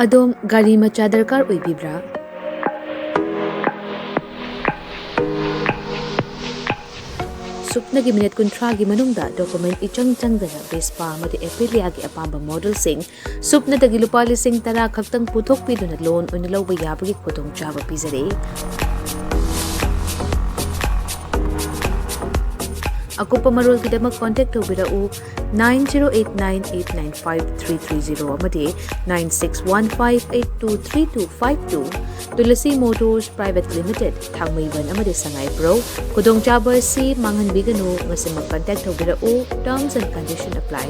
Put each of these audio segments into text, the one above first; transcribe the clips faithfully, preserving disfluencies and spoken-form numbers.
ꯑꯗꯣꯝ ꯒꯥꯔꯤ ꯃꯆꯥ ꯗꯔꯀꯥꯔ ꯑꯣꯏꯕꯤꯕ꯭ꯔꯥ? ꯁꯨꯞꯅꯒꯤ ꯃꯤꯅꯤꯠ ꯀꯨꯟꯊ꯭ꯔꯥꯒꯤ ꯃꯅꯨꯡꯗ ꯗꯣꯀꯨꯃꯦꯟ ꯏꯆꯪ ꯆꯪꯗꯅ ꯚꯦꯁꯄꯥ ꯑꯃꯗꯤ ꯑꯦꯄꯤꯂꯤꯌꯥꯒꯤ ꯑꯄꯥꯝꯕ ꯃꯣꯗꯦꯜꯁꯤꯡ ꯁꯨꯞꯅꯗꯒꯤ ꯂꯨꯄꯥ ꯂꯤꯁꯤꯡ ꯇꯔꯥ ꯈꯛꯇꯪ ꯄꯨꯊꯣꯛꯄꯤꯗꯨꯅ ꯂꯣꯟ ꯑꯣꯏꯅ ꯂꯧꯕ ꯌꯥꯕꯒꯤ ꯈꯨꯗꯣꯡꯆꯥꯕ ꯄꯤꯖꯔꯤ꯫ ꯑꯀꯨꯞꯄ ꯃꯔꯣꯜꯒꯤꯗꯃꯛ ꯀꯣꯟꯇꯦꯛ ꯇꯧꯕꯤꯔꯛꯎ nine zero eight nine eight nine five three three zero ꯑꯃꯗꯤ nine six one five eight two three two five two. Tulsi motors private limited, Thangmeiband ꯑꯃꯗꯤ ꯁꯉꯥꯏꯄ꯭ꯔꯧ꯫ ꯈꯨꯗꯣꯡꯆꯥꯕ ꯑꯁꯤ ꯃꯥꯡꯍꯟꯕꯤꯒꯅꯨ꯫ ꯉꯁꯤꯃꯛ ꯀꯟꯇꯦꯛ ꯇꯧꯕꯤꯔꯛꯎ꯫ Terms and condition apply.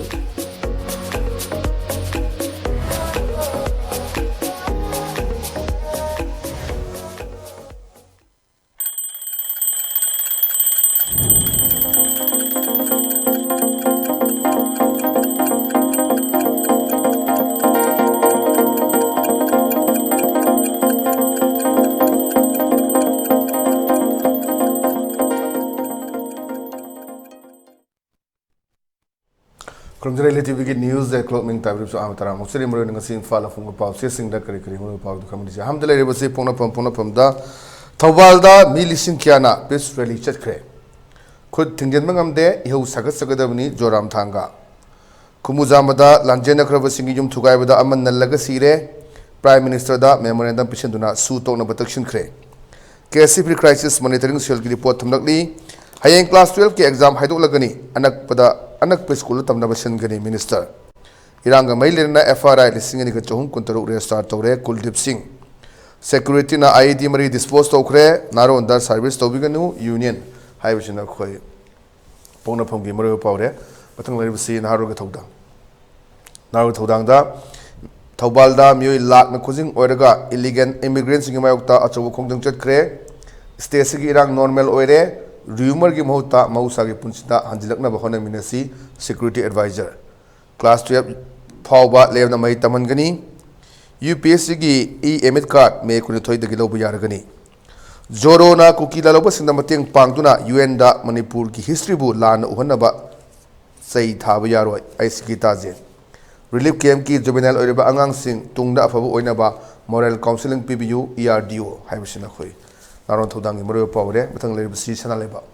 ꯈꯨꯔꯨꯝꯖꯔꯤ ꯏꯂꯤ ꯇꯤꯚꯤꯒꯤ ꯅ꯭ꯌꯨꯁ ꯑꯦꯠ ꯀ꯭ꯂꯣꯛ ꯅꯤꯡ ꯇꯥꯕꯤꯔꯤꯕꯁꯨ ꯑꯍꯥꯟꯕ ꯇꯔꯥ ꯃꯨꯛꯆꯔꯤ꯫ ꯃꯔꯨꯑꯣꯏꯅ ꯉꯁꯤ ꯏꯝꯐꯥꯜꯗ ꯐꯣꯡꯕ ꯄꯥꯎꯆꯦꯁꯤꯡꯗ ꯀꯔꯤ ꯀꯔꯤ ꯃꯔꯨꯑꯣꯏꯕ ꯄꯥꯎꯗꯨ ꯈꯪꯃꯤꯟꯅꯁꯤ꯫ ꯑꯍꯥꯟꯕꯗ ꯂꯩꯔꯤꯕꯁꯤ ꯄꯣꯛꯅꯐꯝ, ꯄꯣꯛꯅꯐꯝꯗ ꯊꯧꯕꯥꯜꯗ ꯃꯤ ꯂꯤꯁꯤꯡ ꯀꯌꯥꯅ ꯄꯤꯁ ꯔꯦꯂꯤ ꯆꯠꯈ꯭ꯔꯦ꯫ ꯈꯨꯠ ꯊꯤꯡꯖꯤꯟꯕ ꯉꯝꯗꯦ, ꯏꯍꯧ ꯁꯥꯒꯠꯆꯒꯗꯕꯅꯤ, ꯖꯣꯔꯥꯝ ꯊꯥꯡꯒ꯫ ꯈꯨꯃꯨꯖꯥꯝꯕꯗ ꯂꯥꯟꯖꯦꯟꯅꯈ꯭ꯔꯕꯁꯤꯡꯒꯤ ꯌꯨꯝ ꯊꯨꯒꯥꯏꯕꯗ ꯑꯃ ꯅꯜꯂꯒ ꯁꯤꯔꯦ꯫ ꯄ꯭ꯔꯥꯏꯝ ꯃꯤꯅꯤꯁꯇꯔꯗ ꯃꯦꯃꯣꯔꯦꯟꯗꯝ ꯄꯤꯁꯤꯟꯗꯨꯅ ꯁꯨ ꯇꯣꯛꯅꯕ ꯇꯛꯁꯤꯟꯈ꯭ꯔꯦ꯫ ꯀꯦ ꯑꯦꯁ ꯁꯤ ꯄꯤ ꯀ꯭ꯔꯥꯏꯁꯤꯁ ꯃꯣꯅꯤꯇꯔꯤꯡ ꯁꯦꯜꯒꯤ ꯔꯤꯄꯣꯔꯠ ꯊꯝꯂꯛꯂꯤ꯫ ꯍꯌꯦꯡ ꯀ꯭ꯂꯥꯁ ꯇꯨꯌꯦꯜꯐꯀꯤ ꯑꯦꯛꯖꯥꯝ ꯍꯥꯏꯗꯣꯛꯂꯒꯅꯤ꯫ ꯑꯅꯛꯄꯗ, ꯑꯅꯛꯄ ꯁ꯭ꯀꯨꯜꯗ ꯇꯝꯅꯕ ꯁꯤꯟꯒꯅꯤ ꯃꯤꯅꯤꯁꯇꯔ꯫ ꯏꯔꯥꯡꯒ ꯃꯔꯤ ꯂꯩꯅꯅ ꯑꯦꯐ ꯑꯥꯏ ꯑꯥꯔ ꯑꯥꯏ ꯂꯤꯁꯤꯡ ꯑꯅꯤꯒ ꯆꯍꯨꯝ ꯀꯨꯟꯇꯔꯨꯛ ꯔꯦꯖꯤꯁꯇꯥꯔ ꯇꯧꯔꯦ ꯀꯨꯜꯗꯤꯞ ꯁꯤꯡ꯫ ꯁꯦꯀ꯭ꯌꯨꯔꯤꯇꯤꯅ ꯑꯥꯏ ꯏ ꯗꯤ ꯃꯔꯤ ꯗꯤꯁꯄꯣꯖ ꯇꯧꯈ꯭ꯔꯦ꯫ ꯅꯥꯔꯣꯟꯗ ꯁꯥꯔꯚꯤꯁ ꯇꯧꯕꯤꯒꯅꯨ ꯌꯨꯅꯤꯌꯟ ꯍꯥꯏꯕꯁꯤꯅ ꯑꯩꯈꯣꯏ ꯄꯣꯛꯅꯐꯝꯒꯤ ꯃꯔꯨꯑꯣꯏꯕ ꯄꯥꯎꯔꯦ꯫ ꯃꯊꯪ ꯂꯩꯔꯤꯕꯁꯤ ꯅꯍꯥꯔꯣꯜꯒꯤ ꯊꯧꯗꯥꯡ꯫ ꯅꯍꯥꯔꯣꯜꯒꯤ ꯊꯧꯗꯥꯡꯗ ꯊꯧꯕꯥꯜꯗ ꯃꯤꯑꯣꯏ ꯂꯥꯛꯅ ꯈꯨꯖꯤꯡ ꯑꯣꯏꯔꯒ ꯏꯂꯤꯒꯦꯜ ꯏꯃꯤꯒ꯭ꯔꯦꯟꯁꯤꯡꯒꯤ ꯃꯥꯌꯣꯛꯇ ꯑꯆꯧꯕ ꯈꯣꯡꯖꯪ ꯆꯠꯈ꯭ꯔꯦ꯫ ꯁ꯭ꯇꯦꯠꯁꯤꯒꯤ ꯏꯔꯥꯡ ꯅꯣꯔꯃꯦꯜ ꯑꯣꯏꯔꯦ꯫ ꯔ꯭ꯌꯨꯃꯔꯒꯤ ꯃꯍꯨꯠꯇ ꯃꯍꯧꯁꯥꯒꯤ ꯄꯨꯟꯁꯤꯗ ꯍꯟꯖꯤꯜꯂꯛꯅꯕ ꯍꯣꯠꯅꯃꯤꯟꯅꯁꯤ, ꯁꯦꯀ꯭ꯌꯨꯔꯤꯇꯤ ꯑꯦꯗꯚꯥꯏꯖꯔ꯫ ꯀ꯭ꯂꯥꯁ ꯇꯨꯌꯦꯜꯐ ꯐꯥꯎꯕ ꯂꯦꯝꯅ ꯃꯍꯩ ꯇꯝꯍꯟꯒꯅꯤ꯫ ꯌꯨ ꯄꯤ ꯑꯦꯁ ꯁꯤꯒꯤ ꯏ ꯑꯦꯃꯤꯠ ꯀꯥꯔꯗ ꯃꯦ ꯀꯨꯟꯅꯤꯊꯣꯏꯗꯒꯤ ꯂꯧꯕ ꯌꯥꯔꯒꯅꯤ꯫ ꯖꯣꯔꯣꯅ ꯀꯨꯀꯤ ꯂꯥꯜꯍꯧꯕꯁꯤꯡꯗ ꯃꯇꯦꯡ ꯄꯥꯡꯗꯨꯅ ꯌꯨ ꯑꯦꯟꯗ ꯃꯅꯤꯄꯨꯔꯒꯤ ꯍꯤꯁꯇ꯭ꯔꯤꯕꯨ ꯂꯥꯟꯅ ꯎꯍꯟꯅꯕ ꯆꯩ ꯊꯥꯕ ꯌꯥꯔꯣꯏ, I C K ꯇꯥꯖꯦꯟ꯫ Relief ꯀꯦꯝꯞꯀꯤ juvenile ꯑꯣꯏꯔꯤꯕ ꯑꯉꯥꯡꯁꯤꯡ ꯇꯨꯡꯗ ꯑꯐꯕ ꯑꯣꯏꯅꯕ ꯃꯣꯔꯦꯜ ꯀꯥꯎꯟꯁꯤꯂꯤꯡ ꯄꯤꯕꯤꯌꯨ, ꯏ ꯑꯥꯔ ꯗꯤ ꯑꯣ ꯍꯥꯏꯕꯁꯤꯅ ꯑꯩꯈꯣꯏ ꯅꯥꯔꯣꯟ ꯊꯧꯗꯥꯡꯒꯤ ꯃꯔꯨꯑꯣꯏꯕ ꯄꯥꯎ ꯑꯣꯏꯔꯦ꯫ ꯃꯊꯪ ꯂꯩꯔꯤꯕꯁꯤ ꯁꯅꯥ ꯂꯩꯕꯥꯛ꯫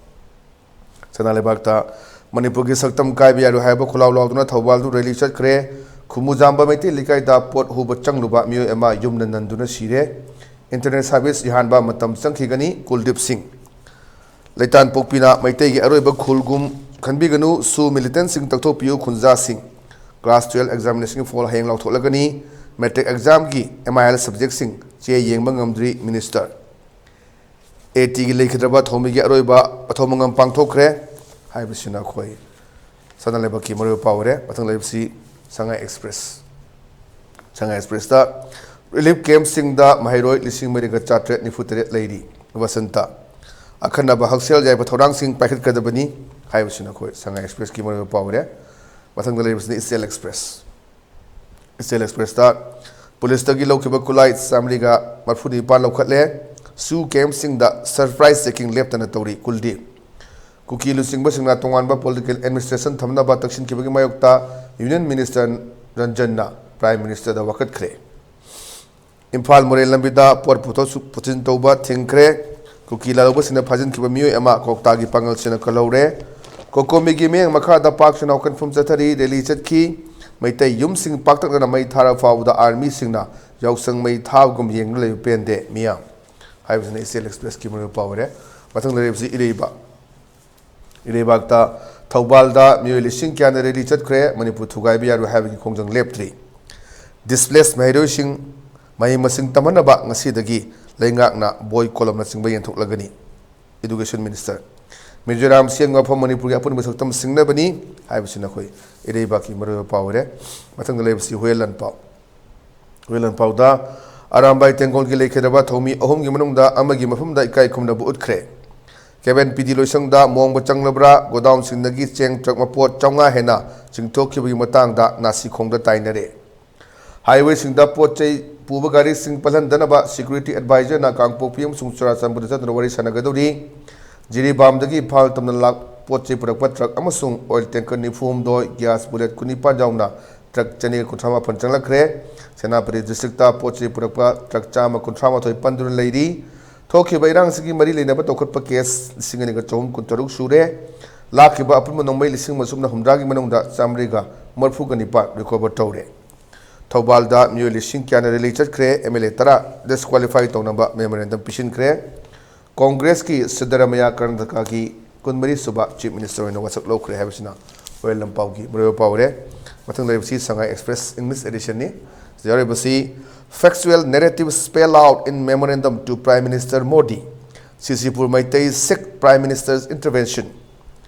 ꯁꯅꯥ ꯂꯩꯕꯥꯛꯇ ꯃꯅꯤꯄꯨꯔꯒꯤ ꯁꯛꯇꯝ ꯀꯥꯏꯕ ꯌꯥꯔꯣꯏ ꯍꯥꯏꯕ ꯈꯨꯂꯥꯎ ꯂꯥꯎꯗꯨꯅ ꯊꯧꯕꯥꯜꯗꯨ ꯔꯦꯂꯤ ꯆꯠꯈ꯭ꯔꯦ꯫ ꯈꯨꯃꯨꯖꯥꯝꯕ ꯃꯩꯇꯩ ꯂꯩꯀꯥꯏꯗ ꯄꯣꯠ ꯍꯨꯕ ꯆꯪꯂꯨꯕ ꯃꯤꯑꯣꯏ ꯑꯃ ꯌꯨꯝꯗ ꯅꯟꯗꯨꯅ ꯁꯤꯔꯦ꯫ ꯏꯟꯇꯔꯅꯦꯠ ꯁꯥꯔꯚꯤꯁ ꯌꯥꯍꯟꯕ ꯃꯇꯝ ꯆꯪꯈꯤꯒꯅꯤ, ꯀꯨꯜꯗꯤꯞ ꯁꯤꯡ꯫ ꯂꯩꯇꯥꯟꯄꯣꯛꯄꯤꯅ ꯃꯩꯇꯩꯒꯤ ꯑꯔꯣꯏꯕ ꯈꯨꯜꯒꯨꯝ ꯈꯟꯕꯤꯒꯅꯨ, ꯁꯨ ꯃꯤꯂꯤꯇꯦꯟꯁꯤꯡ ꯇꯛꯊꯣꯛꯄꯤꯌꯨ, ꯈꯨꯟꯖꯥꯁꯤꯡ꯫ ꯀ꯭ꯂꯥꯁ ꯇꯨꯌꯦꯜꯐ ꯑꯦꯛꯖꯥꯃꯤꯅꯦꯁꯟꯒꯤ ꯐꯣꯜ ꯍꯌꯦꯡ ꯂꯥꯎꯊꯣꯛꯂꯒꯅꯤ꯫ ꯃꯦꯇ꯭ꯔꯤꯛ ꯑꯦꯛꯖꯥꯝꯒꯤ ꯑꯦꯝ ꯑꯥꯏ ꯑꯦꯜ ꯁꯕꯖꯦꯛꯁꯤꯡ ꯆꯦ ꯌꯦꯡꯕ ꯉꯝꯗ꯭ꯔꯤ, ꯃꯤꯅꯤꯁꯇꯔ꯫ ꯑꯦ ꯇꯤꯒꯤ ꯂꯩꯈꯤꯗ꯭ꯔꯕ ꯊꯧꯃꯤꯒꯤ ꯑꯔꯣꯏꯕ ꯃꯊꯧ ꯃꯉꯝ ꯄꯥꯡꯊꯣꯛꯈ꯭ꯔꯦ ꯍꯥꯏꯕꯁꯤꯅ ꯑꯩꯈꯣꯏ ꯁꯅꯥ ꯂꯩꯕꯥꯛꯀꯤ ꯃꯔꯨꯑꯣꯏꯕ ꯄꯥꯎ ꯑꯣꯏꯔꯦ꯫ ꯃꯊꯪ ꯂꯩꯕꯁꯤ ꯁꯉꯥꯏ ꯑꯦꯛꯁꯄ꯭ꯔꯦꯁ꯫ ꯁꯉꯥꯏ ꯑꯦꯛꯁꯄ꯭ꯔꯦꯁꯇ ꯔꯤꯂꯤꯐ ꯀꯦꯝꯞꯁꯤꯡꯗ ꯃꯍꯩꯔꯣꯏ ꯂꯤꯁꯤꯡ ꯃꯔꯤꯒ ꯆꯥꯇ꯭ꯔꯦꯠ ꯅꯤꯐꯨ ꯇꯔꯦꯠ ꯂꯩꯔꯤ꯫ ꯋꯁꯟꯇ꯫ ꯑꯈꯟꯅꯕ ꯍꯛꯁꯦꯜ ꯌꯥꯏꯕ ꯊꯧꯔꯥꯡꯁꯤꯡ ꯄꯥꯏꯈꯠꯀꯗꯕꯅꯤ ꯍꯥꯏꯕꯁꯤꯅ ꯑꯩꯈꯣꯏ ꯁꯉꯥꯏ ꯑꯦꯛꯁꯄ꯭ꯔꯦꯁꯀꯤ ꯃꯔꯨꯑꯣꯏꯕ ꯄꯥꯎ ꯑꯣꯏꯔꯦ꯫ ꯃꯊꯪꯗ ꯂꯩꯔꯤꯕꯁꯤꯅ ꯏꯆꯦꯜ ꯑꯦꯛꯁꯄ꯭ꯔꯦꯁ꯫ ꯏꯆꯦꯜ ꯑꯦꯛꯁꯄ꯭ꯔꯦꯁꯇ ꯄꯨꯂꯤꯁꯇꯒꯤ ꯂꯧꯈꯤꯕ ꯈꯨꯠꯂꯥꯏ ꯆꯥꯃꯔꯤꯒ ꯃꯔꯐꯨ ꯅꯤꯄꯥꯟ ꯂꯧꯈꯠꯂꯦ꯫ ꯁꯨ ꯀꯦꯝꯞꯁꯤꯡꯗ ꯁꯔꯄ꯭ꯔꯥꯏꯖ ꯆꯦꯀꯤꯡ ꯂꯦꯞꯇꯅ ꯇꯧꯔꯤ꯫ ꯀꯨꯜꯗꯤꯞ꯫ ꯀꯨꯀꯤ ꯂꯨꯆꯤꯡꯕꯁꯤꯡꯅ ꯇꯣꯉꯥꯟꯕ ꯄꯣꯂꯤꯇꯤꯀꯦꯜ ꯑꯦꯗꯃꯤꯅꯤꯁꯇ꯭ꯔꯦꯁꯟ ꯊꯝꯅꯕ ꯇꯛꯁꯤꯟꯈꯤꯕꯒꯤ ꯃꯥꯌꯣꯛꯇ ꯌꯨꯅꯤꯌꯟ ꯃꯤꯅꯤꯁꯇꯔ ꯔꯟꯖꯟꯅ ꯄ꯭ꯔꯥꯏꯝ ꯃꯤꯅꯤꯁꯇꯔꯗ ꯋꯥꯀꯠꯈ꯭ꯔꯦ꯫ ꯏꯝꯐꯥꯜ ꯃꯣꯔꯦ ꯂꯝꯕꯤꯗ ꯄꯣꯠ ꯄꯨꯊꯣꯛ ꯄꯨꯁꯤꯟ ꯇꯧꯕ ꯊꯤꯡꯈ꯭ꯔꯦ꯫ ꯀꯨꯀꯤ ꯂꯥꯂꯧꯕꯁꯤꯡꯅ ꯐꯥꯖꯤꯟꯈꯤꯕ ꯃꯤꯑꯣꯏ ꯑꯃ ꯀ꯭ꯋꯥꯛꯇꯥꯒꯤ ꯄꯥꯡꯒꯜꯁꯤꯡꯅ ꯀꯜꯍꯧꯔꯦ꯫ ꯀꯣꯀꯣꯃꯤꯒꯤ ꯃꯤꯠꯌꯦꯡ ꯃꯈꯥꯗ ꯄꯥꯛ ꯆꯥꯎꯅ ꯀꯟꯐꯝ ꯆꯠꯊꯔꯤ, ꯔꯦꯂꯤ ꯆꯠꯈꯤ꯫ ꯃꯩꯇꯩ ꯌꯨꯝꯁꯤꯡ ꯄꯥꯛꯇꯛꯅꯅ ꯃꯩ ꯊꯥꯔ ꯐꯥꯎꯕꯗ ꯑꯥꯔꯃꯤꯁꯤꯡꯅ ꯌꯥꯎꯁꯪ ꯃꯩ ꯊꯥꯕꯒꯨꯝ ꯌꯦꯡꯗꯨꯅ ꯂꯩꯕ ꯄꯦꯟꯗꯦ ꯃꯤꯌꯥꯝ ꯍꯥꯏꯕꯁꯤꯅ ꯏꯆꯦꯜ ꯑꯦꯛꯁꯄ꯭ꯔꯦꯁꯀꯤ ꯃꯔꯨꯑꯣꯏꯕ ꯄꯥꯎ ꯑꯣꯏꯔꯦ꯫ ꯃꯊꯪꯗ ꯂꯩꯔꯤꯕꯁꯤ ꯏꯔꯩꯕꯥꯛ꯫ ꯏꯔꯩꯕꯥꯛꯇ ꯊꯧꯕꯥꯜꯗ ꯃꯤꯑꯣꯏ ꯂꯤꯁꯤꯡ ꯀꯌꯥꯅ ꯔꯦꯂꯤ ꯆꯠꯈ꯭ꯔꯦ, ꯃꯅꯤꯄꯨꯔ ꯊꯨꯒꯥꯏꯕ ꯌꯥꯔꯣꯏ ꯍꯥꯏꯕꯒꯤ ꯈꯣꯡꯖꯪ ꯂꯦꯞꯇ꯭ꯔꯤ꯫ ꯗꯤꯁꯄ꯭ꯂꯦꯁ ꯃꯍꯩꯔꯣꯏꯁꯤꯡ ꯃꯍꯩ ꯃꯁꯤꯡ ꯇꯝꯍꯟꯅꯕ ꯉꯁꯤꯗꯒꯤ ꯂꯩꯉꯥꯛꯅ ꯕꯣꯏ ꯀꯣꯂꯝꯅꯆꯤꯡꯕ ꯌꯦꯟꯊꯣꯛꯂꯒꯅꯤ꯫ Education minister. ꯃꯤꯖꯣꯔꯥꯝ ꯁꯦꯝꯕ ꯃꯐꯝ ꯃꯅꯤꯄꯨꯔꯒꯤ ꯑꯄꯨꯟꯕ ꯁꯛꯇꯝ ꯁꯤꯡꯅꯕꯅꯤ ꯍꯥꯏꯕꯁꯤꯅ ꯑꯩꯈꯣꯏ ꯏꯔꯩꯕꯥꯛꯀꯤ ꯃꯔꯨꯑꯣꯏꯕ ꯄꯥꯎ ꯑꯣꯏꯔꯦ꯫ ꯃꯊꯪꯗ ꯂꯩꯕꯁꯤ ꯍꯨꯌꯦꯟ ꯂꯥꯟꯄꯥꯎ꯫ ꯍꯨꯌꯦꯟ ꯂꯥꯟꯄꯥꯎꯗ ꯑꯔꯥꯝꯕꯥꯏ ꯇꯦꯡꯒꯣꯜꯒꯤ ꯂꯩꯈꯤꯗ꯭ꯔꯕ ꯊꯧꯃꯤ ꯑꯍꯨꯝꯒꯤ ꯃꯅꯨꯡꯗ ꯑꯃꯒꯤ ꯃꯐꯝꯗ ꯏꯀꯥꯏ ꯈꯨꯝꯅꯕ ꯎꯠꯈ꯭ꯔꯦ꯫ ꯀꯦꯕꯟ ꯄꯤ ꯗꯤ ꯂꯣꯏꯁꯪꯗ ꯃꯣꯡꯕ ꯆꯪꯂꯕ꯭ꯔꯥ, ꯒꯣꯗꯥꯎꯟꯁꯤꯡꯗꯒꯤ ꯆꯦꯡ ꯇ꯭ꯔꯛ ꯃꯄꯣꯠ ꯆꯥꯝꯃꯉꯥ ꯍꯦꯟꯅ ꯆꯤꯡꯊꯣꯛꯈꯤꯕꯒꯤ ꯃꯇꯥꯡꯗ ꯅꯥꯁꯤꯈꯣꯡꯗ ꯇꯥꯏꯅꯔꯦ꯫ ꯍꯥꯏꯋꯦꯁꯤꯡꯗ ꯄꯣꯠ ꯆꯩ ꯄꯨꯕ ꯒꯥꯔꯤꯁꯤꯡ ꯄꯜꯍꯟꯗꯅꯕ ꯁꯦꯀ꯭ꯌꯨꯔꯤꯇꯤ ꯑꯦꯗꯚꯥꯏꯖꯔꯅ ꯀꯥꯡꯄꯣꯛꯄꯤ ꯑꯃꯁꯨꯡ ꯆꯨꯔꯥꯆꯥꯟꯄꯨꯔꯗ ꯆꯠꯇꯨꯅ ꯋꯥꯔꯤ ꯁꯥꯟꯅꯒꯗꯧꯔꯤ꯫ ꯖꯤꯔꯤꯕꯥꯝꯗꯒꯤ ꯏꯝꯐꯥꯜ ꯇꯝꯅ ꯂꯥꯛ ꯄꯣꯠ ꯆꯩ ꯄꯨꯔꯛꯄ ꯇ꯭ꯔꯛ ꯑꯃꯁꯨꯡ ꯑꯣꯏꯜ ꯇꯦꯡꯀꯔ ꯅꯤꯐꯨ ꯍꯨꯝꯗꯣꯏ, ꯒ꯭ꯌꯥꯁ ꯕꯨꯂꯦꯠ ꯀꯨꯟꯅꯤꯄꯥꯟ ꯌꯥꯎꯅ ꯇ꯭ꯔꯛ ꯆꯅꯤꯒ ꯀꯨꯟꯊ꯭ꯔꯥ ꯃꯥꯄꯟ ꯆꯪꯂꯛꯈ꯭ꯔꯦ꯫ ꯁꯦꯅꯥꯄꯇꯤ ꯗꯤꯁꯇ꯭ꯔꯤꯛꯇ ꯄꯣꯠ ꯆꯩ ꯄꯨꯔꯛꯄ ꯇ꯭ꯔꯛ ꯆꯥꯝꯃ ꯀꯨꯟꯊ꯭ꯔꯥ ꯃꯥꯊꯣꯏ ꯄꯟꯗꯨꯅ ꯂꯩꯔꯤ꯫ ꯊꯣꯛꯈꯤꯕ ꯏꯔꯥꯡꯁꯤꯒꯤ ꯃꯔꯤ ꯂꯩꯅꯕ ꯇꯧꯈꯠꯄ ꯀꯦꯁ ꯂꯤꯁꯤꯡ ꯑꯅꯤꯒ ꯆꯍꯨꯝ ꯀꯨꯟꯇꯔꯨꯛ ꯁꯨꯔꯦ꯫ ꯂꯥꯛꯈꯤꯕ ꯑꯄꯨꯟꯕ ꯅꯣꯡꯃꯩ ꯂꯤꯁꯤꯡ ꯑꯃ ꯁꯨꯞꯅ ꯍꯨꯝꯗ꯭ꯔꯥꯒꯤ ꯃꯅꯨꯡꯗ ꯆꯥꯃꯔꯤꯒ ꯃꯔꯤꯐꯨꯒ ꯅꯤꯄꯥꯟ ꯔꯤꯀꯣꯚꯔ ꯇꯧꯔꯦ꯫ ꯊꯧꯕꯥꯜꯗ ꯃꯤꯑꯣꯏ ꯂꯤꯁꯤꯡ ꯀꯌꯥꯅ ꯔꯦꯂꯤ ꯆꯠꯈ꯭ꯔꯦ꯫ ꯑꯦꯝ ꯑꯦꯜ ꯑꯦ ꯇꯔꯥ ꯗꯤꯁꯀ꯭ꯋꯥꯂꯤꯐꯥꯏ ꯇꯧꯅꯕ ꯃꯦꯃꯣꯔꯦꯟꯗꯝ ꯄꯤꯁꯤꯟꯈ꯭ꯔꯦ꯫ ꯀꯣꯡꯒ꯭ꯔꯦꯁꯀꯤ ꯁꯤꯗꯔꯥꯃꯌꯥ ꯀꯔꯅꯥꯇꯀꯥꯒꯤ ꯀꯨꯟꯃꯔꯤ ꯁꯨꯕ ꯆꯤꯐ ꯃꯤꯅꯤꯁꯇꯔ ꯑꯣꯏꯅ ꯋꯥꯁꯛ ꯂꯧꯈ꯭ꯔꯦ ꯍꯥꯏꯕꯁꯤꯅ ꯔꯣꯌꯦꯜ ꯂꯝꯄꯥꯎꯒꯤ ꯃꯔꯨꯑꯣꯏꯕ ꯄꯥꯎ ꯑꯣꯏꯔꯦ꯫ ꯃꯊꯪꯗ ꯂꯩꯔꯤꯕꯁꯤ ꯁꯉꯥꯏ ꯑꯦꯛꯁꯄ꯭ꯔꯦꯁ ꯏꯪꯂꯤꯁ ꯑꯦꯗꯤꯁꯟꯅꯤ꯫ ꯁꯤꯗ ꯌꯥꯎꯔꯤꯕꯁꯤ, "Factual narrative spell out in memorandum to Prime Minister Modi, ꯁꯤꯁꯤꯄꯨꯔ Meitei seek Prime Minister's intervention."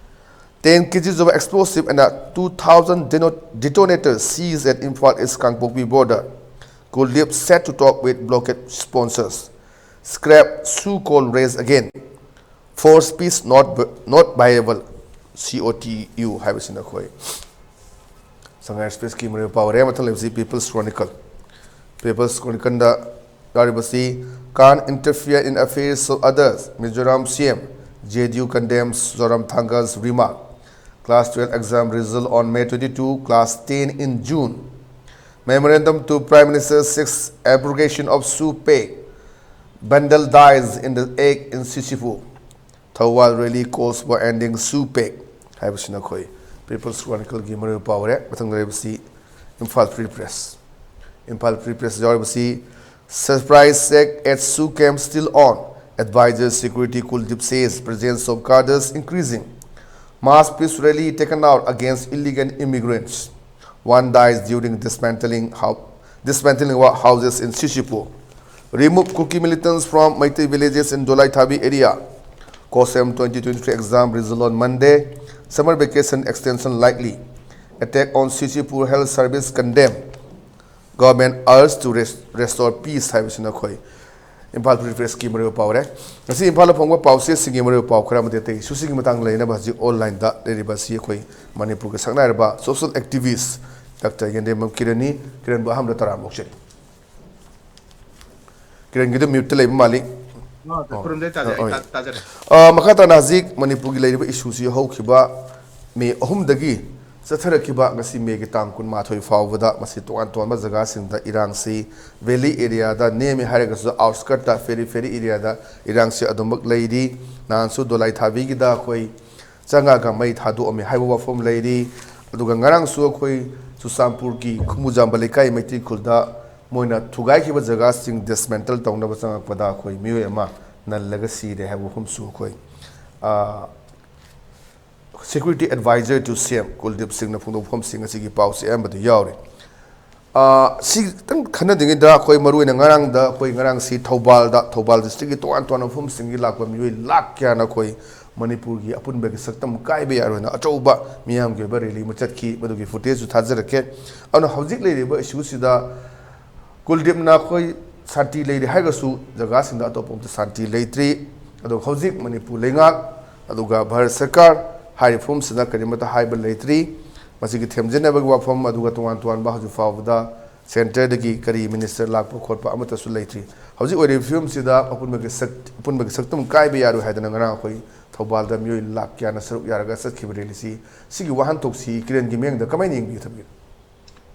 Ten kilograms of explosive and a two thousand deno- detonator seized at Imphal East Kangpokpi border. Kuldeep set to talk with blockade sponsors. Scrap Suu Kyi race again. Force peace not, not viable. C O T U ꯍꯥꯏꯕꯁꯤꯅ ꯑꯩꯈꯣꯏ ꯁꯉꯥꯏ ꯑꯦꯛꯁꯄ꯭ꯔꯦꯁꯀꯤ ꯃꯔꯨꯑꯣꯏꯕ ꯄꯥꯎ ꯑꯣꯏꯔꯦ꯫ ꯃꯊꯪ ꯂꯩꯕꯁꯤ People's Chronicle꯫ People's Chronicleꯗ ꯌꯥꯎꯔꯤꯕꯁꯤ, "Can't interfere in affairs of others, Mizoram C M, J D U condemns Zoramthanga's remark." Class twelve exam result on May twenty-two, class ten in June. Memorandum to Prime Minister seeks abrogation of Suu Peg. Vandal dies in the act in Sisipur. Thawal rally calls for ending Suu Peg ꯍꯥꯏꯕꯁꯤꯅ ꯑꯩꯈꯣꯏ People's Chronicleꯒꯤ ꯃꯔꯨꯑꯣꯏꯕ ꯄꯥꯎ ꯑꯣꯏꯔꯦ꯫ ꯃꯊꯪꯗ ꯂꯩꯕꯁꯤ Imphal Free Press꯫ Imphal Free Press ꯌꯥꯎꯔꯤꯕꯁꯤ, "Surprise check at Suu camp still on. Advisor security Kuldeep says presence of cadres increasing. Mass peace rally taken out against illegal immigrants. One dies during dismantling hou- dismantling wa- houses in Sisipur. Remove Kuki militants from Meitei villages in Dolaithabi area. COHSEM twenty twenty-three exam result on Monday. Summer vacation extension likely. Attack on Sisipur health service condemned. Government urged to res- restore peace" ꯍꯥꯏꯕꯁꯤꯅ ꯑꯩꯈꯣꯏ Imphal Free Pressꯀꯤ ꯃꯔꯨꯑꯣꯏꯕ ꯄꯥꯎ ꯑꯣꯏꯔꯦ꯫ ꯉꯁꯤ ꯏꯝꯐꯥꯜꯗ ꯐꯣꯡꯕ ꯄꯥꯎꯆꯦꯁꯤꯡꯒꯤ ꯃꯔꯨꯑꯣꯏꯕ ꯄꯥꯎ ꯈꯔ ꯑꯃꯗꯤ ꯑꯇꯩ ꯏꯁꯨꯁꯤꯡꯒꯤ ꯃꯇꯥꯡꯗ ꯂꯩꯅꯕ ꯍꯧꯖꯤꯛ ꯑꯣꯟꯂꯥꯏꯟꯗ ꯂꯩꯔꯤꯕ ꯑꯁꯤ ꯑꯩꯈꯣꯏ ꯃꯅꯤꯄꯨꯔꯒꯤ ꯁꯛꯅꯥꯏꯔꯕ social activist ꯗꯥꯛꯇꯔ ꯌꯦꯟꯗꯦꯝꯕꯝ ꯀꯤꯔꯟꯅꯤ꯫ ꯀꯤꯔꯟꯕꯨ ꯑꯍꯥꯟꯕꯗ ꯇꯔꯥꯝꯅ ꯑꯣꯛꯆꯔꯤ꯫ ꯀꯤꯔꯟꯒꯤꯗꯨ muteꯇ ꯂꯩꯕ ꯃꯥꯜꯂꯤ꯫ ꯑ, ꯑꯣ, ꯈꯨꯔꯨꯝꯖꯩ, ꯇꯥꯖꯩ, ꯑ, ꯑꯩ ꯑꯣꯏ꯫ ꯇꯥ-, ꯇꯥꯖꯔꯦ꯫ ꯑ, ꯃꯈꯥ ꯇꯥꯅ ꯍꯧꯖꯤꯛ ꯃꯅꯤꯄꯨꯔꯒꯤ ꯂꯩꯔꯤꯕ ꯏꯁꯨꯁꯤ ꯍꯧꯈꯤꯕ ꯃꯦ ꯑꯍꯨꯝꯗꯒꯤ ꯆꯠꯊꯔꯛꯈꯤꯕ ꯉꯁꯤ ꯃꯦꯒꯤ ꯇꯥꯡ ꯀꯨꯟꯃꯥꯊꯣꯏ ꯐꯥꯎꯕꯗ ꯃꯁꯤ ꯇꯣꯉꯥꯟ ꯇꯣꯉꯥꯟꯕ ꯖꯒꯥꯁꯤꯡꯗ ꯏꯔꯥꯡꯁꯤ ꯚꯦꯂꯤ ꯑꯦꯔꯤꯌꯥꯗ ꯅꯦꯝꯃꯤ ꯍꯥꯏꯔꯒꯁꯨ ꯑꯥꯎꯠꯁꯀꯔꯠꯇ, ꯐꯦꯔꯤ ꯐꯦꯔꯤ ꯑꯦꯔꯤꯌꯥꯗ ꯏꯔꯥꯡꯁꯤ ꯑꯗꯨꯃꯛ ꯂꯩꯔꯤ꯫ ꯅꯍꯥꯟꯁꯨ ꯗꯣꯂꯥꯏ ꯊꯥꯕꯤꯒꯤꯗ ꯑꯩꯈꯣꯏ ꯆꯪꯉꯒ ꯃꯩ ꯊꯥꯗꯣꯛꯑꯝꯃꯤ ꯍꯥꯏꯕ ꯋꯥꯐꯝ ꯂꯩꯔꯤ꯫ ꯑꯗꯨꯒ ꯉꯔꯥꯡꯁꯨ ꯑꯩꯈꯣꯏ ꯆꯨꯔꯆꯥꯟꯄꯨꯔꯒꯤ ꯈꯨꯃꯨꯖꯥꯝꯕ ꯂꯩꯀꯥꯏ ꯃꯩꯇ꯭ꯔꯤ ꯈꯨꯜꯗ ꯃꯣꯏꯅ ꯊꯨꯒꯥꯏꯈꯤꯕ ꯖꯒꯥꯁꯤꯡ ꯗꯤꯁꯃꯦꯟꯇꯜ ꯇꯧꯅꯕ ꯆꯪꯉꯛꯄꯗ ꯑꯩꯈꯣꯏ ꯃꯤꯑꯣꯏ ꯑꯃ ꯅꯜꯂꯒ ꯁꯤꯔꯦ ꯍꯥꯏꯕ ꯋꯥꯐꯝꯁꯨ ꯑꯩꯈꯣꯏ, ꯑ, Security Advisor to C M ꯀꯨꯜꯗꯤꯞ ꯁꯤꯡꯅ ꯐꯣꯡꯗꯣꯛꯄ ꯋꯥꯐꯝꯁꯤꯡ ꯑꯁꯤꯒꯤ ꯄꯥꯎꯁꯦ ꯑꯌꯥꯝꯕꯗ ꯌꯥꯎꯔꯤ꯫ ꯑ, ꯁꯤ ꯈꯤꯇꯪ ꯈꯟꯅꯗ꯭ꯔꯤꯉꯩꯗ ꯑꯩꯈꯣꯏ ꯃꯔꯨꯑꯣꯏꯅ ꯉꯔꯥꯡꯗ ꯑꯩꯈꯣꯏ ꯉꯔꯥꯡꯁꯤ ꯊꯧꯕꯥꯜꯗ, ꯊꯧꯕꯥꯜ ꯗꯤꯁꯇ꯭ꯔꯤꯛꯀꯤ ꯇꯣꯉꯥꯟ ꯇꯣꯉꯥꯟꯕ ꯃꯐꯝꯁꯤꯡꯒꯤ ꯂꯥꯛꯄ ꯃꯤꯑꯣꯏ ꯂꯥꯛ ꯀꯌꯥꯅ ꯑꯩꯈꯣꯏ ꯃꯅꯤꯄꯨꯔꯒꯤ ꯑꯄꯨꯟꯕꯒꯤ ꯁꯛꯇꯝ ꯀꯥꯏꯕ ꯌꯥꯔꯣꯏꯅ ꯑꯆꯧꯕ ꯃꯤꯌꯥꯝꯒꯤ ꯑꯣꯏꯕ ꯔꯦꯂꯤ ꯑꯃ ꯆꯠꯈꯤ꯫ ꯃꯗꯨꯒꯤ ꯐꯨꯇꯦꯖꯁꯨ ꯊꯥꯖꯔꯛꯀꯦ꯫ ꯑꯗꯨꯅ ꯍꯧꯖꯤꯛ ꯂꯩꯔꯤꯕ ꯏꯁꯨꯁꯤꯗ ꯀꯨꯜꯗꯤꯞꯅ ꯑꯩꯈꯣꯏ ꯁꯥꯟꯇꯤ ꯂꯩꯔꯤ ꯍꯥꯏꯔꯒꯁꯨ ꯖꯒꯥꯁꯤꯡꯗ ꯑꯇꯣꯞꯄ ꯑꯃꯠꯇ ꯁꯥꯟꯇꯤ ꯂꯩꯇ꯭ꯔꯤ꯫ ꯑꯗꯨꯒ ꯍꯧꯖꯤꯛ ꯃꯅꯤꯄꯨꯔ ꯂꯩꯉꯥꯛ ꯑꯗꯨꯒ ꯚꯥꯔꯠ ꯁꯔꯀꯥꯔ ꯍꯥꯏꯔꯤꯕ ꯐꯤꯕꯝꯁꯤꯗ ꯀꯔꯤꯃꯠꯇ ꯍꯥꯏꯕ ꯂꯩꯇ꯭ꯔꯤ꯫ ꯃꯁꯤꯒꯤ ꯊꯦꯝꯖꯤꯟꯅꯕꯒꯤ ꯋꯥꯐꯝ ꯑꯗꯨꯒ ꯇꯣꯉꯥꯟ ꯇꯣꯉꯥꯟꯕ ꯍꯧꯖꯤꯛ ꯐꯥꯎꯕꯗ ꯁꯦꯟꯇꯔꯗꯒꯤ ꯀꯔꯤ ꯃꯤꯅꯤꯁꯇꯔ ꯂꯥꯛꯄ ꯈꯣꯠꯄ ꯑꯃꯠꯇꯁꯨ ꯂꯩꯇ꯭ꯔꯤ꯫ ꯍꯧꯖꯤꯛ ꯑꯣꯏꯔꯤꯕ ꯐꯤꯕꯝꯁꯤꯗ ꯑꯄꯨꯟꯕꯒꯤ ꯁꯛ-, ꯑꯄꯨꯟꯕꯒꯤ ꯁꯛꯇꯝ ꯀꯥꯏꯕ ꯌꯥꯔꯣꯏ ꯍꯥꯏꯗꯅ ꯉꯔꯥꯡ ꯑꯩꯈꯣꯏ ꯊꯧꯕꯥꯜꯗ ꯃꯤꯑꯣꯏ ꯂꯥꯛ ꯀꯌꯥꯅ ꯁꯔꯨꯛ ꯌꯥꯔꯒ ꯆꯠꯈꯤꯕ ꯔꯦꯂꯤꯁꯤ, ꯁꯤꯒꯤ ꯋꯥꯍꯟꯊꯣꯛꯁꯤ ꯀꯤꯔꯟꯒꯤ ꯃꯤꯠꯌꯦꯡꯗ ꯀꯃꯥꯏꯅ ꯌꯦꯡꯕꯤꯒꯦ ꯊꯝꯕꯤꯒꯦ?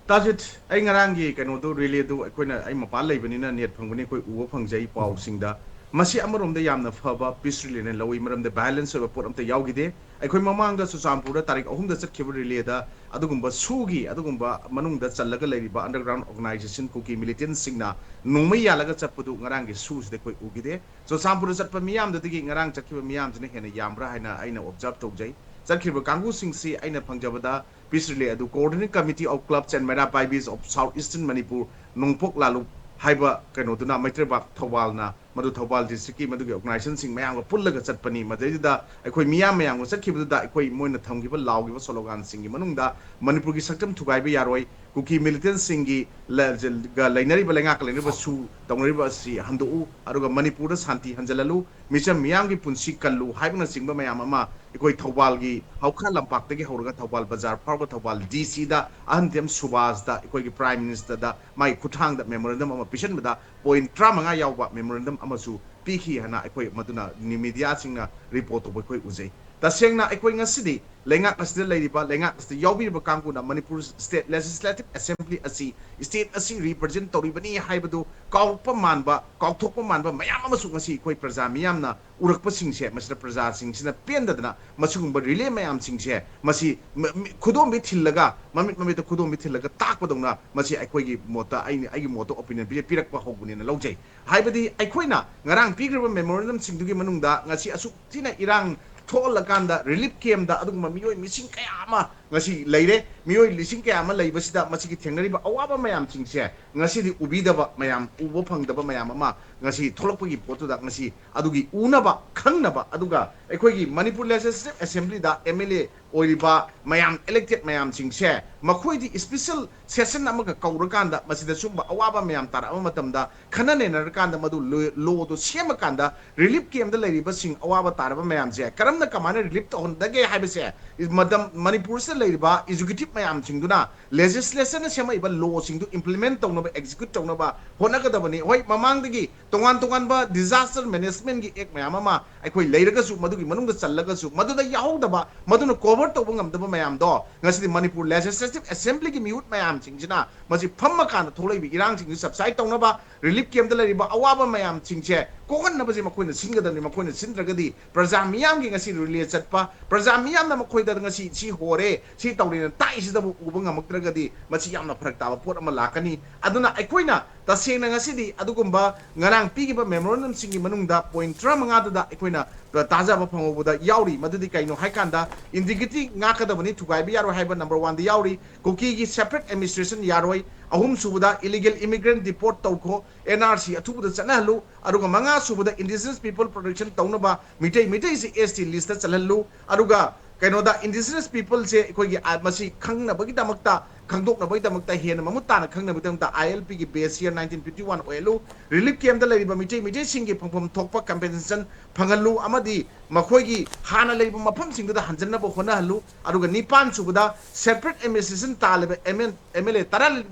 ꯇꯥꯖꯤꯠ, ꯑꯩ ꯉꯔꯥꯡꯒꯤ ꯀꯩꯅꯣꯗꯨ, ꯔꯦꯂꯤꯗꯨ ꯑꯩꯈꯣꯏꯅ, ꯑꯩ ꯃꯄꯥꯟ ꯂꯩꯕꯅꯤꯅ ꯅꯦꯠ ꯐꯪꯕꯅꯤ, ꯑꯩꯈꯣꯏ ꯎꯕ ꯐꯪꯖꯩ ꯄꯥꯎꯁꯤꯡꯗ꯫ ꯃꯁꯤ ꯑꯃꯔꯣꯝꯗ ꯌꯥꯝꯅ ꯐꯕ ꯄꯤꯁ ꯔꯦꯂꯤꯅ ꯂꯧꯏ, ꯃꯔꯝꯗꯤ ꯚꯥꯏꯑꯣꯂꯦꯟꯁ ꯑꯣꯏꯕ ꯄꯣꯠ ꯑꯝꯇ ꯌꯥꯎꯈꯤꯗꯦ꯫ ꯑꯩꯈꯣꯏ ꯃꯃꯥꯡꯗ ꯆꯨꯔꯆꯥꯟꯄꯨꯔꯗ ꯇꯥꯔꯤꯛ ꯑꯍꯨꯝꯗ ꯆꯠꯈꯤꯕ ꯔꯦꯂꯤꯗ ꯑꯗꯨꯒꯨꯝꯕ ꯁꯨꯒꯤ, ꯑꯗꯨꯒꯨꯝꯕ ꯃꯅꯨꯡꯗ ꯆꯜꯂꯒ ꯂꯩꯔꯤꯕ ꯑꯟꯗꯔꯒ꯭ꯔꯥꯎꯟ ꯑꯣꯔꯒꯅꯥꯏꯖꯦꯁꯟ ꯀꯨꯀꯤ ꯃꯤꯂꯤꯇꯦꯟꯁꯤꯡꯅ ꯅꯣꯡꯃꯩ ꯌꯥꯜꯂꯒ ꯆꯠꯄꯗꯨ ꯉꯔꯥꯡꯒꯤ ꯁꯨꯁꯤꯗ ꯑꯩꯈꯣꯏ ꯎꯈꯤꯗꯦ꯫ ꯆꯨꯔꯆꯥꯟꯄꯨꯔꯗ ꯆꯠꯄ ꯃꯤꯌꯥꯝꯗꯨꯗꯒꯤ ꯉꯔꯥꯡ ꯆꯠꯈꯤꯕ ꯃꯤꯌꯥꯝꯁꯤꯅ ꯍꯦꯟꯅ ꯌꯥꯝꯕ꯭ꯔꯥ ꯍꯥꯏꯅ ꯑꯩꯅ ꯑꯣꯕꯖꯥꯔꯕ ꯇꯧꯖꯩ꯫ ꯆꯠꯈ꯭ꯔꯤꯕ ꯀꯥꯡꯕꯨꯁꯤꯡꯁꯤ ꯑꯩꯅ ꯐꯪꯖꯕꯗ ꯄꯤꯁ ꯔꯤꯂꯦ ꯑꯗꯨ Coordinating Committee of Clubs and Mera Paibis of South Eastern Manipur, ꯅꯣꯡꯄꯣꯛ ꯂꯥꯂꯨꯞ ꯍꯥꯏꯕ ꯀꯩꯅꯣꯗꯨꯅ, ꯃꯩꯇ꯭ꯔꯕꯥꯛ ꯊꯧꯕꯥꯜꯅ, ꯃꯗꯨ ꯊꯧꯕꯥꯜ ꯗꯤꯁꯇ꯭ꯔꯤꯛꯀꯤ ꯃꯗꯨꯒꯤ ꯑꯣꯔꯒꯅꯥꯏꯖꯦꯁꯟꯁꯤꯡ ꯃꯌꯥꯝꯒ ꯄꯨꯜꯂꯒ ꯆꯠꯄꯅꯤ꯫ ꯃꯗꯩꯗꯨꯗ ꯑꯩꯈꯣꯏ ꯃꯤꯌꯥꯝ ꯃꯌꯥꯝꯒ ꯆꯠꯈꯤꯕꯗꯨꯗ ꯑꯩꯈꯣꯏ ꯃꯣꯏꯅ ꯊꯝꯈꯤꯕ ꯂꯥꯎꯈꯤꯕ ꯁ꯭ꯂꯣꯒꯥꯟꯁꯤꯡꯒꯤ ꯃꯅꯨꯡꯗ ꯃꯅꯤꯄꯨꯔꯒꯤ ꯁꯛꯇꯝ ꯊꯨꯒꯥꯏꯕ ꯌꯥꯔꯣꯏ, ꯀꯨꯀꯤ ꯃꯤꯂꯤꯇꯦꯟꯁꯤꯡꯒꯤ ꯂ-, ꯒ ꯂꯩꯅꯔꯤꯕ, ꯂꯩꯉꯥꯛꯀ ꯂꯩꯅꯔꯤꯕ ꯁꯨ ꯇꯧꯅꯔꯤꯕ ꯑꯁꯤ ꯍꯟꯗꯣꯛꯎ, ꯑꯗꯨꯒ ꯃꯅꯤꯄꯨꯔꯗ ꯁꯥꯟꯇꯤ ꯍꯟꯖꯤꯜꯍꯜꯂꯨ, ꯃꯤꯆꯝ ꯃꯤꯌꯥꯝꯒꯤ ꯄꯨꯟꯁꯤ ꯀꯜꯂꯨ ꯍꯥꯏꯕꯅꯆꯤꯡꯕ ꯃꯌꯥꯝ ꯑꯃ ꯑꯩꯈꯣꯏ ꯊꯧꯕꯥꯜꯒꯤ ꯍꯧꯈꯥ ꯂꯝꯄꯥꯛꯇꯒꯤ ꯍꯧꯔꯒ ꯊꯧꯕꯥꯜ ꯕꯖꯥꯔ ꯐꯥꯎꯕ ꯊꯧꯕꯥꯜ ꯗꯤ ꯁꯤꯗ ꯑꯍꯟ ꯗꯤ ꯑꯦꯝ ꯁꯨꯕꯥꯁꯇ ꯑꯩꯈꯣꯏꯒꯤ ꯄ꯭ꯔꯥꯏꯝ ꯃꯤꯅꯤꯁꯇꯔꯗ ꯃꯥꯒꯤ ꯈꯨꯠꯊꯥꯡꯗ ꯃꯦꯃꯣꯔꯦꯟꯗꯝ ꯑꯃ ꯄꯤꯁꯤꯟꯕꯗ ꯄꯣꯏꯟ ꯇꯔꯥꯃꯉꯥ ꯌꯥꯎꯕ ꯃꯦꯃꯣꯔꯦꯟꯗꯝ ꯑꯃꯁꯨ ꯄꯤꯈꯤ ꯍꯥꯏꯅ ꯑꯩꯈꯣꯏ ꯃꯗꯨꯅ ꯃꯤꯗꯤꯌꯥꯁꯤꯡꯅ ꯔꯤꯄꯣꯔꯠ ꯇꯧꯕ ꯑꯩꯈꯣꯏ ꯎꯖꯩ꯫ ꯇꯁꯦꯡꯅ ꯑꯩꯈꯣꯏ ꯉꯁꯤꯗꯤ ꯂꯩꯉꯥꯛ ꯑꯁꯤꯗ ꯂꯩꯔꯤꯕ, ꯂꯩꯉꯥꯛ ꯑꯁꯤꯗ ꯌꯥꯎꯕꯤꯔꯤꯕ ꯀꯥꯡꯕꯨꯅ ꯃꯅꯤꯄꯨꯔ State Legislative Assembly ꯑꯁꯤ state ꯑꯁꯤ represent ꯇꯧꯔꯤꯕꯅꯤ ꯍꯥꯏꯕꯗꯨ ꯀꯥꯎꯔꯛꯄ ꯃꯥꯟꯕ, ꯀꯥꯎꯊꯣꯛꯄ ꯃꯥꯟꯕ ꯃꯌꯥꯝ ꯑꯃꯁꯨ ꯉꯁꯤ ꯑꯩꯈꯣꯏ ꯄ꯭ꯔꯖꯥ ꯃꯤꯌꯥꯝꯅ ꯎꯔꯛꯄꯁꯤꯡꯁꯦ, ꯃꯁꯤꯗ ꯄ꯭ꯔꯖꯥꯁꯤꯡꯁꯤꯅ ꯄꯦꯟꯗꯗꯅ ꯃꯁꯤꯒꯨꯝꯕ relay ꯃꯌꯥꯝꯁꯤꯡꯁꯦ ꯃꯁꯤ ꯃ-, ꯃꯤ-, ꯈꯨꯗꯣꯝꯕꯤ ꯊꯤꯜꯂꯒ, ꯃꯃꯤꯠ ꯃꯃꯤꯠꯇ ꯈꯨꯗꯣꯝꯕꯤ ꯊꯤꯜꯂꯒ ꯇꯥꯛꯄꯗꯧꯅ ꯃꯁꯤ ꯑꯩꯈꯣꯏꯒꯤ ꯃꯣꯠꯇ, ꯑꯩꯅ, ꯑꯩꯒꯤ ꯃꯣꯠꯇ opinion ꯄꯤ-, ꯄꯤꯔꯛꯄ ꯍꯧꯕꯅꯦꯅ ꯂꯧꯖꯩ꯫ ꯍꯥꯏꯕꯗꯤ ꯑꯩꯈꯣꯏꯅ ꯉꯔꯥꯡ ꯄꯤꯈ꯭ꯔꯤꯕ memorandumꯁꯤꯡꯗꯨꯒꯤ ꯃꯅꯨꯡꯗ ꯉꯁꯤ ꯑꯁꯨꯛ ꯊꯤꯅ ꯏꯔꯥꯡ ꯊꯣꯛꯍꯜꯂꯀꯥꯟꯗ relief campꯇ ꯑꯗꯨꯒꯨꯝꯕ ꯃꯤꯑꯣꯏ ꯃꯤꯁꯤꯡ ꯀꯌꯥ ꯑꯃ ꯉꯁꯤ ꯂꯩꯔꯦ꯫ ꯃꯤꯑꯣꯏ ꯂꯤꯁꯤꯡ ꯀꯌꯥ ꯑꯃ ꯂꯩꯕꯁꯤꯗ ꯃꯁꯤꯒꯤ ꯊꯦꯡꯅꯔꯤꯕ ꯑꯋꯥꯕ ꯃꯌꯥꯝꯁꯤꯡꯁꯦ ꯉꯁꯤꯗꯤ ꯎꯕꯤꯗꯕ ꯃꯌꯥꯝ, ꯎꯕ ꯐꯪꯗꯕ ꯃꯌꯥꯝ ꯑꯃ ꯉꯁꯤ ꯊꯣꯛꯂꯛꯄꯒꯤ ꯄꯣꯠꯇꯨꯗ ꯉꯁꯤ ꯑꯗꯨꯒꯤ ꯎꯅꯕ, ꯈꯪꯅꯕ, ꯑꯗꯨꯒ ꯑꯩꯈꯣꯏꯒꯤ ꯃꯅꯤꯄꯨꯔ Legislative Assemblyꯗ MLA ꯑꯣꯏꯔꯤꯕ ꯃꯌꯥꯝ, elected ꯃꯌꯥꯝꯁꯤꯡꯁꯦ ꯃꯈꯣꯏꯗꯤ special session ꯑꯃꯒ ꯀꯧꯔꯀꯥꯟꯗ ꯃꯁꯤꯗ ꯁꯨꯝꯕ ꯑꯋꯥꯕ ꯃꯌꯥꯝ ꯇꯥꯔꯛꯑꯕ ꯃꯇꯝꯗ ꯈꯟꯅ ꯅꯩꯅꯔꯀꯥꯟꯗ ꯃꯗꯨ ꯂꯣ-, lawꯗꯣ ꯁꯦꯝꯃꯀꯥꯟꯗ relief campꯇ ꯂꯩꯔꯤꯕꯁꯤꯡ, ꯑꯋꯥꯕ ꯇꯥꯔꯕ ꯃꯌꯥꯝꯁꯦ ꯀꯔꯝꯅ, ꯀꯃꯥꯏꯅ relief ꯇꯧꯍꯟꯒꯗꯒꯦ ꯍꯥꯏꯕꯁꯦ ꯃꯇꯝ ꯃꯅꯤꯄꯨꯔꯁꯤꯗ ꯂꯩꯔꯤꯕ executive ꯃꯌꯥꯝꯁꯤꯡꯗꯨꯅ legislationꯅ ꯁꯦꯝꯃꯛꯏꯕ lawꯁꯤꯡꯗꯨ implement ꯇꯧꯅꯕ, execute ꯇꯧꯅꯕ ꯍꯣꯠꯅꯒꯗꯕꯅꯤ꯫ ꯍꯣꯏ, ꯃꯃꯥꯡꯗꯒꯤ ꯇꯣꯉꯥꯟ ꯇꯣꯉꯥꯟꯕ disaster managementꯀꯤ act ꯃꯌꯥꯝ ꯑꯃ ꯑꯩꯈꯣꯏ ꯂꯩꯔꯒꯁꯨ, ꯃꯗꯨꯒꯤ ꯃꯅꯨꯡꯗ ꯆꯜꯂꯒꯁꯨ, ꯃꯗꯨꯗ ꯌꯥꯎꯍꯧꯗꯕ, ꯃꯗꯨꯅ cover ꯇꯧꯕ ꯉꯝꯗꯕ ꯃꯌꯥꯝꯗꯣ ꯉꯁꯤꯗꯤ ꯃꯅꯤꯄꯨꯔ Legislative Assemblyꯒꯤ ꯃꯤꯍꯨꯠ ꯃꯌꯥꯝꯁꯤꯡꯁꯤꯅ ꯃꯁꯤ ꯐꯝꯃꯀꯥꯟꯗ ꯊꯣꯛꯂꯛꯏꯕ ꯏꯔꯥꯡꯁꯤꯡꯁꯤ subside ꯇꯧꯅꯕ, relief campꯇ ꯂꯩꯔꯤꯕ ꯑꯋꯥꯕ ꯃꯌꯥꯝꯁꯤꯡꯁꯦ ꯀꯣꯛꯍꯟꯅꯕꯁꯦ ꯃꯈꯣꯏꯅ ꯁꯤꯟꯒꯗꯕꯅꯤ꯫ ꯃꯈꯣꯏꯅ ꯁꯤꯟꯗ꯭ꯔꯒꯗꯤ ꯄ꯭ꯔꯖꯥ ꯃꯤꯌꯥꯝꯒꯤ ꯉꯁꯤ relay ꯆꯠꯄ, ꯄ꯭ꯔꯖꯥ ꯃꯤꯌꯥꯝꯅ ꯃꯈꯣꯏꯗ ꯉꯁꯤ ꯁꯤ ꯍꯣꯔꯦ, ꯁꯤ ꯇꯧꯔꯦꯅ ꯇꯥꯛꯏꯁꯤꯗꯕꯨ ꯎꯕ ꯉꯝꯃꯛꯇ꯭ꯔꯒꯗꯤ ꯃꯁꯤ ꯌꯥꯝꯅ ꯐꯔꯛ ꯇꯥꯕ ꯄꯣꯠ ꯑꯃ ꯂꯥꯛꯀꯅꯤ꯫ ꯑꯗꯨꯅ ꯑꯩꯈꯣꯏꯅ ꯇꯁꯦꯡꯅ ꯉꯁꯤꯗꯤ ꯑꯗꯨꯒꯨꯝꯕ ꯉꯔꯥꯡ ꯄꯤꯈꯤꯕ memorandumꯁꯤꯡꯒꯤ ꯃꯅꯨꯡꯗ point ꯇꯔꯥꯃꯉꯥꯗꯨꯗ ꯑꯩꯈꯣꯏꯅ ꯇꯥꯖꯕ ꯐꯪꯍꯧꯕꯗ ꯌꯥꯎꯔꯤ꯫ ꯃꯗꯨꯗꯤ ꯀꯩꯅꯣ ꯍꯥꯏꯀꯥꯟꯗ, integrity ꯉꯥꯛꯀꯗꯕꯅꯤ, ꯊꯨꯒꯥꯏꯕ ꯌꯥꯔꯣꯏ ꯍꯥꯏꯕ number oneꯗ ꯌꯥꯎꯔꯤ꯫ ꯀꯨꯀꯤꯒꯤ separate administration ꯌꯥꯔꯣꯏ꯫ ꯑꯍꯨꯝꯁꯨꯕꯗ, illegal immigrant deport ꯇꯧꯈꯣ, NRC ꯑꯊꯨꯕꯗ ꯆꯠꯅꯍꯜꯂꯨ꯫ ꯑꯗꯨꯒ ꯃꯉꯥꯁꯨꯕꯗ, indigenous people protection ꯇꯧꯅꯕ ꯃꯤꯇꯩ, ꯃꯤꯇꯩꯁꯤ ST listꯇ ꯆꯜꯍꯜꯂꯨ꯫ ꯑꯗꯨꯒ ꯀꯩꯅꯣꯗ, indigenous peopleꯁꯦ ꯑꯩꯈꯣꯏꯒꯤ, ꯑ, ꯃꯁꯤ ꯈꯪꯅꯕꯒꯤꯗꯃꯛꯇ, ꯈꯪꯗꯣꯛꯅꯕꯒꯤꯗꯃꯛꯇ, ꯍꯦꯟꯅ ꯃꯃꯨꯠ ꯇꯥꯅ ꯈꯪꯅꯕꯒꯤꯗꯃꯛꯇ ILPꯒꯤ base year nineteen fifty one ꯑꯣꯏꯍꯜꯂꯨ꯫ Relief campꯇ ꯂꯩꯔꯤꯕ ꯃꯤꯇꯩ, ꯃꯤꯇꯩꯁꯤꯡꯒꯤ ꯐꯪꯐꯝ ꯊꯣꯛꯄ compensation ꯐꯪꯍꯜꯂꯨ ꯑꯃꯗꯤ ꯃꯈꯣꯏꯒꯤ ꯍꯥꯟꯅ ꯂꯩꯔꯤꯕ ꯃꯐꯝꯁꯤꯡꯗꯨꯗ ꯍꯟꯖꯤꯟꯅꯕ ꯍꯣꯠꯅꯍꯜꯂꯨ꯫ ꯑꯗꯨꯒ ꯅꯤꯄꯥꯟ ꯁꯨꯕꯗ, separate administration ꯇꯥꯜꯂꯤꯕ MN, MLA ꯇꯔꯥ,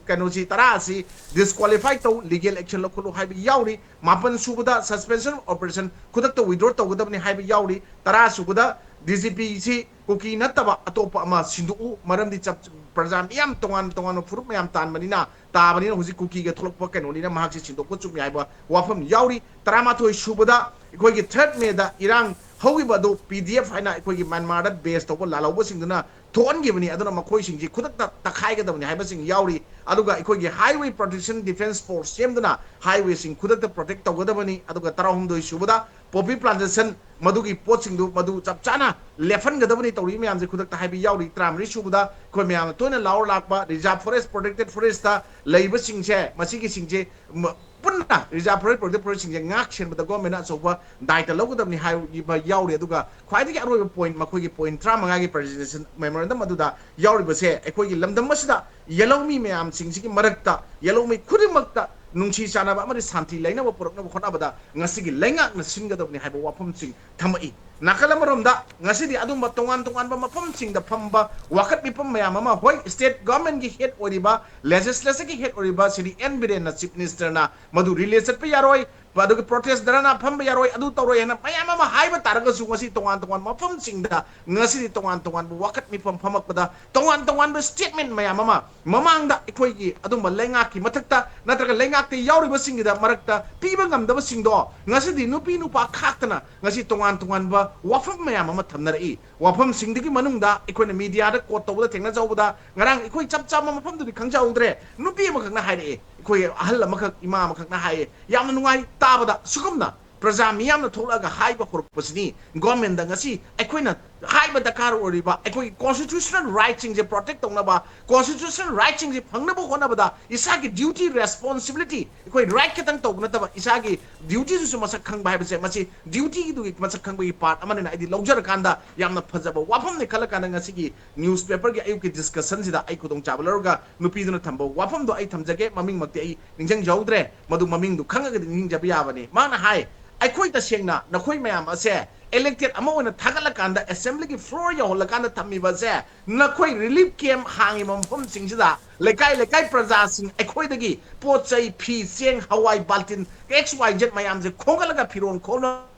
ꯀꯩꯅꯣꯁꯤ, ꯇꯔꯥ ꯑꯁꯤ disqualify ꯇꯧ, legal action ꯂꯧꯈꯠꯂꯨ ꯍꯥꯏꯕ ꯌꯥꯎꯔꯤ꯫ ꯃꯥꯄꯟ ꯁꯨꯕꯗ, suspension of operation, ꯈꯨꯗꯛꯇ withdraw ꯇꯧꯒꯗꯕꯅꯤ ꯍꯥꯏꯕ ꯌꯥꯎꯔꯤ꯫ ꯇꯔꯥ ꯁꯨꯕꯗ, ꯗꯤ ꯖꯤ ꯄꯤꯁꯤ ꯀꯨꯀꯤ ꯅꯠꯇꯕ ꯑꯇꯣꯞꯄ ꯑꯃ ꯁꯤꯟꯗꯣꯛꯎ, ꯃꯔꯝꯗꯤ ꯆꯞ-, ꯄ꯭ꯔꯖꯥ ꯃꯤꯌꯥꯝ ꯇꯣꯉꯥꯟ ꯇꯣꯉꯥꯟꯕ ꯐꯨꯔꯨꯞ ꯃꯌꯥꯝ ꯇꯥꯟꯕꯅꯤꯅ, ꯇꯥꯕꯅꯤꯅ ꯍꯧꯖꯤꯛ ꯀꯨꯀꯤꯒ ꯊꯣꯛꯂꯛꯄ ꯀꯩꯅꯣꯅꯤꯅ ꯃꯍꯥꯛꯁꯤ ꯁꯤꯟꯗꯣꯛꯄ ꯆꯨꯝꯃꯤ ꯍꯥꯏꯕ ꯋꯥꯐꯝ ꯌꯥꯎꯔꯤ꯫ ꯇꯔꯥꯃꯥꯊꯣꯏ ꯁꯨꯕꯗ ꯑꯩꯈꯣꯏꯒꯤ third Mayꯗ ꯏꯔꯥꯡ ꯍꯧꯈꯤꯕ ꯑꯗꯨ P D F ꯍꯥꯏꯅ ꯑꯩꯈꯣꯏꯒꯤ ꯃ꯭ꯌꯥꯟꯃꯥꯔꯗ base ꯇꯧꯕ ꯂꯥꯜꯍꯧꯕꯁꯤꯡꯗꯨꯅ ꯊꯣꯛꯍꯟꯈꯤꯕꯅꯤ꯫ ꯑꯗꯨꯅ ꯃꯈꯣꯏꯁꯤꯡꯁꯤ ꯈꯨꯗꯛꯇ ꯇꯛꯈꯥꯏꯒꯗꯕꯅꯤ ꯍꯥꯏꯕꯁꯤꯡ ꯌꯥꯎꯔꯤ꯫ ꯑꯗꯨꯒ ꯑꯩꯈꯣꯏꯒꯤ Highway Protection Defence Force ꯁꯦꯝꯗꯨꯅ highwayꯁꯤꯡ ꯈꯨꯗꯛꯇ protect ꯇꯧꯒꯗꯕꯅꯤ꯫ ꯑꯗꯨꯒ ꯇꯔꯥꯍꯨꯝꯗꯣꯏ ꯁꯨꯕꯗ poppy plantation ꯃꯗꯨꯒꯤ ꯄꯣꯠꯁꯤꯡꯗꯨ ꯃꯗꯨ ꯆꯞ ꯆꯥꯅ ꯂꯦꯞꯍꯟꯒꯗꯕꯅꯤ ꯇꯧꯔꯤ ꯃꯌꯥꯝꯁꯦ ꯈꯨꯗꯛꯇ ꯍꯥꯏꯕ ꯌꯥꯎꯔꯤ꯫ ꯇꯔꯥꯃꯔꯤ ꯁꯨꯕꯗ ꯑꯩꯈꯣꯏ ꯃꯌꯥꯝꯅ ꯇꯣꯏꯅ ꯂꯥꯎꯔ ꯂꯥꯛꯄ reserve forest, protected forestꯇ ꯂꯩꯕꯁꯤꯡꯁꯦ, ꯃꯁꯤꯒꯤꯁꯤꯡꯁꯦ ꯃ-, ꯄꯨꯟꯅ reserve forest, protected forestꯁꯤꯡꯁꯦ ꯉꯥꯛ ꯁꯦꯟꯕꯗ governmentꯅ ꯑꯆꯧꯕ ꯗꯥꯏꯇ ꯂꯧꯒꯗꯕꯅꯤ ꯍꯥꯏꯕ ꯌꯥꯎꯔꯤ꯫ ꯑꯗꯨꯒ ꯈ꯭ꯋꯥꯏꯗꯒꯤ ꯑꯔꯣꯏꯕ point, ꯃꯈꯣꯏꯒꯤ point ꯇꯔꯥꯃꯉꯥꯒꯤ presentation memorandum ꯑꯗꯨꯗ ꯌꯥꯎꯔꯤꯕꯁꯦ, ꯑꯩꯈꯣꯏꯒꯤ ꯂꯝꯗꯝ ꯑꯁꯤꯗ ꯌꯦꯜꯍꯧꯃꯤ ꯃꯌꯥꯝꯁꯤꯡꯁꯤꯒꯤ ꯃꯔꯛꯇ ꯌꯦꯜꯍꯧꯃꯤ ꯈꯨꯗꯤꯡꯃꯛꯇ ꯅꯨꯡꯁꯤ ꯆꯥꯟꯅꯕ ꯑꯃꯗꯤ ꯁꯥꯟꯇꯤ ꯂꯩꯅꯕ ꯄꯨꯔꯛꯅꯕ ꯍꯣꯠꯅꯕꯗ ꯉꯁꯤꯒꯤ ꯂꯩꯉꯥꯛꯅ ꯁꯤꯟꯒꯗꯕꯅꯤ ꯍꯥꯏꯕ ꯋꯥꯐꯝꯁꯤꯡ ꯊꯝꯃꯛꯏ꯫ ꯅꯥꯀꯜ ꯑꯃꯔꯣꯝꯗ ꯉꯁꯤꯗꯤ ꯑꯗꯨꯝꯕ ꯇꯣꯉꯥꯟ ꯇꯣꯉꯥꯟꯕ ꯃꯐꯝꯁꯤꯡꯗ ꯐꯝꯕ ꯋꯥꯀꯠ ꯃꯤꯐꯝ ꯃꯌꯥꯝ ꯑꯃ, ꯍꯣꯏ, state governmentꯀꯤ head ꯑꯣꯏꯔꯤꯕ, legislatureꯒꯤ head ꯑꯣꯏꯔꯤꯕ ꯁ꯭ꯔꯤ ꯑꯦꯟ ꯕꯤꯔꯦꯟꯅ chief ministerꯅ ꯃꯗꯨ relay ꯆꯠꯄ ꯌꯥꯔꯣꯏ, ꯑꯗꯨꯒ protest ꯙꯔꯅꯥ ꯐꯝꯕ ꯌꯥꯔꯣꯏ, ꯑꯗꯨ ꯇꯧꯔꯣꯏ ꯍꯥꯏꯅ ꯃꯌꯥꯝ ꯑꯃ ꯍꯥꯏꯕ ꯇꯥꯔꯒꯁꯨ, ꯉꯁꯤ ꯇꯣꯉꯥꯟ ꯇꯣꯉꯥꯟꯕ ꯃꯐꯝꯁꯤꯡꯗ ꯉꯁꯤꯗꯤ ꯇꯣꯉꯥꯟ ꯇꯣꯉꯥꯟꯕ ꯋꯥꯀꯠ ꯃꯤꯐꯝ ꯐꯝꯃꯛꯄꯗ ꯇꯣꯉꯥꯟ ꯇꯣꯉꯥꯟꯕ statement ꯃꯌꯥꯝ ꯑꯃ ꯃꯃꯥꯡꯗ ꯑꯩꯈꯣꯏꯒꯤ ꯑꯗꯨꯝꯕ ꯂꯩꯉꯥꯛꯀꯤ ꯃꯊꯛꯇ ꯅꯠꯇ꯭ꯔꯒ ꯂꯩꯉꯥꯛꯇ ꯌꯥꯎꯔꯤꯕꯁꯤꯡꯒꯤꯗ ꯃꯔꯛꯇ ꯄꯤꯕ ꯉꯝꯗꯕꯁꯤꯡꯗꯣ ꯉꯁꯤꯗꯤ ꯅꯨꯄꯤ ꯅꯨꯄꯥ ꯈꯥꯛꯇꯅ ꯉꯁꯤ ꯇꯣꯉꯥꯟ ꯇꯣꯉꯥꯟꯕ ꯋꯥꯐꯝ ꯃꯌꯥꯝ ꯑꯃ ꯊꯝꯅꯔꯛꯏ꯫ ꯋꯥꯐꯝꯁꯤꯡꯗꯨꯒꯤ ꯃꯅꯨꯡꯗ ꯑꯩꯈꯣꯏꯅ mediaꯗ quote ꯇꯧꯕꯗ ꯊꯦꯡꯅꯖꯍꯧꯕꯗ, ꯉꯔꯥꯡ ꯑꯩꯈꯣꯏ ꯆꯞ ꯆꯥꯕ ꯃꯐꯝꯗꯨꯗꯤ ꯈꯪꯖꯍꯧꯗ꯭ꯔꯦ, ꯅꯨꯄꯤ ꯑꯃꯈꯛꯅ ꯍꯥꯏꯔꯛꯑꯦ, ꯑꯩꯈꯣꯏ ꯑꯍꯜ ꯑꯃꯈꯛ, ꯏꯃꯥ ꯑꯃꯈꯛꯅ ꯍꯥꯏꯌꯦ, ꯌꯥꯝꯅ ꯅꯨꯡꯉꯥꯏ ꯇꯥꯕꯗ꯫ ꯁꯤꯒꯨꯝꯅ ꯄ꯭ꯔꯖꯥ ꯃꯤꯌꯥꯝꯅ ꯊꯣꯛꯂꯛꯑꯒ ꯍꯥꯏꯕ ꯍꯧꯔꯛꯄꯁꯤꯅꯤ governmentꯗ ꯉꯁꯤ ꯑꯩꯈꯣꯏꯅ ꯍꯥꯏꯕ ꯗꯔꯀꯥꯔ ꯑꯣꯏꯔꯤꯕ, ꯑꯩꯈꯣꯏꯒꯤ constitutional rightꯁꯤꯡꯁꯦ protect ꯇꯧꯅꯕ, constitutional rightꯁꯤꯡꯁꯦ ꯐꯪꯅꯕ ꯍꯣꯠꯅꯕꯗ ꯏꯁꯥꯒꯤ duty, responsibility, ꯑꯩꯈꯣꯏ right ꯈꯛꯇꯪ ꯇꯧꯕ ꯅꯠꯇꯕ ꯏꯁꯥꯒꯤ dutyꯗꯨꯁꯨ ꯃꯁꯛ ꯈꯪꯕ ꯍꯥꯏꯕꯁꯦ, ꯃꯁꯤ dutyꯗꯨꯒꯤ ꯃꯁꯛ ꯈꯪꯕꯒꯤ part ꯑꯃꯅꯤꯅ ꯑꯩꯗꯤ ꯂꯧꯖꯔꯀꯥꯟꯗ ꯌꯥꯝꯅ ꯐꯖꯕ ꯋꯥꯐꯝꯅꯤ ꯈꯜꯂꯀꯥꯟꯗ ꯉꯁꯤꯒꯤ newspaperꯒꯤ ꯑꯌꯨꯛꯀꯤ discussionꯁꯤꯗ ꯑꯩ ꯈꯨꯗꯣꯡꯆꯥꯕ ꯂꯧꯔꯒ ꯅꯨꯄꯤꯗꯨꯅ ꯊꯝꯕ ꯋꯥꯐꯝꯗꯣ ꯑꯩ ꯊꯝꯖꯒꯦ꯫ ꯃꯃꯤꯡꯃꯛꯇꯤ ꯑꯩ ꯅꯤꯡꯁꯤꯡꯖꯍꯧꯗ꯭ꯔꯦ, ꯃꯗꯨ ꯃꯃꯤꯡꯗꯨ ꯈꯪꯉꯒꯗꯤ ꯅꯤꯡꯁꯤꯡꯖꯕ ꯌꯥꯕꯅꯤ꯫ ꯃꯥꯅ ꯍꯥꯏ, "ꯑꯩꯈꯣꯏ ꯇꯁꯦꯡꯅ ꯅꯈꯣꯏ ꯃꯌꯥꯝ ꯑꯁꯦ elected ꯑꯃ ꯑꯣꯏꯅ ꯊꯥꯒꯠꯂꯀꯥꯟꯗ, assemblyꯒꯤ floor ꯌꯧꯍꯜꯂꯀꯥꯟꯗ ꯊꯝꯃꯤꯕ ꯑꯁꯦ, ꯅꯈꯣꯏ relief camp ꯍꯥꯡꯉꯤꯕ ꯃꯐꯝꯁꯤꯡꯁꯤꯗ ꯂꯩꯀꯥꯏ ꯂꯩꯀꯥꯏ ꯄ꯭ꯔꯖꯥꯁꯤꯡ ꯑꯩꯈꯣꯏꯗꯒꯤ ꯄꯣꯠ ꯆꯩ, ꯐꯤ, ꯆꯦꯡ, ꯍꯋꯥꯏ, ꯕꯥꯜꯇꯤꯟ, X Y Z ꯃꯌꯥꯝꯁꯦ ꯈꯣꯝꯒꯠꯂꯒ ꯐꯤꯔꯣꯜ ꯈꯣꯝꯅ"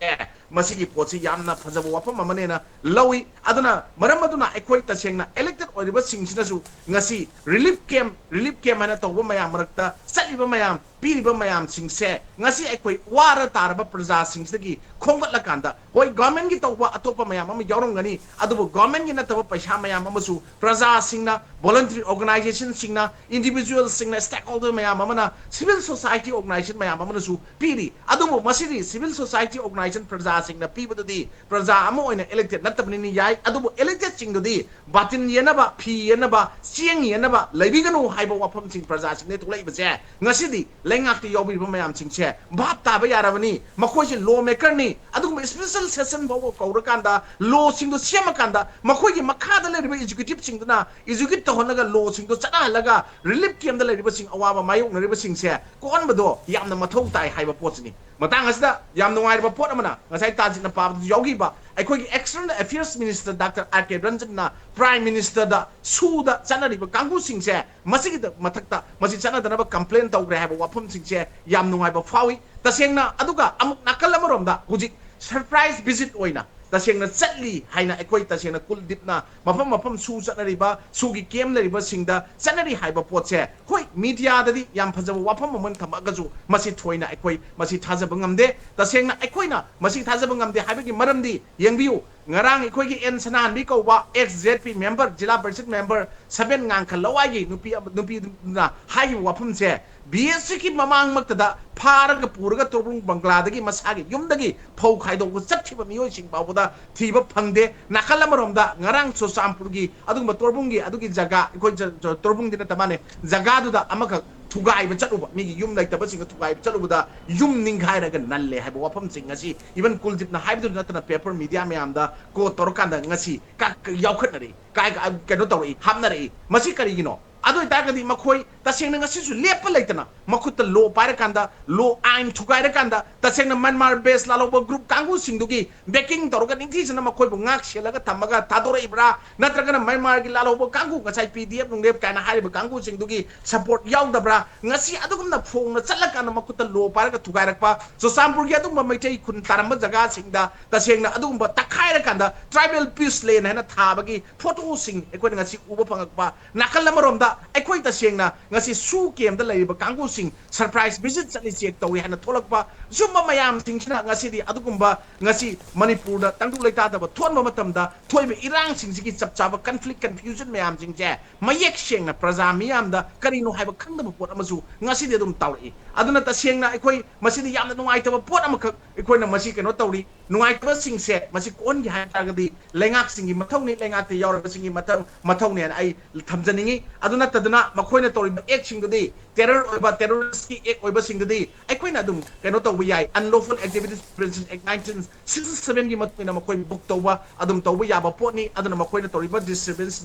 ꯑꯦ, ꯃꯁꯤꯒꯤ ꯄꯣꯠꯁꯤ ꯌꯥꯝꯅ ꯐꯖꯕ ꯋꯥꯐꯝ ꯑꯃꯅꯦꯅ ꯂꯧꯏ꯫ ꯑꯗꯨꯅ ꯃꯔꯝ ꯑꯗꯨꯅ ꯑꯩꯈꯣꯏ ꯇꯁꯦꯡꯅ elected ꯑꯣꯏꯔꯤꯕꯁꯤꯡꯁꯤꯅꯁꯨ ꯉꯁꯤ relief camp, relief camp ꯍꯥꯏꯅ ꯇꯧꯕ ꯃꯌꯥꯝ ꯃꯔꯛꯇ ꯆꯠꯂꯤꯕ ꯃꯌꯥꯝ, ꯄꯤꯔꯤꯕ ꯃꯌꯥꯝꯁꯤꯡꯁꯦ ꯉꯁꯤ ꯑꯩꯈꯣꯏ ꯋꯥꯔ ꯇꯥꯔꯕ ꯄ꯭ꯔꯖꯥꯁꯤꯡꯁꯤꯗꯒꯤ ꯈꯣꯝꯒꯠꯂꯀꯥꯟꯗ, ꯍꯣꯏ, governmentꯀꯤ ꯇꯧꯕ ꯑꯇꯣꯞꯄ ꯃꯌꯥꯝ ꯑꯃ ꯌꯥꯎꯔꯝꯒꯅꯤ, ꯑꯗꯨꯕꯨ governmentꯀꯤ ꯅꯠꯇꯕ ꯄꯩꯁꯥ ꯃꯌꯥꯝ ꯑꯃꯁꯨ ꯄ꯭ꯔꯖꯥꯁꯤꯡꯅ, voluntary organizationꯁꯤꯡꯅ, individualꯁꯤꯡꯅ, stakeholder ꯃꯌꯥꯝ ꯑꯃꯅ, civil society organization ꯃꯌꯥꯝ ꯑꯃꯅꯁꯨ ꯄꯤꯔꯤ꯫ ꯑꯗꯨꯕꯨ ꯃꯁꯤꯗꯤ civil society organization ꯄ꯭ꯔꯖꯥꯁꯤꯡꯅ ꯄꯤꯕꯗꯨꯗꯤ ꯄ꯭ꯔꯖꯥ ꯑꯃ ꯑꯣꯏꯅ elected ꯅꯠꯇꯕꯅꯤꯅ ꯌꯥꯏ, ꯑꯗꯨꯕꯨ electedꯁꯤꯡꯗꯨꯗꯤ ꯕꯥꯇꯤꯟ ꯌꯦꯟꯅꯕ, ꯐꯤ ꯌꯦꯟꯅꯕ, ꯆꯦꯡ ꯌꯦꯟꯅꯕ ꯂꯩꯕꯤꯒꯅꯨ ꯍꯥꯏꯕ ꯋꯥꯐꯝꯁꯤꯡ ꯄ꯭ꯔꯖꯥꯁꯤꯡꯗꯒꯤ ꯊꯣꯛꯂꯛꯏꯕꯁꯦ ꯉꯁꯤꯗꯤ ꯂꯩꯉꯥꯛꯇ ꯌꯥꯎꯕꯤꯔꯤꯕ ꯃꯌꯥꯝꯁꯤꯡꯁꯦ ꯚꯥꯞ ꯇꯥꯕ ꯌꯥꯔꯕꯅꯤ꯫ ꯃꯈꯣꯏꯁꯦ law makerꯅꯤ꯫ ꯑꯗꯨꯒꯨꯝꯕ special session ꯐꯥꯎꯕ ꯀꯧꯔꯀꯥꯟꯗ, lawꯁꯤꯡꯗꯣ ꯁꯦꯝꯃꯀꯥꯟꯗ, ꯃꯈꯣꯏꯒꯤ ꯃꯈꯥꯗ ꯂꯩꯔꯤꯕ executiveꯁꯤꯡꯗꯨꯅ execute ꯇꯧꯍꯜꯂꯒ, lawꯁꯤꯡꯗꯣ ꯆꯠꯅꯍꯜꯂꯒ, relief campꯇ ꯂꯩꯔꯤꯕꯁꯤꯡ, ꯑꯋꯥꯕ ꯃꯥꯌꯣꯛꯅꯔꯤꯕꯁꯤꯡꯁꯦ ꯀꯣꯛꯍꯟꯕꯗꯣ ꯌꯥꯝꯅ ꯃꯊꯧ ꯇꯥꯏ ꯍꯥꯏꯕ ꯄꯣꯠꯁꯤꯅꯤ꯫ ꯃꯇꯥꯡ ꯑꯁꯤꯗ ꯌꯥꯝ ꯅꯨꯡꯉꯥꯏꯔꯕ ꯄꯣꯠ ꯑꯃꯅ, ꯉꯁꯥꯏ ꯇꯥꯖꯤꯠꯅ ꯄꯥꯕꯗꯁꯨ ꯌꯥꯎꯈꯤꯕ ꯑꯩꯈꯣꯏꯒꯤ External Affairs Minister Doctor R K Ranjanꯅ Prime Ministerꯗ, ꯁꯨꯗ ꯆꯠꯅꯔꯤꯕ ꯀꯥꯡꯕꯨꯁꯤꯡꯁꯦ, ꯃꯁꯤꯒꯤ ꯃꯊꯛꯇ ꯃꯁꯤ ꯆꯠꯅꯗꯅꯕ complain ꯇꯧꯈ꯭ꯔꯦ ꯍꯥꯏꯕ ꯋꯥꯐꯝꯁꯤꯡꯁꯦ ꯌꯥꯝ ꯅꯨꯡꯉꯥꯏꯕ ꯐꯥꯎꯏ꯫ ꯇꯁꯦꯡꯅ, ꯑꯗꯨꯒ ꯑꯃꯨꯛ ꯅꯥꯀꯜ ꯑꯃꯔꯣꯝꯗ ꯍꯧꯖꯤꯛ surprise visit ꯑꯣꯏꯅ ꯇꯁꯦꯡꯅ ꯆꯠꯂꯤ ꯍꯥꯏꯅ ꯑꯩꯈꯣꯏ ꯇꯁꯦꯡꯅ ꯀꯨꯜꯗꯤꯞꯅ ꯃꯐꯝ ꯃꯐꯝ ꯁꯨ ꯆꯠꯅꯔꯤꯕ, ꯁꯨꯒꯤ camp ꯂꯩꯔꯤꯕꯁꯤꯡꯗ ꯆꯠꯅꯔꯤ ꯍꯥꯏꯕ ꯄꯣꯠꯁꯦ, ꯍꯣꯏ, mediaꯗꯗꯤ ꯌꯥꯝ ꯐꯖꯕ ꯋꯥꯐꯝ ꯑꯃ ꯊꯝꯃꯛꯑꯒꯁꯨ, ꯃꯁꯤ ꯊꯣꯏꯅ ꯑꯩꯈꯣꯏ ꯃꯁꯤ ꯊꯥꯖꯕ ꯉꯝꯗꯦ꯫ ꯇꯁꯦꯡꯅ ꯑꯩꯈꯣꯏꯅ ꯃꯁꯤ ꯊꯥꯖꯕ ꯉꯝꯗꯦ ꯍꯥꯏꯕꯒꯤ ꯃꯔꯝꯗꯤ, ꯌꯦꯡꯕꯤꯌꯨ, ꯉꯔꯥꯡ ꯑꯩꯈꯣꯏꯒꯤ ꯑꯦꯟ ꯁꯅꯥꯍꯟꯕꯤ ꯀꯧꯕ ex Z P member, ꯖꯤꯂꯥ ꯄꯔꯤꯁꯠ member, ꯁꯕꯦꯟ ꯉꯥꯡꯈ ꯂꯋꯥꯏꯒꯤ ꯅꯨꯄꯤ ꯑꯃ-, ꯅꯨꯄꯤꯗꯨꯅ ꯍꯥꯏꯈꯤꯕ ꯋꯥꯐꯝꯁꯦ, B S Fꯀꯤ ꯃꯃꯥꯡꯃꯛꯇꯗ ꯐꯥꯔꯒ ꯄꯨꯔꯒ ꯇꯣꯔꯕꯨꯡ ꯕꯪꯒ꯭ꯂꯥꯗꯒꯤ ꯃꯁꯥꯒꯤ ꯌꯨꯝꯗꯒꯤ ꯐꯧ ꯈꯥꯏꯗꯣꯛꯄ ꯆꯠꯈꯤꯕ ꯃꯤꯑꯣꯏꯁꯤꯡ ꯐꯥꯎꯕꯗ ꯊꯤꯕ ꯐꯪꯗꯦ꯫ ꯅꯥꯀꯜ ꯑꯃꯔꯣꯝꯗ ꯉꯔꯥꯡ ꯆꯨꯔꯆꯥꯟꯄꯨꯔꯒꯤ ꯑꯗꯨꯒꯨꯝꯕ ꯇꯣꯔꯕꯨꯡꯒꯤ ꯑꯗꯨꯒꯤ ꯖꯒꯥ, ꯑꯩꯈꯣꯏ ꯖ-, ꯖ-, ꯇꯣꯔꯕꯨꯡꯗꯤ ꯅꯠꯇ ꯃꯥꯅꯦ, ꯖꯒꯥꯗꯨꯗ ꯑꯃꯈꯛ ꯊꯨꯒꯥꯏꯕ ꯆꯠꯂꯨꯕ, ꯃꯤꯒꯤ ꯌꯨꯝ ꯂꯩꯇꯕꯁꯤꯡꯗ ꯊꯨꯒꯥꯏꯕ ꯆꯠꯂꯨꯕꯗ ꯌꯨꯝ ꯅꯤꯡꯈꯥꯏꯔꯒ ꯅꯜꯂꯦ ꯍꯥꯏꯕ ꯋꯥꯐꯝꯁꯤꯡ ꯉꯁꯤ even ꯀꯨꯜꯗꯤꯞꯅ ꯍꯥꯏꯕꯗꯨ ꯅꯠꯇꯅ paper media ꯃꯌꯥꯝꯗ quote ꯇꯧꯔꯀꯥꯟꯗ ꯉꯁꯤ ꯀ-, ꯀ-, ꯌꯥꯎꯈꯠꯅꯔꯛꯏ, ꯀꯥꯏ-, ꯀ-, ꯀꯩꯅꯣ ꯇꯧꯔꯛꯏ, ꯍꯥꯞꯅꯔꯛꯏ꯫ ꯃꯁꯤ ꯀꯔꯤꯒꯤꯅꯣ? ꯑꯗꯨ ꯑꯣꯏꯇꯥꯔꯒꯗꯤ ꯃꯈꯣꯏ ꯇꯁꯦꯡꯅ ꯉꯁꯤꯁꯨ ꯂꯦꯞꯄ ꯂꯩꯇꯅ ꯃꯈꯨꯠꯇ ꯂꯣ ꯄꯥꯏꯔꯀꯥꯟꯗ, ꯂꯣ ꯑꯥꯏꯟ ꯊꯨꯒꯥꯏꯔꯀꯥꯟꯗ, ꯇꯁꯦꯡꯅ ꯃ꯭ꯌꯥꯟꯃꯥꯔ ꯕꯦꯁ ꯂꯥꯜꯍꯧꯕ ꯒ꯭ꯔꯨꯞ ꯀꯥꯡꯕꯨꯁꯤꯡꯗꯨꯒꯤ ꯕꯦꯀꯤꯡ ꯇꯧꯔꯒ ꯅꯤꯡꯊꯤꯖꯅ ꯃꯈꯣꯏꯕꯨ ꯉꯥꯛ ꯁꯦꯜꯂꯒ ꯊꯝꯃꯒ ꯊꯥꯗꯣꯔꯛꯏꯕ꯭ꯔꯥ? ꯅꯠꯇ꯭ꯔꯒꯅ ꯃ꯭ꯌꯥꯟꯃꯥꯔꯒꯤ ꯂꯥꯜꯍꯧꯕ ꯀꯥꯡꯕꯨ, ꯉꯁꯥꯏ ꯄꯤ ꯗꯤ ꯑꯦꯐ ꯅꯨꯡꯗꯦꯞ ꯀꯥꯏꯅ ꯍꯥꯏꯔꯤꯕ ꯀꯥꯡꯕꯨꯁꯤꯡꯗꯨꯒꯤ ꯁꯄꯣꯔꯠ ꯌꯥꯎꯗꯕ꯭ꯔꯥ? ꯉꯁꯤ ꯑꯗꯨꯒꯨꯝꯅ ꯐꯣꯡꯅ ꯆꯠꯂꯀꯥꯟꯗ ꯃꯈꯨꯠꯇ ꯂꯣ ꯄꯥꯏꯔꯒ ꯊꯨꯒꯥꯏꯔꯛꯄ, ꯆꯨꯔꯆꯥꯟꯄꯨꯔꯒꯤ ꯑꯗꯨꯒꯨꯝꯕ ꯃꯩꯇꯩ ꯈꯨꯟ ꯇꯥꯔꯝꯕ ꯖꯒꯥꯁꯤꯡꯗ ꯇꯁꯦꯡꯅ ꯑꯗꯨꯒꯨꯝꯕ ꯇꯛꯈꯥꯏꯔꯀꯥꯟꯗ ꯇ꯭ꯔꯥꯏꯕꯦꯜ ꯄꯤꯁ ꯂꯦꯟ ꯍꯥꯏꯅ ꯊꯥꯕꯒꯤ ꯐꯣꯇꯣꯁꯤꯡ ꯑꯩꯈꯣꯏꯅ ꯉꯁꯤ ꯎꯕ ꯐꯪꯉꯛꯄ, ꯅꯥꯀꯜ ꯑꯃꯔꯣꯝꯗ ꯑꯩꯈꯣꯏ ꯇꯁꯦꯡꯅ ꯉꯁꯤ ꯁꯨ ꯀꯦꯝꯗ ꯂꯩꯔꯤꯕ ꯀꯥꯡꯕꯨꯁꯤꯡ ꯁꯔꯄ꯭ꯔꯥꯏꯁ ꯚꯤꯖꯤꯠ ꯆꯠꯂꯤ, ꯆꯦꯛ ꯇꯧꯏ ꯍꯥꯏꯅ ꯊꯣꯛꯂꯛꯄ, ꯁꯨꯝꯕ ꯃꯌꯥꯝꯁꯤꯡꯁꯤꯅ ꯉꯁꯤꯗꯤ ꯑꯗꯨꯒꯨꯝꯕ ꯉꯁꯤ ꯃꯅꯤꯄꯨꯔꯗ ꯇꯪꯗꯨ ꯂꯩꯇꯥꯗꯕ ꯊꯣꯛꯍꯟꯕ ꯃꯇꯝꯗ ꯊꯣꯛꯏꯕ ꯏꯔꯥꯡꯁꯤꯡꯁꯤꯒꯤ ꯆꯞ ꯆꯥꯕ ꯀꯟꯐ꯭ꯂꯤꯛ ꯀꯟꯐ꯭ꯌꯨꯖꯟ ꯃꯌꯥꯝꯁꯤꯡꯁꯦ ꯃꯌꯦꯛ ꯁꯦꯡꯅ ꯄ꯭ꯔꯖꯥ ꯃꯤꯌꯥꯝꯗ ꯀꯔꯤꯅꯣ ꯍꯥꯏꯕ ꯈꯪꯗꯕ ꯄꯣꯠ ꯑꯃꯁꯨ ꯉꯁꯤꯗꯤ ꯑꯗꯨꯝ ꯇꯥꯎꯔꯛꯏ꯫ ꯑꯗꯨꯅ ꯇꯁꯦꯡꯅ ꯑꯩꯈꯣꯏ ꯃꯁꯤꯗꯤ ꯌꯥꯝꯅ ꯅꯨꯡꯉꯥꯏꯇꯕ ꯄꯣꯠ ꯑꯃꯈꯛ ꯑꯩꯈꯣꯏꯅ ꯃꯁꯤ ꯀꯩꯅꯣ ꯇꯧꯔꯤ꯫ ꯅꯨꯡꯉꯥꯏꯇꯕꯁꯤꯡꯁꯦ ꯃꯁꯤ ꯀꯣꯛꯍꯟꯒꯦ ꯍꯥꯏ ꯇꯥꯔꯒꯗꯤ ꯂꯩꯉꯥꯛꯁꯤꯡꯒꯤ ꯃꯊꯧꯅꯤ, ꯂꯩꯉꯥꯛꯇ ꯌꯥꯎꯔꯕꯁꯤꯡꯒꯤ ꯃꯊꯧ, ꯃꯊꯧꯅꯦꯅ ꯑꯩ ꯊꯝꯖꯅꯤꯡꯉꯤ꯫ ꯑꯗꯨ ꯅꯠꯇꯗꯅ ꯃꯈꯣꯏꯅ ꯇꯧꯔꯤꯕ ꯑꯦꯛꯁꯤꯡꯗꯨꯗꯤ ꯇꯦꯔꯔ ꯑꯣꯏꯕ, ꯇꯦꯔꯣꯔꯤꯁꯀꯤ ꯑꯦꯛ ꯑꯣꯏꯕꯁꯤꯡꯗꯨꯗꯤ ꯑꯩꯈꯣꯏꯅ ꯑꯗꯨꯝ ꯀꯩꯅꯣ ꯇꯧꯕ ꯌꯥꯏ, Unlawful Activities Prevention Act nineteen sixty seven ꯒꯤ ꯃꯇꯨꯡ ꯏꯟꯅ ꯃꯈꯣꯏ ꯕꯨꯛ ꯇꯧꯕ ꯑꯗꯨꯝ ꯇꯧꯕ ꯌꯥꯕ ꯄꯣꯠꯅꯤ꯫ ꯑꯗꯨꯅ ꯃꯈꯣꯏꯅ ꯇꯧꯔꯤꯕ ꯗꯤꯁꯇꯔꯕꯦꯟꯁ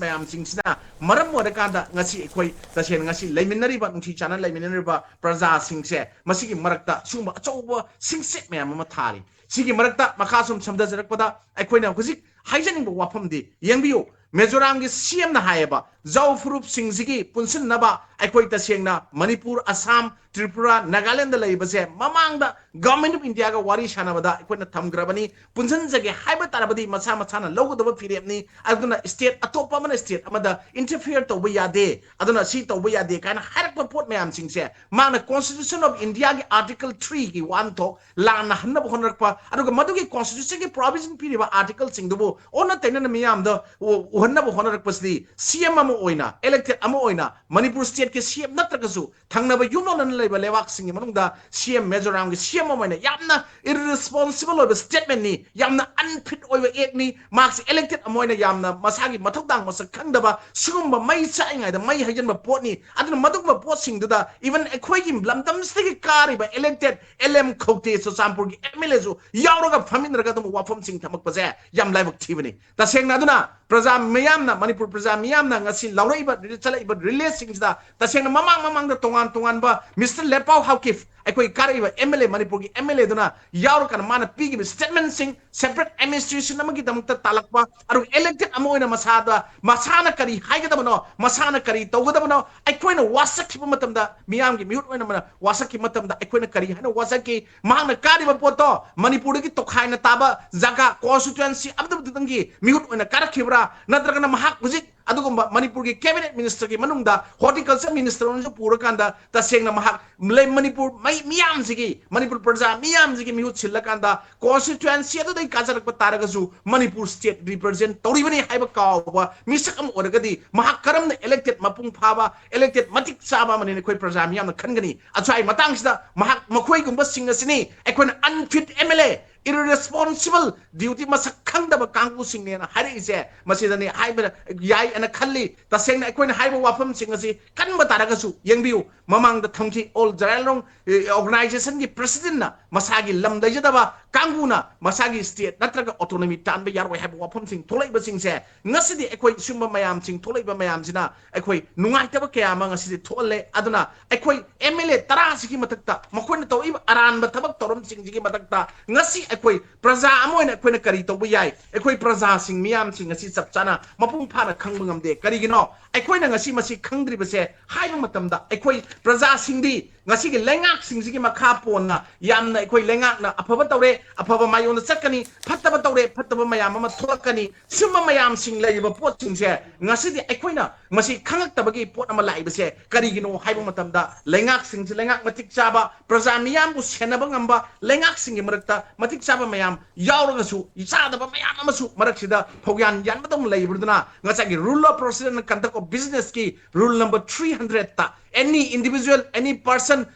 ꯃꯌꯥꯝꯁꯤꯡꯁꯤꯅ ꯃꯔꯝ ꯑꯣꯏꯔꯀꯥꯟꯗ ꯉꯁꯤ ꯑꯩꯈꯣꯏ ꯇꯁꯦꯡꯅ ꯉꯁꯤ ꯂꯩꯃꯤꯟꯅꯔꯤꯕ, ꯅꯨꯡꯁꯤ ꯆꯥꯟꯅ ꯂꯩꯃꯤꯟꯅꯔꯤꯕ ꯄ꯭ꯔꯖꯥꯁꯤꯡꯁꯦ ꯃꯁꯤꯒꯤ ꯃꯔꯛꯇ ꯁꯤꯒꯨꯝꯕ ꯑꯆꯧꯕ ꯁꯤꯡꯆꯦꯛ ꯃꯌꯥꯝ ꯑꯃ ꯊꯥꯔꯤ꯫ ꯁꯤꯒꯤ ꯃꯔꯛꯇ ꯃꯈꯥ ꯁꯨꯝ ꯁꯝꯊꯖꯔꯛꯄꯗ ꯑꯩꯈꯣꯏꯅ ꯍꯧꯖꯤꯛ ꯍꯥꯏꯖꯅꯤꯡꯕ ꯋꯥꯐꯝꯗꯤ, ꯌꯦꯡꯕꯤꯌꯨ, ꯃꯤꯖꯣꯔꯥꯝꯒꯤ ꯁꯤ ꯑꯦꯝꯅ ꯍꯥꯏꯌꯦꯕ, ꯖꯥꯎ ꯐꯨꯔꯨꯞꯁꯤꯡꯁꯤꯒꯤ ꯄꯨꯟꯁꯤꯟꯅꯕ ꯑꯩꯈꯣꯏ ꯇꯁꯦꯡꯅ ꯃꯅꯤꯄꯨꯔ, ꯑꯁꯥꯝ, ꯇ꯭ꯔꯤꯄꯨꯔꯥ, ꯅꯥꯒꯥꯂꯦꯟꯗ ꯂꯩꯕꯁꯦ ꯃꯃꯥꯡꯗ ꯒꯚꯔꯟꯃꯦꯟ ꯑꯣꯐ ꯏꯟꯗꯤꯌꯥꯒ ꯋꯥꯔꯤ ꯁꯥꯟꯅꯕꯗ ꯑꯩꯈꯣꯏꯅ ꯊꯝꯈ꯭ꯔꯕꯅꯤ꯫ ꯄꯨꯟꯁꯤꯟꯖꯒꯦ ꯍꯥꯏꯕ ꯇꯥꯔꯕꯗꯤ ꯃꯁꯥ ꯃꯁꯥꯅ ꯂꯧꯒꯗꯕ ꯐꯤꯔꯦꯞꯅꯤ꯫ ꯑꯗꯨꯅ ꯁ꯭ꯇꯦꯠ ꯑꯇꯣꯞꯄ ꯑꯃꯅ ꯁ꯭ꯇꯦꯠ ꯑꯃꯗ ꯏꯟꯇꯔꯐꯤꯌꯔ ꯇꯧꯕ ꯌꯥꯗꯦ, ꯑꯗꯨꯅ ꯁꯤ ꯇꯧꯕ ꯌꯥꯗꯦ ꯀꯥꯏꯅ ꯍꯥꯏꯔꯛꯄ ꯄꯣꯠ ꯃꯌꯥꯝꯁꯤꯡꯁꯦ ꯃꯥꯅ Constitution of India ꯒꯤ Article three ꯒꯤ ꯋꯥꯍꯟꯊꯣꯛ ꯂꯥꯟꯅ ꯍꯟꯅꯕ ꯍꯣꯠꯅꯔꯛꯄ, ꯑꯗꯨꯒ ꯃꯗꯨꯒꯤ Constitution ꯒꯤ provision ꯄꯤꯔꯤꯕ article ꯁꯤꯡꯗꯨꯕꯨ ꯑꯣꯟꯅ ꯇꯩꯅꯅ ꯃꯤꯌꯥꯝꯗ ꯎ-, ꯎꯍꯟꯅꯕ ꯍꯣꯠꯅꯔꯛꯄꯁꯤꯗꯤ ꯁꯤ ꯑꯦꯝ ꯑꯃ ꯑꯣꯏꯅ, elected ꯑꯃ ꯑꯣꯏꯅ, ꯃꯅꯤꯄꯨꯔ ꯁ꯭ꯇꯦꯠꯀꯤ ꯁꯤ ꯑꯦꯝ ꯅꯠꯇ꯭ꯔꯒꯁꯨ ꯊꯪꯅꯕ ꯌꯨꯝꯂꯣꯟꯅꯅ ꯂꯩꯕ ꯂꯩꯕꯥꯛꯁꯤꯡꯒꯤ ꯃꯅꯨꯡꯗ ꯁꯤ ꯑꯦꯝ ꯃꯤꯖꯣꯔꯥꯝꯒꯤ ꯁꯤ ꯑꯦꯝ ꯑꯃ ꯑꯣꯏꯅ ꯌꯥꯝꯅ ꯏꯔꯔꯦꯁꯄꯣꯟꯁꯤꯕꯜ ꯑꯣꯏꯕ ꯁ꯭ꯇꯦꯠꯃꯦꯟꯅꯤ, ꯌꯥꯝꯅ ꯑꯟꯐꯤꯠ ꯑꯣꯏꯕ ꯑꯦꯛꯅꯤ, ꯃꯍꯥꯛꯁꯦ elected ꯑꯃ ꯑꯣꯏꯅ ꯌꯥꯝꯅ ꯃꯁꯥꯒꯤ ꯃꯊꯧꯗꯥꯡ ꯃꯁꯛ ꯈꯪꯗꯕ, ꯁꯤꯒꯨꯝꯕ ꯃꯩ ꯆꯥꯛꯏꯉꯩꯗ ꯃꯩ ꯍꯩꯖꯤꯟꯕ ꯄꯣꯠꯅꯤ꯫ ꯑꯗꯨꯅ ꯃꯗꯨꯒꯨꯝꯕ ꯄꯣꯠꯁꯤꯡꯗꯨꯗ even ꯑꯩꯈꯣꯏꯒꯤ ꯂꯝꯗꯝꯁꯤꯗꯒꯤ ꯀꯥꯔꯤꯕ elected ꯑꯦꯜ ꯑꯦꯝ ꯈꯧꯇꯦ, ꯆꯨꯔꯆꯥꯟꯄꯨꯔꯒꯤ ꯑꯦꯝ ꯑꯦꯜ ꯑꯦꯁꯨ ꯌꯥꯎꯔꯒ ꯐꯝꯃꯤꯟꯅꯔꯒ ꯑꯗꯨꯝ ꯋꯥꯐꯝꯁꯤꯡ ꯊꯝꯃꯛꯄꯁꯦ ꯌꯥꯝ ꯂꯥꯏꯕꯛ ꯊꯤꯕꯅꯤ꯫ ꯇꯁꯦꯡꯅ ꯑꯗꯨꯅ ꯄ꯭ꯔꯖꯥ ꯃꯤꯌꯥꯝꯅ, ꯃꯅꯤꯄꯨꯔ ꯄ꯭ꯔꯖꯥ ꯃꯤꯌꯥꯝꯅ ꯉꯁꯤ ꯂꯥꯎꯔꯛꯏꯕ, ꯆꯠꯂꯛꯏꯕ ꯔꯤꯂꯦꯁꯤꯡꯁꯤꯗ ꯇꯁꯦꯡꯅ ꯃꯃꯥꯡ ꯃꯃꯥꯡꯗ ꯇꯣꯉꯥꯟ ꯇꯣꯉꯥꯟꯕ ꯃꯤꯁꯇꯔ ꯂꯦꯄꯥꯎ ꯍꯥꯎꯀꯤꯞ, ꯑꯩꯈꯣꯏ ꯀꯥꯔꯛꯏꯕ ꯑꯦꯝ ꯑꯦꯜ ꯑꯦ, ꯃꯅꯤꯄꯨꯔꯒꯤ ꯑꯦꯝ ꯑꯦꯜ ꯑꯦ ꯑꯗꯨꯅ ꯌꯥꯎꯔꯀꯥꯟꯗ ꯃꯥꯅ ꯄꯤꯈꯤꯕ ꯁ꯭ꯇꯦꯠꯃꯦꯟꯁꯤꯡ, ꯁꯦꯄꯔꯦꯠ ꯑꯦꯗꯃꯤꯅꯤꯁꯇ꯭ꯔꯦꯁꯟ ꯑꯃꯒꯤꯗꯃꯛꯇ ꯇꯥꯜꯂꯛꯄ, ꯑꯗꯨꯒ ꯏꯂꯦꯛꯇꯦꯗ ꯑꯃ ꯑꯣꯏꯅ ꯃꯁꯥꯗ, ꯃꯁꯥꯅ ꯀꯔꯤ ꯍꯥꯏꯒꯗꯕꯅꯣ, ꯃꯁꯥꯅ ꯀꯔꯤ ꯇꯧꯒꯗꯕꯅꯣ, ꯑꯩꯈꯣꯏꯅ ꯋꯥꯁꯛꯈꯤꯕ ꯃꯇꯝꯗ, ꯃꯤꯌꯥꯝꯒꯤ ꯃꯤꯍꯨꯠ ꯑꯣꯏꯅ ꯋꯥꯁꯛꯈꯤꯕ ꯃꯇꯝꯗ ꯑꯩꯈꯣꯏꯅ ꯀꯔꯤ ꯍꯥꯏꯅ ꯋꯥꯁꯛꯈꯤ? ꯃꯍꯥꯛꯅ ꯀꯥꯔꯤꯕ ꯄꯣꯠꯇꯣ ꯃꯅꯤꯄꯨꯔꯗꯒꯤ ꯇꯣꯈꯥꯏꯅ ꯇꯥꯕ ꯖꯒꯥ, ꯀꯣꯟꯁꯇꯤꯇ꯭ꯋꯦꯟꯁꯤ ꯑꯃꯗꯨꯗꯪꯒꯤ ꯃꯤꯍꯨꯠ ꯑꯣꯏꯅ ꯀꯥꯔꯛꯈꯤꯕ꯭ꯔꯥ? ꯅꯠꯇ꯭ꯔꯒꯅ ꯃꯍꯥꯛ ꯍꯧꯖꯤꯛ ꯑꯗꯨꯒꯨꯝꯕ ꯃꯅꯤꯄꯨꯔꯒꯤ ꯀꯦꯕꯤꯅꯦꯠ ꯃꯤꯅꯤꯁꯇꯔꯒꯤ ꯃꯅꯨꯡꯗ ꯍꯣꯔꯇꯤꯀꯜꯆꯔ ꯃꯤꯅꯤꯁꯇꯔ ꯑꯣꯏꯅꯁꯨ ꯄꯨꯔꯀꯥꯟꯗ ꯇꯁꯦꯡꯅ ꯃꯍꯥꯛ ꯂꯩ-, ꯃꯅꯤꯄꯨꯔ ꯃꯩ-, ꯃꯤꯌꯥꯝꯁꯤꯒꯤ, ꯃꯅꯤꯄꯨꯔ ꯄ꯭ꯔꯖꯥ ꯃꯤꯌꯥꯝꯁꯤꯒꯤ ꯃꯤꯍꯨꯠ ꯁꯤꯜꯂꯀꯥꯟꯗ ꯀꯣꯟꯁꯇꯤꯇ꯭ꯋꯦꯟꯁꯤ ꯑꯗꯨꯗꯒꯤ ꯀꯥꯖꯔꯛꯄ ꯇꯥꯔꯒꯁꯨ ꯃꯅꯤꯄꯨꯔ ꯁ꯭ꯇꯦꯠ ꯔꯤꯄ꯭ꯔꯖꯦꯟ ꯇꯧꯔꯤꯕꯅꯤ ꯍꯥꯏꯕ ꯀꯥꯎꯕ ꯃꯤꯁꯛ ꯑꯃ ꯑꯣꯏꯔꯒꯗꯤ ꯃꯍꯥꯛ ꯀꯔꯝꯅ ꯏꯂꯦꯛꯇꯦꯗ ꯃꯄꯨꯡ ꯐꯥꯕ, ꯏꯂꯦꯛꯇꯦꯗ ꯃꯇꯤꯛ ꯆꯥꯕ ꯑꯃꯅꯦꯅ ꯑꯩꯈꯣꯏ ꯄ꯭ꯔꯖꯥ ꯃꯤꯌꯥꯝꯅ ꯈꯟꯒꯅꯤ? ꯑꯁ꯭ꯋꯥꯏ ꯃꯇꯥꯡꯁꯤꯗ ꯃꯍꯥꯛ, ꯃꯈꯣꯏꯒꯨꯝꯕꯁꯤꯡ ꯑꯁꯤꯅꯤ ꯑꯩꯈꯣꯏꯅ unfit M L A, irresponsible duty, ꯃꯁꯛ ꯈꯪꯗꯕ ꯀꯥꯡꯕꯨꯁꯤꯡꯅꯦꯅ ꯍꯥꯏꯔꯛꯏꯁꯦ꯫ ꯃꯁꯤꯗꯅꯤ ꯍꯥꯏꯕ ꯌꯥꯏ ꯑꯅ ꯈꯜꯂꯤ꯫ ꯇꯁꯦꯡꯅ ꯑꯩꯈꯣꯏꯅ ꯍꯥꯏꯕ ꯋꯥꯐꯝꯁꯤꯡ ꯑꯁꯤ ꯀꯟꯕ ꯇꯥꯔꯒꯁꯨ, ꯌꯦꯡꯕꯤꯌꯨ, ꯃꯃꯥꯡꯗ ꯊꯝꯈꯤ ꯑꯣꯜ ꯖꯔꯥꯏꯔꯣꯡ, ꯑꯦ, organization ꯒꯤ president ꯅ ꯃꯁꯥꯒꯤ ꯂꯝ ꯂꯩꯖꯗꯕ ꯀꯥꯡꯕꯨꯅ ꯃꯁꯥꯒꯤ ꯁ꯭ꯇꯦꯠ ꯅꯠꯇ꯭ꯔꯒ ꯑꯣꯇꯣꯅꯣꯃꯤ ꯇꯥꯟꯕ ꯌꯥꯔꯣꯏ ꯍꯥꯏꯕ ꯋꯥꯐꯝꯁꯤꯡ ꯊꯣꯛꯂꯛꯏꯕꯁꯤꯡꯁꯦ, ꯉꯁꯤꯗꯤ ꯑꯩꯈꯣꯏ ꯁꯤꯒꯨꯝꯕ ꯃꯌꯥꯝꯁꯤꯡ ꯊꯣꯛꯂꯛꯏꯕ ꯃꯌꯥꯝꯁꯤꯅ ꯑꯩꯈꯣꯏ ꯅꯨꯡꯉꯥꯏꯇꯕ ꯀꯌꯥ ꯑꯃ ꯉꯁꯤꯗꯤ ꯊꯣꯛꯍꯜꯂꯦ꯫ ꯑꯗꯨꯅ ꯑꯩꯈꯣꯏ M L A ꯇꯔꯥꯁꯤꯒꯤ ꯃꯊꯛꯇ, ꯃꯈꯣꯏꯅ ꯇꯧꯔꯛꯏꯕ ꯑꯔꯥꯟꯕ ꯊꯕꯛ ꯊꯧꯔꯝꯁꯤꯡꯁꯤꯒꯤ ꯃꯊꯛꯇ ꯉꯁꯤ ꯑꯩꯈꯣꯏ ꯄ꯭ꯔꯖꯥ ꯑꯃ ꯑꯣꯏꯅ ꯑꯩꯈꯣꯏꯅ ꯀꯔꯤ ꯇꯧꯕ ꯌꯥꯏ? ꯑꯩꯈꯣꯏ ꯄ꯭ꯔꯖꯥꯁꯤꯡ ꯃꯤꯌꯥꯝꯁꯤꯡ ꯑꯁꯤ ꯆꯞ ꯆꯥꯅ ꯃꯄꯨꯡ ꯐꯥꯅ ꯈꯪꯕ ꯉꯝꯗꯦ꯫ ꯀꯔꯤꯒꯤꯅꯣ? ꯑꯩꯈꯣꯏꯅ ꯉꯁꯤ ꯃꯁꯤ ꯈꯪꯗ꯭ꯔꯤꯕꯁꯦ ꯍꯥꯏꯕ ꯃꯇꯝꯗ, ꯑꯩꯈꯣꯏ ꯄ꯭ꯔꯖꯥꯁꯤꯡꯗꯤ ꯉꯁꯤꯒꯤ ꯂꯩꯉꯥꯛꯁꯤꯡꯁꯤꯒꯤ ꯃꯈꯥ ꯄꯣꯟꯅ ꯌꯥꯝꯅ ꯑꯩꯈꯣꯏ ꯂꯩꯉꯥꯛꯅ ꯑꯐꯕ ꯇꯧꯔꯦ, ꯑꯐꯕ ꯃꯥꯏꯌꯣꯟꯗ ꯆꯠꯀꯅꯤ, ꯐꯠꯇꯕ ꯇꯧꯔꯦ, ꯐꯠꯇꯕ ꯃꯌꯥꯝ ꯑꯃ ꯊꯣꯛꯂꯛꯀꯅꯤ꯫ ꯁꯨꯝꯕ ꯃꯌꯥꯝꯁꯤꯡ ꯂꯩꯔꯤꯕ ꯄꯣꯠꯁꯤꯡꯁꯦ ꯉꯁꯤꯗꯤ ꯑꯩꯈꯣꯏꯅ ꯃꯁꯤ ꯈꯪꯉꯛꯇꯕꯒꯤ ꯄꯣꯠ ꯑꯃ ꯂꯥꯛꯏꯕꯁꯦ ꯀꯔꯤꯒꯤꯅꯣ ꯍꯥꯏꯕ ꯃꯇꯝꯗ, ꯂꯩꯉꯥꯛꯁꯤꯡꯁꯤ ꯂꯩꯉꯥꯛ ꯃꯇꯤꯛ ꯆꯥꯕ, ꯄ꯭ꯔꯖꯥ ꯃꯤꯌꯥꯝꯕꯨ ꯁꯦꯟꯅꯕ ꯉꯝꯕ ꯂꯩꯉꯥꯛꯁꯤꯡꯒꯤ ꯃꯔꯛꯇ ꯃꯇꯤꯛ ꯆꯥꯕ ꯃꯌꯥꯝ ꯌꯥꯎꯔꯒꯁꯨ, ꯆꯥꯗꯕ ꯃꯌꯥꯝ ꯑꯃꯁꯨ ꯃꯔꯛꯁꯤꯗ ꯐꯧꯌꯥꯟ ꯌꯥꯟꯕꯗꯧꯅ ꯂꯩꯕꯗꯨꯅ ꯉꯁꯥꯏꯒꯤ rule of procedure and conduct of business ꯀꯤ rule number three hundred ꯇ any individual, any person,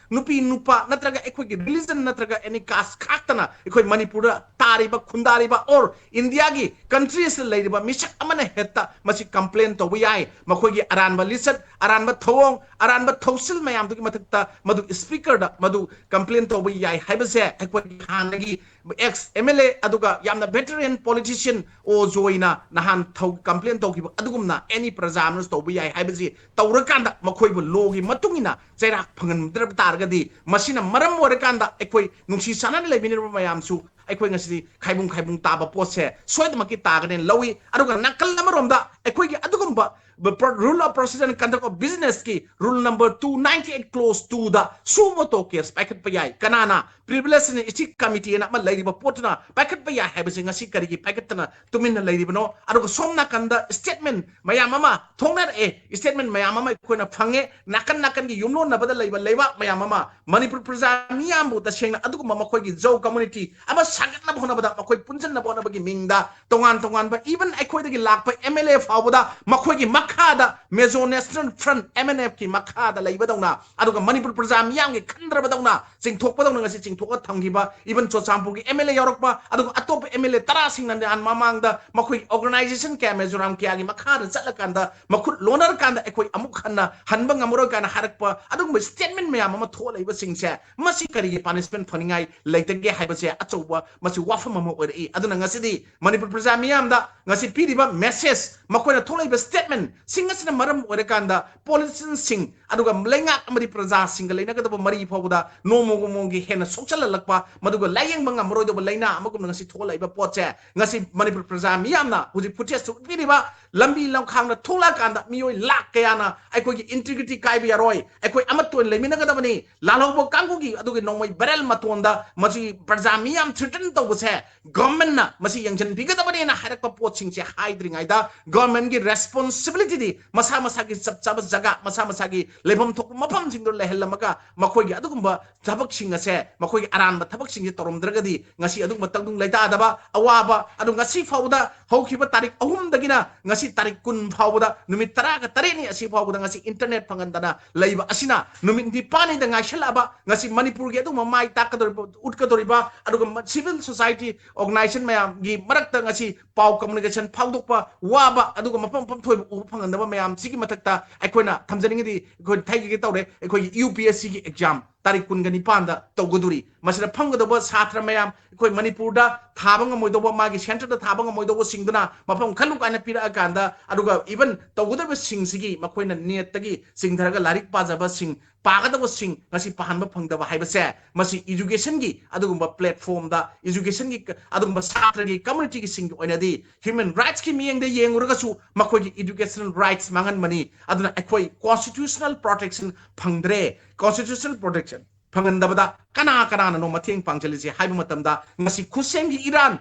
ꯅꯨꯄꯤ ꯅꯨꯄꯥ ꯅꯠꯇ꯭ꯔꯒ ꯑꯩꯈꯣꯏꯒꯤ religion ꯅꯠꯇ꯭ꯔꯒ any caste ꯈꯥꯛꯇꯅ ꯑꯩꯈꯣꯏ ꯃꯅꯤꯄꯨꯔꯗ ꯇꯥꯔꯤꯕ, ꯈꯨꯟꯗꯥꯔꯤꯕ or India ꯒꯤ countries ꯇ ꯂꯩꯔꯤꯕ ꯃꯤꯁꯛ ꯑꯃꯅ ꯍꯦꯛꯇ ꯃꯁꯤ complain ꯇꯧꯕ ꯌꯥꯏ꯫ ꯃꯈꯣꯏꯒꯤ ꯑꯔꯥꯟꯕ ꯂꯤꯆꯠ, ꯑꯔꯥꯟꯕ ꯊꯧꯑꯣꯡ, ꯑꯔꯥꯟꯕ ꯊꯧꯁꯤꯜ ꯃꯌꯥꯝꯗꯨꯒꯤ ꯃꯊꯛꯇ ꯃꯗꯨ speaker ꯗ ꯃꯗꯨ complain ꯇꯧꯕ ꯌꯥꯏ ꯍꯥꯏꯕꯁꯦ ꯑꯩꯈꯣꯏꯒꯤ ꯍꯥꯟꯅꯒꯤ ꯑꯦꯛꯁ ꯑꯦꯝ ꯑꯦꯜ ꯑꯦ ꯑꯗꯨꯒ ꯌꯥꯝꯅ ꯚꯦꯇꯔꯦꯟ ꯄꯣꯂꯤꯇꯤꯁꯤꯌꯟ ꯑꯣ ꯖꯣꯏꯅ ꯅꯍꯥꯟ ꯊꯧ ꯀꯝꯄ꯭ꯂꯦꯟ ꯇꯧꯈꯤꯕ ꯑꯗꯨꯒꯨꯝꯅ ꯑꯦꯅꯤ ꯄ꯭ꯔꯖꯥ ꯑꯃꯅꯁꯨ ꯇꯧꯕ ꯌꯥꯏ ꯍꯥꯏꯕꯁꯤ ꯇꯧꯔꯀꯥꯟꯗ ꯃꯈꯣꯏꯕꯨ ꯂꯣꯒꯤ ꯃꯇꯨꯡ ꯏꯟꯅ ꯆꯩꯔꯥꯛ ꯐꯪꯍꯟꯗ꯭ꯔꯕ ꯇꯥꯔꯒꯗꯤ ꯃꯁꯤꯅ ꯃꯔꯝ ꯑꯣꯏꯔꯀꯥꯟꯗ ꯑꯩꯈꯣꯏ ꯅꯨꯡꯁꯤ ꯆꯥꯟꯅꯅ ꯂꯩꯃꯤꯟꯅꯔꯤꯕ ꯃꯌꯥꯝꯁꯨ ꯑꯩꯈꯣꯏ ꯉꯁꯤꯗꯤ ꯈꯥꯏꯕꯨꯡ ꯈꯥꯏꯕꯨꯡ ꯇꯥꯕ ꯄꯣꯠꯁꯦ ꯁꯣꯏꯗꯅꯃꯛꯀꯤ ꯇꯥꯒꯅꯦꯅ ꯂꯧꯏ꯫ ꯑꯗꯨꯒ ꯅꯥꯀꯜ ꯑꯃꯔꯣꯝꯗ ꯑꯩꯈꯣꯏꯒꯤ ꯑꯗꯨꯒꯨꯝꯕ rule of procedure and conduct of businessꯀꯤ rule number two ninety eight clause twoꯗ suo motu case ꯄꯥꯏꯈꯠꯄ ꯌꯥꯏ꯫ ꯀꯅꯥꯅ privilege and ethics committee ꯑꯅ ꯑꯃ ꯂꯩꯔꯤꯕ ꯄꯣꯠꯇꯨꯅ ꯄꯥꯏꯈꯠꯄ ꯌꯥꯏ ꯍꯥꯏꯕꯁꯦ ꯉꯁꯤ ꯀꯔꯤꯒꯤ ꯄꯥꯏꯈꯠꯇꯅ ꯇꯨꯃꯤꯟꯅ ꯂꯩꯔꯤꯕꯅꯣ? ꯑꯗꯨꯒ ꯁꯣꯝ ꯅꯥꯀꯟꯗ statement ꯃꯌꯥꯝ ꯑꯃ ꯊꯣꯛꯅꯔꯛꯑꯦ, statement ꯃꯌꯥꯝ ꯑꯃ ꯑꯩꯈꯣꯏꯅ ꯐꯪꯉꯦ꯫ ꯅꯥꯀꯟ ꯅꯥꯀꯟꯒꯤ ꯌꯨꯝꯂꯣꯟꯅꯕꯗ ꯂꯩꯕ ꯂꯩꯕꯥꯛ ꯃꯌꯥꯝ ꯑꯃ ꯃꯅꯤꯄꯨꯔ ꯄ꯭ꯔꯖꯥ ꯃꯤꯌꯥꯝꯕꯨ ꯇꯁꯦꯡꯅ ꯑꯗꯨꯒꯨꯝꯕ ꯃꯈꯣꯏꯒꯤ ꯖꯧ community ꯑꯃ ꯁꯥꯒꯠꯅꯕ ꯍꯣꯠꯅꯕꯗ ꯃꯈꯣꯏ ꯄꯨꯟꯁꯤꯟꯅꯕ ꯍꯣꯠꯅꯕꯒꯤ ꯃꯤꯡꯗ ꯇꯣꯉꯥꯟ ꯇꯣꯉꯥꯟꯕ even ꯑꯩꯈꯣꯏꯗꯒꯤ ꯂꯥꯛꯄ ꯑꯦꯝ ꯑꯦꯜ ꯑꯦ ꯐꯥꯎꯕꯗ ꯃꯈꯣꯏꯒꯤ ꯃꯈꯥꯗ Mizo National Front, M N Fꯀꯤ ꯃꯈꯥꯗ ꯂꯩꯕꯗꯧꯅ, ꯑꯗꯨꯒ ꯃꯅꯤꯄꯨꯔ ꯄ꯭ꯔꯖꯥ ꯃꯤꯌꯥꯝꯒꯤ ꯈꯟꯗ꯭ꯔꯕꯗꯧꯅ ꯆꯤꯡꯊꯣꯛꯄꯗꯧꯅ ꯉꯁꯤ ꯆꯤꯡꯊꯣꯛꯑ ꯊꯝꯈꯤꯕ, even ꯆꯨꯔꯆꯥꯟꯄꯨꯔꯒꯤ ꯑꯦꯝ ꯑꯦꯜ ꯑꯦ ꯌꯥꯎꯔꯛꯄ, ꯑꯗꯨꯒ ꯑꯇꯣꯞꯄ ꯑꯦꯝ ꯑꯦꯜ ꯑꯦ ꯇꯔꯥꯁꯤꯡꯅ ꯅꯍꯥꯟ ꯃꯃꯥꯡꯗ ꯃꯈꯣꯏ organization ꯀꯌꯥ, ꯃꯤꯖꯣꯔꯥꯝ ꯀꯌꯥꯒꯤ ꯃꯈꯥꯗ ꯆꯠꯂꯀꯥꯟꯗ ꯃꯈꯨꯠ ꯂꯣꯟꯅꯔꯀꯥꯟꯗ ꯑꯩꯈꯣꯏ ꯑꯃꯨꯛ ꯍꯟꯅ ꯍꯟꯕ ꯉꯝꯃꯔꯣꯏ ꯀꯥꯏꯅ ꯍꯥꯏꯔꯛꯄ ꯑꯗꯨꯒꯨꯝꯕ statement ꯃꯌꯥꯝ ꯑꯃ ꯊꯣꯛꯂꯛꯏꯕꯁꯤꯡꯁꯦ, ꯃꯁꯤ ꯀꯔꯤꯒꯤ punishment ꯐꯪꯅꯤꯡꯉꯥꯏ ꯂꯩꯇꯒꯦ ꯍꯥꯏꯕꯁꯦ ꯑꯆꯧꯕ ꯃꯁꯤ ꯋꯥꯐꯝ ꯑꯃ ꯑꯣꯏꯔꯛꯏ꯫ ꯑꯗꯨꯅ ꯉꯁꯤꯗꯤ ꯃꯅꯤꯄꯨꯔ ꯄ꯭ꯔꯖꯥ ꯃꯤꯌꯥꯝꯗ ꯉꯁꯤ ꯄꯤꯔꯤꯕ message, ꯃꯈꯣꯏꯅ ꯊꯣꯛꯂꯛꯏꯕ statement ꯁꯤꯡ ꯑꯁꯤꯅ ꯃꯔꯝ ꯑꯣꯏꯔꯀꯥꯟꯗ politicianꯁꯤꯡ ꯑꯗꯨꯒ ꯂꯩꯉꯥꯛ ꯑꯃꯗꯤ ꯄ꯭ꯔꯖꯥꯁꯤꯡꯒ ꯂꯩꯅꯒꯗꯕ ꯃꯔꯤ ꯐꯥꯎꯕꯗ ꯅꯣꯡꯃꯒ ꯅꯣꯡꯃꯒꯤ ꯍꯦꯟꯅ ꯁꯣꯛꯆꯜꯍꯜꯂꯛꯄ, ꯃꯗꯨꯒ ꯂꯥꯏꯌꯦꯡꯕ ꯉꯝꯃꯔꯣꯏꯗꯕ ꯂꯥꯏꯅꯥ ꯑꯃꯒꯨꯝꯅ ꯉꯁꯤ ꯊꯣꯛꯂꯛꯏꯕ ꯄꯣꯠꯁꯦ, ꯉꯁꯤ ꯃꯅꯤꯄꯨꯔ ꯄ꯭ꯔꯖꯥ ꯃꯤꯌꯥꯝꯅ ꯍꯧꯖꯤꯛ footageꯇ ꯎꯠꯄꯤꯔꯤꯕ ꯂꯝꯕꯤ ꯂꯝꯈꯥꯡꯗ ꯊꯣꯛꯂꯛꯑꯀꯥꯟꯗ ꯃꯤꯑꯣꯏ ꯂꯥꯛ ꯀꯌꯥꯅ ꯑꯩꯈꯣꯏꯒꯤ integrity ꯀꯥꯏꯕ ꯌꯥꯔꯣꯏ, ꯑꯩꯈꯣꯏ ꯑꯃꯠꯇ ꯑꯣꯏꯅ ꯂꯩꯃꯤꯟꯅꯒꯗꯕꯅꯤ, ꯂꯥꯜꯍꯧꯕ ꯀꯥꯡꯕꯨꯒꯤ ꯑꯗꯨꯒꯤ ꯅꯣꯡꯃꯩ barrel ꯃꯇꯣꯟꯗ ꯃꯁꯤ ꯄ꯭ꯔꯖꯥ ꯃꯤꯌꯥꯝ threaten ꯇꯧꯕꯁꯦ governmentꯅ ꯃꯁꯤ ꯌꯦꯡꯁꯤꯟꯕꯤꯒꯗꯕꯅꯦꯅ ꯍꯥꯏꯔꯛꯄ ꯄꯣꯠꯁꯤꯡꯁꯦ ꯍꯥꯏꯗ꯭ꯔꯤꯉꯩꯗ governmentꯀꯤ responsibilityꯗꯤ ꯃꯁꯥ ꯃꯁꯥꯒꯤ ꯆꯞ ꯆꯥꯕ ꯖꯒꯥ, ꯃꯁꯥ ꯃꯁꯥꯒꯤ ꯂꯩꯐꯝ ꯊꯣꯛꯄ ꯃꯐꯝꯁꯤꯡꯗꯣ ꯂꯩꯍꯜꯂꯝꯃꯒ ꯃꯈꯣꯏꯒꯤ ꯑꯗꯨꯒꯨꯝꯕ ꯊꯕꯛꯁꯤꯡ ꯑꯁꯦ, ꯃꯈꯣꯏꯒꯤ ꯑꯔꯥꯟꯕ ꯊꯕꯛꯁꯤꯡꯁꯦ ꯇꯧꯔꯝꯗ꯭ꯔꯒꯗꯤ ꯉꯁꯤ ꯑꯗꯨꯒꯨꯝꯕ ꯇꯪꯗꯨ ꯂꯩꯇꯥꯗꯕ ꯑꯋꯥꯕ ꯑꯗꯨ ꯉꯁꯤ ꯐꯥꯎꯕꯗ ꯍꯧꯈꯤꯕ ꯇꯥꯔꯤꯛ ꯑꯍꯨꯝꯗꯒꯤꯅ ꯉꯁꯤ ꯇꯥꯔꯤꯛ ꯀꯨꯟ ꯐꯥꯎꯕꯗ ꯅꯨꯃꯤꯠ ꯇꯔꯥꯒ ꯇꯔꯦꯠꯅꯤ ꯑꯁꯤ ꯐꯥꯎꯕꯗ ꯉꯁꯤ internet ꯐꯪꯍꯟꯗꯅ ꯂꯩꯕ ꯑꯁꯤꯅ ꯅꯨꯃꯤꯠ ꯅꯤꯄꯥꯜꯅꯤꯗ ꯉꯥꯏꯁꯜꯂꯛꯑꯕ ꯉꯁꯤ ꯃꯅꯤꯄꯨꯔꯒꯤ ꯑꯗꯨꯒꯨꯝꯕ ꯃꯥꯏ ꯇꯥꯛꯀꯗꯧꯔꯤꯕ, ꯎꯠꯀꯗꯧꯔꯤꯕ ꯑꯗꯨꯒ civil society organization ꯃꯌꯥꯝꯒꯤ ꯃꯔꯛꯇ ꯉꯁꯤ ꯄꯥꯎ communication ꯐꯥꯎꯗꯣꯛꯄ ꯋꯥꯕ ꯑꯗꯨꯒ ꯃꯐꯝ ꯃꯐꯝ ꯊꯣꯏꯕ ꯎꯕ ꯐꯪꯍꯟꯗꯕ ꯃꯌꯥꯝꯁꯤꯒꯤ ꯃꯊꯛꯇ ꯑꯩꯈꯣꯏꯅ ꯊꯝꯖꯅꯤꯡꯉꯤꯗꯤ ꯑꯩꯈꯣꯏ ꯊꯥꯏꯒꯤ ꯇꯧꯔꯦ ꯑꯩꯈꯣꯏꯒꯤ UPSCꯒꯤ exam ꯇꯥꯔꯤꯛ ꯀꯨꯟꯒ ꯅꯤꯄꯥꯟꯗ ꯇꯧꯒꯗꯧꯔꯤ꯫ ꯃꯁꯤꯗ ꯐꯝꯒꯗꯧꯕ ꯁꯥꯇ꯭ꯔ ꯃꯌꯥꯝ, ꯑꯩꯈꯣꯏ ꯃꯅꯤꯄꯨꯔꯗ ꯊꯥꯕ ꯉꯝꯃꯣꯏꯗꯧꯕ, ꯃꯥꯒꯤ centreꯗ ꯊꯥꯕ ꯉꯝꯃꯣꯏꯗꯧꯕꯁꯤꯡꯗꯨꯅ ꯃꯐꯝ ꯈꯜꯂꯨ ꯀꯥꯏꯅ ꯄꯤꯔꯛꯑꯀꯥꯟꯗ, ꯑꯗꯨꯒ even ꯇꯧꯒꯗꯧꯔꯤꯕꯁꯤꯡꯁꯤꯒꯤ ꯃꯈꯣꯏꯅ NEETꯇꯒꯤ ꯆꯤꯡꯊꯔꯒ ꯂꯥꯏꯔꯤꯛ ꯄꯥꯖꯕꯁꯤꯡ, ꯄꯥꯒꯗꯧꯕꯁꯤꯡ ꯉꯁꯤ ꯄꯥꯍꯟꯕ ꯐꯪꯗꯕ ꯍꯥꯏꯕꯁꯦ, ꯃꯁꯤ educationꯒꯤ ꯑꯗꯨꯒꯨꯝꯕ platformꯗ, educationꯒꯤ ꯀ-, ꯑꯗꯨꯒꯨꯝꯕ ꯁꯥꯇ꯭ꯔꯒꯤ communityꯒꯤꯁꯤꯡꯒꯤ ꯑꯣꯏꯅꯗꯤ human rightsꯀꯤ ꯃꯤꯠꯌꯦꯡꯗ ꯌꯦꯡꯉꯨꯔꯒꯁꯨ ꯃꯈꯣꯏꯒꯤ educational rights ꯃꯥꯡꯍꯟꯕꯅꯤ꯫ ꯑꯗꯨꯅ ꯑꯩꯈꯣꯏ constitutional protection ꯐꯪꯗ꯭ꯔꯦ꯫ Constitutional protection ꯐꯪꯍꯟꯗꯕꯗ ꯀꯅꯥ ꯀꯅꯥꯅꯅꯣ ꯃꯇꯦꯡ ꯄꯥꯡꯁꯤꯜꯂꯤꯁꯦ ꯍꯥꯏꯕ ꯃꯇꯝꯗ, ꯉꯁꯤ ꯈꯨꯠꯁꯦꯝꯒꯤ ꯏꯔꯥꯟ,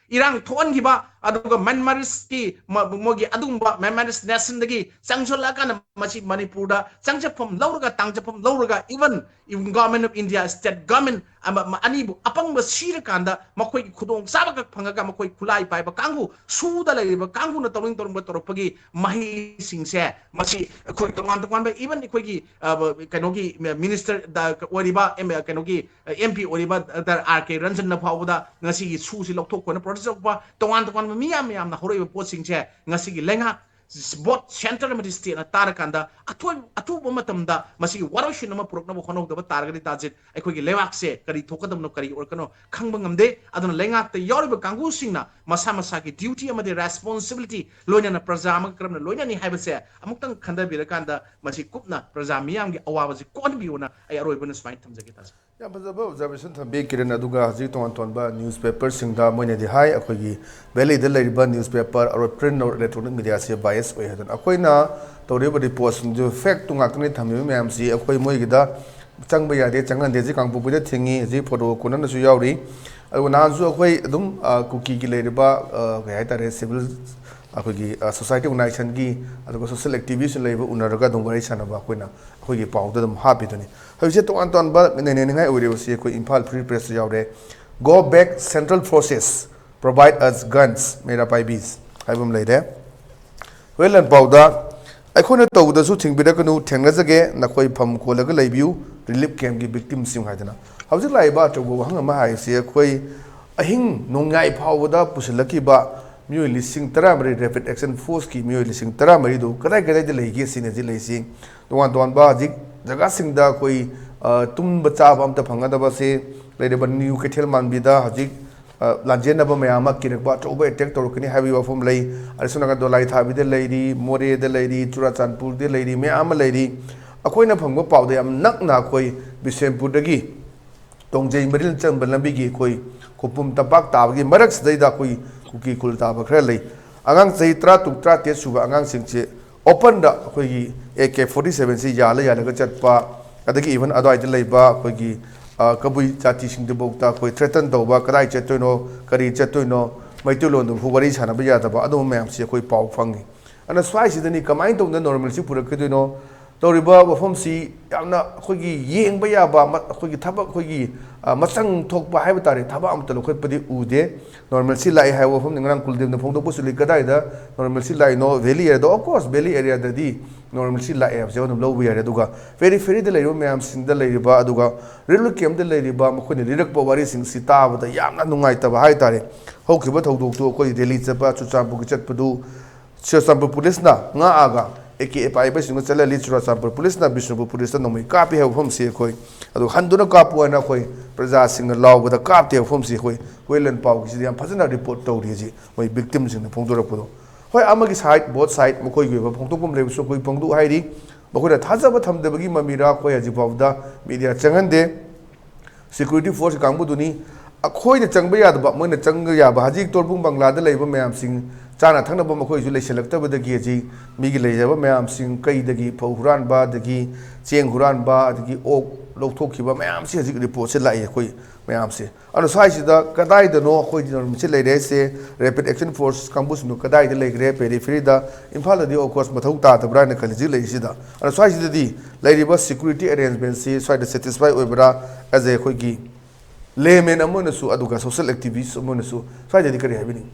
ꯏꯔꯥꯡ ꯊꯣꯛꯍꯟꯈꯤꯕ, ꯑꯗꯨꯒ Myanmarꯁꯀꯤ ꯃ-, ꯃꯣꯏꯒꯤ ꯑꯗꯨꯒꯨꯝꯕ Myanmarese nationꯗꯒꯤ ꯆꯪꯁꯤꯜꯂꯛꯑꯀꯥꯟꯗ ꯃꯁꯤ ꯃꯅꯤꯄꯨꯔꯗ ꯆꯪꯖꯐꯝ ꯂꯧꯔꯒ, ꯇꯥꯡꯖꯐꯝ ꯂꯧꯔꯒ, even, even Government of India, state government ꯑꯃ, ꯑꯃ, ꯑꯅꯤꯕꯨ ꯑꯄꯪꯕ ꯁꯤꯔꯀꯥꯟꯗ ꯃꯈꯣꯏꯒꯤ ꯈꯨꯗꯣꯡ ꯆꯥꯕ ꯈꯛ ꯐꯪꯉꯒ ꯃꯈꯣꯏ ꯈꯨꯠꯂꯥꯏ ꯄꯥꯏꯕ ꯀꯥꯡꯕꯨ, ꯁꯨꯗ ꯂꯩꯔꯤꯕ ꯀꯥꯡꯕꯨꯅ ꯇꯧꯅꯤꯡ ꯇꯧꯅꯤꯡꯕ ꯇꯧꯔꯛꯄꯒꯤ ꯃꯍꯩꯁꯤꯡꯁꯦ, ꯃꯁꯤ ꯑꯩꯈꯣꯏ ꯇꯣꯉꯥꯟ ꯇꯣꯉꯥꯟꯕ, even ꯑꯩꯈꯣꯏꯒꯤ, ꯑ, ꯀꯩꯅꯣꯒꯤ minister ꯗ ꯑꯣꯏꯔꯤꯕ, ꯑꯦꯝ-, ꯀꯩꯅꯣꯒꯤ, ꯑ, MP ꯑꯣꯏꯔꯤꯕ ꯗꯥꯛꯇꯔ ꯑꯥꯔ ꯀꯦ ꯔꯟꯖꯟꯅ ꯐꯥꯎꯕꯗ ꯉꯁꯤꯒꯤ ꯁꯨꯁꯤ ꯂꯧꯊꯣꯛꯄꯅ protest ꯇꯧꯔꯛꯄ, ꯇꯣꯉꯥꯟ ꯇꯣꯉꯥꯟꯕ ꯃꯤꯌꯥꯝ ꯃꯌꯥꯝꯅ ꯍꯧꯔꯛꯏꯕ ꯄꯣꯠꯁꯤꯡꯁꯦ ꯉꯁꯤꯒꯤ ꯂꯩꯉꯥꯛ, both centre ꯑꯃꯗꯤ stateꯅ ꯇꯥꯔꯀꯥꯟꯗ ꯑꯊꯣꯏ-, ꯑꯊꯨꯕ ꯃꯇꯝꯗ ꯃꯁꯤꯒꯤ ꯋꯥꯔꯣꯏꯁꯤꯟ ꯑꯃ ꯄꯨꯔꯛꯅꯕ ꯍꯣꯠꯅꯍꯧꯗꯕ ꯇꯥꯔꯒꯗꯤ, ꯇꯥꯖꯤꯠ, ꯑꯩꯈꯣꯏꯒꯤ ꯂꯩꯕꯥꯛꯁꯦ ꯀꯔꯤ ꯊꯣꯛꯀꯗꯕꯅꯣ, ꯀꯔꯤ ꯑꯣꯏꯔꯛꯀꯅꯣ ꯈꯪꯕ ꯉꯝꯗꯦ꯫ ꯑꯗꯨꯅ ꯂꯩꯉꯥꯛꯇ ꯌꯥꯎꯔꯤꯕ ꯀꯥꯡꯕꯨꯁꯤꯡꯅ ꯃꯁꯥ ꯃꯁꯥꯒꯤ duty ꯑꯃꯗꯤ responsibility, ꯂꯣꯏꯅꯅ ꯄ꯭ꯔꯖꯥ ꯑꯃꯒ ꯀꯔꯝꯅ ꯂꯣꯏꯅꯅꯤ ꯍꯥꯏꯕꯁꯦ ꯑꯃꯨꯛꯇꯪ ꯈꯟꯊꯕꯤꯔꯀꯥꯟꯗ ꯃꯁꯤ ꯀꯨꯞꯅ ꯄ꯭ꯔꯖꯥ ꯃꯤꯌꯥꯝꯒꯤ ꯑꯋꯥꯕꯁꯤ ꯀꯣꯛꯍꯟꯕꯤꯌꯣꯅ ꯑꯩ ꯑꯔꯣꯏꯕꯅ ꯁꯨꯃꯥꯏꯅ ꯊꯝꯖꯒꯦ, ꯇꯥꯖꯤꯠ꯫ ꯌꯥꯝ ꯐꯖꯕ observation ꯊꯝꯕꯤ, ꯀꯤꯔꯟ꯫ ꯑꯗꯨꯒ ꯍꯧꯖꯤꯛ ꯇꯣꯉꯥꯟ ꯇꯣꯉꯥꯟꯕ newspaperꯁꯤꯡꯗ ꯃꯣꯏꯅꯗꯤ ꯍꯥꯏ, ꯑꯩꯈꯣꯏꯒꯤ Valleyꯗ ꯂꯩꯔꯤꯕ newspaper, ꯑꯔꯣꯏ print, electronic mediaꯁꯦ bias ꯑꯣꯏ ꯍꯥꯏꯗꯅ꯫ ꯑꯩꯈꯣꯏꯅ ꯇꯧꯔꯤꯕ reportꯁꯤꯡꯗꯨ factꯇꯨ ꯉꯥꯛꯇꯅꯤ ꯊꯝꯃꯤꯕ ꯃꯌꯥꯝꯁꯤ꯫ ꯑꯩꯈꯣꯏ ꯃꯣꯏꯒꯤꯗ ꯆꯪꯕ ꯌꯥꯗꯦ, ꯆꯪꯍꯟꯗꯦ, ꯍꯧꯖꯤꯛ ꯀꯥꯡꯄꯣꯛꯄꯤꯗ ꯊꯤꯡꯉꯤ, ꯍꯧꯖꯤꯛ photo ꯀꯣꯟꯅꯅꯁꯨ ꯌꯥꯎꯔꯤ꯫ ꯑꯗꯨꯒ ꯅꯍꯥꯟꯁꯨ ꯑꯩꯈꯣꯏ ꯑꯗꯨꯝ, ꯑ, ꯀꯨꯀꯤꯒꯤ ꯂꯩꯔꯤꯕ, ꯑ, ꯀꯩ ꯍꯥꯏꯇꯥꯔꯦ, civil, ꯑꯩꯈꯣꯏꯒꯤ, ꯑ, society organizationꯒꯤ, ꯑꯗꯨꯒ social activist ꯂꯩꯕ ꯎꯅꯔꯒ ꯑꯗꯨꯝ ꯋꯥꯔꯤ ꯁꯥꯟꯅꯕ ꯑꯩꯈꯣꯏꯅ ꯑꯩꯈꯣꯏꯒꯤ ꯄꯥꯎꯗ ꯑꯗꯨꯝ ꯍꯥꯞꯄꯤꯗꯨꯅꯤ꯫ ꯍꯧꯖꯤꯛꯁꯦ ꯇꯣꯉꯥꯟ ꯇꯣꯉꯥꯟꯕ ꯅꯩꯅꯅꯤꯡꯉꯥꯏ ꯑꯣꯏꯔꯤꯕꯁꯤ ꯑꯩꯈꯣꯏ ꯏꯝꯐꯥꯜ Free Pressꯇ ꯌꯥꯎꯔꯦ꯫ "Go back, Central Forces, provide us guns, ꯃꯩꯔꯥ ꯄꯥꯏꯕꯤꯁ" ꯍꯥꯏꯕ ꯑꯃ ꯂꯩꯔꯦ꯫ ꯍꯣꯔꯦꯟ ꯂꯥꯟꯄꯥꯎꯗ "ꯑꯩꯈꯣꯏꯅ ꯇꯧꯕꯗꯁꯨ ꯊꯤꯡꯕꯤꯔꯛꯀꯅꯨ, ꯊꯦꯡꯅꯖꯒꯦ, ꯅꯈꯣꯏ ꯐꯝ ꯀꯣꯜꯂꯒ ꯂꯩꯕꯤꯌꯨ, relief campꯀꯤ victimꯁꯤꯡ" ꯍꯥꯏꯗꯅ꯫ ꯍꯧꯖꯤꯛ ꯂꯥꯛꯏꯕ ꯑꯆꯧꯕ ꯋꯥꯍꯪ ꯑꯃ ꯍꯥꯏꯔꯤꯁꯤ, ꯑꯩꯈꯣꯏ ꯑꯍꯤꯡ ꯅꯣꯡꯌꯥꯏ ꯐꯥꯎꯕꯗ ꯄꯨꯁꯤꯜꯂꯛꯈꯤꯕ ꯃꯤꯑꯣꯏ ꯂꯤꯁꯤꯡ ꯇꯔꯥꯃꯔꯤ, Rapid Action Forceꯀꯤ ꯃꯤꯑꯣꯏ ꯂꯤꯁꯤꯡ ꯇꯔꯥꯃꯔꯤꯗꯨ ꯀꯗꯥꯏ ꯀꯗꯥꯏꯗ ꯂꯩꯒꯦ ꯁꯤꯅꯤ ꯍꯧꯖꯤꯛ ꯂꯩꯔꯤꯁꯤ꯫ ꯇꯣꯉꯥꯟ ꯇꯣꯉꯥꯟꯕ ꯍꯧꯖꯤꯛ ꯖꯒꯥꯁꯤꯡꯗ ꯑꯩꯈꯣꯏ ꯑ, ꯇꯨꯝꯕ ꯆꯥꯕ ꯑꯝꯇ ꯐꯪꯒꯗꯕꯁꯦ ꯂꯩꯔꯤꯕ ꯅ꯭ꯌꯨ ꯀꯩꯊꯦꯜ ꯃꯥꯟꯕꯤꯗ ꯍꯧꯖꯤꯛ, ꯑ, ꯂꯥꯟꯖꯦꯟꯅꯕ ꯃꯌꯥꯝ ꯑꯃ ꯀꯤꯔꯛꯄ ꯑꯆꯧꯕ ꯑꯦꯇꯦꯛ ꯇꯧꯔꯛꯀꯅꯤ ꯍꯥꯏꯕꯒꯤ ꯋꯥꯐꯝ ꯂꯩ꯫ ꯑꯗꯁꯨꯝ ꯅꯥꯀꯟ ꯗꯣꯂꯥꯏ ꯊꯥꯕꯤꯗ ꯂꯩꯔꯤ, ꯃꯣꯔꯦꯗ ꯂꯩꯔꯤ, ꯆꯨꯔꯥꯆꯥꯟꯄꯨꯔꯗ ꯂꯩꯔꯤ, ꯃꯌꯥꯝ ꯑꯃ ꯂꯩꯔꯤ꯫ ꯑꯩꯈꯣꯏꯅ ꯐꯪꯕ ꯄꯥꯎꯗ ꯌꯥꯝ ꯅꯛꯅ ꯑꯩꯈꯣꯏ ꯕꯤꯁꯦꯝꯄꯨꯔꯗꯒꯤ ꯇꯣꯡꯖꯩ ꯃꯔꯤꯜ ꯆꯪꯕ ꯂꯝꯕꯤꯒꯤ ꯑꯩꯈꯣꯏ ꯈꯧꯄꯨꯝ ꯇꯝꯄꯥꯛ ꯇꯥꯕꯒꯤ ꯃꯔꯛꯁꯤꯗꯩꯗ ꯑꯩꯈꯣꯏ ꯀꯨꯀꯤ ꯈꯨꯜ ꯇꯥꯕ ꯈꯔ ꯂꯩ꯫ ꯑꯉꯥꯡ ꯆꯍꯤ ꯇꯔꯥ ꯇꯔꯨꯛ, ꯇꯔꯥ ꯇꯔꯦꯠ ꯁꯨꯕ ꯑꯉꯥꯡꯁꯤꯡꯁꯦ openꯗ ꯑꯩꯈꯣꯏꯒꯤ ꯑꯦ ꯀꯦ ꯐꯣꯔꯇꯤ ꯁꯚꯦꯟꯁꯤ ꯌꯥꯜꯂ ꯌꯥꯜꯂꯒ ꯆꯠꯄ, ꯑꯗꯒꯤ even ꯑꯗꯨꯋꯥꯏꯗ ꯂꯩꯕ ꯑꯩꯈꯣꯏꯒꯤ, ꯑ, ꯀꯕꯨꯏ ꯖꯥꯇꯤꯁꯤꯡꯗꯨꯐꯥꯎꯗ ꯑꯩꯈꯣꯏ threaten ꯇꯧꯕ, ꯀꯗꯥꯏ ꯆꯠꯇꯣꯏꯅꯣ, ꯀꯔꯤ ꯆꯠꯇꯣꯏꯅꯣ, ꯃꯩꯇꯩꯂꯣꯟꯗꯐꯥꯎ ꯋꯥꯔꯤ ꯁꯥꯟꯅꯕ ꯌꯥꯗꯕ, ꯑꯗꯨꯝꯕ ꯃꯌꯥꯝꯁꯤ ꯑꯩꯈꯣꯏ ꯄꯥꯎ ꯐꯪꯉꯤ꯫ ꯑꯗꯨꯅ ꯁ꯭ꯋꯥꯏꯁꯤꯗꯅꯤ ꯀꯃꯥꯏꯅ ꯇꯧꯗꯅ normalcy ꯄꯨꯔꯛꯀꯗꯣꯏꯅꯣ? ꯇꯧꯔꯤꯕ ꯋꯥꯐꯝꯁꯤ ꯌꯥꯝꯅ ꯑꯩꯈꯣꯏꯒꯤ ꯌꯦꯡꯕ ꯌꯥꯕ, ꯃ-, ꯑꯩꯈꯣꯏꯒꯤ ꯊꯕꯛ, ꯑꯩꯈꯣꯏꯒꯤ, ꯑ, ꯃꯆꯪ ꯊꯣꯛꯄ ꯍꯥꯏꯕ ꯇꯥꯔꯦ, ꯊꯕꯛ ꯑꯃꯠꯇ ꯂꯧꯈꯠꯄꯗꯤ ꯎꯗꯦ꯫ Normalcy ꯂꯥꯛꯑꯦ ꯍꯥꯏꯕ ꯋꯥꯐꯝꯅꯤ꯫ ꯉꯔꯥꯡ ꯀꯨꯜꯗꯦꯕꯅ ꯐꯣꯡꯗꯣꯛꯄꯁꯨ ꯂꯩ, ꯀꯗꯥꯏꯗ normalcy ꯂꯥꯛꯏꯅꯣ? Valley areaꯗ, of course, valley areaꯗꯗꯤ normalcy ꯂꯥꯛꯑꯦ ꯍꯥꯏꯕꯁꯦ ꯑꯗꯨꯝ ꯂꯧꯕ ꯌꯥꯔꯦ꯫ ꯑꯗꯨꯒ peripheryꯗ ꯂꯩꯔꯤꯕ ꯃꯌꯥꯝꯁꯤꯡꯗ ꯂꯩꯔꯤꯕ, ꯑꯗꯨꯒ relief campꯇ ꯂꯩꯔꯤꯕ ꯃꯈꯣꯏꯅ ꯂꯤꯔꯛꯄ ꯋꯥꯔꯤꯁꯤꯡꯁꯤ ꯇꯥꯕꯗ ꯌꯥꯝꯅ ꯅꯨꯡꯉꯥꯏꯇꯕ ꯍꯥꯏ ꯇꯥꯔꯦ꯫ ꯍꯧꯈꯤꯕ ꯊꯧꯗꯣꯛꯇꯨ ꯑꯩꯈꯣꯏ ꯔꯦꯂꯤ ꯆꯠꯄ, ꯆꯨꯔꯆꯥꯟꯄꯨꯔꯒꯤ ꯆꯠꯄꯗꯨ ꯆꯨꯔꯆꯥꯟꯄꯨꯔ ꯄꯨꯂꯤꯁꯅ ꯉꯥꯛꯑꯒ ꯑꯦ ꯀꯦ ꯄꯥꯏꯕꯁꯤꯡꯅ ꯆꯠꯍꯜꯂꯤ꯫ ꯆꯨꯔꯆꯥꯟꯄꯨꯔ ꯄꯨꯂꯤꯁꯅ ꯕꯤꯁꯅꯨꯄꯨꯔ ꯄꯨꯂꯤꯁꯇ ꯅꯣꯡꯃꯩ ꯀꯥꯞꯄꯤ ꯍꯥꯏꯕ ꯋꯥꯐꯝꯁꯤ ꯑꯩꯈꯣꯏ, ꯑꯗꯨꯒ ꯍꯟꯗꯨꯅ ꯀꯥꯞꯄꯨ ꯍꯥꯏꯅ ꯑꯩꯈꯣꯏ ꯄ꯭ꯔꯖꯥꯁꯤꯡꯅ ꯂꯥꯎꯕꯗ ꯀꯥꯞꯇꯦ ꯍꯥꯏꯕ ꯋꯥꯐꯝꯁꯤ ꯑꯩꯈꯣꯏ ꯍꯨꯏꯂꯦꯟ ꯄꯥꯎꯒꯤꯁꯤꯗ ꯌꯥꯝ ꯐꯖꯅ report ꯇꯧꯔꯤ ꯍꯧꯖꯤꯛ ꯃꯣꯏ victimꯁꯤꯡꯅ ꯐꯣꯡꯗꯣꯔꯛꯄꯗꯣ꯫ ꯍꯣꯏ, ꯑꯃꯒꯤ side, both side ꯃꯈꯣꯏꯒꯤ ꯑꯣꯏꯕ ꯐꯣꯡꯗꯣꯛꯐꯝ ꯂꯩꯕꯁꯨ ꯑꯩꯈꯣꯏ ꯐꯣꯡꯗꯣꯛ ꯍꯥꯏꯔꯤ꯫ ꯃꯈꯣꯏꯅ ꯊꯥꯖꯕ ꯊꯝꯗꯕꯒꯤ ꯃꯃꯤꯔꯥ ꯑꯩꯈꯣꯏ ꯍꯧꯖꯤꯛꯐꯥꯎꯗ media ꯆꯪꯍꯟꯗꯦ꯫ Security force ꯀꯥꯡꯕꯨꯗꯨꯅꯤ꯫ ꯑꯩꯈꯣꯏꯅ ꯆꯪꯕ ꯌꯥꯗꯕ, ꯃꯣꯏꯅ ꯆꯪꯕ ꯌꯥꯕ, ꯍꯧꯖꯤꯛ ꯇꯣꯔꯕꯨꯡ ꯕꯪꯒ꯭ꯂꯥꯗ ꯂꯩꯕ ꯃꯌꯥꯝꯁꯤꯡ ꯆꯥꯅ ꯊꯛꯅꯕ ꯃꯈꯣꯏꯁꯨ ꯂꯩꯁꯤꯜꯂꯛꯇꯕꯗꯒꯤ ꯍꯧꯖꯤꯛ ꯃꯤꯒꯤ ꯂꯩꯖꯕ ꯃꯌꯥꯝꯁꯤꯡ, ꯀꯩꯗꯒꯤ ꯐꯧ ꯍꯨꯔꯥꯟꯕ, ꯑꯗꯒꯤ ꯆꯦꯡ ꯍꯨꯔꯥꯟꯕ, ꯑꯗꯒꯤ ꯑꯣꯛ ꯂꯧꯊꯣꯛꯈꯤꯕ ꯃꯌꯥꯝꯁꯤ ꯍꯧꯖꯤꯛ reportꯁꯦ ꯂꯥꯛꯏ ꯑꯩꯈꯣꯏ ꯃꯌꯥꯝꯁꯦ꯫ ꯑꯗꯣ ꯁ꯭ꯋꯥꯏꯁꯤꯗ ꯀꯗꯥꯏꯗꯅꯣ ꯑꯩꯈꯣꯏ normalcy ꯂꯩꯔꯦ ꯍꯥꯏꯁꯦ, rapid action force ꯀꯥꯡꯕꯨꯁꯤꯡꯗꯣ ꯀꯗꯥꯏꯗ ꯂꯩꯈ꯭ꯔꯦ? Peripheryꯗ, ꯏꯝꯐꯥꯜꯗꯗꯤ of course ꯃꯊꯧ ꯇꯥꯗꯕ꯭ꯔꯥ ꯍꯥꯏꯅ ꯈꯜꯂꯤ ꯍꯧꯖꯤꯛ ꯂꯩꯔꯤꯁꯤꯗ꯫ ꯑꯗꯣ ꯁ꯭ꯋꯥꯏꯁꯤꯗꯗꯤ ꯂꯩꯔꯤꯕ security arrangementꯁꯤ ꯁ꯭ꯋꯥꯏꯗ satisfy ꯑꯣꯏꯕ꯭ꯔꯥ? As a ꯑꯩꯈꯣꯏꯒꯤ layman ꯑꯃ ꯑꯣꯏꯅꯁꯨ, ꯑꯗꯨꯒ social activist ꯑꯃ ꯑꯣꯏꯅꯁꯨ ꯁ꯭ꯋꯥꯏꯗꯗꯤ ꯀꯔꯤ ꯍꯥꯏꯕꯤꯅꯤꯡꯉꯤ?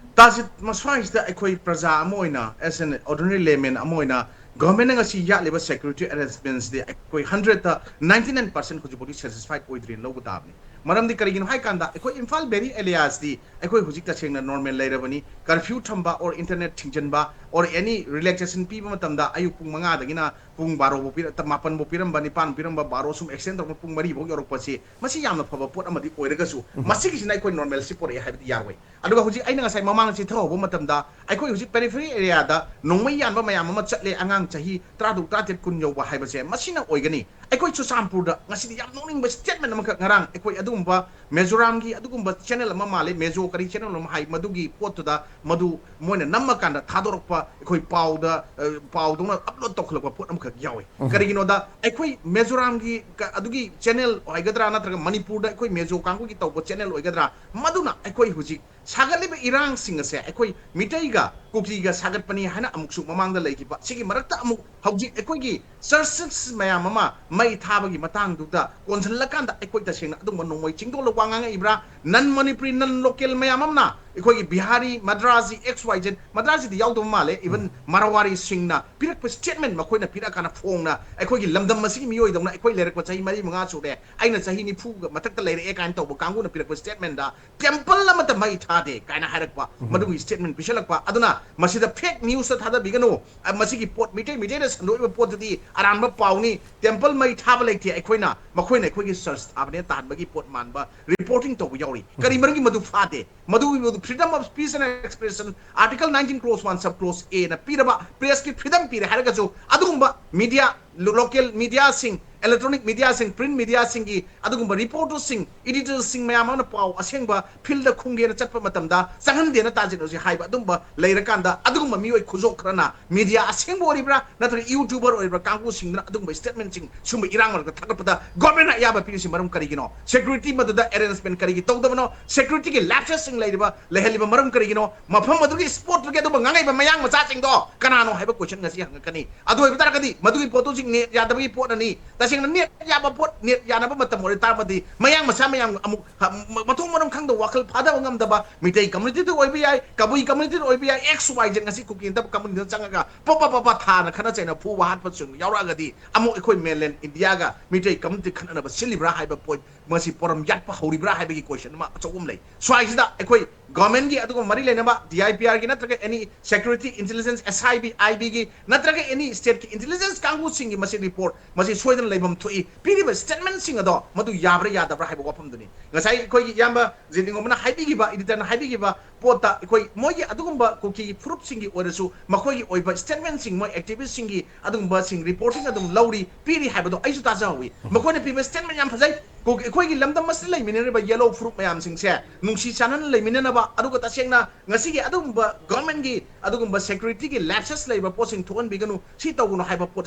ꯇꯥꯁꯤ, ꯃꯁ꯭ꯋꯥꯏꯁꯤꯗ ꯑꯩꯈꯣꯏ ꯄ꯭ꯔꯖꯥ ꯑꯃ ꯑꯣꯏꯅ, as an ordinary layman ꯑꯃ ꯑꯣꯏꯅ, governmentꯅ ꯉꯁꯤ ꯌꯥꯠꯂꯤꯕ security arrangementsꯇꯤ ꯑꯩꯈꯣꯏ hundredꯇ ninety nine percent ꯍꯧꯖꯤꯛꯐꯥꯎꯗꯤ satisfied ꯑꯣꯏꯗ꯭ꯔꯤꯅ ꯂꯧꯕ ꯇꯥꯕꯅꯤ꯫ ꯃꯔꯝꯗꯤ ꯀꯔꯤꯒꯤꯅꯣ ꯍꯥꯏ ꯀꯥꯟꯗ ꯑꯩꯈꯣꯏ ꯏꯝꯐꯥꯜ ꯚꯦꯂꯤ ꯑꯦꯔꯤꯌꯥꯁꯇꯤ ꯑꯩꯈꯣꯏ ꯍꯧꯖꯤꯛ ꯇꯁꯦꯡꯅ ꯅꯣꯔꯃꯦꯜ ꯂꯩꯔꯕꯅꯤ꯫ ꯀꯔꯐ꯭ꯌꯨ ꯊꯝꯕ ꯑꯣꯔ ꯏꯟꯇꯔꯅꯦꯠ ꯊꯤꯡꯖꯤꯟꯕ ꯑꯣꯔ ꯑꯦꯅꯤ ꯔꯤꯂꯦꯛꯁꯦꯁꯟ ꯄꯤꯕ ꯃꯇꯝꯗ ꯑꯌꯨꯛ ꯄꯨꯡ ꯃꯉꯥꯗꯒꯤꯅ ꯄꯨꯡ ꯕꯥꯔꯣ ꯐꯥꯎ ꯄꯤꯔ ꯃꯥꯄꯟ ꯐꯥꯎ ꯄꯤꯔꯝꯕ, ꯅꯤꯄꯥꯟ ꯄꯤꯔꯝꯕ, ꯕꯥꯔꯣ ꯁꯨꯝ ꯑꯦꯛꯁꯇꯦꯟ ꯇꯧꯔꯛꯄ ꯄꯨꯡ ꯃꯔꯤ ꯐꯥꯎ ꯌꯧꯔꯛꯄꯁꯤ ꯃꯁꯤ ꯌꯥꯝꯅ ꯐꯕ ꯄꯣꯠ ꯑꯃꯗꯤ ꯑꯣꯏꯔꯒꯁꯨ ꯃꯁꯤꯒꯤꯁꯤꯅ ꯑꯩꯈꯣꯏ ꯅꯣꯔꯃꯦꯜꯁꯤ ꯄꯣꯔꯛꯑꯦ ꯍꯥꯏꯕꯗꯤ ꯌꯥꯔꯣꯏ꯫ ꯑꯗꯨꯒ ꯍꯧꯖꯤꯛ ꯑꯩꯅ ꯉꯁꯥꯏ ꯃꯃꯥꯡ ꯆꯤꯊꯍꯧꯕ ꯃꯇꯝꯗ ꯑꯩꯈꯣꯏ ꯍꯧꯖꯤꯛ ꯄꯦꯔꯤꯐꯦꯔꯤ ꯑꯦꯔꯤꯌꯥꯗ ꯅꯣꯡꯃꯩ ꯌꯥꯟꯕ ꯃꯌꯥꯝ ꯑꯃ ꯆꯠꯂꯦ, ꯑꯉꯥꯡ ꯆꯍꯤ ꯇꯔꯥ ꯇꯔꯨꯛ ꯇꯔꯥ ꯇꯔꯦꯠ ꯀꯨꯟ ꯌꯧꯕ ꯍꯥꯏꯕꯁꯦ ꯃꯁꯤꯅ ꯑꯣꯏꯒꯅꯤ꯫ ꯑꯩꯈꯣꯏ ꯆꯨꯔꯆꯥꯟꯄꯨꯔꯗ ꯉꯁꯤꯗꯤ ꯌꯥꯝ ꯅꯣꯛꯅꯤꯡꯕ ꯁ꯭ꯇꯦꯠꯃꯦꯟ ꯑꯃꯈꯛ ꯉꯔꯥꯡ ꯑꯩꯈꯣꯏ ꯑꯗꯨꯒꯨꯝꯕ ꯃꯦꯖꯣꯔꯥꯝꯒꯤ ꯑꯗꯨꯒꯨꯝꯕ ꯆꯦꯅꯦꯜ ꯑꯃ ꯃꯥꯜꯂꯦ, ꯃꯦꯖꯣ ꯀꯔꯤ ꯆꯦꯅꯦꯜ ꯑꯃ ꯍꯥꯏ, ꯃꯗꯨꯒꯤ ꯄꯣꯠꯇꯨꯗ ꯃꯗꯨ ꯃꯣꯏꯅ ꯅꯝꯃꯀꯥꯟꯗ ꯊꯥꯗꯣꯔꯛꯄ ꯑꯩꯈꯣꯏ ꯄꯥꯎꯗ ꯄꯥꯎꯗꯧꯅ ꯑꯞꯂꯣꯗ ꯇꯧꯈꯠꯂꯛꯄ ꯄꯣꯠ ꯑꯃꯈꯛ ꯌꯥꯎꯏ꯫ ꯀꯔꯤꯒꯤꯅꯣꯗ ꯑꯩꯈꯣꯏ ꯃꯦꯖꯣꯔꯥꯝꯒꯤ ꯑꯗꯨꯒꯤ ꯆꯦꯅꯦꯜ ꯑꯣꯏꯒꯗ꯭ꯔꯥ ꯅꯠꯇ꯭ꯔꯒ ꯃꯅꯤꯄꯨꯔꯗ ꯑꯩꯈꯣꯏ ꯃꯦꯖꯣ ꯀꯥꯡꯕꯨꯒꯤ ꯇꯧꯕ ꯆꯦꯅꯦꯜ ꯑꯣꯏꯒꯗ꯭ꯔꯥ, ꯃꯗꯨꯅ ꯑꯩꯈꯣꯏ ꯍꯧꯖꯤꯛ ꯁꯥꯒꯠꯂꯤꯕ ꯏꯔꯥꯡꯁꯤꯡ ꯑꯁꯦ ꯑꯩꯈꯣꯏ ꯃꯤꯇꯩꯒ ꯀꯨꯀꯤꯒ ꯁꯥꯒꯠꯄꯅꯤ ꯍꯥꯏꯅ ꯑꯃꯨꯛꯁꯨ ꯃꯃꯥꯡꯗ ꯂꯩꯈꯤꯕ, ꯁꯤꯒꯤ ꯃꯔꯛꯇ ꯑꯃꯨꯛ ꯍꯧꯖꯤꯛ ꯑꯩꯈꯣꯏꯒꯤ ꯆꯔꯆ ꯃꯌꯥꯝ ꯑꯃ ꯃꯩ ꯊꯥꯕꯒꯤ ꯃꯇꯥꯡꯗꯨꯗ ꯀꯣꯟꯁꯤꯜꯂꯀꯥꯟꯗ ꯑꯩꯈꯣꯏ ꯇꯁꯦꯡꯅ ꯑꯗꯨꯒꯨꯝꯕ ꯅꯣꯡꯃꯩ ꯆꯤꯡꯗꯣꯛꯂꯒ ꯋꯥ ꯉꯥꯡꯉꯛꯏꯕ꯭ꯔꯥ? ꯅꯟ ꯃꯅꯤꯄꯨꯔꯤ, ꯅꯟ ꯂꯣꯀꯦꯜ ꯃꯌꯥꯝ ꯑꯃꯅ ꯑꯩꯈꯣꯏꯒꯤ ꯕꯤꯍꯥꯔꯤ, ꯃꯗ꯭ꯔꯥꯁꯤ, ꯑꯦꯛꯁ ꯋꯥꯏ ꯖꯦꯠ, ꯃꯗ꯭ꯔꯥꯁꯤꯗꯤ ꯌꯥꯎꯗꯕ ꯃꯥꯜꯂꯦ, ꯏꯚꯟ ꯃꯔꯋꯥꯔꯤꯁꯤꯡꯅ ꯄꯤꯔꯛꯄ ꯁ꯭ꯇꯦꯠꯃꯦꯟ ꯃꯈꯣꯏꯅ ꯄꯤꯔꯛꯑꯀꯥꯟꯗ ꯐꯣꯡꯅ ꯑꯩꯈꯣꯏꯒꯤ ꯂꯝꯗꯝ ꯑꯁꯤꯒꯤ ꯃꯤꯑꯣꯏꯗꯧꯅ ꯑꯩꯈꯣꯏ ꯂꯩꯔꯛꯄ ꯆꯍꯤ ꯃꯔꯤ ꯃꯉꯥ ꯁꯨꯔꯦ, ꯑꯩꯅ ꯆꯍꯤ ꯅꯤꯐꯨꯒ ꯃꯊꯛꯇ ꯂꯩꯔꯛꯑꯦ ꯀꯥꯏꯅ ꯇꯧꯕ ꯀꯥꯡꯕꯨꯅ ꯄꯤꯔꯛꯄ ꯁ꯭ꯇꯦꯠꯃꯦꯟꯗ ꯇꯦꯝꯄꯜ ꯑꯃꯠꯇ ꯃꯩ ꯊꯥꯗꯦ ꯀꯥꯏꯅ ꯍꯥꯏꯔꯛꯄ, ꯃꯗꯨꯒꯤ ꯁ꯭ꯇꯦꯠꯃꯦꯟ ꯄꯤꯁꯜꯂꯛꯄ꯫ ꯑꯗꯨꯅ ꯃꯁꯤꯗ ꯐꯦꯛ ꯅ꯭ꯌꯨꯁꯇ ꯊꯥꯗꯕꯤꯒꯅꯨ꯫ ꯑ, ꯃꯁꯤꯒꯤ ꯄꯣꯠ ꯃꯤꯇꯩ ꯃꯤꯇꯩꯅ ꯁꯟꯗꯣꯛꯏꯕ ꯄꯣꯠꯇꯨꯗꯤ ꯑꯔꯥꯟꯕ ꯄꯥꯎꯅꯤ꯫ ꯇꯦꯝꯄꯜ ꯃꯩ ꯊꯥꯕ ꯂꯩꯇꯦ ꯑꯩꯈꯣꯏꯅ, ꯃꯈꯣꯏꯅ ꯑꯩꯈꯣꯏꯒꯤ ꯆꯔꯆ ꯊꯥꯕꯅꯦ ꯇꯥꯍꯟꯕꯒꯤ ꯄꯣꯠ ꯃꯥꯟꯕ ꯔꯤꯄꯣꯔꯇꯤꯡ ꯇꯧꯕ ꯌꯥꯎꯔꯤ꯫ ꯀꯔꯤ ꯃꯔꯝꯒꯤ ꯃꯗꯨ ꯐꯥꯗꯦ? ꯃꯗꯨꯒꯤ ꯃꯗꯨ freedom of speech and expression, Article nineteen clause one sub clause A ꯅ ꯄꯤꯔꯕ ꯄ꯭ꯔꯦꯁꯀꯤ ꯐ꯭ꯔꯤꯗꯝ ꯄꯤꯔꯦ ꯍꯥꯏꯔꯒꯁꯨ ꯑꯗꯨꯒꯨꯝꯕ ꯃꯤꯗꯤꯌꯥ, ꯂꯣꯀꯦꯜ ꯃꯤꯗꯤꯌꯥꯁꯤꯡ, ꯏꯂꯦꯛꯇ꯭ꯔꯣꯅꯤꯛ ꯃꯤꯗꯤꯌꯥꯁꯤꯡ, ꯄ꯭ꯔꯤꯟꯠ ꯃꯤꯗꯤꯌꯥꯁꯤꯡꯒꯤ ꯑꯗꯨꯒꯨꯝꯕ ꯔꯤꯄꯣꯔꯇꯔꯁꯤꯡ, ꯏꯗꯤꯇꯔꯁꯤꯡ ꯃꯌꯥꯝ ꯑꯃꯅ ꯄꯥꯎ ꯑꯁꯦꯡꯕ ꯐꯤꯜꯗ ꯈꯨꯝꯒꯦꯅ ꯆꯠꯄ ꯃꯇꯝꯗ ꯆꯪꯍꯟꯗꯦꯅ ꯇꯥꯖꯤꯟ ꯍꯧꯖꯤꯛ ꯍꯥꯏꯕ ꯑꯗꯨꯝꯕ ꯂꯩꯔꯀꯥꯟꯗ ꯑꯗꯨꯒꯨꯝꯕ ꯃꯤꯑꯣꯏ ꯈꯨꯖꯣꯞ ꯈꯔꯅ ꯃꯤꯗꯤꯌꯥ ꯑꯁꯦꯡꯕ ꯑꯣꯏꯔꯤꯕ꯭ꯔꯥ ꯅꯠꯇ꯭ꯔꯒ ꯌꯨꯇ꯭ꯌꯨꯕꯔ ꯑꯣꯏꯔꯤꯕ꯭ꯔꯥ ꯀꯥꯡꯕꯨꯁꯤꯡꯗꯨꯅ ꯑꯗꯨꯒꯨꯝꯕ ꯁ꯭ꯇꯦꯠꯃꯦꯟꯁꯤꯡ ꯁꯨꯝꯕ ꯏꯔꯥꯡ ꯃꯔꯛꯇ ꯊꯥꯒꯠꯄꯗ ꯒꯣꯔꯃꯦꯟꯅ ꯑꯌꯥꯕ ꯄꯤꯔꯤꯁꯤ ꯃꯔꯝ ꯀꯔꯤꯒꯤꯅꯣ? ꯁꯦꯀ꯭ꯌꯨꯔꯤꯇꯤ ꯃꯗꯨꯗ ꯑꯦꯔꯦꯟꯖꯃꯦꯟ ꯀꯔꯤꯒꯤ ꯇꯧꯗꯕꯅꯣ? ꯁꯦꯀ꯭ꯌꯨꯔꯤꯇꯤꯒꯤ ꯂꯦꯞꯁꯦꯁꯁꯤꯡ ꯂꯩꯔꯤꯕ, ꯂꯩꯍꯜꯂꯤꯕ ꯃꯔꯝ ꯀꯔꯤꯒꯤꯅꯣ? ꯃꯐꯝ ꯑꯗꯨꯒꯤ ꯁ꯭ꯄꯣꯠꯇꯨꯒꯤ ꯑꯗꯨꯝꯕ ꯉꯥꯡꯉꯛꯏꯕ ꯃꯌꯥꯡ ꯃꯆꯥꯁꯤꯡꯗꯣ ꯀꯅꯥꯅꯣ ꯍꯥꯏꯕ ꯀꯣꯏꯁꯟ ꯉꯁꯤ ꯍꯪꯉꯛꯀꯅꯤ꯫ ꯑꯗꯨ ꯑꯣꯏꯕ ꯇꯥꯔꯒꯗꯤ ꯃꯗꯨꯒꯤ ꯄꯣꯠꯇꯨ ꯍꯧꯖꯤꯛ ꯅꯦꯠ ꯌꯥꯗꯕꯒꯤ ꯄꯣꯠꯅꯅꯤ꯫ ꯇꯁꯦꯡꯅ ꯇꯁꯦꯡꯅ ꯅꯦꯠ ꯌꯥꯕ ꯄꯣꯠ, ꯅꯦꯠ ꯌꯥꯅꯕ ꯃꯇꯝ ꯑꯣꯏꯔ ꯇꯥꯔꯒꯗꯤ ꯃꯌꯥꯡ ꯃꯆꯥ ꯃꯌꯥꯝ ꯑꯃꯨꯛ ꯍ-, ꯃ-, ꯃꯊꯣꯡ ꯃꯔꯝ ꯈꯪꯗꯕ, ꯋꯥꯈꯜ ꯐꯥꯗꯕ ꯉꯝꯗꯕ, ꯃꯤꯇꯩ ꯀꯝꯃꯨꯅꯤꯇꯤꯗ ꯑꯣꯏꯕ ꯌꯥꯏ, ꯀꯕꯨꯏ ꯀꯝꯃꯨꯅꯤꯇꯤꯗ ꯑꯣꯏꯕ ꯌꯥꯏ, ꯑꯦꯛꯁ ꯋꯥꯏ ꯖꯦꯠ, ꯉꯁꯤ ꯀꯨꯀꯤ ꯅꯠꯇꯕ ꯀꯝꯃꯨꯅꯤꯇꯤꯗ ꯆꯪꯉꯒ ꯄꯣꯄ ꯄꯣꯄ ꯊꯥꯅ ꯈꯠꯅ ꯆꯩꯅ ꯐꯨꯕ ꯍꯥꯠꯄꯁꯨ ꯌꯥꯎꯔꯛꯑꯒꯗꯤ ꯑꯃꯨꯛ ꯑꯩꯈꯣꯏ ꯃꯦꯟꯂꯦꯟ ꯏꯟꯗꯤꯌꯥꯒ ꯃꯤꯇꯩ ꯀꯝꯃꯨꯅꯤꯇꯤ ꯈꯠꯅꯅꯕ ꯁꯤꯜꯂꯤꯕ꯭ꯔꯥ ꯍꯥꯏꯕ ꯄꯣꯏꯟ, ꯃꯁꯤ ꯄꯣꯔꯝ ꯌꯥꯠꯄ ꯍꯧꯔꯤꯕ꯭ꯔꯥ ꯍꯥꯏꯕꯒꯤ ꯀꯣꯏꯁꯟ ꯑꯃ ꯑꯆꯧꯕ ꯑꯃ ꯂꯩ꯫ ꯁ꯭ꯋꯥꯏꯁꯤꯗ ꯑꯩꯈꯣꯏ ꯒꯣꯔꯃꯦꯟꯒꯤ ꯑꯗꯨꯒꯨꯝꯕ ꯃꯔꯤ ꯂꯩꯅꯕ ꯗꯤ ꯑꯥꯏ ꯄꯤ ꯑꯥꯔꯒꯤ ꯅꯠꯇ꯭ꯔꯒ ꯑꯦꯅꯤ ꯁꯦꯀ꯭ꯌꯨꯔꯤꯇꯤ ꯏꯟꯇꯦꯂꯤꯖꯦꯟꯁ, ꯑꯦꯁ ꯑꯥꯏ ꯕꯤ, ꯑꯥꯏ ꯕꯤꯒꯤ ꯅꯠꯇ꯭ꯔꯒ ꯑꯦꯅꯤ ꯁ꯭ꯇꯦꯠꯀꯤ ꯏꯟꯇꯦꯂꯤꯖꯦꯟꯁ ꯀꯥꯡꯕꯨꯁꯤꯡꯒꯤ ꯃꯁꯤ ꯔꯤꯄꯣꯔꯠ ꯃꯁꯤ ꯁꯣꯏꯗꯅ ꯂꯩꯐꯝ ꯊꯣꯛꯏ꯫ ꯄꯤꯔꯤꯕ ꯁ꯭ꯇꯦꯠꯃꯦꯟꯁꯤꯡ ꯑꯗꯣ ꯃꯗꯨ ꯌꯥꯕ꯭ꯔꯥ ꯌꯥꯗꯕ꯭ꯔꯥ ꯍꯥꯏꯕ ꯋꯥꯐꯝꯗꯨꯅꯤ꯫ ꯉꯁꯥꯏ ꯑꯩꯈꯣꯏꯒꯤ ꯏꯌꯥꯝꯕ ꯖꯦꯅꯤꯡꯒꯣꯝꯅ ꯍꯥꯏꯕꯤꯈꯤꯕ, ꯏꯗꯤꯇꯔꯅ ꯍꯥꯏꯕꯤꯈꯤꯕ ꯄꯣꯠꯇ ꯑꯩꯈꯣꯏ ꯃꯣꯏꯒꯤ ꯑꯗꯨꯒꯨꯝꯕ ꯀꯨꯀꯤ ꯐꯨꯔꯨꯞꯁꯤꯡꯒꯤ ꯑꯣꯏꯔꯁꯨ ꯃꯈꯣꯏꯒꯤ ꯑꯣꯏꯕ ꯁ꯭ꯇꯦꯠꯃꯦꯟꯁꯤꯡ, ꯃꯣꯏ ꯑꯦꯛꯇꯤꯚꯤꯁ꯭ꯇꯁꯤꯡꯒꯤ ꯑꯗꯨꯒꯨꯝꯕꯁꯤꯡ ꯔꯤꯄꯣꯔꯇꯤꯡ ꯑꯗꯨꯝ ꯂꯧꯔꯤ, ꯄꯤꯔꯤ ꯍꯥꯏꯕꯗꯣ ꯑꯩꯁꯨ ꯇꯥꯖꯍꯧꯋꯤ꯫ ꯃꯈꯣꯏꯅ ꯄꯤꯕ ꯁ꯭ꯇꯦꯠꯃꯦꯟ ꯌꯥꯝ ꯐꯖꯩ꯫ ꯀꯨ-, ꯑꯩꯈꯣꯏꯒꯤ ꯂꯝꯗꯝ ꯑꯁꯤꯗ ꯂꯩꯃꯤꯟꯅꯔꯤꯕ ꯌꯦꯂꯣ ꯐꯨꯔꯨꯞ ꯃꯌꯥꯝꯁꯤꯡꯁꯦ ꯅꯨꯡꯁꯤ ꯆꯥꯟꯅꯅ ꯂꯩꯃꯤꯟꯅꯅꯕ, ꯑꯗꯨꯒ ꯇꯁꯦꯡꯅ ꯉꯁꯤꯒꯤ ꯑꯗꯨꯒꯨꯝꯕ ꯒꯣꯔꯃꯦꯟꯒꯤ ꯑꯗꯨꯒꯨꯝꯕ ꯁꯦꯀ꯭ꯌꯨꯔꯤꯇꯤꯒꯤ ꯂꯦꯞꯁꯦꯁ ꯂꯩꯕ ꯄꯣꯠꯁꯤꯡ ꯊꯣꯛꯍꯟꯕꯤꯒꯅꯨ, ꯁꯤ ꯇꯧꯒꯅꯨ ꯍꯥꯏꯕ ꯄꯣꯠ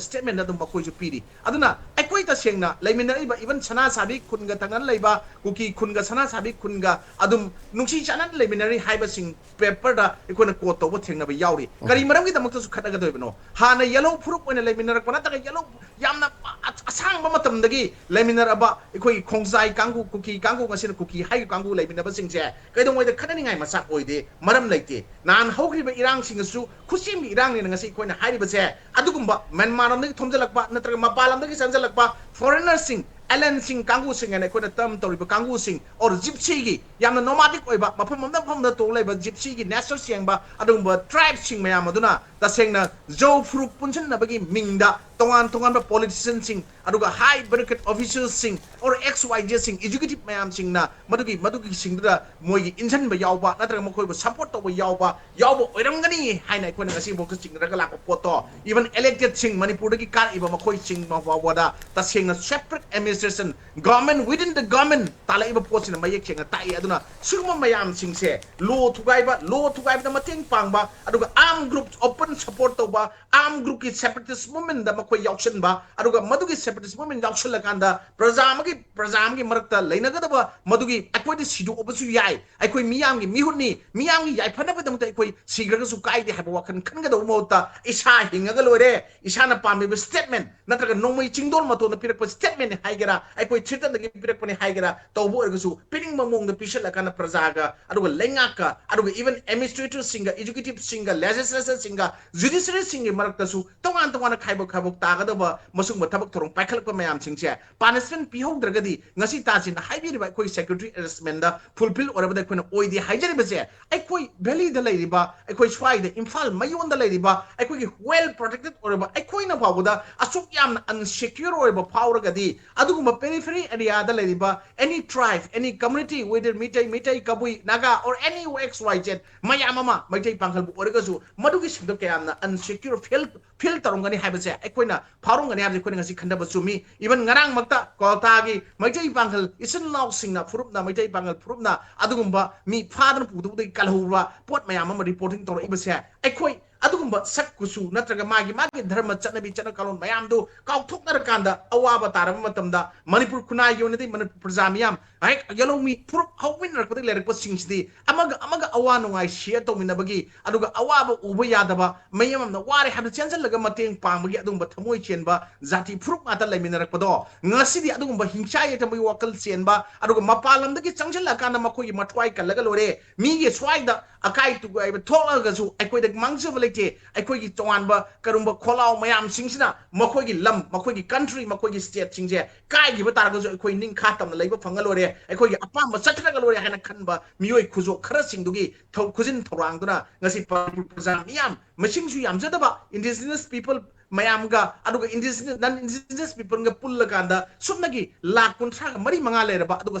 ꯁ꯭ꯇꯦꯠꯃꯦꯟ ꯑꯗꯨꯝ ꯃꯈꯣꯏꯁꯨ ꯄꯤꯔꯤ꯫ ꯑꯗꯨꯅ ꯑꯩꯈꯣꯏ ꯇꯁꯦꯡꯅ ꯂꯩꯃꯤꯟꯅꯔꯤꯕ, ꯏꯚꯟ ꯁꯅꯥ ꯁꯥꯕꯤ ꯈꯨꯟꯒ ꯊꯪꯅꯅ ꯂꯩꯕ ꯀꯨꯀꯤ ꯈꯨꯟꯒ ꯁꯅꯥ ꯁꯥꯕꯤ ꯈꯨꯟꯒ ꯑꯗꯨꯝ ꯅꯨꯡꯁꯤ ꯆꯥꯟꯅꯅ ꯂꯩꯃꯤꯟꯅꯔꯤ ꯍꯥꯏꯕꯁꯤꯡ ꯄꯦꯄꯔꯗ ꯑꯩꯈꯣꯏꯅ ꯀꯣꯠ ꯇꯧꯕ ꯊꯦꯡꯅꯕ ꯌꯥꯎꯔꯤ꯫ ꯀꯔꯤ ꯃꯔꯝꯒꯤꯗꯃꯛꯇꯁꯨ ꯈꯠꯅꯒꯗꯣꯏꯕꯅꯣ? ꯍꯥꯟꯅ ꯌꯦꯂꯣ ꯐꯨꯔꯨꯞ ꯑꯣꯏꯅ ꯂꯩꯃꯤꯟꯅꯔꯛꯄ ꯅꯠꯇ꯭ꯔꯒ ꯌꯦꯂꯣ ꯌꯥꯝꯅ ꯑ-, ꯑꯁꯥꯡꯕ ꯃꯇꯝꯗꯒꯤ ꯂꯩꯃꯤꯟꯅꯔꯕ ꯑꯩꯈꯣꯏꯒꯤ ꯈꯣꯡꯖꯥꯏ ꯀꯥꯡꯕꯨ, ꯀꯨꯀꯤ ꯀꯥꯡꯕꯨ, ꯉꯁꯤꯅ ꯀꯨꯀꯤ ꯍꯥꯏꯔꯤꯕ ꯀꯥꯡꯕꯨ ꯂꯩꯃꯤꯟꯅꯕꯁꯤꯡꯁꯦ ꯀꯩꯗꯧꯉꯩꯗ ꯈꯠꯅꯅꯤꯡꯉꯥꯏ ꯃꯆꯥꯛ ꯑꯣꯏꯗꯦ, ꯃꯔꯝ ꯂꯩꯇꯦ꯫ ꯅꯍꯥꯟ ꯍꯧꯈ꯭ꯔꯤꯕ ꯏꯔꯥꯡꯁꯤꯡ ꯑꯁꯤꯁꯨ ꯈꯨꯠꯁꯦꯝꯒꯤ ꯏꯔꯥꯡꯅꯦꯅ ꯉꯁꯤ ꯑꯩꯈꯣꯏꯅ ꯍꯥꯏꯔꯤꯕꯁꯦ, ꯑꯗꯨꯒꯨꯝꯕ ꯃ꯭ꯌꯥꯟꯃꯥꯔ ꯂꯣꯝꯗꯒꯤ ꯊꯣꯝꯖꯤꯜꯂꯛꯄ ꯅꯠꯇ꯭ꯔꯒ ꯃꯄꯥꯟ ꯂꯝꯗꯒꯤ ꯆꯪꯁꯤꯜꯂꯛꯄ ꯐꯣꯔꯦꯅꯔꯁꯤꯡ, ꯑꯦꯂꯦꯟꯁꯤꯡ ꯀꯥꯡꯕꯨꯁꯤꯡ ꯍꯥꯏꯅ ꯑꯩꯈꯣꯏꯅ ꯇꯔꯝ ꯇꯧꯔꯤꯕ ꯀꯥꯡꯕꯨꯁꯤꯡ, ꯑꯣꯔ ꯖꯤꯞꯁꯤꯒꯤ ꯌꯥꯝꯅ ꯅꯣꯃꯥꯗꯤꯛ ꯑꯣꯏꯕ ꯃꯐꯝ ꯑꯃꯗ ꯃꯐꯝ ꯑꯃꯗ ꯇꯣꯡ ꯂꯩꯕ ꯖꯤꯞꯁꯤꯒꯤ ꯅꯦꯆꯔꯁ ꯌꯦꯡꯕ ꯑꯗꯨꯒꯨꯝꯕ ꯇ꯭ꯔꯥꯏꯕꯁꯤꯡ ꯃꯌꯥꯝ ꯑꯗꯨꯅ ꯇꯁꯦꯡꯅ ꯖꯧ ꯐꯨꯔꯨꯞ ꯄꯨꯟꯁꯤꯟꯅꯕꯒꯤ ꯃꯤꯡꯗ ꯇꯣꯉꯥꯟ ꯇꯣꯉꯥꯟꯕ ꯄꯣꯂꯤꯇꯤꯁꯤꯌꯟꯁꯤꯡ, ꯑꯗꯨꯒ ꯍꯥꯏ ꯕ꯭ꯌꯨꯔꯣꯀ꯭ꯔꯦꯠ ꯑꯣꯐꯤꯁꯤꯌꯦꯜꯁꯤꯡ, ꯑꯣꯔ ꯑꯦꯛꯁ ꯋꯥꯏ ꯖꯦꯠꯁꯤꯡ, ꯑꯦꯛꯖꯤꯀ꯭ꯌꯨꯇꯤꯚ ꯃꯌꯥꯝꯁꯤꯡꯅ ꯃꯗꯨꯒꯤ, ꯃꯗꯨꯒꯤꯁꯤꯡꯗꯨꯗ ꯃꯣꯏꯒꯤ ꯏꯟꯁꯤꯟꯕ ꯌꯥꯎꯕ ꯅꯠꯇ꯭ꯔꯒ ꯃꯈꯣꯏꯕꯨ ꯁꯄꯣꯔꯠ ꯇꯧꯕ ꯌꯥꯎꯕ, ꯌꯥꯎꯕ ꯑꯣꯏꯔꯝꯒꯅꯤ ꯍꯥꯏꯅ ꯑꯩꯈꯣꯏꯅ ꯉꯁꯤꯐꯥꯎꯗ ꯆꯤꯡꯅꯔꯒ ꯂꯥꯛꯄ ꯄꯣꯠꯇꯣ, ꯏꯚꯟ ꯏꯂꯦꯛꯇꯦꯗꯁꯤꯡ, ꯃꯅꯤꯄꯨꯔꯗꯒꯤ ꯀꯥꯔꯛꯏꯕ ꯃꯈꯣꯏꯁꯤꯡ ꯐꯥꯎꯕꯗ ꯇꯁꯦꯡꯅ ꯁꯦꯄꯔꯦꯠ ꯑꯦꯗꯃꯤꯅꯤꯁꯇ꯭ꯔꯦꯁꯟ, ꯒꯣꯔꯃꯦꯟ ꯋꯤꯗꯤꯟ ꯗ ꯒꯣꯔꯃꯦꯟ ꯇꯥꯜꯂꯛꯏꯕ ꯄꯣꯠꯁꯤꯅ ꯃꯌꯦꯛ ꯁꯦꯡꯅ ꯇꯥꯛꯏ꯫ ꯑꯗꯨꯅ ꯁꯤꯒꯨꯝꯕ ꯃꯌꯥꯝꯁꯤꯡꯁꯦ, ꯂꯣ ꯊꯨꯒꯥꯏꯕ, ꯂꯣ ꯊꯨꯒꯥꯏꯕꯗ ꯃꯇꯦꯡ ꯄꯥꯡꯕ, ꯑꯗꯨꯒ ꯑꯥꯔꯝ ꯒ꯭ꯔꯨꯞ, ꯑꯣꯄꯟ support ꯇꯧꯕ, arm group ꯀꯤ separatist movement ꯗ ꯃꯈꯣꯏ ꯌꯥꯎꯁꯟꯕ, ꯑꯗꯨꯒ ꯃꯗꯨꯒꯤ separatist movement ꯌꯥꯎꯁꯜꯂꯀꯥꯟꯗ ꯄ꯭ꯔꯖꯥ ꯑꯃꯒꯤ, ꯄ꯭ꯔꯖꯥ ꯑꯃꯒꯤ ꯃꯔꯛꯇ ꯂꯩꯅꯒꯗꯕ ꯃꯗꯨꯒꯤ ꯑꯩꯈꯣꯏꯗ ꯁꯤꯗꯣꯛꯑꯕꯁꯨ ꯌꯥꯏ, ꯑꯩꯈꯣꯏ ꯃꯤꯌꯥꯝꯒꯤ ꯃꯤꯍꯨꯠꯅꯤ, ꯃꯤꯌꯥꯝꯒꯤ ꯌꯥꯏꯐꯅꯕꯒꯤꯗꯃꯛꯇ ꯑꯩꯈꯣꯏ ꯁꯤꯈ꯭ꯔꯒꯁꯨ ꯀꯥꯏꯗꯦ ꯍꯥꯏꯕ ꯋꯥꯈꯜ ꯈꯟꯒꯗꯧꯕ ꯃꯍꯨꯠꯇ ꯏꯁꯥ ꯍꯤꯡꯉꯒ ꯂꯣꯏꯔꯦ, ꯏꯁꯥꯅ ꯄꯥꯝꯃꯤꯕ statement ꯅꯠꯇ꯭ꯔꯒ ꯅꯣꯡꯃꯩ ꯆꯤꯡꯗꯣꯜ ꯃꯇꯣꯟꯗ ꯄꯤꯔꯛꯄ statement ꯅꯤ ꯍꯥꯏꯒꯦꯔꯥ, ꯑꯩꯈꯣꯏ ꯊ꯭ꯔꯤꯇꯟꯗꯒꯤ ꯄꯤꯔꯛꯄꯅꯤ ꯍꯥꯏꯒꯦꯔꯥ, ꯇꯧꯕ ꯑꯣꯏꯔꯒꯁꯨ ꯄꯤꯅꯤꯡꯕ ꯃꯑꯣꯡꯗ ꯄꯤꯁꯜꯂꯀꯥꯟꯗ ꯄ꯭ꯔꯖꯥꯒ, ꯑꯗꯨꯒ ꯂꯩꯉꯥꯛꯀ, ꯑꯗꯨꯒ even administrator ꯁꯤꯡꯒ, executive ꯁꯤꯡꯒ, legislator ꯁꯤꯡꯒ, judiciary ꯁꯤꯡꯒꯤ ꯃꯔꯛꯇꯁꯨ ꯇꯣꯉꯥꯟ ꯇꯣꯉꯥꯟꯅ ꯈꯥꯏꯕꯣꯛ ꯈꯥꯏꯕꯣꯛ ꯇꯥꯒꯗꯕ ꯃꯁꯤꯒꯨꯝꯕ ꯊꯕꯛ ꯊꯧꯔꯝ ꯄꯥꯏꯈꯠꯂꯛꯄ ꯃꯌꯥꯝꯁꯤꯡꯁꯦ punishment ꯄꯤꯍꯧꯗ꯭ꯔꯒꯗꯤ ꯉꯁꯤ ꯇꯥꯁꯤꯅ ꯍꯥꯏꯕꯤꯔꯤꯕ ꯑꯩꯈꯣꯏ security arrangement ꯗ fulfill ꯑꯣꯏꯔꯕꯗ ꯑꯩꯈꯣꯏꯅ ꯑꯣꯏꯗꯦ ꯍꯥꯏꯖꯔꯤꯕꯁꯦ, ꯑꯩꯈꯣꯏ valley ꯗ ꯂꯩꯔꯤꯕ, ꯑꯩꯈꯣꯏ ꯁ꯭ꯋꯥꯏꯗ ꯏꯝꯐꯥꯜ ꯃꯌꯣꯟꯗ ꯂꯩꯔꯤꯕ ꯑꯩꯈꯣꯏꯒꯤ well protected ꯑꯣꯏꯔꯕ ꯑꯩꯈꯣꯏꯅ ꯐꯥꯎꯕꯗ ꯑꯁꯨꯛ ꯌꯥꯝꯅ unsecure ꯑꯣꯏꯕ ꯐꯥꯎꯔꯒꯗꯤ, ꯑꯗꯨꯒꯨꯝꯕ periphery area ꯗ ꯂꯩꯔꯤꯕ any tribe, any community, whether Meitei, Meitei, Kabui, Naga, or any X Y Z ꯃꯌꯥꯝ ꯑꯃ, ꯃꯩꯇꯩ ꯄꯥꯡꯒꯜꯕꯨ ꯑꯣꯏꯔꯒꯁꯨ, ꯃꯗꯨꯒꯤꯁꯤꯡꯗꯣ ꯀꯌꯥꯝꯅ unsecure feel, feel ꯇꯧꯔꯝꯒꯅꯤ ꯍꯥꯏꯕꯁꯦ ꯑꯩꯈꯣꯏꯅ ꯐꯥꯎꯔꯝꯒꯅꯤ ꯍꯥꯏꯕꯁꯦ ꯑꯩꯈꯣꯏꯅ ꯉꯁꯤ ꯈꯟꯊꯕ ꯆꯨꯝꯃꯤ꯫ Even ꯉꯔꯥꯡꯃꯛꯇ ꯀ꯭ꯋꯥꯜꯇꯥꯒꯤ ꯃꯩꯇꯩ ꯄꯥꯡꯒꯜ ꯏꯆꯤꯜ ꯏꯅꯥꯎꯁꯤꯡꯅ, ꯐꯨꯔꯨꯞꯅ, ꯃꯩꯇꯩ ꯄꯥꯡꯒꯜ ꯐꯨꯔꯨꯞꯅ ꯑꯗꯨꯒꯨꯝꯕ ꯃꯤ ꯐꯥꯗꯅ ꯄꯨꯗꯧꯕꯗꯒꯤ ꯀꯜꯍꯧꯕ ꯄꯣꯠ ꯃꯌꯥꯝ ꯑꯃ reporting ꯇꯧꯔꯛꯏꯕꯁꯦ, ꯑꯩꯈꯣꯏ ꯑꯗꯨꯒꯨꯝꯕ ꯁꯛ ꯀꯨꯆꯨ ꯅꯠꯇ꯭ꯔꯒ ꯃꯥꯒꯤ, ꯃꯥꯒꯤ ꯙꯔꯃ ꯆꯠꯅꯕꯤ ꯆꯠꯅ ꯀꯥꯡꯂꯣꯟ ꯃꯌꯥꯝꯗꯨ ꯀꯥꯎꯊꯣꯛꯅꯔꯀꯥꯟꯗ ꯑꯋꯥꯕ ꯇꯥꯔꯕ ꯃꯇꯝꯗ ꯃꯅꯤꯄꯨꯔ ꯈꯨꯟꯅꯥꯏꯒꯤ ꯑꯣꯏꯅꯗꯤ ꯃꯅꯤꯄꯨꯔ ꯄ꯭ꯔꯖꯥ ꯃꯤꯌꯥꯝ ꯍꯦꯛ ꯌꯦꯜꯍꯧꯃꯤ ꯐꯨꯔꯨꯞ ꯍꯧꯃꯤꯟꯅꯔꯛꯄꯗꯒꯤ ꯂꯩꯔꯛꯄꯁꯤꯡꯁꯤꯗꯤ ꯑꯃꯒ ꯑꯃꯒ ꯑꯋꯥ ꯅꯨꯡꯉꯥꯏ share ꯇꯧꯃꯤꯟꯅꯕꯒꯤ, ꯑꯗꯨꯒ ꯑꯋꯥꯕ ꯎꯕ ꯌꯥꯗꯕ, ꯃꯤ ꯑꯃꯅ ꯋꯥꯔꯦ ꯍꯥꯏꯕꯗ ꯆꯦꯟꯁꯤꯜꯂꯒ ꯃꯇꯦꯡ ꯄꯥꯡꯕꯒꯤ ꯑꯗꯨꯒꯨꯝꯕ ꯊꯃꯣꯏ ꯆꯦꯟꯕ ꯖꯥꯇꯤ ꯐꯨꯔꯨꯞ ꯉꯥꯛꯇ ꯂꯩꯃꯤꯟꯅꯔꯛꯄꯗꯣ, ꯉꯁꯤꯗꯤ ꯑꯗꯨꯒꯨꯝꯕ ꯍꯤꯡꯁꯥ ꯌꯥꯏꯊꯕꯒꯤ ꯋꯥꯈꯜ ꯆꯦꯟꯕ, ꯑꯗꯨꯒ ꯃꯄꯥꯟ ꯂꯝꯗꯒꯤ ꯆꯪꯁꯤꯜꯂꯛꯑꯀꯥꯟꯗ ꯃꯈꯣꯏꯒꯤ ꯃꯊ꯭ꯋꯥꯏ ꯀꯜꯂꯒ ꯂꯣꯏꯔꯦ, ꯃꯤꯒꯤ ꯁ꯭ꯋꯥꯏꯗ ꯑꯀꯥꯏ ꯇꯨꯀꯥꯏꯕ ꯊꯣꯛꯂꯒꯁꯨ ꯑꯩꯈꯣꯏꯗ ꯃꯥꯡꯖꯕ ꯂꯩꯇꯦ꯫ ꯑꯩꯈꯣꯏꯒꯤ ꯇꯣꯉꯥꯟꯕ ꯀꯔꯨꯝꯕ ꯈꯣꯜꯂꯥꯎ ꯃꯌꯥꯝꯁꯤꯡꯁꯤꯅ ꯃꯈꯣꯏꯒꯤ ꯂꯝ, ꯃꯈꯣꯏꯒꯤ country, ꯃꯈꯣꯏꯒꯤ state ꯁꯤꯡꯁꯦ ꯀꯥꯏꯈꯤꯕ ꯇꯥꯔꯒꯁꯨ ꯑꯩꯈꯣꯏ ꯅꯤꯡꯈꯥ ꯇꯝꯅ ꯂꯩꯕ ꯐꯪꯉ ꯂꯣꯏꯔꯦ, ꯑꯩꯈꯣꯏꯒꯤ ꯑꯄꯥꯝꯕ ꯆꯠꯈ꯭ꯔꯒ ꯂꯣꯏꯔꯦ ꯍꯥꯏꯅ ꯈꯟꯕ ꯃꯤꯑꯣꯏ ꯈꯨꯖꯣꯞ ꯈꯔꯁꯤꯡꯗꯨꯒꯤ ꯊꯧ-, ꯈꯨꯖꯤꯟ ꯊꯧꯔꯥꯡꯗꯨꯅ ꯉꯁꯤ ꯃꯅꯤꯄꯨꯔ ꯄ꯭ꯔꯖꯥ ꯃꯤꯌꯥꯝ, ꯃꯁꯤꯡꯁꯨ ꯌꯥꯝꯖꯗꯕ indigenous people ꯃꯌꯥꯝꯒ, ꯑꯗꯨꯒ indigenous, non indigenous people ꯒ ꯄꯨꯜꯂꯀꯥꯟꯗ ꯁꯨꯞꯅꯒꯤ ꯂꯥꯈ ꯀꯨꯟꯊ꯭ꯔꯥꯒ ꯃꯔꯤ ꯃꯉꯥ ꯂꯩꯔꯕ, ꯑꯗꯨꯒ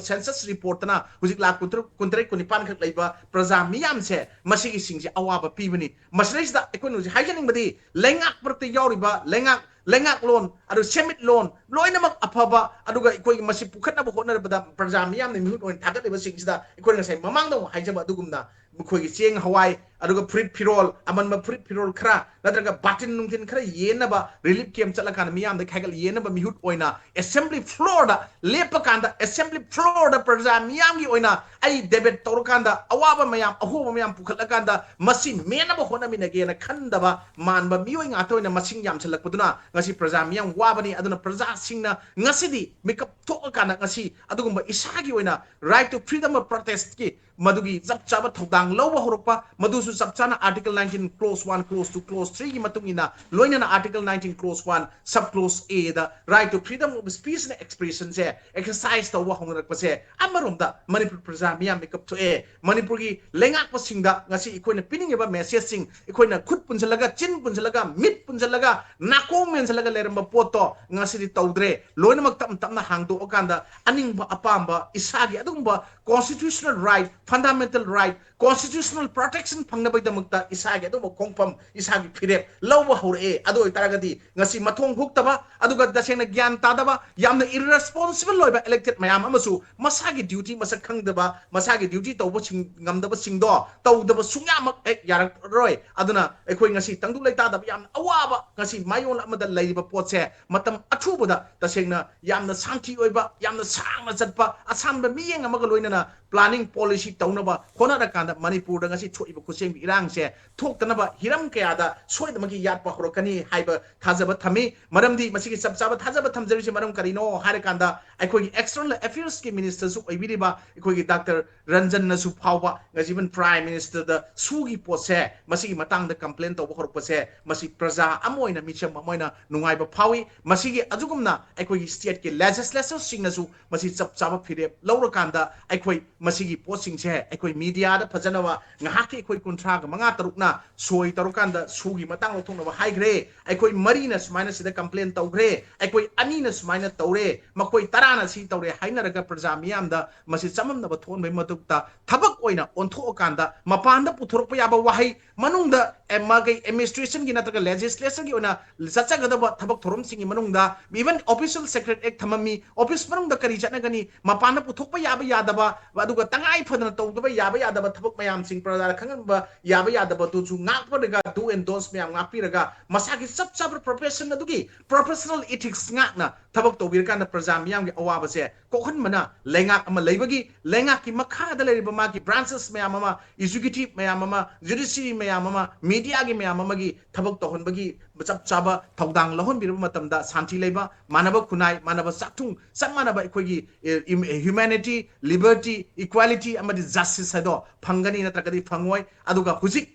census report ꯇꯅ ꯍꯧꯖꯤꯛ ꯂꯥꯈ ꯀꯨꯟꯇꯔꯨꯛ, ꯀꯨꯟꯇꯔꯦꯠ, ꯀꯨꯟꯅꯤꯄꯥꯟ ꯈꯛ ꯂꯩꯕ ꯄ꯭ꯔꯖꯥ ꯃꯤꯌꯥꯝꯁꯦ, ꯃꯁꯤꯒꯤꯁꯤꯡꯁꯦ ꯑꯋꯥꯕ ꯄꯤꯕꯅꯤ꯫ ꯃꯁꯤꯗꯩꯁꯤꯗ ꯑꯩꯈꯣꯏꯅ ꯍꯧꯖꯤꯛ ꯍꯥꯏꯖꯅꯤꯡꯕꯗꯤ, ꯂꯩꯉꯥꯛ ꯃꯔꯛꯇ ꯌꯥꯎꯔꯤꯕ ꯂꯩꯉꯥꯛ, ꯂꯩꯉꯥꯛꯂꯣꯟ, ꯑꯗꯨ ꯁꯦꯟꯃꯤꯠꯂꯣꯟ ꯂꯣꯏꯅꯃꯛ ꯑꯐꯕ, ꯑꯗꯨꯒ ꯑꯩꯈꯣꯏꯒꯤ ꯃꯁꯤ ꯄꯨꯈꯠꯅꯕ ꯍꯣꯠꯅꯔꯕꯗ ꯄ꯭ꯔꯖꯥ ꯃꯤꯌꯥꯝꯅ ꯃꯤꯍꯨꯠ ꯑꯣꯏꯅ ꯊꯥꯒꯠꯂꯤꯕꯁꯤꯡꯁꯤꯗ ꯑꯩꯈꯣꯏꯅ ꯉꯁꯥꯏ ꯃꯃꯥꯡꯗ ꯑꯃꯨꯛ ꯍꯥꯏꯖꯕ ꯑꯗꯨꯒꯨꯝꯅ ꯃꯈꯣꯏꯒꯤ ꯆꯦꯡ ꯍꯋꯥꯏ, ꯑꯗꯨꯒ ꯐꯨꯔꯤꯠ ꯐꯤꯔꯣꯜ, ꯑꯃꯟꯕ ꯐꯨꯔꯤꯠ ꯐꯤꯔꯣꯜ ꯈꯔ, ꯅꯠꯇ꯭ꯔꯒ ꯕꯥꯇꯤꯟ ꯅꯨꯡꯇꯤꯟ ꯈꯔ ꯌꯦꯟꯅꯕ, relief camp ꯆꯠꯂꯀꯥꯟꯗ ꯃꯤꯌꯥꯝꯗꯒꯤ ꯈꯥꯏꯒꯠ ꯌꯦꯟꯅꯕ ꯃꯤꯍꯨꯠ ꯑꯣꯏꯅ assembly floorꯗ ꯂꯦꯞꯄ ꯀꯥꯟꯗ, assembly floorꯗ ꯄ꯭ꯔꯖꯥ ꯃꯤꯌꯥꯝꯒꯤ ꯑꯣꯏꯅ ꯑꯩ debate ꯇꯧꯔꯀꯥꯟꯗ, ꯑꯋꯥꯕ ꯃꯌꯥꯝ, ꯑꯍꯣꯕ ꯃꯌꯥꯝ ꯄꯨꯈꯠꯂꯀꯥꯟꯗ ꯃꯁꯤ ꯃꯦꯟꯅꯕ ꯍꯣꯠꯅꯃꯤꯟꯅꯒꯦꯅ ꯈꯟꯗꯕ ꯃꯥꯟꯕ ꯃꯤꯑꯣꯏ ꯉꯥꯛꯇ ꯑꯣꯏꯅ ꯃꯁꯤꯡ ꯌꯥꯝꯁꯤꯜꯂꯛꯄꯗꯨꯅ ꯉꯁꯤ ꯄ꯭ꯔꯖꯥ ꯃꯤꯌꯥꯝ ꯋꯥꯕꯅꯤ꯫ ꯑꯗꯨꯅ ꯄ꯭ꯔꯖꯥꯁꯤꯡꯅ ꯉꯁꯤꯗꯤ ꯃꯤꯀꯞ ꯊꯣꯛꯑꯀꯥꯟꯗ ꯉꯁꯤ ꯑꯗꯨꯒꯨꯝꯕ ꯏꯁꯥꯒꯤ ꯑꯣꯏꯅ right to freedom of protestꯀꯤ ꯃꯗꯨꯒꯤ ꯆꯞ ꯆꯥꯕ ꯊꯧꯗꯥꯡ ꯂꯧꯕ ꯍꯧꯔꯛꯄ, ꯃꯗꯨꯁꯨ ꯆꯞ ꯆꯥꯅ Article nineteen clause one, clause two, clause threeꯒꯤ ꯃꯇꯨꯡ ꯏꯟꯅ, ꯂꯣꯏꯅꯅ Article nineteen clause one, sub clause Aꯗ right to freedom of speech and expressionꯁꯦ exercise ꯇꯧꯕ ꯍꯧꯅꯔꯛꯄꯁꯦ, ꯑꯃꯔꯣꯝꯗ ꯃꯅꯤꯄꯨꯔ ꯄ꯭ꯔꯖꯥ ꯃꯤꯌꯥꯝ ꯃꯤꯀꯞ ꯊꯣꯛꯑꯦ꯫ ꯃꯅꯤꯄꯨꯔꯒꯤ ꯂꯩꯉꯥꯛꯄꯁꯤꯡꯗ ꯉꯁꯤ ꯑꯩꯈꯣꯏꯅ ꯄꯤꯅꯤꯡꯉꯤꯕ messageꯁꯤꯡ, ꯑꯩꯈꯣꯏꯅ ꯈꯨꯠ ꯄꯨꯟꯁꯤꯜꯂꯒ, ꯆꯤꯟ ꯄꯨꯟꯁꯤꯜꯂꯒ, ꯃꯤꯠ ꯄꯨꯟꯁꯤꯜꯂꯒ, ꯅꯥꯀꯣꯡ ꯃꯦꯟꯁꯤꯜꯂꯒ ꯂꯩꯔꯝꯕ ꯄꯣꯠꯇꯣ ꯉꯁꯤꯗꯤ ꯇꯧꯗ꯭ꯔꯦ꯫ ꯂꯣꯏꯅꯃꯛ ꯇꯞꯅ ꯇꯞꯅ ꯍꯥꯡꯗꯣꯛꯑꯀꯥꯟꯗ ꯑꯅꯤꯡꯕ ꯑꯄꯥꯝꯕ ꯏꯁꯥꯒꯤ ꯑꯗꯨꯒꯨꯝꯕ constitutional right, fundamental right, constitutional protection ꯐꯪꯅꯕꯒꯤꯗꯃꯛꯇ ꯏꯁꯥꯒꯤ ꯑꯗꯨꯒꯨꯝꯕ ꯈꯣꯡꯐꯝ, ꯏꯁꯥꯒꯤ ꯐꯤꯔꯦꯞ ꯂꯧꯕ ꯍꯧꯔꯛꯑꯦ꯫ ꯑꯗꯨ ꯑꯣꯏꯇꯥꯔꯒꯗꯤ ꯉꯁꯤ ꯃꯊꯣꯡ ꯍꯨꯛꯇꯕ, ꯑꯗꯨꯒ ꯇꯁꯦꯡꯅ ꯒ꯭ꯌꯥꯟ ꯇꯥꯗꯕ, ꯌꯥꯝꯅ irresponsible ꯑꯣꯏꯕ elected ꯃꯌꯥꯝ ꯑꯃꯁꯨ ꯃꯁꯥꯒꯤ duty ꯃꯁꯛ ꯈꯪꯗꯕ, ꯃꯁꯥꯒꯤ duty ꯇꯧꯕꯁꯤꯡ ꯉꯝꯗꯕꯁꯤꯡꯗꯣ ꯇꯧꯗꯕ ꯁꯨꯡꯌꯥꯃꯛ ꯍꯦꯛ ꯌꯥꯔꯛꯑꯔꯣꯏ꯫ ꯑꯗꯨꯅ ꯑꯩꯈꯣꯏ ꯉꯁꯤ ꯇꯪꯗꯨ ꯂꯩꯇꯥꯗꯕ ꯌꯥꯝꯅ ꯑꯋꯥꯕ ꯉꯁꯤ ꯃꯥꯌꯣꯟ ꯑꯃꯗ ꯂꯩꯔꯤꯕ ꯄꯣꯠꯁꯦ ꯃꯇꯝ ꯑꯊꯨꯕꯗ ꯇꯁꯦꯡꯅ ꯌꯥꯝꯅ ꯁꯥꯟꯇꯤ ꯑꯣꯏꯕ, ꯌꯥꯝꯅ ꯁꯥꯡꯅ ꯆꯠꯄ, ꯑꯁꯥꯟꯕ ꯃꯤꯠꯌꯦꯡ ꯑꯃꯒ ꯂꯣꯏꯅꯅ planning policy ꯇꯧꯅꯕ ꯍꯣꯠꯅꯔꯀꯥꯟꯗ ꯃꯅꯤꯄꯨꯔꯗ ꯉꯁꯤ ꯊꯣꯛꯏꯕ ꯈꯨꯠꯁꯦꯝꯒꯤ ꯏꯔꯥꯡꯁꯦ ꯊꯣꯛꯇꯅꯕ ꯍꯤꯔꯝ ꯀꯌꯥꯗ ꯁꯣꯏꯗꯅꯃꯛꯀꯤ ꯌꯥꯠꯄ ꯍꯧꯔꯛꯀꯅꯤ ꯍꯥꯏꯕ ꯊꯥꯖꯕ ꯊꯝꯃꯤ꯫ ꯃꯔꯝꯗꯤ ꯃꯁꯤꯒꯤ ꯆꯞ ꯆꯥꯕ ꯊꯥꯖꯕ ꯊꯝꯖꯔꯤꯁꯦ ꯃꯔꯝ ꯀꯔꯤꯅꯣ ꯍꯥꯏꯔꯀꯥꯟꯗ, ꯑꯩꯈꯣꯏꯒꯤ external affairsꯀꯤ ministerꯁꯨ ꯑꯣꯏꯕꯤꯔꯤꯕ ꯑꯩꯈꯣꯏꯒꯤ ꯗꯥꯛꯇꯔ ꯔꯟꯖꯟꯅꯁꯨ ꯐꯥꯎꯕ ꯉꯁꯤ even prime ministerꯗ ꯁꯨꯒꯤ ꯄꯣꯠꯁꯦ, ꯃꯁꯤꯒꯤ ꯃꯇꯥꯡꯗ complain ꯇꯧꯕ ꯍꯧꯔꯛꯄꯁꯦ, ꯃꯁꯤ ꯄ꯭ꯔꯖꯥ ꯑꯃ ꯑꯣꯏꯅ, ꯃꯤꯆꯝ ꯑꯃ ꯑꯣꯏꯅ ꯅꯨꯡꯉꯥꯏꯕ ꯐꯥꯎꯏ꯫ ꯃꯁꯤꯒꯤ ꯑꯗꯨꯒꯨꯝꯅ ꯑꯩꯈꯣꯏꯒꯤ stateꯀꯤ legislatorꯁꯤꯡꯅꯁꯨ ꯃꯁꯤ ꯆꯞ ꯆꯥꯕ ꯐꯤꯔꯦꯞ ꯂꯧꯔꯀꯥꯟꯗ ꯑꯩꯈꯣꯏ ꯃꯁꯤꯒꯤ ꯄꯣꯠꯁꯤꯡꯁꯦ ꯑꯩꯈꯣꯏ mediaꯗ ꯐꯖꯅꯕ, ꯉꯥꯏꯍꯥꯛꯀꯤ ꯑꯩꯈꯣꯏ ꯀꯨꯟꯊ꯭ꯔꯥꯒ ꯃꯉꯥ ꯇꯔꯨꯛꯅ ꯁꯣꯏ ꯇꯧꯔꯀꯥꯟꯗ ꯁꯨꯒꯤ ꯃꯇꯥꯡ ꯂꯧꯊꯣꯛꯅꯕ ꯍꯥꯏꯈ꯭ꯔꯦ, ꯑꯩꯈꯣꯏ ꯃꯔꯤꯅ ꯁꯨꯃꯥꯏꯅ ꯁꯤꯗ complain ꯇꯧꯈ꯭ꯔꯦ, ꯑꯩꯈꯣꯏ ꯑꯅꯤꯅ ꯁꯨꯃꯥꯏꯅ ꯇꯧꯔꯦ, ꯃꯈꯣꯏ ꯇꯔꯥꯅ ꯁꯤ ꯇꯧꯔꯦ ꯍꯥꯏꯅꯔꯒ ꯄ꯭ꯔꯖꯥ ꯃꯤꯌꯥꯝꯗ ꯃꯁꯤ ꯆꯃꯝꯅꯕ ꯊꯣꯛꯍꯟꯕꯒꯤ ꯃꯊꯛꯇ ꯊꯕꯛ ꯑꯣꯏꯅ ꯑꯣꯟꯊꯣꯛꯑꯀꯥꯟꯗ ꯃꯄꯥꯟꯗ ꯄꯨꯊꯣꯔꯛꯄ ꯌꯥꯕ ꯋꯥꯍꯩ, ꯃꯅꯨꯡꯗ, ꯑꯦ, ꯃꯥꯒꯤ administrationꯒꯤ ꯅꯠꯇ꯭ꯔꯒ legislationꯒꯤ ꯑꯣꯏꯅ ꯆꯠꯆꯒꯗꯕ ꯊꯕꯛ ꯊꯧꯔꯝꯁꯤꯡꯒꯤ ꯃꯅꯨꯡꯗ even official secret act ꯊꯝꯃꯝꯃꯤ, office ꯃꯅꯨꯡꯗ ꯀꯔꯤ ꯆꯠꯅꯒꯅꯤ, ꯃꯄꯥꯟꯗ ꯄꯨꯊꯣꯛꯄ ꯌꯥꯕ ꯌꯥꯗꯕ, ꯑꯗꯨꯒ ꯇꯉꯥꯏ ꯐꯗꯅ ꯇꯧꯗꯕ ꯌꯥꯕ ꯌꯥꯗꯕ ꯊꯕꯛ ꯃꯌꯥꯝꯁꯤꯡ ꯄ꯭ꯔꯖꯥꯗ ꯈꯪꯍꯟꯕ ꯌꯥꯕ ꯌꯥꯗꯕꯗꯨꯁꯨ ꯉꯥꯛꯄꯗꯒ, do and don'ts ꯃꯌꯥꯝ ꯉꯥꯛꯄꯤꯔꯒ, ꯃꯁꯥꯒꯤ ꯆꯞ ꯆꯥꯕ profession ꯑꯗꯨꯒꯤ professional ethics ꯉꯥꯛꯅ ꯊꯕꯛ ꯇꯧꯕꯤꯔꯀꯥꯟꯗ ꯄ꯭ꯔꯖꯥ ꯃꯤꯌꯥꯝꯒꯤ ꯑꯋꯥꯕꯁꯦ ꯀꯣꯛꯍꯟꯕꯅ ꯂꯩꯉꯥꯛ ꯑꯃ ꯂꯩꯕꯒꯤ, ꯂꯩꯉꯥꯛꯀꯤ ꯃꯈꯥꯗ ꯂꯩꯔꯤꯕ ꯃꯥꯒꯤ branches ꯃꯌꯥꯝ ꯑꯃ, executive ꯃꯌꯥꯝ ꯑꯃ, judiciary ꯃꯌꯥꯝ ꯑꯃ, mediaꯒꯤ ꯃꯌꯥꯝ ꯑꯃꯒꯤ ꯊꯕꯛ ꯇꯧꯍꯟꯕꯒꯤ ꯆꯞ ꯆꯥꯕ ꯊꯧꯗꯥꯡ ꯂꯧꯍꯟꯕꯤꯔꯕ ꯃꯇꯝꯗ ꯁꯥꯟꯇꯤ ꯂꯩꯕ, ꯃꯥꯟꯅꯕ ꯈꯨꯟꯅꯥꯏ, ꯃꯥꯟꯅꯕ ꯆꯥꯛꯊꯨꯡ, ꯆꯞ ꯃꯥꯟꯅꯕ ꯑꯩꯈꯣꯏꯒꯤ, ꯑꯦ, ꯏꯝ-, humanity, liberty, equality ꯑꯃꯗꯤ justice ꯍꯥꯏꯗꯣ ꯐꯪꯒꯅꯤ, ꯅꯠꯇ꯭ꯔꯒꯗꯤ ꯐꯪꯉꯣꯏ꯫ ꯑꯗꯨꯒ ꯍꯧꯖꯤꯛ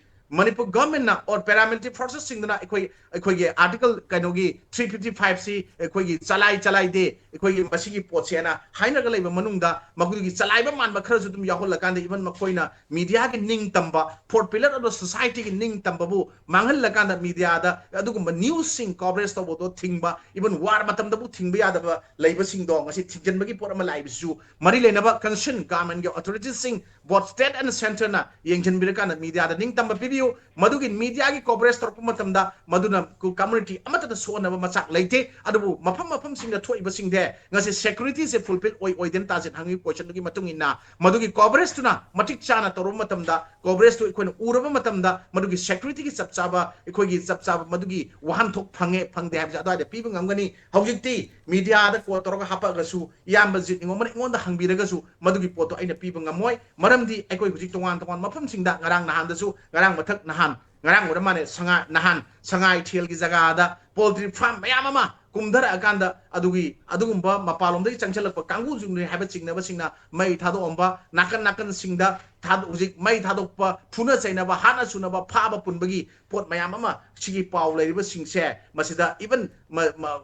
ꯃꯅꯤꯄꯨꯔ governmentꯅ or paramilitary forcesꯁꯤꯡꯗꯨꯅ ꯑꯩꯈꯣꯏ, ꯑꯩꯈꯣꯏꯒꯤ article ꯀꯩꯅꯣꯒꯤ three fifty fiveꯁꯤ ꯑꯩꯈꯣꯏꯒꯤ ꯆꯂꯥꯏ ꯆꯂꯥꯏꯗꯦ, ꯑꯩꯈꯣꯏꯒꯤ ꯃꯁꯤꯒꯤ ꯄꯣꯠꯁꯦꯅ ꯍꯥꯏꯅꯔꯒ ꯂꯩꯕ ꯃꯅꯨꯡꯗ, ꯃꯈꯣꯏꯒꯤ ꯆꯂꯥꯏꯕ ꯃꯥꯟꯕ ꯈꯔꯁꯨ ꯑꯗꯨꯝ ꯌꯥꯎꯍꯜꯂꯀꯥꯟꯗ, even ꯃꯈꯣꯏꯅ mediaꯒꯤ ꯅꯤꯡꯇꯝꯕ, fourth pillar of the societyꯒꯤ ꯅꯤꯡꯇꯝꯕꯕꯨ ꯃꯥꯡꯍꯜꯂꯀꯥꯟꯗ mediaꯗ ꯑꯗꯨꯒꯨꯝꯕ newsꯁꯤꯡ coverage ꯇꯧꯕꯗꯣ ꯊꯤꯡꯕ, even war ꯃꯇꯝꯗꯕꯨ ꯊꯤꯡꯕ ꯌꯥꯗꯕ ꯂꯩꯕꯁꯤꯡꯗꯣ ꯉꯁꯤ ꯊꯤꯡꯖꯤꯟꯕꯒꯤ ꯄꯣꯠ ꯑꯃ ꯂꯥꯛꯏꯕꯁꯤꯁꯨ ꯃꯔꯤ ꯂꯩꯅꯕ concerned governmentꯀꯤ authoritiesꯁꯤꯡ, both state and centreꯅ ꯌꯦꯡꯁꯤꯟꯕꯤꯔꯀꯥꯟꯗ mediaꯗ ꯅꯤꯡꯇꯝꯕ ꯄꯤꯕꯤꯌꯨ꯫ ꯃꯗꯨꯒꯤ mediaꯒꯤ coverage ꯇꯧꯔꯛꯄ ꯃꯇꯝꯗ ꯃꯗꯨꯅ ꯀ-, community ꯑꯃꯠꯇꯗ ꯁꯣꯛꯍꯟꯅꯕ ꯃꯆꯥꯛ ꯂꯩꯇꯦ꯫ ꯑꯗꯨꯕꯨ ꯃꯐꯝ ꯃꯐꯝꯁꯤꯡꯗ ꯊꯣꯛꯏꯕꯁꯤꯡꯁꯦ ꯉꯁꯤ securityꯁꯦ fulfil ꯑꯣꯏ ꯑꯣꯏꯗꯦꯅ ꯇꯥꯁꯦ ꯍꯪꯉꯤꯕ questionꯗꯨꯒꯤ ꯃꯇꯨꯡ ꯏꯟꯅ ꯃꯗꯨꯒꯤ coverageꯇꯨꯅ ꯃꯇꯤꯛ ꯆꯥꯅ ꯇꯧꯔꯕ ꯃꯇꯝꯗ, coverageꯇꯨ ꯑꯩꯈꯣꯏꯅ ꯎꯔꯕ ꯃꯇꯝꯗ ꯃꯗꯨꯒꯤ securityꯒꯤ ꯆꯞ ꯆꯥꯕ, ꯑꯩꯈꯣꯏꯒꯤ ꯆꯞ ꯆꯥꯕ ꯃꯗꯨꯒꯤ ꯋꯥꯍꯟꯊꯣꯛ ꯐꯪꯉꯦ ꯐꯪꯗꯦ ꯍꯥꯏꯕꯁꯦ ꯑꯗꯨꯋꯥꯏꯗ ꯄꯤꯕ ꯉꯝꯒꯅꯤ꯫ ꯍꯧꯖꯤꯛꯇꯤ mediaꯗ call ꯇꯧꯔꯒ ꯍꯥꯄꯛꯑꯒꯁꯨ, ꯏꯌꯥꯝꯕ ꯖꯤꯠ ꯅꯤꯉꯣꯝꯕꯅ ꯑꯩꯉꯣꯟꯗ ꯍꯪꯕꯤꯔꯒꯁꯨ ꯃꯗꯨꯒꯤ ꯄꯣꯠꯇꯣ ꯑꯩꯅ ꯄꯤꯕ ꯉꯝꯃꯣꯏ꯫ ꯃꯔꯝꯗꯤ ꯑꯩꯈꯣꯏ ꯍꯧꯖꯤꯛ ꯇꯣꯉꯥꯟ ꯇꯣꯉꯥꯟꯕ ꯃꯐꯝꯁꯤꯡꯗ, ꯉꯔꯥꯡ ꯅꯍꯥꯟꯗꯁꯨ, ꯉꯔꯥꯡ ꯃꯊꯛ ꯅꯍꯥꯟ, ꯉꯔꯥꯡ ꯑꯣꯏꯔ ꯃꯥꯜꯂꯦ, ꯁꯉꯥꯏ, ꯅꯍꯥꯟ ꯁꯉꯥꯏꯊꯦꯜꯒꯤ ꯖꯒꯥꯗ poultry farm ꯃꯌꯥꯝ ꯑꯃ ꯀꯨꯝꯊꯔꯛꯑꯀꯥꯟꯗ, ꯑꯗꯨꯒꯤ, ꯑꯗꯨꯒꯨꯝꯕ ꯃꯄꯥꯟꯂꯣꯝꯗꯒꯤ ꯆꯪꯁꯤꯜꯂꯛꯄ ꯀꯥꯡꯕꯨꯁꯤꯡꯅꯤ ꯍꯥꯏꯕ ꯆꯤꯡꯅꯕꯁꯤꯡꯅ ꯃꯩ ꯊꯥꯗꯣꯛꯑꯝꯕ, ꯅꯥꯀꯟ ꯅꯥꯀꯟꯁꯤꯡꯗ ꯊꯥꯗꯣꯛ-, ꯍꯧꯖꯤꯛ ꯃꯩ ꯊꯥꯗꯣꯛꯄ, ꯐꯨꯅ ꯆꯩꯅꯕ, ꯍꯥꯠꯅ ꯁꯨꯅꯕ, ꯐꯥꯕ ꯄꯨꯟꯕꯒꯤ ꯄꯣꯠ ꯃꯌꯥꯝ ꯑꯃ, ꯁꯤꯒꯤ ꯄꯥꯎ ꯂꯩꯔꯤꯕꯁꯤꯡꯁꯦ ꯃꯁꯤꯗ even ꯃ-, ꯃ-,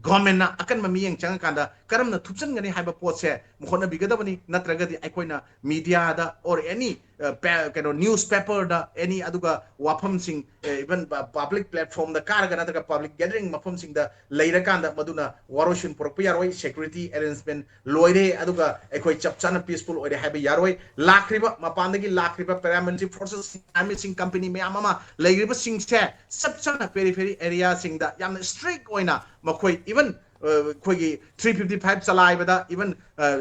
governmentꯅ ꯑꯀꯟꯕ ꯃꯤꯠꯌꯦꯡ ꯆꯪꯉꯀꯥꯟꯗ ꯀꯔꯝꯅ ꯊꯨꯞꯆꯟꯒꯅꯤ ꯍꯥꯏꯕ ꯄꯣꯠꯁꯦ ꯍꯣꯠꯅꯕꯤꯒꯗꯕꯅꯤ꯫ ꯅꯠꯇ꯭ꯔꯒꯗꯤ ꯑꯩꯈꯣꯏꯅ mediaꯗ or any, ꯑ, pa-, ꯀꯩꯅꯣ, newspaperꯗ any, ꯑꯗꯨꯒ ꯋꯥꯐꯝꯁꯤꯡ, ꯑ, even ꯄ-, public platformꯗ ꯀꯥꯔꯒ ꯅꯠꯇ꯭ꯔꯒ public gathering ꯃꯐꯝꯁꯤꯡꯗ ꯂꯩꯔꯀꯥꯟꯗ ꯃꯗꯨꯅ ꯋꯥꯔꯣꯏꯁꯤꯟ ꯄꯨꯔꯛꯄ ꯌꯥꯔꯣꯏ꯫ Security arrangement ꯂꯣꯏꯔꯦ, ꯑꯗꯨꯒ ꯑꯩꯈꯣꯏ ꯆꯞ ꯆꯥꯅ peaceful ꯑꯣꯏꯔꯦ ꯍꯥꯏꯕ ꯌꯥꯔꯣꯏ꯫ ꯂꯥꯛꯈ꯭ꯔꯤꯕ, ꯃꯄꯥꯟꯗꯒꯤ ꯂꯥꯛꯈ꯭ꯔꯤꯕ paramilitary forces, armyꯁꯤꯡ, company ꯃꯌꯥꯝ ꯑꯃ ꯂꯩꯔꯤꯕꯁꯤꯡꯁꯦ ꯆꯞ ꯆꯥꯅ periphery areaꯁꯤꯡꯗ ꯌꯥꯝꯅ strict ꯑꯣꯏꯅ ꯃꯈꯣꯏ even ꯑꯩꯈꯣꯏꯒꯤ ꯊ꯭ꯔꯤ ꯐꯤꯐꯇꯤ ꯐꯥꯏꯚ ꯆꯂꯥꯏꯕꯗ, even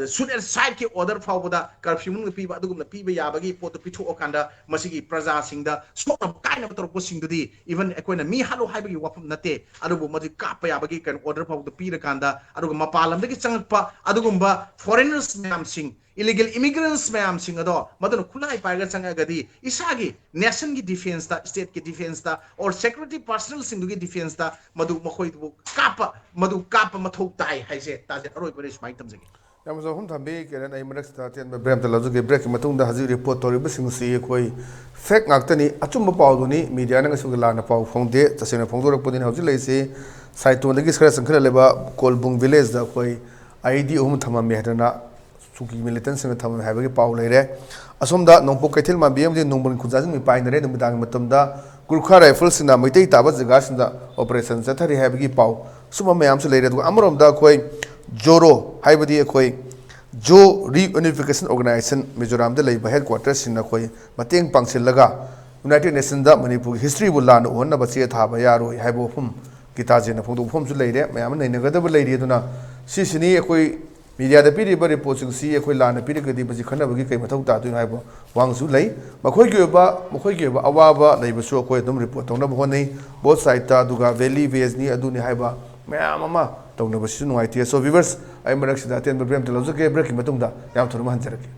ꯁꯨꯠ ꯑꯦꯟ ꯁꯥꯏꯠꯀꯤ ꯑꯣꯔꯗꯔ ꯐꯥꯎꯕꯗ ꯀꯔꯐ꯭ꯌꯨ ꯃꯅꯨꯡꯗ ꯄꯤꯕ, ꯑꯗꯨꯒꯨꯝꯅ ꯄꯤꯕ ꯌꯥꯕꯒꯤ ꯄꯣꯠꯇꯨ ꯄꯤꯊꯣꯛꯑꯀꯥꯟꯗ ꯃꯁꯤꯒꯤ ꯄ꯭ꯔꯖꯥꯁꯤꯡꯗ ꯁꯣꯛꯅꯕ ꯀꯥꯏꯅꯕ ꯇꯧꯔꯛꯄꯁꯤꯡꯗꯨꯗꯤ even ꯑꯩꯈꯣꯏꯅ ꯃꯤ ꯍꯥꯠꯂꯣ ꯍꯥꯏꯕꯒꯤ ꯋꯥꯐꯝ ꯅꯠꯇꯦ, ꯑꯗꯨꯕꯨ ꯃꯗꯨ ꯀꯥꯞꯄ ꯌꯥꯕꯒꯤ ꯀꯩꯅꯣ ꯑꯣꯔꯗꯔ ꯐꯥꯎꯕꯗ ꯄꯤꯔꯀꯥꯟꯗ, ꯑꯗꯨꯒ ꯃꯄꯥꯟ ꯂꯝꯗꯒꯤ ꯆꯪꯂꯛꯄ ꯑꯗꯨꯒꯨꯝꯕ ꯐꯣꯔꯦꯅꯔꯁ ꯃꯌꯥꯝꯁꯤꯡ, ꯏꯂꯤꯒꯦꯜ ꯏꯃꯤꯒ꯭ꯔꯦꯟꯁ ꯃꯌꯥꯝꯁꯤꯡ ꯑꯗꯣ ꯃꯗꯨꯅ ꯈꯨꯠꯂꯥꯏ ꯄꯥꯏꯔꯒ ꯆꯪꯉꯛꯑꯒꯗꯤ ꯏꯁꯥꯒꯤ ꯅꯦꯁꯟꯒꯤ ꯗꯤꯐꯦꯟꯁꯇ, ꯁ꯭ꯇꯦꯠꯀꯤ ꯗꯤꯐꯦꯟꯁꯇ, ꯑꯣꯔ ꯁꯦꯀ꯭ꯌꯨꯔꯤꯇꯤ ꯄꯥꯔꯁꯅꯦꯜꯁꯤꯡꯗꯨꯒꯤ ꯗꯤꯐꯦꯟꯁꯇ ꯃꯗꯨ ꯃꯈꯣꯏꯗꯨꯕꯨ ꯀꯥꯞꯄ, ꯃꯗꯨ ꯀꯥꯞꯄ ꯃꯊꯧ ꯇꯥꯏ ꯍꯥꯏꯁꯦ ꯇꯥꯖꯦꯠ꯫ ꯑꯔꯣꯏꯕꯗ ꯑꯩ ꯁꯨꯃꯥꯏꯅ ꯊꯝꯖꯒꯦ꯫ ꯌꯥꯝꯅꯁꯨ ꯋꯥꯐꯝ ꯊꯝꯕꯤ, ꯀꯤꯔꯟ꯫ ꯑꯩ ꯃꯔꯛꯁꯤꯗ ꯑꯇꯦꯟꯕ ꯕ꯭ꯔꯦꯛ ꯑꯝꯇ ꯂꯧꯖꯒꯦ꯫ ꯕ꯭ꯔꯦꯛꯀꯤ ꯃꯇꯨꯡꯗ ꯍꯧꯖꯤꯛ ꯔꯤꯄꯣꯔꯠ ꯇꯧꯔꯤꯕꯁꯤꯡꯁꯤ ꯑꯩꯈꯣꯏ ꯐꯦꯛ ꯉꯥꯛꯇꯅꯤ, ꯑꯆꯨꯝꯕ ꯄꯥꯎꯗꯨꯅꯤ꯫ ꯃꯤꯗꯤꯌꯥꯅ ꯉꯁꯤꯒꯤ ꯂꯥꯟꯅ ꯄꯥꯎ ꯐꯣꯡꯗꯦ, ꯇꯁꯦꯡꯅ ꯐꯣꯡꯗꯣꯔꯛꯄꯗꯨꯅꯤ꯫ ꯍꯧꯖꯤꯛ ꯂꯩꯔꯤꯁꯤ ꯁꯥꯏꯇꯣꯟꯗꯒꯤ ꯈꯔ ꯆꯪꯈꯠꯂꯛꯂꯤꯕ ꯀꯣꯜꯕꯨꯡ ꯚꯤꯂꯦꯖꯇ ꯑꯩꯈꯣꯏ ꯑꯥꯏ ꯏ ꯗꯤ ꯑꯍꯨꯝ ꯊꯝꯃꯝꯃꯦ ꯍꯥꯏꯗꯅ ꯀꯨꯀꯤ ꯃꯤꯂꯤꯇꯦꯟꯁꯤꯡꯅ ꯊꯝꯃꯝꯃꯦ ꯍꯥꯏꯕꯒꯤ ꯄꯥꯎ ꯂꯩꯔꯦ꯫ ꯑꯁꯣꯝꯗ ꯅꯣꯡꯄꯣꯛ ꯀꯩꯊꯦꯜ ꯃꯥꯟꯕꯤ ꯑꯃꯗꯤ ꯅꯣꯡꯕꯣꯟ ꯈꯨꯟꯖꯥꯁꯤꯡ ꯃꯤꯄꯥꯏꯅꯔꯦ꯫ ꯅꯨꯃꯤꯗꯥꯡꯒꯤ ꯃꯇꯝꯗ ꯒꯨꯔꯈꯥ ꯔꯥꯏꯐꯜꯁꯤꯡꯅ ꯃꯩꯇꯩ ꯇꯥꯕ ꯖꯒꯥꯁꯤꯡꯗ ꯑꯣꯄꯔꯦꯁꯟ ꯆꯠꯊꯔꯤ ꯍꯥꯏꯕꯒꯤ ꯄꯥꯎ, ꯁꯨꯝꯕ ꯃꯌꯥꯝꯁꯨ ꯂꯩꯔꯦ꯫ ꯑꯗꯨꯒ ꯑꯃꯔꯣꯝꯗ ꯑꯩꯈꯣꯏ ꯖꯣꯔꯣ, ꯍꯥꯏꯕꯗꯤ ꯑꯩꯈꯣꯏ ꯖꯣ ꯔꯤꯌꯨꯅꯤꯐꯤꯀꯦꯁꯟ ꯑꯣꯔꯒꯅꯥꯏꯖꯦꯁꯟ, ꯃꯤꯖꯣꯔꯥꯝꯗ ꯂꯩꯕ ꯍꯦꯗ ꯀ꯭ꯋꯥꯇꯔꯁꯤꯡꯅ ꯑꯩꯈꯣꯏ ꯃꯇꯦꯡ ꯄꯥꯡꯁꯤꯜꯂꯒ ꯌꯨꯅꯥꯏꯇꯦꯗ ꯅꯦꯁꯟꯗ ꯃꯅꯤꯄꯨꯔꯒꯤ ꯍꯤꯁꯇ꯭ꯔꯤꯕꯨ ꯂꯥꯟꯅ ꯎꯍꯟꯅꯕ ꯆꯦ ꯊꯥꯕ ꯌꯥꯔꯣꯏ ꯍꯥꯏꯕ ꯋꯥꯐꯝ ꯒꯤꯇꯥꯖꯦꯟꯅ ꯐꯣꯡꯗꯣꯛꯄ ꯋꯥꯐꯝꯁꯨ ꯂꯩꯔꯦ꯫ ꯃꯌꯥꯝ ꯑꯃ ꯅꯩꯅꯒꯗꯕ ꯂꯩꯔꯤ꯫ ꯑꯗꯨꯅ ꯁꯤꯁꯤꯅꯤ ꯑꯩꯈꯣꯏ ꯃꯤꯗꯤꯌꯥꯗ ꯄꯤꯔꯤꯕ ꯔꯤꯄꯣꯔꯠꯁꯤꯡꯁꯤ ꯑꯩꯈꯣꯏ ꯂꯥꯟꯅ ꯄꯤꯔꯒꯗꯤ ꯃꯁꯤ ꯈꯟꯅꯕꯒꯤ ꯀꯩ ꯃꯊꯧ ꯇꯥꯗꯣꯏꯅꯣ ꯍꯥꯏꯕ ꯋꯥꯍꯪꯁꯨ ꯂꯩ꯫ ꯃꯈꯣꯏꯒꯤ ꯑꯣꯏꯕ, ꯃꯈꯣꯏꯒꯤ ꯑꯣꯏꯕ ꯑꯋꯥꯕ ꯂꯩꯕꯁꯨ ꯑꯩꯈꯣꯏ ꯑꯗꯨꯝ ꯔꯤꯄꯣꯔꯠ ꯇꯧꯅꯕ ꯍꯣꯠꯅꯩ꯫ ꯕꯣꯠ ꯁꯥꯏꯗꯇ, ꯑꯗꯨꯒ ꯚꯦꯂꯤ ꯚꯦꯖꯅꯤ ꯑꯗꯨꯅꯤ ꯍꯥꯏꯕ ꯃꯌꯥꯝ ꯑꯃ ꯇꯧꯅꯕꯁꯤꯁꯨ ꯅꯨꯡꯉꯥꯏꯇꯦ꯫ So viewers, ꯑꯩ ꯃꯔꯛꯁꯤꯗ ꯑꯇꯦꯟꯕ ꯕ꯭ꯔꯦꯛ ꯑꯃꯇ ꯂꯧꯖꯒꯦ꯫ ꯕ꯭ꯔꯦꯛꯀꯤ ꯃꯇꯨꯡꯗ ꯌꯥꯝ ꯊꯨꯅ ꯑꯃꯨꯛ ꯍꯟꯖꯔꯛꯀꯦ꯫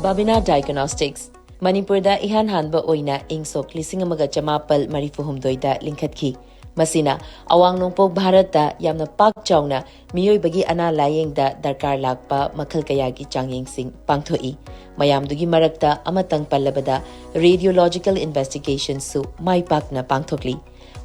ꯕꯥꯕꯤꯅꯥ ꯗꯥꯏꯒꯅꯣꯁꯇꯤꯛꯁ꯫ ꯃꯅꯤꯄꯨꯔꯗ ꯏꯍꯥꯟ ꯍꯥꯟꯕ ꯑꯣꯏꯅ ꯏꯪ ꯁꯣꯛ ꯂꯤꯁꯤꯡ ꯑꯃꯒ ꯆꯃꯥꯄꯜ ꯃꯔꯤꯐꯨ ꯍꯨꯝꯗꯣꯏꯗ ꯂꯤꯡꯈꯠꯈꯤ꯫ ꯃꯁꯤꯅ ꯑꯋꯥꯡ ꯅꯣꯡꯄꯣꯛ ꯚꯥꯔꯠꯇ ꯌꯥꯝꯅ ꯄꯥꯛ ꯆꯥꯎꯅ ꯃꯤꯑꯣꯏꯕꯒꯤ ꯑꯅꯥ ꯂꯥꯌꯦꯡꯗ ꯗꯔꯀꯥꯔ ꯂꯥꯛꯄ ꯃꯈꯜ ꯀꯌꯥꯒꯤ ꯆꯥꯡꯌꯦꯡꯁꯤꯡ ꯄꯥꯡꯊꯣꯛꯏ꯫ ꯃꯌꯥꯝꯗꯨꯒꯤ ꯃꯔꯛꯇ ꯑꯃꯇꯪ ꯄꯜꯂꯕꯗ radiological investigationꯁꯨ ꯃꯥꯏ ꯄꯥꯛꯅ ꯄꯥꯡꯊꯣꯛꯂꯤ꯫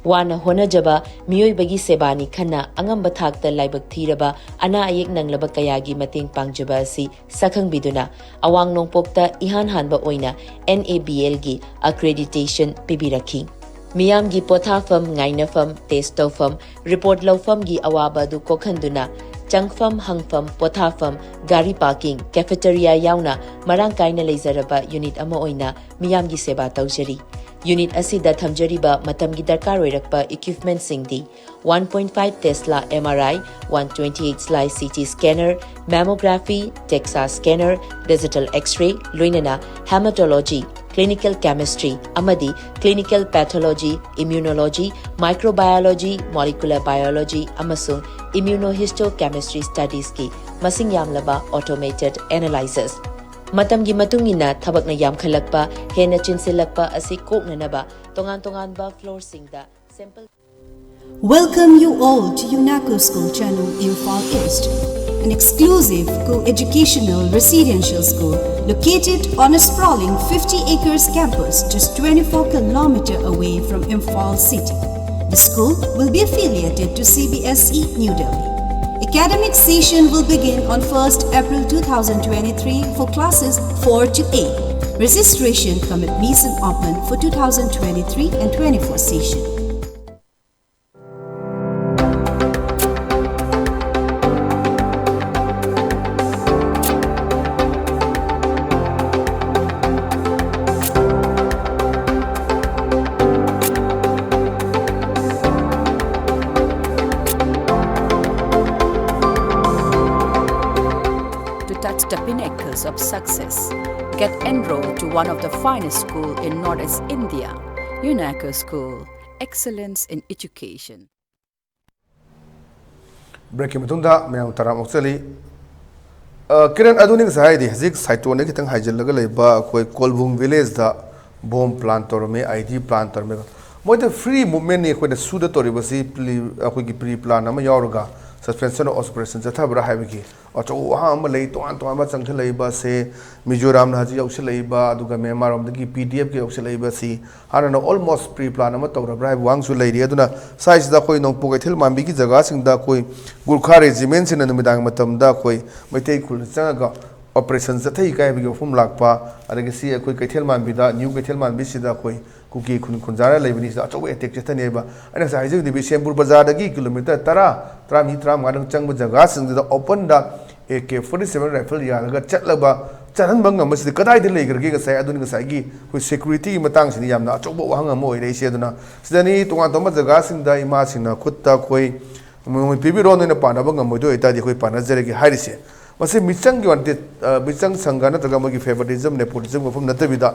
ꯋꯥꯅ ꯍꯣꯠꯅꯖꯕ ꯃꯤꯑꯣꯏꯕꯒꯤ ꯁꯦꯕꯥꯅꯤ ꯈꯟꯅ ꯑꯉꯝꯕ ꯊꯥꯛꯇ ꯂꯥꯏꯕꯛ ꯊꯤꯔꯕ ꯑꯅꯥ ꯑꯌꯦꯛ ꯅꯪꯂꯕ ꯀꯌꯥꯒꯤ ꯃꯇꯦꯡ ꯄꯥꯡꯖꯕ ꯑꯁꯤ ꯁꯛꯈꯪꯕꯤꯗꯨꯅ ꯑꯋꯥꯡ ꯅꯣꯡꯄꯣꯛꯇ ꯏꯍꯥꯟ ꯍꯥꯟꯕ ꯑꯣꯏꯅ NABLꯒꯤ accreditation ꯄꯤꯕꯤꯔꯛꯈꯤ꯫ ꯃꯤꯌꯥꯝꯒꯤ ꯄꯣꯊꯥꯐꯝ, ꯉꯥꯏꯅꯐꯝ, test ꯇꯧꯐꯝ, report ꯂꯧꯐꯝꯒꯤ ꯑꯋꯥꯕ ꯑꯗꯨ ꯀꯣꯛꯍꯟꯗꯨꯅ ꯆꯪꯐꯝ, ꯍꯪꯐꯝ, ꯄꯣꯊꯥꯐꯝ, ꯒꯥꯔꯤ parking, cafeteria ꯌꯥꯎꯅ ꯃꯔꯥꯡ ꯀꯥꯏꯅ ꯂꯩꯖꯔꯕ unit ꯑꯃ ꯑꯣꯏꯅ ꯃꯤꯌꯥꯝꯒꯤ ꯁꯦꯕꯥ ꯇꯧꯖꯔꯤ꯫ Unit ꯑꯁꯤꯗ ꯊꯝꯖꯔꯤꯕ ꯃꯇꯝꯒꯤ ꯗꯔꯀꯥꯔ ꯑꯣꯏꯔꯛꯄ equipmentꯁꯤꯡꯗꯤ: one point five Tesla M R I, one twenty-eight slice C T scanner, mammography, DEXA scanner, digital X-ray, ꯂꯣꯏꯅꯅ hematology, clinical chemistry ꯑꯃꯗꯤ clinical pathology, immunology, microbiology, molecular biology ꯑꯃꯁꯨꯡ immunohistochemistry studiesꯀꯤ ꯃꯁꯤꯡ ꯌꯥꯝꯂꯕ automated analyzers꯫ ꯃꯇꯝꯒꯤ ꯃꯇꯨꯡ ꯏꯟꯅ ꯊꯕꯛꯅ ꯌꯥꯝꯈꯠꯂꯛꯄ, ꯍꯦꯟꯅ ꯆꯤꯟꯁꯤꯜꯂꯛꯄ ꯑꯁꯤ ꯀꯣꯛꯅꯅꯕ ꯇꯣꯉꯥꯟ ꯇꯣꯉꯥꯟꯕ floorꯁꯤꯡꯗ sample Welcome you all to UNACO School Channel, Imphal East, an exclusive co-educational residential school located on a sprawling fifty acres campus just twenty-four kilometer away from Imphal city. The school will be affiliated to C B S E New Delhi. Academic session will begin on first April two thousand twenty-three for classes four to eight. Registration cum admission open for two thousand twenty-three and twenty-four session. To touch the pinnacles of success, get enrolled to one of the finest schools in Northeast India, UNACO School, excellence in education. Breakꯀꯤ ꯃꯇꯨꯡꯗ ꯃꯌꯥꯝ ꯇꯔꯥꯝ ꯑꯣꯛꯆꯔꯤ꯫ ꯑ, ꯀꯤꯔꯟ, ꯑꯗꯨꯅꯤ ꯉꯁꯥꯏ ꯍꯥꯏꯗꯤ ꯍꯧꯖꯤꯛ ꯁꯥꯏꯇꯣꯟꯗꯒꯤ ꯈꯤꯇꯪ ꯍꯥꯏꯖꯤꯜꯂꯒ ꯂꯩꯕ ꯑꯩꯈꯣꯏ ꯀꯣꯜꯕꯨꯡ villageꯇ bomb plant ꯇꯧꯔꯝꯃꯤ, I E D plant ꯇꯧꯔꯝꯃꯤ꯫ ꯃꯣꯏꯗ free movementꯅꯤ ꯑꯩꯈꯣꯏꯅ ꯁꯨꯗ ꯇꯧꯔꯤꯕꯁꯤ꯫ Pre-, ꯑꯩꯈꯣꯏꯒꯤ pre plan ꯑꯃ ꯌꯥꯎꯔꯒ suspension of operation ꯆꯠꯊꯕ꯭ꯔꯥ ꯍꯥꯏꯕꯒꯤ ꯑꯆꯧꯕ ꯋꯥꯍꯪ ꯑꯃ ꯂꯩ꯫ ꯇꯣꯉꯥꯟ ꯇꯣꯉꯥꯟꯕ ꯆꯪꯁꯤꯜꯂꯛꯏꯕ ꯑꯁꯦ ꯃꯤꯖꯣꯔꯥꯝꯅ ꯍꯧꯖꯤꯛ ꯌꯧꯁꯤꯜꯂꯛꯏꯕ, ꯑꯗꯨꯒ ꯃ꯭ꯌꯥꯟꯃꯥꯔ ꯂꯣꯝꯗꯒꯤ P D Fꯀ ꯌꯧꯁꯤꯜꯂꯛꯏꯕ ꯑꯁꯤ ꯍꯥꯟꯅꯅ almost pre plan ꯑꯃ ꯇꯧꯔꯕ꯭ꯔꯥ ꯍꯥꯏꯕ ꯋꯥꯍꯪꯁꯨ ꯂꯩꯔꯤ꯫ ꯑꯗꯨꯅ ꯁ꯭ꯋꯥꯏꯁꯤꯗ ꯑꯩꯈꯣꯏ ꯅꯣꯡꯄꯣꯛ ꯀꯩꯊꯦꯜ ꯃꯥꯟꯕꯤꯒꯤ ꯖꯒꯥꯁꯤꯡꯗ ꯑꯩꯈꯣꯏ ꯒꯨꯔꯈꯥ regimentꯁꯤꯡꯅ ꯅꯨꯃꯤꯗꯥꯡꯒꯤ ꯃꯇꯝꯗ ꯑꯩꯈꯣꯏ ꯃꯩꯇꯩ ꯈꯨꯜꯗ ꯆꯪꯉꯒ operation ꯆꯠꯊꯩ ꯀꯥꯏꯕꯒꯤ ꯋꯥꯐꯝ ꯂꯥꯛꯄ, ꯑꯗꯒꯤ ꯁꯤ ꯑꯩꯈꯣꯏ ꯀꯩꯊꯦꯜ ꯃꯥꯟꯕꯤꯗ, new ꯀꯩꯊꯦꯜ ꯃꯥꯟꯕꯤꯁꯤꯗ ꯑꯩꯈꯣꯏ ꯀꯨꯀꯤ ꯈꯨꯟ ꯈꯨꯟꯖꯥꯔ ꯂꯩꯕꯅꯤ, ꯁꯤꯗ ꯑꯆꯧꯕ attack ꯆꯠꯊꯅꯦꯕ꯫ ꯑꯩꯅ ꯉꯁꯥꯏ ꯍꯥꯏꯖꯈꯤꯕꯗꯤ ꯕꯤꯁꯦꯝꯄꯨꯔ ꯕꯖꯥꯔꯗꯒꯤ kilometre ꯇꯔꯥ, ꯇꯔꯥꯃꯔꯤ, ꯇꯔꯥꯃꯉꯥꯗꯪ ꯆꯪꯕ ꯖꯒꯥꯁꯤꯡꯗꯨꯗ openꯗ A K forty seven rifle ꯌꯥꯜꯂꯒ ꯆꯠꯂꯕ ꯆꯠꯍꯟꯕ ꯉꯝꯕꯁꯤꯗꯤ ꯀꯗꯥꯏꯗ ꯂꯩꯈ꯭ꯔꯒꯦ? ꯉꯁꯥꯏ ꯑꯗꯨꯅꯤ, ꯉꯁꯥꯏꯒꯤ ꯑꯩꯈꯣꯏ ꯁꯦꯀ꯭ꯌꯨꯔꯤꯇꯤꯒꯤ ꯃꯇꯥꯡꯁꯤꯅꯤ ꯌꯥꯝꯅ ꯑꯆꯧꯕ ꯋꯥꯍꯪ ꯑꯃ ꯑꯣꯏꯔꯛꯏꯁꯦ꯫ ꯑꯗꯨꯅ ꯁꯤꯗꯅꯤ ꯇꯣꯉꯥꯟ ꯇꯣꯉꯥꯟꯕ ꯖꯒꯥꯁꯤꯡꯗ ꯏꯃꯥꯁꯤꯡꯅ ꯈꯨꯠꯇ ꯑꯩꯈꯣꯏ ꯃꯣꯏ ꯄꯤꯕꯤꯔꯣ, ꯅꯣꯏꯅ ꯄꯥꯟꯅꯕ ꯉꯝꯃꯣꯏꯗꯣꯏ ꯑꯣꯏꯇꯥꯔꯗꯤ ꯑꯩꯈꯣꯏ ꯄꯥꯟꯅꯖꯔꯒꯦ ꯍꯥꯏꯔꯤꯁꯦ, ꯃꯁꯤ ꯃꯤꯆꯪꯒꯤ ꯋꯥ ꯅꯠꯇꯦ꯫ ꯑ, ꯃꯤꯆꯪ ꯁꯪꯒ ꯅꯠꯇ꯭ꯔꯒ ꯃꯣꯏꯒꯤ favoritism, nepotism ꯋꯥꯐꯝ ꯅꯠꯇꯕꯤꯗ,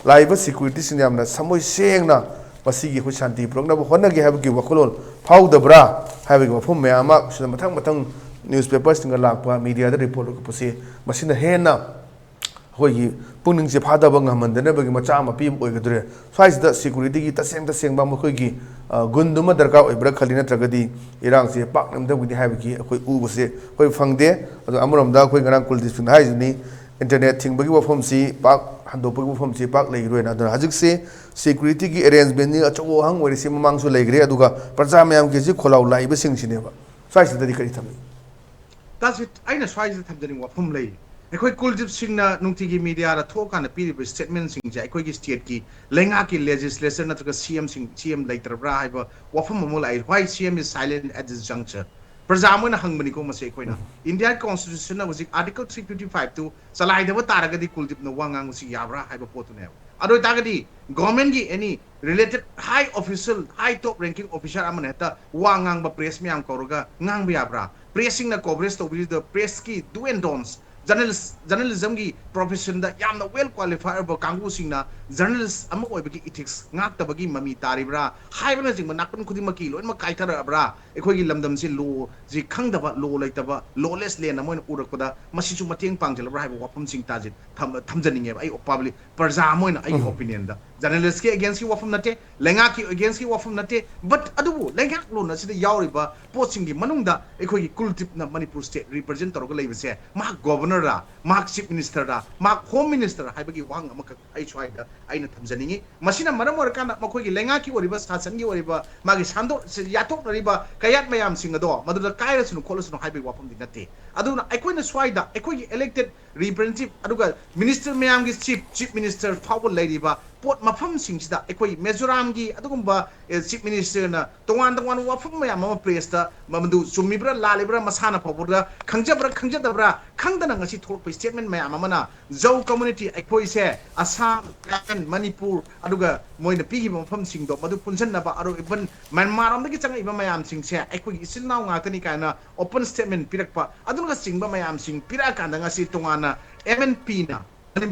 ꯂꯥꯛꯏꯕ ꯁꯦꯀ꯭ꯌꯨꯔꯤꯇꯤꯁꯤꯡꯅ ꯌꯥꯝꯅ ꯊꯃꯣꯏ ꯁꯦꯡꯅ ꯃꯁꯤꯒꯤ ꯑꯩꯈꯣꯏ ꯁꯥꯟꯇꯤ ꯄꯨꯔꯛꯅꯕ ꯍꯣꯠꯅꯒꯦ ꯍꯥꯏꯕꯒꯤ ꯋꯥꯈꯜꯂꯣꯟ ꯐꯥꯎꯗꯕ꯭ꯔꯥ ꯍꯥꯏꯕꯒꯤ ꯋꯥꯐꯝ ꯃꯌꯥꯝ ꯑꯃ ꯁꯤꯗ ꯃꯊꯪ ꯃꯊꯪ ꯅ꯭ꯌꯨꯁꯄꯦꯄꯔꯁꯤꯡꯗ ꯂꯥꯛꯄ, ꯃꯤꯗꯤꯌꯥꯗ ꯔꯤꯄꯣꯔꯠ ꯂꯧꯔꯛꯄꯁꯦ, ꯃꯁꯤꯅ ꯍꯦꯟꯅ ꯑꯩꯈꯣꯏꯒꯤ ꯄꯨꯛꯅꯤꯡꯁꯦ ꯐꯥꯗꯕ ꯉꯝꯍꯟꯗꯅꯕꯒꯤ ꯃꯆꯥꯛ ꯑꯃ ꯄꯤꯕ ꯑꯣꯏꯒꯗꯧꯔꯦ꯫ ꯁ꯭ꯋꯥꯏꯁꯤꯗ ꯁꯦꯀ꯭ꯌꯨꯔꯤꯇꯤꯒꯤ ꯇꯁꯦꯡ ꯇꯁꯦꯡꯕ ꯃꯈꯣꯏꯒꯤ, ꯑ, ꯒꯨꯟꯗꯨꯃ ꯗꯔꯀꯥꯔ ꯑꯣꯏꯕ꯭ꯔꯥ ꯈꯜꯂꯤ, ꯅꯠꯇ꯭ꯔꯒꯗꯤ ꯏꯔꯥꯡꯁꯦ ꯄꯥꯛ ꯅꯦꯝꯊꯒꯅꯤ ꯍꯥꯏꯕꯒꯤ ꯑꯩꯈꯣꯏ ꯎꯕꯁꯦ ꯑꯩꯈꯣꯏ ꯐꯪꯗꯦ꯫ ꯑꯗꯣ ꯑꯃꯔꯣꯝꯗ ꯑꯩꯈꯣꯏ ꯉꯔꯥꯡ ꯀꯨꯜꯗꯤꯞꯁꯤꯡꯅ ꯍꯥꯏꯔꯤꯁꯤꯅꯤ, ꯏꯟꯇꯔꯅꯦꯠ ꯊꯤꯡꯕꯒꯤ ꯋꯥꯐꯝꯁꯤ ꯄꯥꯛ ꯍꯟꯗꯣꯛꯄꯒꯤ ꯋꯥꯐꯝꯁꯤ ꯄꯥꯛ ꯂꯩꯔꯣꯏꯅ꯫ ꯑꯗꯨꯅ ꯍꯧꯖꯤꯛꯁꯦ ꯁꯦꯀ꯭ꯌꯨꯔꯤꯇꯤꯒꯤ ꯑꯦꯔꯦꯟꯖꯃꯦꯟꯅꯤ ꯑꯆꯧꯕ ꯋꯥꯍꯪ ꯑꯣꯏꯔꯤꯁꯤ ꯃꯃꯥꯡꯁꯨ ꯂꯩꯈ꯭ꯔꯦ, ꯑꯗꯨꯒ ꯄ꯭ꯔꯖꯥ ꯃꯌꯥꯝꯒꯤ ꯍꯧꯖꯤꯛ ꯈꯣꯜꯂꯥꯎ ꯂꯥꯛꯏꯕꯁꯤꯡꯁꯤꯅꯦꯕ꯫ ꯁ꯭ꯋꯥꯏꯁꯤꯗꯗꯤ ꯀꯔꯤ ꯊꯝꯃꯤ? ꯇꯥꯁꯤ, ꯑꯩꯅ ꯁ꯭ꯋꯥꯏꯁꯤꯗ ꯊꯝꯖꯅꯤꯡꯕ ꯋꯥꯐꯝ ꯂꯩ꯫ ꯑꯩꯈꯣꯏ ꯀꯨꯜꯗꯤꯞꯁꯤꯡꯅ ꯅꯨꯡꯇꯤꯒꯤ ꯃꯤꯗꯤꯌꯥꯗ ꯊꯣꯛꯑꯀꯥꯟꯗ ꯄꯤꯔꯤꯕ ꯁ꯭ꯇꯦꯠꯃꯦꯟꯁꯤꯡꯁꯦ ꯑꯩꯈꯣꯏꯒꯤ ꯁ꯭ꯇꯦꯠꯀꯤ ꯂꯩꯉꯥꯛꯀꯤ ꯂꯦꯖꯤꯁꯂꯦꯆꯔ ꯅꯠꯇ꯭ꯔꯒ ꯁꯤ ꯑꯦꯝꯁꯤꯡ, ꯁꯤ ꯑꯦꯝ ꯂꯩꯇ꯭ꯔꯕ꯭ꯔꯥ ꯍꯥꯏꯕ ꯋꯥꯐꯝ ꯑꯃ ꯂꯥꯛꯏ꯫ Why C M is silent at this juncture? ꯄ꯭ꯔꯖꯥ ꯑꯃ ꯑꯣꯏꯅ ꯍꯪꯕꯅꯤꯀꯣ ꯃꯁꯤ ꯑꯩꯈꯣꯏꯅ꯫ ꯏꯟꯗꯤꯌꯥꯒꯤ ꯀꯣꯟꯁꯇꯤꯇ꯭ꯌꯨꯁꯟꯅ ꯍꯧꯖꯤꯛ ꯑꯥꯔꯇꯤꯀꯜ ꯊ꯭ꯔꯤ ꯐꯤꯐꯇꯤ ꯐꯥꯏꯚ ꯇꯨ ꯆꯂꯥꯏꯗꯕ ꯇꯥꯔꯒꯗꯤ ꯀꯨꯜꯗꯤꯞꯅ ꯋꯥ ꯉꯥꯡꯕꯁꯤ ꯌꯥꯕ꯭ꯔꯥ ꯍꯥꯏꯕ ꯄꯣꯠꯇꯨꯅꯦꯕ꯫ ꯑꯗꯨ ꯑꯣꯏꯇꯥꯔꯒꯗꯤ ꯒꯣꯔꯃꯦꯟꯒꯤ any related high official, high top ranking officer ꯑꯃꯅ ꯍꯦꯛꯇ ꯋꯥ ꯉꯥꯡꯕ, ꯄ꯭ꯔꯦꯁ ꯃꯌꯥꯝ ꯀꯧꯔꯒ ꯉꯥꯡꯕ ꯌꯥꯕ꯭ꯔꯥ? ꯄ꯭ꯔꯦꯁꯁꯤꯡꯅ ꯀꯣꯚꯔꯦꯖ ꯇꯧꯕꯤꯔꯤꯗ ꯄ꯭ꯔꯦꯁꯀꯤ ꯗꯨ ꯑꯦꯟ ꯗꯣꯟꯁ, ꯖꯔꯅꯦꯂꯤꯁ, ꯖꯔꯅꯦꯂꯤꯖꯝꯒꯤ ꯄ꯭ꯔꯣꯐꯦꯁꯟꯗ ꯌꯥꯝꯅ ꯋꯦꯜ ꯀ꯭ꯋꯥꯂꯤꯐꯥꯏ ꯑꯣꯏꯔꯕ ꯀꯥꯡꯕꯨꯁꯤꯡꯅ ꯖꯔꯅꯦꯂꯤꯁ ꯑꯃ ꯑꯣꯏꯕꯒꯤ ꯏꯊꯤꯛꯁ ꯉꯥꯛꯇꯕꯒꯤ ꯃꯃꯤ ꯇꯥꯔꯤꯕ꯭ꯔꯥ ꯍꯥꯏꯕꯅꯆꯤꯡꯕ ꯅꯥꯀꯟ ꯈꯨꯗꯤꯡꯃꯛꯀꯤ ꯂꯣꯏꯅꯃꯛ ꯀꯥꯏꯊꯔꯛꯑꯕ꯭ꯔꯥ? ꯑꯩꯈꯣꯏꯒꯤ ꯂꯝꯗꯝꯁꯤ ꯂꯣꯁꯤ ꯈꯪꯗꯕ, ꯂꯣ ꯂꯩꯇꯕ, ꯂꯣꯂꯦꯁ ꯂꯦꯟ ꯑꯃ ꯑꯣꯏꯅ ꯎꯔꯛꯄꯗ ꯃꯁꯤꯁꯨ ꯃꯇꯦꯡ ꯄꯥꯡꯁꯤꯜꯂꯕ꯭ꯔꯥ ꯍꯥꯏꯕ ꯋꯥꯐꯝꯁꯤꯡ ꯇꯥꯁꯤ ꯊꯝ-, ꯊꯝꯖꯅꯤꯡꯉꯦꯕ꯫ ꯑꯩ ꯄꯕ꯭ꯂꯤꯛ ꯄ꯭ꯔꯖꯥ ꯑꯃ ꯑꯣꯏꯅ ꯑꯩꯒꯤ ꯑꯣꯄꯤꯅꯤꯌꯟꯗ ꯖꯔꯅꯦꯂꯤꯁꯀꯤ ꯑꯦꯒꯦꯟꯁꯀꯤ ꯋꯥꯐꯝ ꯅꯠꯇꯦ, ꯂꯩꯉꯥꯛꯀꯤ ꯑꯦꯒꯦꯟꯁꯀꯤ ꯋꯥꯐꯝ ꯅꯠꯇꯦ, ꯕꯠ ꯑꯗꯨꯕꯨ ꯂꯩꯉꯥꯛꯂꯣꯟ ꯑꯁꯤꯗ ꯌꯥꯎꯔꯤꯕ ꯄꯣꯠꯁꯤꯡꯒꯤ ꯃꯅꯨꯡꯗ ꯑꯩꯈꯣꯏꯒꯤ ꯀꯨꯜꯗꯤꯞꯅ ꯃꯅꯤꯄꯨꯔ ꯁ꯭ꯇꯦꯠ ꯔꯤꯄ꯭ꯔꯖꯦꯟ ꯇꯧꯔꯒ ꯂꯩꯕꯁꯦ, ꯃꯍꯥꯛ ꯒꯣꯕꯔꯅꯔꯔꯥ, ꯃꯍꯥꯛ ꯆꯤꯐ ꯃꯤꯅꯤꯁꯇꯔꯔꯥ, ꯃꯍꯥꯛ ꯍꯣꯝ ꯃꯤꯅꯤꯁꯇꯔ ꯍꯥꯏꯕꯒꯤ ꯋꯥꯍꯪ ꯑꯃꯈꯛ ꯑꯩ ꯁ꯭ꯋꯥꯏꯗ ꯑꯩꯅ ꯊꯝꯖꯅꯤꯡꯉꯤ꯫ ꯃꯁꯤꯅ ꯃꯔꯝ ꯑꯣꯏꯔꯀꯥꯟꯗ ꯃꯈꯣꯏꯒꯤ ꯂꯩꯉꯥꯛꯀꯤ ꯑꯣꯏꯔꯤꯕ, ꯁꯥꯁꯟꯒꯤ ꯑꯣꯏꯔꯤꯕ, ꯃꯥꯒꯤ ꯁꯥꯟꯗꯣꯛ ꯌꯥꯊꯣꯛꯅꯔꯤꯕ ꯀꯌꯥꯠ ꯃꯌꯥꯝꯁꯤꯡ ꯑꯗꯣ ꯃꯗꯨꯗ ꯀꯥꯏꯔꯁꯅꯨ ꯈꯣꯠꯂꯁꯅꯨ ꯍꯥꯏꯕꯒꯤ ꯋꯥꯐꯝꯗꯤ ꯅꯠꯇꯦ꯫ ꯑꯗꯨꯅ ꯑꯩꯈꯣꯏꯅ ꯁ꯭ꯋꯥꯏꯗ ꯑꯩꯈꯣꯏꯒꯤ ꯏꯂꯦꯛꯇꯦꯠ ꯔꯤꯄ꯭ꯔꯖꯦꯟꯇꯦꯇꯤꯚ ꯑꯗꯨꯒ ꯃꯤꯅꯤꯁꯇꯔ ꯃꯌꯥꯝꯒꯤ ꯆꯤꯐ, ꯆꯤꯐ ꯃꯤꯅꯤꯁꯇꯔ ꯐꯥꯎꯕ ꯂꯩꯔꯤꯕ ꯄꯣꯠ ꯃꯐꯝꯁꯤꯡꯁꯤꯗ ꯑꯩꯈꯣꯏ ꯃꯤꯖꯣꯔꯥꯝꯒꯤ ꯑꯗꯨꯒꯨꯝꯕ ꯆꯤꯐ ꯃꯤꯅꯤꯁꯇꯔꯅ ꯇꯣꯉꯥꯟ ꯇꯣꯉꯥꯟꯕ ꯋꯥꯐꯝ ꯃꯌꯥꯝ ꯑꯃ ꯄ꯭ꯔꯦꯁꯇ ꯃꯗꯨ ꯆꯨꯝꯃꯤꯕ꯭ꯔꯥ ꯂꯥꯜꯂꯤꯕ꯭ꯔꯥ ꯃꯁꯥꯅ ꯐꯥꯎꯕꯗ ꯈꯪꯖꯕ꯭ꯔꯥ ꯈꯪꯖꯗꯕ꯭ꯔꯥ ꯈꯪꯗꯅ ꯉꯁꯤ ꯊꯣꯛꯂꯛꯄ ꯁ꯭ꯇꯦꯠꯃꯦꯟ ꯃꯌꯥꯝ ꯑꯃꯅ ꯖꯧ ꯀꯝꯃ꯭ꯌꯨꯅꯤꯇꯤ ꯑꯩꯈꯣꯏꯁꯦ ꯑꯁꯥꯝ, ꯅꯥꯒꯥꯂꯦꯟ, ꯃꯅꯤꯄꯨꯔ ꯑꯗꯨꯒ ꯃꯣꯏꯅ ꯄꯤꯈꯤꯕ ꯃꯐꯝꯁꯤꯡꯗꯣ ꯃꯗꯨ ꯄꯨꯟꯁꯤꯟꯅꯕ ꯑꯗꯨꯒ ꯏꯚꯟ ꯃ꯭ꯌꯥꯟꯃꯥꯔ ꯂꯣꯝꯗꯒꯤ ꯆꯪꯉꯛꯏꯕ ꯃꯌꯥꯝꯁꯤꯡꯁꯦ ꯑꯩꯈꯣꯏꯒꯤ ꯏꯆꯤꯜ ꯏꯅꯥꯎ ꯉꯥꯛꯇꯅꯤ ꯀꯥꯏꯅ ꯑꯣꯄꯟ ꯁ꯭ꯇꯦꯠꯃꯦꯟ ꯄꯤꯔꯛꯄ ꯑꯗꯨꯅꯆꯤꯡꯕ ꯃꯌꯥꯝꯁꯤꯡ ꯄꯤꯔꯛꯑꯀꯥꯟꯗ ꯉꯁꯤ ꯇꯣꯉꯥꯟꯅ ꯑꯦꯝ ꯑꯦꯟ ꯄꯤꯅ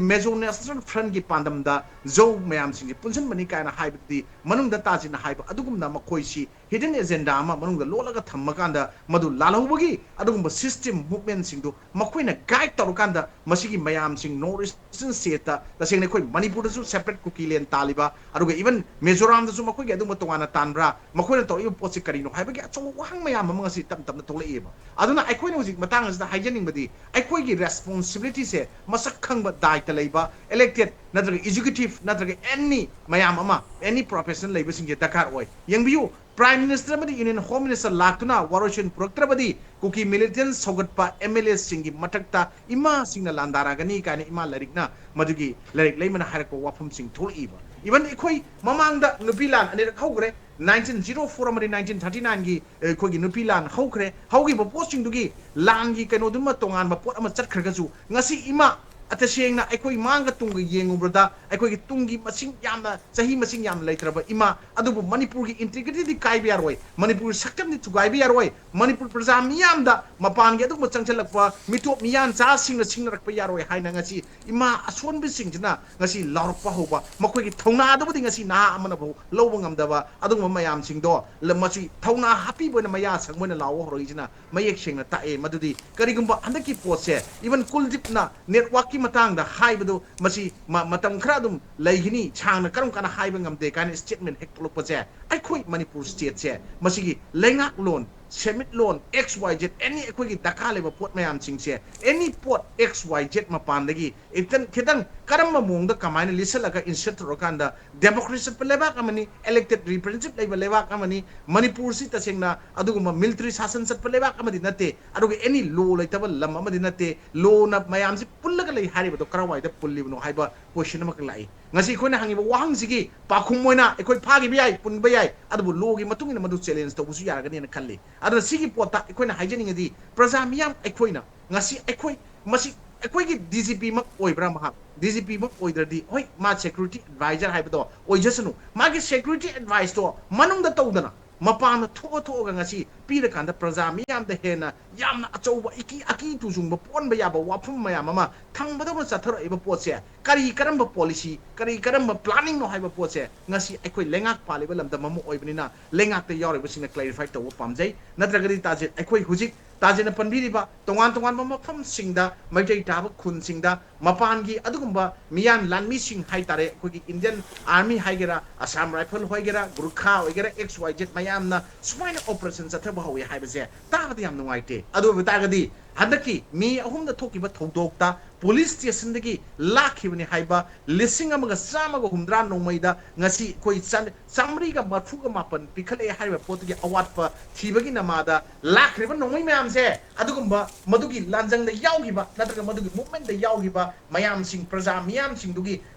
ꯃꯤꯖꯣ ꯅꯦꯁꯅꯦꯜ ꯐ꯭ꯔꯟꯒꯤ ꯄꯥꯟꯗꯝꯗ ꯖꯧ ꯃꯌꯥꯝꯁꯤꯡꯁꯦ ꯄꯨꯟꯁꯤꯟꯕꯅꯤ ꯀꯥꯏꯅ ꯍꯥꯏꯕꯗꯨꯗꯤ ꯃꯅꯨꯡꯗ ꯇꯥꯁꯤꯟꯅ ꯍꯥꯏꯕ ꯑꯗꯨꯒꯨꯝꯅ ꯃꯈꯣꯏꯁꯤ ꯍꯤꯗꯟ ꯑꯦꯖꯦꯟꯗꯥ ꯑꯃ ꯃꯅꯨꯡꯗ ꯂꯣꯠꯂꯒ ꯊꯝꯃꯀꯥꯟꯗ ꯃꯗꯨ ꯂꯥꯜꯍꯧꯕꯒꯤ ꯑꯗꯨꯒꯨꯝꯕ ꯁꯤꯁꯇꯦꯝ ꯃꯨꯚꯃꯦꯟꯁꯤꯡꯗꯨ ꯃꯈꯣꯏꯅ ꯒꯥꯏꯗ ꯇꯧꯔꯀꯥꯟꯗ ꯃꯁꯤꯒꯤ ꯃꯌꯥꯝꯁꯤꯡ ꯅꯣꯔꯠ ꯏꯁꯇꯔꯟ ꯁ꯭ꯇꯦꯠꯇ ꯇꯁꯦꯡꯅ ꯑꯩꯈꯣꯏ ꯃꯅꯤꯄꯨꯔꯗꯁꯨ ꯁꯦꯄꯔꯦꯠ ꯀꯨꯀꯤ ꯂꯦꯟ ꯇꯥꯜꯂꯤꯕ ꯑꯗꯨꯒ ꯏꯚꯟ ꯃꯤꯖꯣꯔꯥꯝꯗꯁꯨ ꯃꯈꯣꯏꯒꯤ ꯑꯗꯨꯒꯨꯝꯕ ꯇꯣꯉꯥꯟꯅ ꯇꯥꯟꯕ꯭ꯔꯥ ꯃꯈꯣꯏꯅ ꯇꯧꯔꯛꯏꯕ ꯄꯣꯠꯁꯤ ꯀꯔꯤꯅꯣ ꯍꯥꯏꯕꯒꯤ ꯑꯆꯧꯕ ꯋꯥꯍꯪ ꯃꯌꯥꯝ ꯑꯃ ꯉꯁꯤ ꯇꯞ ꯇꯞꯅ ꯊꯣꯛꯂꯛꯏꯕ꯫ ꯑꯗꯨꯅ ꯑꯩꯈꯣꯏꯅ ꯍꯧꯖꯤꯛ ꯃꯇꯥꯡ ꯑꯁꯤꯗ ꯍꯥꯏꯖꯅꯤꯡꯕꯗꯤ ꯑꯩꯈꯣꯏꯒꯤ ꯔꯦꯁꯄꯣꯟꯁꯤꯕꯤꯂꯤꯇꯤꯁꯦ ꯃꯁꯛ ꯈꯪꯕ ꯗꯥꯏꯇ ꯂꯩꯕ ꯏꯂꯦꯛꯇꯦꯠ ꯅꯠꯇ꯭ꯔꯒ ꯑꯦꯛꯖꯤꯀ꯭ꯌꯨꯇꯤꯚ ꯅꯠꯇ꯭ꯔꯒ ꯑꯦꯅꯤ ꯃꯌꯥꯝ ꯑꯃ ꯑꯦꯅꯤ ꯄ꯭ꯔꯣꯐꯦꯁꯅꯦꯜ ꯂꯩꯕꯁꯤꯡꯁꯦ ꯗꯔꯀꯥꯔ ꯑꯣꯏ꯫ ꯌꯦꯡꯕꯤꯌꯨ, ꯄ꯭ꯔꯥꯏꯝ ꯃꯤꯅꯤꯁꯇꯔ ꯑꯃꯗꯤ ꯌꯨꯅꯤꯌꯟ ꯍꯣꯝ ꯃꯤꯅꯤꯁꯇꯔ ꯂꯥꯛꯇꯨꯅ ꯋꯥꯔꯣꯏꯁꯤꯟ ꯄꯨꯔꯛꯇ꯭ꯔꯕꯗꯤ ꯀꯨꯀꯤ ꯃꯤꯂꯤꯇꯦꯟ ꯁꯧꯒꯠꯄ ꯑꯦꯝ ꯑꯦꯜ ꯑꯦꯁꯤꯡꯒꯤ ꯃꯊꯛꯇ ꯏꯃꯥꯁꯤꯡꯅ ꯂꯥꯟꯗꯥꯔꯛꯒꯅꯤ ꯀꯥꯏꯅ ꯏꯃꯥ ꯂꯥꯏꯔꯤꯛꯅ ꯃꯗꯨꯒꯤ ꯂꯥꯏꯔꯤꯛ ꯂꯩꯃꯅ ꯍꯥꯏꯔꯛꯄ ꯋꯥꯐꯝꯁꯤꯡ ꯊꯣꯛꯂꯛꯏꯕ꯫ ꯏꯚꯟ ꯑꯩꯈꯣꯏ ꯃꯃꯥꯡꯗ ꯅꯨꯄꯤ ꯂꯥꯟ ꯑꯅꯤꯔꯛ ꯍꯧꯈ꯭ꯔꯦ, ꯅꯥꯏꯟꯇꯤꯟ ꯖꯤꯔꯣ ꯐꯣꯔ ꯑꯃꯗꯤ ꯅꯥꯏꯟꯇꯤꯟ ꯊꯥꯔꯇꯤ ꯅꯥꯏꯟꯒꯤ ꯑꯩꯈꯣꯏꯒꯤ ꯅꯨꯄꯤ ꯂꯥꯟ ꯍꯧꯈ꯭ꯔꯦ꯫ ꯍꯧꯈꯤꯕ ꯄꯣꯠꯁꯤꯡꯗꯨꯒꯤ ꯂꯥꯟꯒꯤ ꯀꯩꯅꯣꯗꯨꯃ ꯇꯣꯉꯥꯟꯕ ꯄꯣꯠ ꯑꯃ ꯆꯠꯈ꯭ꯔꯒꯁꯨ ꯉꯁꯤ ꯏꯃꯥ ꯇꯁꯦꯡꯅ ꯑꯩꯈꯣꯏ ꯃꯥꯡꯒ ꯇꯨꯡꯒ ꯌꯦꯡꯉꯨꯕꯗ ꯑꯩꯈꯣꯏꯒꯤ ꯇꯨꯡꯒꯤ ꯃꯁꯤꯡ ꯌꯥꯝꯅ ꯆꯍꯤ ꯃꯁꯤꯡ ꯌꯥꯝꯅ ꯂꯩꯇ꯭ꯔꯕ ꯏꯃꯥ ꯑꯗꯨꯕꯨ ꯃꯅꯤꯄꯨꯔꯒꯤ ꯏꯟꯇꯤꯒ꯭ꯔꯤꯇꯤꯗꯤ ꯀꯥꯏꯕ ꯌꯥꯔꯣꯏ, ꯃꯅꯤꯄꯨꯔꯒꯤ ꯁꯛꯇꯝꯗꯤ ꯊꯨꯒꯥꯏꯕ ꯌꯥꯔꯣꯏ꯫ ꯃꯅꯤꯄꯨꯔ ꯄ꯭ꯔꯖꯥ ꯃꯤꯌꯥꯝꯗ ꯃꯄꯥꯟꯒꯤ ꯑꯗꯨꯒꯨꯝꯕ ꯆꯪꯁꯤꯜꯂꯛꯄ ꯃꯤꯇꯣꯞ ꯃꯤꯌꯥꯟꯆꯥꯁꯤꯡꯅ ꯁꯤꯡꯅꯔꯛꯄ ꯌꯥꯔꯣꯏ ꯍꯥꯏꯅ ꯉꯁꯤ ꯏꯃꯥ ꯑꯁꯣꯟꯕꯁꯤꯡꯁꯤꯅ ꯉꯁꯤ ꯂꯥꯎꯔꯛꯄ ꯍꯧꯕ, ꯃꯈꯣꯏꯒꯤ ꯊꯧꯅꯥꯗꯨꯕꯨꯗꯤ ꯉꯁꯤ ꯅꯍꯥ ꯑꯃꯅ ꯐꯥꯎ ꯂꯧꯕ ꯉꯝꯗꯕ ꯑꯗꯨꯒꯨꯝꯕ ꯃꯌꯥꯝꯁꯤꯡꯗꯣ ꯃꯁꯤ ꯊꯧꯅꯥ ꯍꯥꯞꯄꯤꯕ ꯑꯣꯏꯅ ꯃꯌꯥ ꯁꯪꯕ ꯑꯣꯏꯅ ꯂꯥꯎꯕ ꯍꯧꯔꯛꯏꯁꯤꯅ ꯃꯌꯦꯛ ꯁꯦꯡꯅ ꯇꯥꯛꯑꯦ꯫ ꯃꯗꯨꯗꯤ ꯀꯔꯤꯒꯨꯝꯕ ꯍꯟꯗꯛꯀꯤ ꯄꯣꯠꯁꯦ ꯏꯚꯟ ꯀꯨꯜꯗꯤꯞꯅ ꯅꯦꯠꯋꯥꯛꯀꯤ ꯃꯇꯥꯡꯗ ꯍꯥꯏꯕꯗꯨ ꯃꯁꯤ ꯃꯇꯝ ꯈꯔ ꯑꯗꯨꯝ ꯂꯩꯒꯅꯤ, ꯁꯥꯡꯅ ꯀꯔꯝ ꯀꯥꯟꯗ ꯍꯥꯏꯕ ꯉꯝꯗꯦ ꯀꯥꯏꯅ ꯁ꯭ꯇꯦꯠꯃꯦꯟ ꯍꯦꯛ ꯊꯣꯛꯂꯛꯄꯁꯦ ꯑꯩꯈꯣꯏ ꯃꯅꯤꯄꯨꯔ ꯁ꯭ꯇꯦꯠꯁꯦ ꯃꯁꯤꯒꯤ ꯂꯩꯉꯥꯛꯂꯣꯟ, ꯁꯦꯟꯃꯤꯠꯂꯣꯟ, ꯑꯦꯛꯁ ꯋꯥꯏ ꯖꯦꯠ ꯑꯦꯅꯤ ꯑꯩꯈꯣꯏꯒꯤ ꯗꯔꯀꯥꯔ ꯂꯩꯕ ꯄꯣꯠ ꯃꯌꯥꯝꯁꯤꯡꯁꯦ ꯑꯦꯅꯤ ꯄꯣꯠ ꯑꯦꯛꯁ ꯋꯥꯏ ꯖꯦꯠ ꯃꯄꯥꯟꯗꯒꯤ ꯈꯤꯇꯪ ꯈꯤꯇꯪ ꯀꯔꯝꯕ ꯃꯑꯣꯡꯗ ꯀꯃꯥꯏꯅ ꯂꯤꯠꯁꯜꯂꯒ ꯏꯟꯁꯔꯠ ꯇꯧꯔꯀꯥꯟꯗ ꯗꯦꯃꯣꯀ꯭ꯔꯦꯁꯤ ꯆꯠꯄ ꯂꯩꯕꯥꯛ ꯑꯃꯅꯤ, ꯏꯂꯦꯛꯇꯦꯠ ꯔꯤꯄ꯭ꯔꯖꯦꯟꯇꯦꯇꯤꯚ ꯂꯩꯕ ꯂꯩꯕꯥꯛ ꯑꯃꯅꯤ꯫ ꯃꯅꯤꯄꯨꯔꯁꯤ ꯇꯁꯦꯡꯅ ꯑꯗꯨꯒꯨꯝꯕ ꯃꯤꯂꯤꯇꯔꯤ ꯁꯥꯁꯟ ꯆꯠꯄ ꯂꯩꯕꯥꯛ ꯑꯃꯗꯤ ꯅꯠꯇꯦ, ꯑꯗꯨꯒ ꯑꯦꯅꯤ ꯂꯣ ꯂꯩꯇꯕ ꯂꯝ ꯑꯃꯗꯤ ꯅꯠꯇꯦ꯫ ꯂꯣꯅ ꯃꯌꯥꯝꯁꯤ ꯄꯨꯜꯂꯒ ꯂꯩ ꯍꯥꯏꯔꯤꯕꯗꯣ ꯀꯔꯝꯋꯥꯏꯗ ꯄꯨꯜꯂꯤꯕꯅꯣ ꯍꯥꯏꯕ ꯀꯣꯏꯁꯟ ꯑꯃꯈꯛ ꯂꯥꯛꯏ꯫ ꯉꯁꯤ ꯑꯩꯈꯣꯏꯅ ꯍꯪꯉꯤꯕ ꯋꯥꯍꯪꯁꯤꯒꯤ ꯄꯥꯎꯈꯨꯝ ꯑꯣꯏꯅ ꯑꯩꯈꯣꯏ ꯐꯥꯈꯤꯕ ꯌꯥꯏ, ꯄꯨꯟꯕ ꯌꯥꯏ, ꯑꯗꯨꯕꯨ ꯂꯣꯒꯤ ꯃꯇꯨꯡ ꯏꯟꯅ ꯃꯗꯨ ꯆꯦꯂꯦꯟꯖ ꯇꯧꯕꯁꯨ ꯌꯥꯔꯒꯅꯤꯅ ꯈꯜꯂꯤ꯫ ꯑꯗꯨꯅ ꯁꯤꯒꯤ ꯄꯣꯠꯇ ꯑꯩꯈꯣꯏꯅ ꯍꯥꯏꯖꯅꯤꯡꯉꯗꯤ, ꯄ꯭ꯔꯖꯥ ꯃꯤꯌꯥꯝ ꯑꯩꯈꯣꯏꯅ ꯉꯁꯤ ꯑꯩꯈꯣꯏ ꯃꯁꯤ ꯑꯩꯈꯣꯏꯒꯤ ꯗꯤ ꯖꯤ ꯄꯤꯃꯛ ꯑꯣꯏꯕ꯭ꯔꯥ? ꯃꯍꯥꯛ ꯗꯤ ꯖꯤ ꯄꯤꯃꯛ ꯑꯣꯏꯗ꯭ꯔꯗꯤ, ꯍꯣꯏ, ꯃꯥ ꯁꯦꯀ꯭ꯌꯨꯔꯤꯇꯤ ꯑꯦꯗꯚꯥꯏꯖꯔ ꯍꯥꯏꯕꯗꯣ ꯑꯣꯏꯖꯁꯅꯨ, ꯃꯥꯒꯤ ꯁꯦꯀ꯭ꯌꯨꯔꯤꯇꯤ ꯑꯦꯗꯚꯥꯏꯁꯇꯣ ꯃꯅꯨꯡꯗ ꯇꯧꯗꯅ ꯃꯄꯥꯟꯗ ꯊꯣꯛꯑ ꯊꯣꯛꯑꯒ ꯉꯁꯤ ꯄꯤꯔꯀꯥꯟꯗ ꯄ꯭ꯔꯖꯥ ꯃꯤꯌꯥꯝꯗ ꯍꯦꯟꯅ ꯌꯥꯝꯅ ꯑꯆꯧꯕ ꯏꯀꯤ ꯑꯀꯤ ꯇꯨꯖꯨꯡꯕ ꯄꯣꯛꯍꯟꯕ ꯌꯥꯕ ꯋꯥꯐꯝ ꯃꯌꯥꯝ ꯑꯃ ꯊꯝꯕꯗꯧꯅ ꯆꯠꯊꯔꯛꯏꯕ ꯄꯣꯠꯁꯦ, ꯀꯔꯤ ꯀꯔꯝꯕ ꯄꯣꯂꯤꯁꯤ, ꯀꯔꯤ ꯀꯔꯝꯕ ꯄ꯭ꯂꯥꯅꯤꯡꯅꯣ ꯍꯥꯏꯕ ꯄꯣꯠꯁꯦ ꯉꯁꯤ ꯑꯩꯈꯣꯏ ꯂꯩꯉꯥꯛ ꯄꯥꯜꯂꯤꯕ ꯂꯝꯗꯝ ꯑꯃ ꯑꯣꯏꯕꯅꯤꯅ ꯂꯩꯉꯥꯛꯇ ꯌꯥꯎꯔꯤꯕꯁꯤꯡꯅ ꯀ꯭ꯂꯦꯔꯤꯐꯥꯏ ꯇꯧꯕ ꯄꯥꯝꯖꯩ꯫ ꯅꯠꯇ꯭ꯔꯒꯗꯤ ꯇꯥꯖꯤꯠ, ꯑꯩꯈꯣꯏ ꯍꯧꯖꯤꯛ ꯇꯥꯖꯤꯠꯅ ꯄꯟꯕꯤꯔꯤꯕ ꯇꯣꯉꯥꯟ ꯇꯣꯉꯥꯟꯕ ꯃꯐꯝꯁꯤꯡꯗ ꯃꯩꯇꯩ ꯇꯥꯕ ꯈꯨꯟꯁꯤꯡꯗ ꯃꯄꯥꯟꯒꯤ ꯑꯗꯨꯒꯨꯝꯕ ꯃꯤꯌꯥꯟ ꯂꯥꯟꯃꯤꯁꯤꯡ ꯍꯥꯏꯇꯥꯔꯦ, ꯑꯩꯈꯣꯏꯒꯤ ꯏꯟꯗꯤꯌꯟ ꯑꯥꯔꯃꯤ ꯍꯥꯏꯒꯦꯔꯥ, ꯑꯁꯥꯝ ꯔꯥꯏꯐꯜ ꯑꯣꯏꯒꯦꯔꯥ, ꯒꯨꯔꯈꯥ ꯑꯣꯏꯒꯦꯔꯥ, ꯑꯦꯛꯁ ꯋꯥꯏ ꯖꯦꯠ ꯃꯌꯥꯝꯅ ꯁꯨꯃꯥꯏꯅ ꯑꯣꯄꯔꯦꯁꯟ ꯆꯠꯊꯕ ꯍꯧꯋꯤ ꯍꯥꯏꯕꯁꯦ ꯇꯥꯕꯗ ꯌꯥꯝ ꯅꯨꯡꯉꯥꯏꯇꯦ꯫ ꯑꯗꯨ ꯑꯣꯏꯕ ꯇꯥꯔꯒꯗꯤ ꯍꯟꯗꯛꯀꯤ ꯃꯦ ꯑꯍꯨꯝꯗ ꯊꯣꯛꯈꯤꯕ ꯊꯧꯗꯣꯛꯇ ꯄꯨꯂꯤꯁ ꯁ꯭ꯇꯦꯁꯟꯗꯒꯤ ꯂꯥꯛꯈꯤꯕꯅꯤ ꯍꯥꯏꯕ ꯂꯤꯁꯤꯡ ꯑꯃꯒ ꯆꯥꯝꯃꯒ ꯍꯨꯝꯗ꯭ꯔꯥ ꯅꯣꯡꯃꯩꯗ ꯉꯁꯤ ꯑꯩꯈꯣꯏ ꯆꯥ-, ꯆꯥꯃꯔꯤꯒ ꯃꯔꯐꯨꯒ ꯃꯥꯄꯟ ꯄꯤꯈꯠꯂꯛꯑꯦ ꯍꯥꯏꯔꯤꯕ ꯄꯣꯠꯇꯨꯒꯤ ꯑꯋꯥꯠꯄ ꯊꯤꯕꯒꯤ ꯅꯃꯥꯗ ꯂꯥꯛꯈ꯭ꯔꯤꯕ ꯅꯣꯡꯃꯩ ꯃꯌꯥꯝꯁꯦ, ꯑꯗꯨꯒꯨꯝꯕ ꯃꯗꯨꯒꯤ ꯂꯥꯟꯖꯪꯗ ꯌꯥꯎꯈꯤꯕ ꯅꯠꯇ꯭ꯔꯒ ꯃꯗꯨꯒꯤ ꯃꯨꯚꯃꯦꯟꯗ ꯌꯥꯎꯈꯤꯕ ꯃꯌꯥꯝꯁꯤꯡ, ꯄ꯭ꯔꯖꯥ ꯃꯤꯌꯥꯝꯁꯤꯡꯗꯨꯒꯤ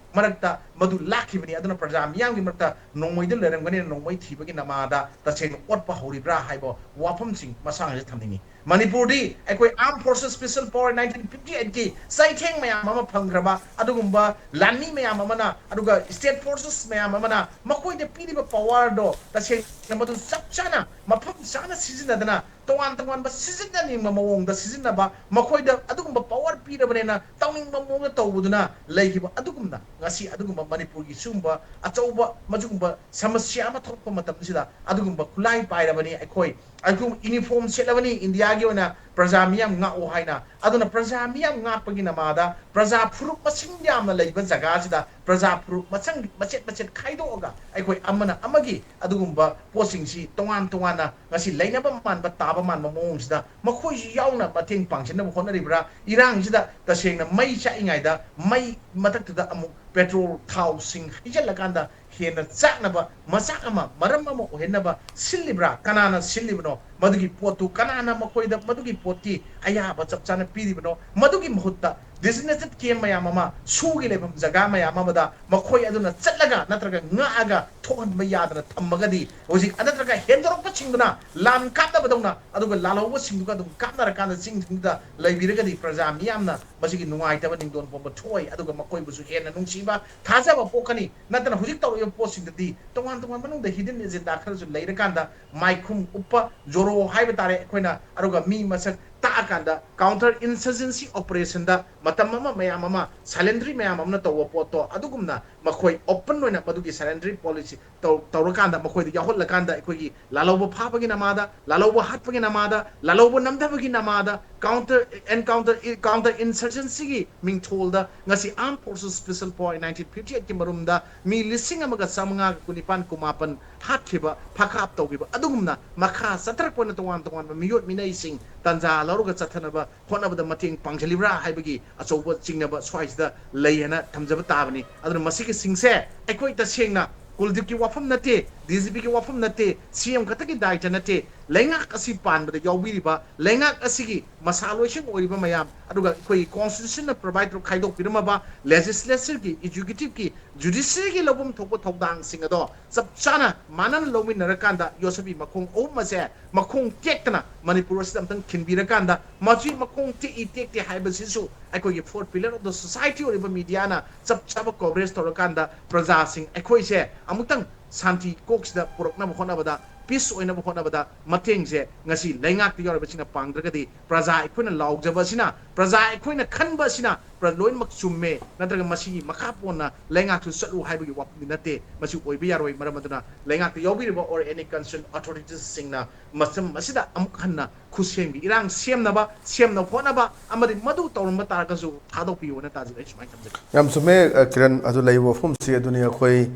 ꯃꯔꯛꯇ ꯃꯗꯨ ꯂꯥꯛꯈꯤꯕꯅꯤ꯫ ꯑꯗꯨꯅ ꯄ꯭ꯔꯖꯥ ꯃꯤꯌꯥꯝꯒꯤ ꯃꯔꯛꯇ ꯅꯣꯡꯃꯩꯗ ꯂꯩꯔꯝꯒꯅꯤꯅ ꯅꯣꯡꯃꯩ ꯊꯤꯕꯒꯤ ꯅꯃꯥꯗ ꯇꯁꯦꯡꯅ ꯑꯣꯠꯄ ꯍꯧꯔꯤꯕ꯭ꯔꯥ ꯍꯥꯏꯕ ꯋꯥꯐꯝꯁꯤꯡ ꯃꯁꯥꯡꯁꯦ ꯊꯝꯅꯤꯡꯉꯤ꯫ ꯃꯅꯤꯄꯨꯔꯗꯤ ꯑꯩꯈꯣꯏ Armed Forces Special Power nineteen fifty eight ꯀꯤ ꯆꯩꯊꯦꯡ ꯃꯌꯥꯝ ꯑꯃ ꯐꯪꯈ꯭ꯔꯕ, ꯑꯗꯨꯒꯨꯝꯕ ꯂꯥꯟꯃꯤ ꯃꯌꯥꯝ ꯑꯃꯅ, ꯑꯗꯨꯒ state forces ꯃꯌꯥꯝ ꯑꯃꯅ ꯃꯈꯣꯏꯗ ꯄꯤꯔꯤꯕ ꯄꯋꯥꯔꯗꯣ ꯇꯁꯦꯡꯅ ꯃꯗꯨ ꯆꯞ ꯆꯥꯅ ꯃꯐꯝ ꯆꯥꯅ ꯁꯤꯖꯤꯟꯅꯗꯅ ꯇꯣꯉꯥꯟ ꯇꯣꯉꯥꯟꯕ ꯁꯤꯖꯤꯟꯅꯅꯤꯡꯕ ꯃꯑꯣꯡꯗ ꯁꯤꯖꯤꯟꯅꯕ, ꯃꯈꯣꯏꯗ ꯑꯗꯨꯒꯨꯝꯕ ꯄꯋꯥꯔ ꯄꯤꯔꯕꯅꯦꯅ ꯇꯧꯅꯤꯡꯕ ꯃꯑꯣꯡꯗ ꯇꯧꯕꯗꯨꯅ ꯂꯩꯈꯤꯕ ꯑꯗꯨꯒꯨꯝꯅ ꯉꯁꯤ ꯑꯗꯨꯒꯨꯝꯕ ꯃꯅꯤꯄꯨꯔꯒꯤ ꯁꯤꯒꯨꯝꯕ ꯑꯆꯧꯕ ꯃꯗꯨꯒꯨꯝꯕ ꯁꯃꯁ꯭ꯌꯥ ꯑꯃ ꯊꯣꯛꯂꯛꯄ ꯃꯇꯝꯁꯤꯗ ꯑꯗꯨꯒꯨꯝꯕ ꯈꯨꯠꯂꯥꯏ ꯄꯥꯏꯔꯕꯅꯤ ꯑꯩꯈꯣꯏ, ꯑꯗꯨꯒꯨꯝꯕ ꯌꯨꯅꯤꯐꯣꯔꯝ ꯁꯦꯠꯂꯕꯅꯤ ꯏꯟꯗꯤꯌꯥꯒꯤ ꯑꯣꯏꯅ ꯄ꯭ꯔꯖꯥ ꯃꯤꯌꯥꯝ ꯉꯥꯛꯑꯣ ꯍꯥꯏꯅ꯫ ꯑꯗꯨꯅ ꯄ꯭ꯔꯖꯥ ꯃꯤꯌꯥꯝ ꯉꯥꯛꯄꯒꯤ ꯅꯃꯥꯗ ꯄ꯭ꯔꯖꯥ ꯐꯨꯔꯨꯞ ꯃꯁꯤꯡ ꯌꯥꯝꯅ ꯂꯩꯕ ꯖꯒꯥꯁꯤꯗ ꯄ꯭ꯔꯖꯥ ꯐꯨꯔꯨꯞ ꯃꯁꯪ ꯃꯆꯦꯠ ꯃꯆꯦꯠ ꯈꯥꯏꯗꯣꯛꯑꯒ ꯑꯩꯈꯣꯏ ꯑꯃꯅ ꯑꯃꯒꯤ ꯑꯗꯨꯒꯨꯝꯕ ꯄꯣꯠꯁꯤꯡꯁꯤ ꯇꯣꯉꯥꯟ ꯇꯣꯉꯥꯟꯅ ꯉꯁꯤ ꯂꯩꯅꯕ ꯃꯥꯟꯕ ꯇꯥꯕ ꯃꯥꯟꯕ ꯃꯑꯣꯡꯁꯤꯗ ꯃꯈꯣꯏꯁꯨ ꯌꯥꯎꯅ ꯃꯇꯦꯡ ꯄꯥꯡꯁꯤꯟꯅꯕ ꯍꯣꯠꯅꯔꯤꯕ꯭ꯔꯥ? ꯏꯔꯥꯡꯁꯤꯗ ꯇꯁꯦꯡꯅ ꯃꯩ ꯆꯥꯛꯏꯉꯩꯗ ꯃꯩ ꯃꯊꯛꯇꯨꯗ ꯑꯃꯨꯛ ꯄꯦꯇ꯭ꯔꯣꯜ ꯊꯥꯎꯁꯤꯡ ꯍꯩꯖꯤꯜꯂꯀꯥꯟꯗ ꯍꯦꯟꯅ ꯆꯥꯛꯅꯕ ꯃꯆꯥꯛ ꯑꯃ, ꯃꯔꯝ ꯑꯃ ꯑꯣꯏꯍꯟꯅꯕ ꯁꯤꯜꯂꯤꯕ꯭ꯔꯥ? ꯀꯅꯥꯅ ꯁꯤꯜꯂꯤꯕꯅꯣ? ꯃꯗꯨꯒꯤ ꯄꯣꯠꯇꯨ ꯀꯅꯥꯅ ꯃꯈꯣꯏꯗ ꯃꯗꯨꯒꯤ ꯄꯣꯠꯀꯤ ꯑꯌꯥꯕ ꯆꯞ ꯆꯥꯅ ꯄꯤꯔꯤꯕꯅꯣ? ꯃꯗꯨꯒꯤ ꯃꯍꯨꯠꯇ designated camp ꯃꯌꯥꯝ ꯑꯃ, ꯁꯨꯒꯤ ꯂꯩꯐꯝ ꯖꯒꯥ ꯃꯌꯥꯝ ꯑꯃꯗ ꯃꯈꯣꯏ ꯑꯗꯨꯅ ꯆꯠꯂꯒ ꯅꯠꯇ꯭ꯔꯒ ꯉꯥꯛꯑꯒ ꯊꯣꯛꯍꯟꯕ ꯌꯥꯗꯅ ꯊꯝꯃꯒꯗꯤ, ꯍꯧꯖꯤꯛ ꯅꯠꯇ꯭ꯔꯒ ꯍꯦꯟꯗꯣꯔꯛꯄꯁꯤꯡꯗꯨꯅ ꯂꯥꯟ ꯀꯥꯞꯅꯕꯗꯧꯅ ꯑꯗꯨꯒ ꯂꯥꯜꯍꯧꯕꯁꯤꯡꯗꯨꯒ ꯑꯗꯨꯝ ꯀꯥꯞꯅꯔꯀꯥꯟꯗ ꯆꯤꯡꯁꯤꯡꯗꯨꯗ ꯂꯩꯕꯤꯔꯒꯗꯤ ꯄ꯭ꯔꯖꯥ ꯃꯤꯌꯥꯝꯅ ꯃꯁꯤꯒꯤ ꯅꯨꯡꯉꯥꯏꯇꯕ ꯅꯤꯡꯗꯣꯟ ꯄꯣꯝꯕ ꯊꯣꯛꯑꯣꯏ, ꯑꯗꯨꯒ ꯃꯈꯣꯏꯕꯨꯁꯨ ꯍꯦꯟꯅ ꯅꯨꯡꯁꯤꯕ, ꯊꯥꯖꯕ ꯄꯣꯛꯀꯅꯤ꯫ ꯅꯠꯇꯅ ꯍꯧꯖꯤꯛ ꯇꯧꯔꯤꯕ ꯄꯣꯠꯁꯤꯡꯗꯗꯤ ꯇꯣꯉꯥꯟ ꯇꯣꯉꯥꯟꯕ ꯃꯅꯨꯡꯗ hidden agenda ꯈꯔꯁꯨ ꯂꯩꯔꯀꯥꯟꯗ ꯃꯥꯏꯈꯨꯝ ꯎꯞꯄ ꯖꯣꯔꯣ ꯍꯥꯏꯕ ꯇꯥꯔꯦ ꯑꯩꯈꯣꯏꯅ, ꯑꯗꯨꯒ ꯃꯤ ꯃꯁꯛ ꯇꯥꯛꯑꯀꯥꯟꯗ counter insurgency operation ꯗ ꯃꯇꯝ ꯑꯃ ꯃꯌꯥꯝ ꯑꯃ silentary ꯃꯌꯥꯝ ꯑꯃꯅ ꯇꯧꯕ ꯄꯣꯠꯇꯣ, ꯑꯗꯨꯒꯨꯝꯅ ꯃꯈꯣꯏ open ꯑꯣꯏꯅ ꯃꯗꯨꯒꯤ silentary policy ꯇꯧ-, ꯇꯧꯔꯀꯥꯟꯗ ꯃꯈꯣꯏꯗ ꯌꯥꯎꯍꯜꯂꯀꯥꯟꯗ ꯑꯩꯈꯣꯏꯒꯤ ꯂꯥꯜꯍꯧꯕ ꯐꯥꯕꯒꯤ ꯅꯃꯥꯗ, ꯂꯥꯜꯍꯧꯕ ꯍꯥꯠꯄꯒꯤ ꯅꯃꯥꯗ, ꯂꯥꯜꯍꯧꯕ ꯅꯝꯊꯕꯒꯤ ꯅꯃꯥꯗ counter encounter counter insurgency ꯒꯤ ꯃꯤꯡꯊꯣꯜꯗ ꯉꯁꯤ Armed Forces Special Power nineteen fifty eight ꯀꯤ ꯃꯔꯨꯝꯗ ꯃꯤ ꯂꯤꯁꯤꯡ ꯑꯃꯒ ꯆꯥꯃꯉꯥꯒ ꯀꯨꯟꯅꯤꯄꯥꯟ ꯀꯨꯟꯃꯥꯄꯟ ꯍꯥꯠꯈꯤꯕ, ꯐꯥꯀꯥꯞ ꯇꯧꯈꯤꯕ, ꯑꯗꯨꯒꯨꯝꯅ ꯃꯈꯥ ꯆꯠꯊꯔꯛꯄ ꯑꯣꯏꯅ ꯇꯣꯉꯥꯟ ꯇꯣꯉꯥꯟꯕ ꯃꯤꯑꯣꯠ ꯃꯤꯅꯩꯁꯤꯡ ꯇꯥꯟꯖꯥ ꯂꯧꯔꯒ ꯆꯠꯊꯅꯕ ꯍꯣꯠꯅꯕꯗ ꯃꯇꯦꯡ ꯄꯥꯡꯁꯤꯜꯂꯤꯕ꯭ꯔꯥ ꯍꯥꯏꯕꯒꯤ ꯑꯆꯧꯕ ꯆꯤꯡꯅꯕ ꯁ꯭ꯋꯥꯏꯁꯤꯗ ꯂꯩ ꯍꯥꯏꯅ ꯊꯝꯖꯕ ꯇꯥꯕꯅꯤ꯫ ꯑꯗꯨꯅ ꯃꯁꯤꯒꯤꯁꯤꯡꯁꯦ ꯑꯩꯈꯣꯏ ꯇꯁꯦꯡꯅ ꯀꯨꯜꯗꯤꯞꯀꯤ ꯋꯥꯐꯝ ꯅꯠꯇꯦ, ꯗꯤ ꯖꯤ ꯄꯤꯒꯤ ꯋꯥꯐꯝ ꯅꯠꯇꯦ, ꯁꯤ ꯑꯦꯝ ꯈꯛꯇꯒꯤ ꯗꯥꯏꯇ ꯅꯠꯇꯦ, ꯂꯩꯉꯥꯛ ꯑꯁꯤ ꯄꯥꯟꯕꯗ ꯌꯥꯎꯕꯤꯔꯤꯕ, ꯂꯩꯉꯥꯛ ꯑꯁꯤꯒꯤ ꯃꯁꯥ ꯂꯣꯏꯁꯪ ꯑꯣꯏꯔꯤꯕ ꯃꯌꯥꯝ, ꯑꯗꯨꯒ ꯑꯩꯈꯣꯏꯒꯤ constitution ꯅ provide ꯇꯧꯔ ꯈꯥꯏꯗꯣꯛꯄꯤꯔꯝꯃꯕ legislature ꯒꯤ, executive ꯀꯤ, judiciary ꯒꯤ ꯂꯧꯐꯝ ꯊꯣꯛꯄ ꯊꯧꯗꯥꯡꯁꯤꯡ ꯑꯗꯣ ꯆꯞ ꯆꯥꯅ ꯃꯥꯟꯅꯅ ꯂꯧꯃꯤꯟꯅꯔꯀꯥꯟꯗ ꯌꯣꯠꯁꯕꯤ ꯃꯈꯣꯡ ꯑꯍꯨꯝ ꯑꯁꯦ ꯃꯈꯣꯡ ꯇꯦꯛꯇꯅ ꯃꯅꯤꯄꯨꯔ ꯑꯁꯤꯗ ꯑꯝꯇꯪ ꯈꯤꯟꯕꯤꯔꯀꯥꯟꯗ, ꯃꯁꯤ ꯃꯈꯣꯡ ꯇꯦꯛꯏ ꯇꯦꯛꯇꯦ ꯍꯥꯏꯕꯁꯤꯁꯨ ꯑꯩꯈꯣꯏꯒꯤ fourth pillar of the society ꯑꯣꯏꯔꯤꯕ media ꯅ ꯆꯞ ꯆꯥꯕ coverage ꯇꯧꯔꯀꯥꯟꯗ ꯄ꯭ꯔꯖꯥꯁꯤꯡ ꯑꯩꯈꯣꯏꯁꯦ ꯑꯃꯨꯛꯇꯪ ꯁꯥꯟꯇꯤ ꯀꯣꯛꯁꯤꯗ ꯄꯨꯔꯛꯅꯕ ꯍꯣꯠꯅꯕꯗ, peace ꯑꯣꯏꯅꯕ ꯍꯣꯠꯅꯕꯗ ꯃꯇꯦꯡꯁꯦ ꯉꯁꯤ ꯂꯩꯉꯥꯛꯇ ꯌꯥꯎꯔꯤꯕꯁꯤꯡꯅ ꯄꯥꯡꯗ꯭ꯔꯒꯗꯤ, ꯄ꯭ꯔꯖꯥ ꯑꯩꯈꯣꯏꯅ ꯂꯥꯎꯖꯕ ꯑꯁꯤꯅ, ꯄ꯭ꯔꯖꯥ ꯑꯩꯈꯣꯏꯅ ꯈꯟꯕ ꯑꯁꯤꯅ ꯄ꯭ꯔ-, ꯂꯣꯏꯅꯃꯛ ꯆꯨꯝꯃꯦ, ꯅꯠꯇ꯭ꯔꯒ ꯃꯁꯤꯒꯤ ꯃꯈꯥ ꯄꯣꯟꯅ ꯂꯩꯉꯥꯛꯁꯨ ꯆꯠꯂꯨ ꯍꯥꯏꯕꯒꯤ ꯋꯥꯐꯝꯗꯤ ꯅꯠꯇꯦ꯫ ꯃꯁꯤ ꯑꯣꯏꯕ ꯌꯥꯔꯣꯏ꯫ ꯃꯔꯝ ꯑꯗꯨꯅ ꯂꯩꯉꯥꯛꯇ ꯌꯥꯎꯕꯤꯔꯤꯕ or any concerned authorities ꯁꯤꯡꯅ ꯃꯇꯝ ꯑꯁꯤꯗ ꯑꯃꯨꯛ ꯍꯟꯅ ꯈꯨꯠꯁꯦꯝꯒꯤ ꯏꯔꯥꯡ ꯁꯦꯝꯅꯕ, ꯁꯦꯝꯅꯕ ꯍꯣꯠꯅꯕ ꯑꯃꯗꯤ ꯃꯗꯨ ꯇꯧꯔꯝꯕ ꯇꯥꯔꯒꯁꯨ ꯊꯥꯗꯣꯛꯄꯤꯌꯨꯅ ꯇꯥꯖꯩ꯫ ꯑꯩ ꯁꯨꯃꯥꯏꯅ ꯊꯝꯖꯒꯦ꯫ ꯌꯥꯝ ꯆꯨꯝꯃꯦ, ꯑ, ꯀꯤꯔꯟ, ꯑꯗꯨ ꯂꯩꯔꯤꯕ ꯋꯥꯐꯝꯁꯤ ꯑꯗꯨꯅꯤ꯫ ꯑꯩꯈꯣꯏ,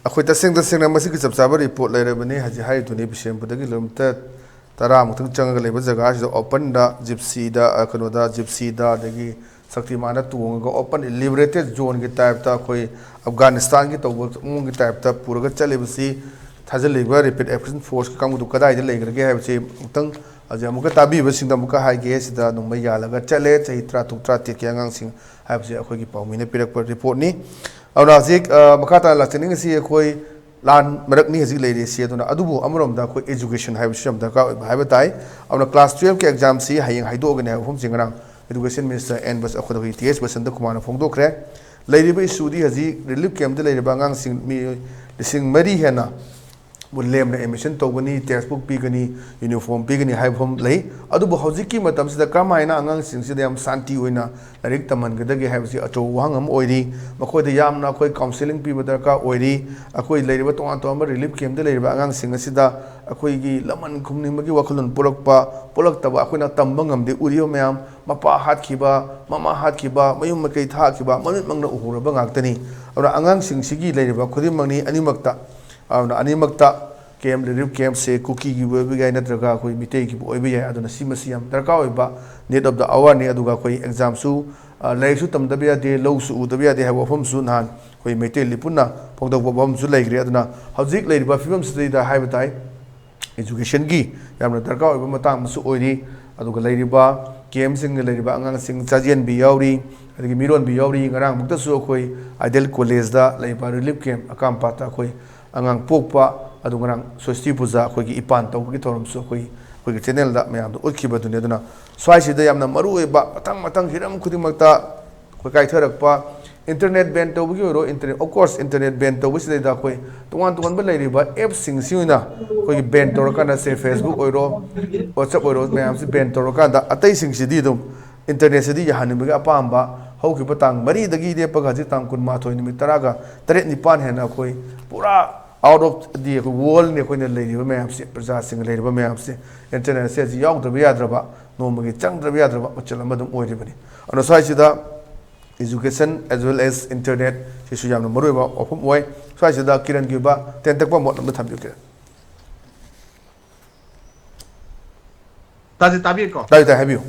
ꯑꯩꯈꯣꯏ ꯇꯁꯦꯡ ꯇꯁꯦꯡꯅ ꯃꯁꯤꯒꯤ ꯆꯞ ꯆꯥꯕ report ꯂꯩꯔꯕꯅꯤ꯫ ꯍꯧꯖꯤꯛ ꯍꯥꯏꯔꯤꯗꯨꯅꯤ, ꯕꯤꯁꯦꯝꯄꯨꯔꯗꯒꯤ kilometre ꯇꯔꯥꯃꯨꯛꯇꯪ ꯆꯪꯉꯒ ꯂꯩꯕ ꯖꯒꯥꯁꯤꯗ open ꯗ gypsy ꯗ, ꯑ, ꯀꯩꯅꯣꯗ, gypsy ꯗ, ꯑꯗꯒꯤ ꯁꯛꯇꯤꯃꯥꯟꯗ ꯇꯣꯡꯉꯒ open liberated zone ꯒꯤ type ꯇ, ꯑꯩꯈꯣꯏ ꯑꯐꯒꯥꯅꯤꯁꯇꯥꯟꯒꯤ ꯇꯧꯕ ꯃꯑꯣꯡꯒꯤ type ꯇ ꯄꯨꯔꯒ ꯆꯠꯂꯤꯕꯁꯤ, ꯊꯥꯖꯤꯜꯂꯤꯕ Rapid Action Force ꯀꯤ ꯀꯥꯡꯕꯨꯗꯨ ꯀꯗꯥꯏꯗ ꯂꯩꯈ꯭ꯔꯒꯦ ꯍꯥꯏꯕꯁꯤ ꯑꯃꯨꯛꯇꯪ ꯍꯧꯖꯤꯛ ꯑꯃꯨꯛꯀ ꯇꯥꯕꯤꯕꯁꯤꯡꯗ ꯑꯃꯨꯛꯀ ꯍꯥꯏꯒꯦ, ꯁꯤꯗ ꯅꯣꯡꯃꯩ ꯌꯥꯜꯂꯒ ꯆꯠꯂꯦ, ꯆꯍꯤ ꯇꯔꯥ ꯇꯔꯨꯛ ꯇꯔꯥ ꯇꯔꯦꯠꯀꯤ ꯑꯉꯥꯡꯁꯤꯡ ꯍꯥꯏꯕꯁꯦ ꯑꯩꯈꯣꯏꯒꯤ ꯄꯥꯎꯃꯤꯅ ꯄꯤꯔꯛꯄ ꯔꯤꯄꯣꯔꯠꯅꯤ꯫ ꯑꯗꯨꯅ ꯍꯧꯖꯤꯛ, ꯑ, ꯃꯈꯥ ꯇꯥꯅ ꯂꯥꯛꯆꯅꯤꯡꯉꯤꯁꯤ ꯑꯩꯈꯣꯏ ꯂꯥꯟ ꯃꯔꯛꯅꯤ ꯍꯧꯖꯤꯛ ꯂꯩꯔꯤꯁꯤ꯫ ꯑꯗꯨꯅ ꯑꯗꯨꯕꯨ ꯑꯃꯔꯣꯝꯗ ꯑꯩꯈꯣꯏ education ꯍꯥꯏꯕꯁꯤꯁꯨ ꯌꯥꯝ ꯗꯔꯀꯥꯔ ꯑꯣꯏꯕ ꯍꯥꯏꯕ ꯇꯥꯏ꯫ ꯑꯗꯨꯅ class twelve ꯀꯤ exam ꯁꯤ ꯍꯌꯦꯡ ꯍꯥꯏꯗꯣꯛꯑꯒꯅꯤ ꯍꯥꯏꯕ ꯋꯥꯐꯝꯁꯤ ꯉꯔꯥꯡ education minister N. ꯕꯁ-, ꯑꯩꯈꯣꯏ ꯇꯤ ꯑꯦꯁ ꯕꯁꯟꯇ ꯀꯨꯃꯥꯔꯅ ꯐꯣꯡꯗꯣꯛꯈ꯭ꯔꯦ꯫ ꯂꯩꯔꯤꯕ issue ꯗꯤ ꯍꯧꯖꯤꯛ relief camp ꯇ ꯂꯩꯔꯤꯕ ꯑꯉꯥꯡꯁꯤꯡ ꯃꯤꯑꯣꯏ ꯂꯤꯁꯤꯡ ꯃꯔꯤ ꯍꯦꯟꯅ ꯕꯨ ꯂꯦꯝꯅ admission ꯇꯧꯒꯅꯤ, textbook ꯄꯤꯒꯅꯤ, uniform ꯄꯤꯒꯅꯤ ꯍꯥꯏꯕ ꯂꯩ꯫ ꯑꯗꯨꯕꯨ ꯍꯧꯖꯤꯛꯀꯤ ꯃꯇꯝꯁꯤꯗ ꯀꯔꯝꯍꯥꯏꯅ ꯑꯉꯥꯡꯁꯤꯡꯁꯤꯗ ꯌꯥꯝ ꯁꯥꯟꯇꯤ ꯑꯣꯏꯅ ꯂꯥꯏꯔꯤꯛ ꯇꯝꯍꯟꯒꯗꯒꯦ ꯍꯥꯏꯕꯁꯤ ꯑꯆꯧꯕ ꯋꯥꯍꯪ ꯑꯃ ꯑꯣꯏꯔꯤ꯫ ꯃꯈꯣꯏꯗ ꯌꯥꯝꯅ ꯑꯩꯈꯣꯏ counselling ꯄꯤꯕ ꯗꯔꯀꯥꯔ ꯑꯣꯏꯔꯤ꯫ ꯑꯩꯈꯣꯏ ꯂꯩꯔꯤꯕ ꯇꯣꯉꯥꯟ ꯇꯣꯉꯥꯟꯕ relief camp ꯇ ꯂꯩꯔꯤꯕ ꯑꯉꯥꯡꯁꯤꯡ ꯑꯁꯤꯗ ꯑꯩꯈꯣꯏꯒꯤ ꯂꯃꯟ ꯈꯨꯝꯅꯤꯡꯕꯒꯤ ꯋꯥꯈꯜꯂꯣꯟ ꯄꯣꯛꯂꯛꯄ, ꯄꯣꯛꯂꯛꯇꯕ ꯑꯩꯈꯣꯏꯅ ꯇꯝꯕ ꯉꯝꯗꯦ꯫ ꯎꯔꯤꯕ ꯃꯌꯥꯝ, ꯃꯄꯥ ꯍꯥꯠꯈꯤꯕ, ꯃꯃꯥ ꯍꯥꯠꯈꯤꯕ, ꯃꯌꯨꯝ ꯃꯀꯩ ꯊꯥꯈꯤꯕ ꯃꯃꯤꯠꯃꯛꯅ ꯎꯍꯧꯔꯕ ꯉꯥꯛꯇꯅꯤ꯫ ꯑꯗꯨꯅ ꯑꯉꯥꯡꯁꯤꯡꯁꯤꯒꯤ ꯂꯩꯔꯤꯕ ꯈꯨꯗꯤꯡꯃꯛꯅꯤ ꯑꯅꯤꯃꯛꯇ ꯑꯗꯨꯅ ꯑꯅꯤꯃꯛꯇ camp, relief camp ꯁꯦ ꯀꯨꯀꯤꯒꯤ ꯑꯣꯏꯕ ꯌꯥꯏ, ꯅꯠꯇ꯭ꯔꯒ ꯑꯩꯈꯣꯏ ꯃꯤꯇꯩꯒꯤꯕꯨ ꯑꯣꯏꯕ ꯌꯥꯏ꯫ ꯑꯗꯨꯅ ꯁꯤꯃꯁꯤ ꯌꯥꯝ ꯗꯔꯀꯥꯔ ꯑꯣꯏꯕ, need of the hour ꯅꯤ꯫ ꯑꯗꯨꯒ ꯑꯩꯈꯣꯏ exam ꯁꯨ, ꯑ, ꯂꯥꯏꯔꯤꯛꯁꯨ ꯇꯝꯗꯕ ꯌꯥꯗꯦ, ꯂꯧꯁꯨ ꯎꯗꯕ ꯌꯥꯗꯦ ꯍꯥꯏꯕ ꯋꯥꯐꯝꯁꯨ ꯅꯍꯥꯟ ꯑꯩꯈꯣꯏ ꯃꯩꯇꯩ ꯂꯤꯄꯨꯅ ꯐꯣꯡꯗꯣꯛꯄ ꯋꯥꯐꯝꯁꯨ ꯂꯩꯈ꯭ꯔꯦ꯫ ꯑꯗꯨꯅ ꯍꯧꯖꯤꯛ ꯂꯩꯔꯤꯕ ꯐꯤꯕꯝꯁꯤꯗꯩꯗ ꯍꯥꯏꯕ ꯇꯥꯏ, education ꯒꯤ ꯌꯥꯝꯅ ꯗꯔꯀꯥꯔ ꯑꯣꯏꯕ ꯃꯇꯥꯡ ꯑꯃꯁꯨ ꯑꯣꯏꯔꯤ꯫ ꯑꯗꯨꯒ ꯂꯩꯔꯤꯕ camp ꯁꯤꯡꯗ ꯂꯩꯔꯤꯕ ꯑꯉꯥꯡꯁꯤꯡ ꯆꯥꯖꯦꯟꯕꯤ ꯌꯥꯎꯔꯤ, ꯑꯗꯒꯤ ꯃꯤꯔꯣꯟꯕꯤ ꯌꯥꯎꯔꯤ꯫ ꯉꯔꯥꯡꯃꯛꯇꯁꯨ ꯑꯩꯈꯣꯏ Ideal College ꯇ ꯂꯩꯕ relief camp ꯑꯀꯥꯝꯄꯥꯠꯇ ꯑꯩꯈꯣꯏ ꯑꯉꯥꯡ ꯄꯣꯛꯄ ꯑꯗꯨ ꯉꯔꯥꯡ ꯁ꯭ꯋꯁꯇꯤ ꯄꯨꯖꯥ ꯑꯩꯈꯣꯏꯒꯤ ꯏꯄꯥꯟ ꯇꯧꯕꯒꯤ ꯊꯧꯔꯝꯁꯨ ꯑꯩꯈꯣꯏ, ꯑꯩꯈꯣꯏꯒꯤ channel ꯗ ꯃꯌꯥꯝꯗ ꯎꯠꯈꯤꯕꯗꯨꯅꯤ꯫ ꯑꯗꯨꯅ ꯁ꯭ꯋꯥꯏꯁꯤꯗ ꯌꯥꯝꯅ ꯃꯔꯨꯑꯣꯏꯕ ꯃꯊꯪ ꯃꯊꯪ ꯍꯤꯔꯝ ꯈꯨꯗꯤꯡꯃꯛꯇ ꯑꯩꯈꯣꯏ ꯀꯥꯏꯊꯔꯛꯄ, internet ban ꯇꯧꯕꯒꯤ ꯑꯣꯏꯔꯣ, internet, of course, internet ban ꯇꯧꯕꯁꯤꯗꯩꯗ ꯑꯩꯈꯣꯏ ꯇꯣꯉꯥꯟ ꯇꯣꯉꯥꯟꯕ ꯂꯩꯔꯤꯕ app ꯁꯤꯡꯁꯤ ꯑꯣꯏꯅ ꯑꯩꯈꯣꯏꯒꯤ ban ꯇꯧꯔꯀꯥꯟꯗ, ꯁꯦ, Facebook ꯑꯣꯏꯔꯣ, WhatsApp ꯑꯣꯏꯔꯣ, ꯃꯌꯥꯝꯁꯤ ban ꯇꯧꯔꯀꯥꯟꯗ ꯑꯇꯩꯁꯤꯡꯁꯤꯗꯤ ꯑꯗꯨꯝ internet ꯁꯤꯗꯤ ꯌꯥꯍꯟꯅꯤꯡꯕꯒꯤ ꯑꯄꯥꯝꯕ ꯍꯧꯈꯤꯕ ꯇꯥꯡ ꯃꯔꯤꯗꯒꯤ ꯂꯦꯞꯄꯒ ꯍꯧꯖꯤꯛ ꯇꯥꯡ ꯀꯨꯟꯃꯥꯊꯣꯏ, ꯅꯨꯃꯤꯠ ꯇꯔꯥꯒ ꯇꯔꯦꯠ ꯅꯤꯄꯥꯟ ꯍꯦꯟꯅ ꯑꯩꯈꯣꯏ ꯄꯨꯔꯥ out of the, ꯑꯩꯈꯣꯏ world ꯅꯤ ꯑꯩꯈꯣꯏꯅ ꯂꯩꯔꯤꯕ ꯃꯌꯥꯝꯁꯦ, ꯄ꯭ꯔꯖꯥꯁꯤꯡ ꯂꯩꯔꯤꯕ ꯃꯌꯥꯝꯁꯦ꯫ Internet ꯁꯦ ꯍꯧꯖꯤꯛ ꯌꯥꯎꯗ꯭ꯔꯕ ꯌꯥꯗ꯭ꯔꯕ, ꯅꯣꯡꯃꯒꯤ ꯆꯪꯗ꯭ꯔꯕ ꯌꯥꯗ꯭ꯔꯕ ꯃꯆꯜ ꯑꯃ ꯑꯗꯨꯝ ꯑꯣꯏꯔꯤꯕꯅꯤ꯫ ꯑꯗꯨꯅ ꯁ꯭ꯋꯥꯏꯁꯤꯗ education as well as internet ꯁꯤꯁꯨ ꯌꯥꯝꯅ ꯃꯔꯨꯑꯣꯏꯕ ꯋꯥꯐꯝ ꯑꯣꯏ꯫ ꯁ꯭ꯋꯥꯏꯁꯤꯗ ꯀꯤꯔꯟꯒꯤ ꯑꯣꯏꯕ ꯇꯦꯟꯇꯛꯄ ꯃꯣꯠ ꯑꯃ ꯊꯝꯕꯤꯌꯨ, ꯀꯤꯔꯟ꯫ ꯇꯥꯖꯤꯠ, ꯇꯥꯕꯤꯔꯤꯀꯣ? ꯇꯥꯏ, ꯇꯥꯏ, ꯍꯥꯏꯕꯤꯌꯨ꯫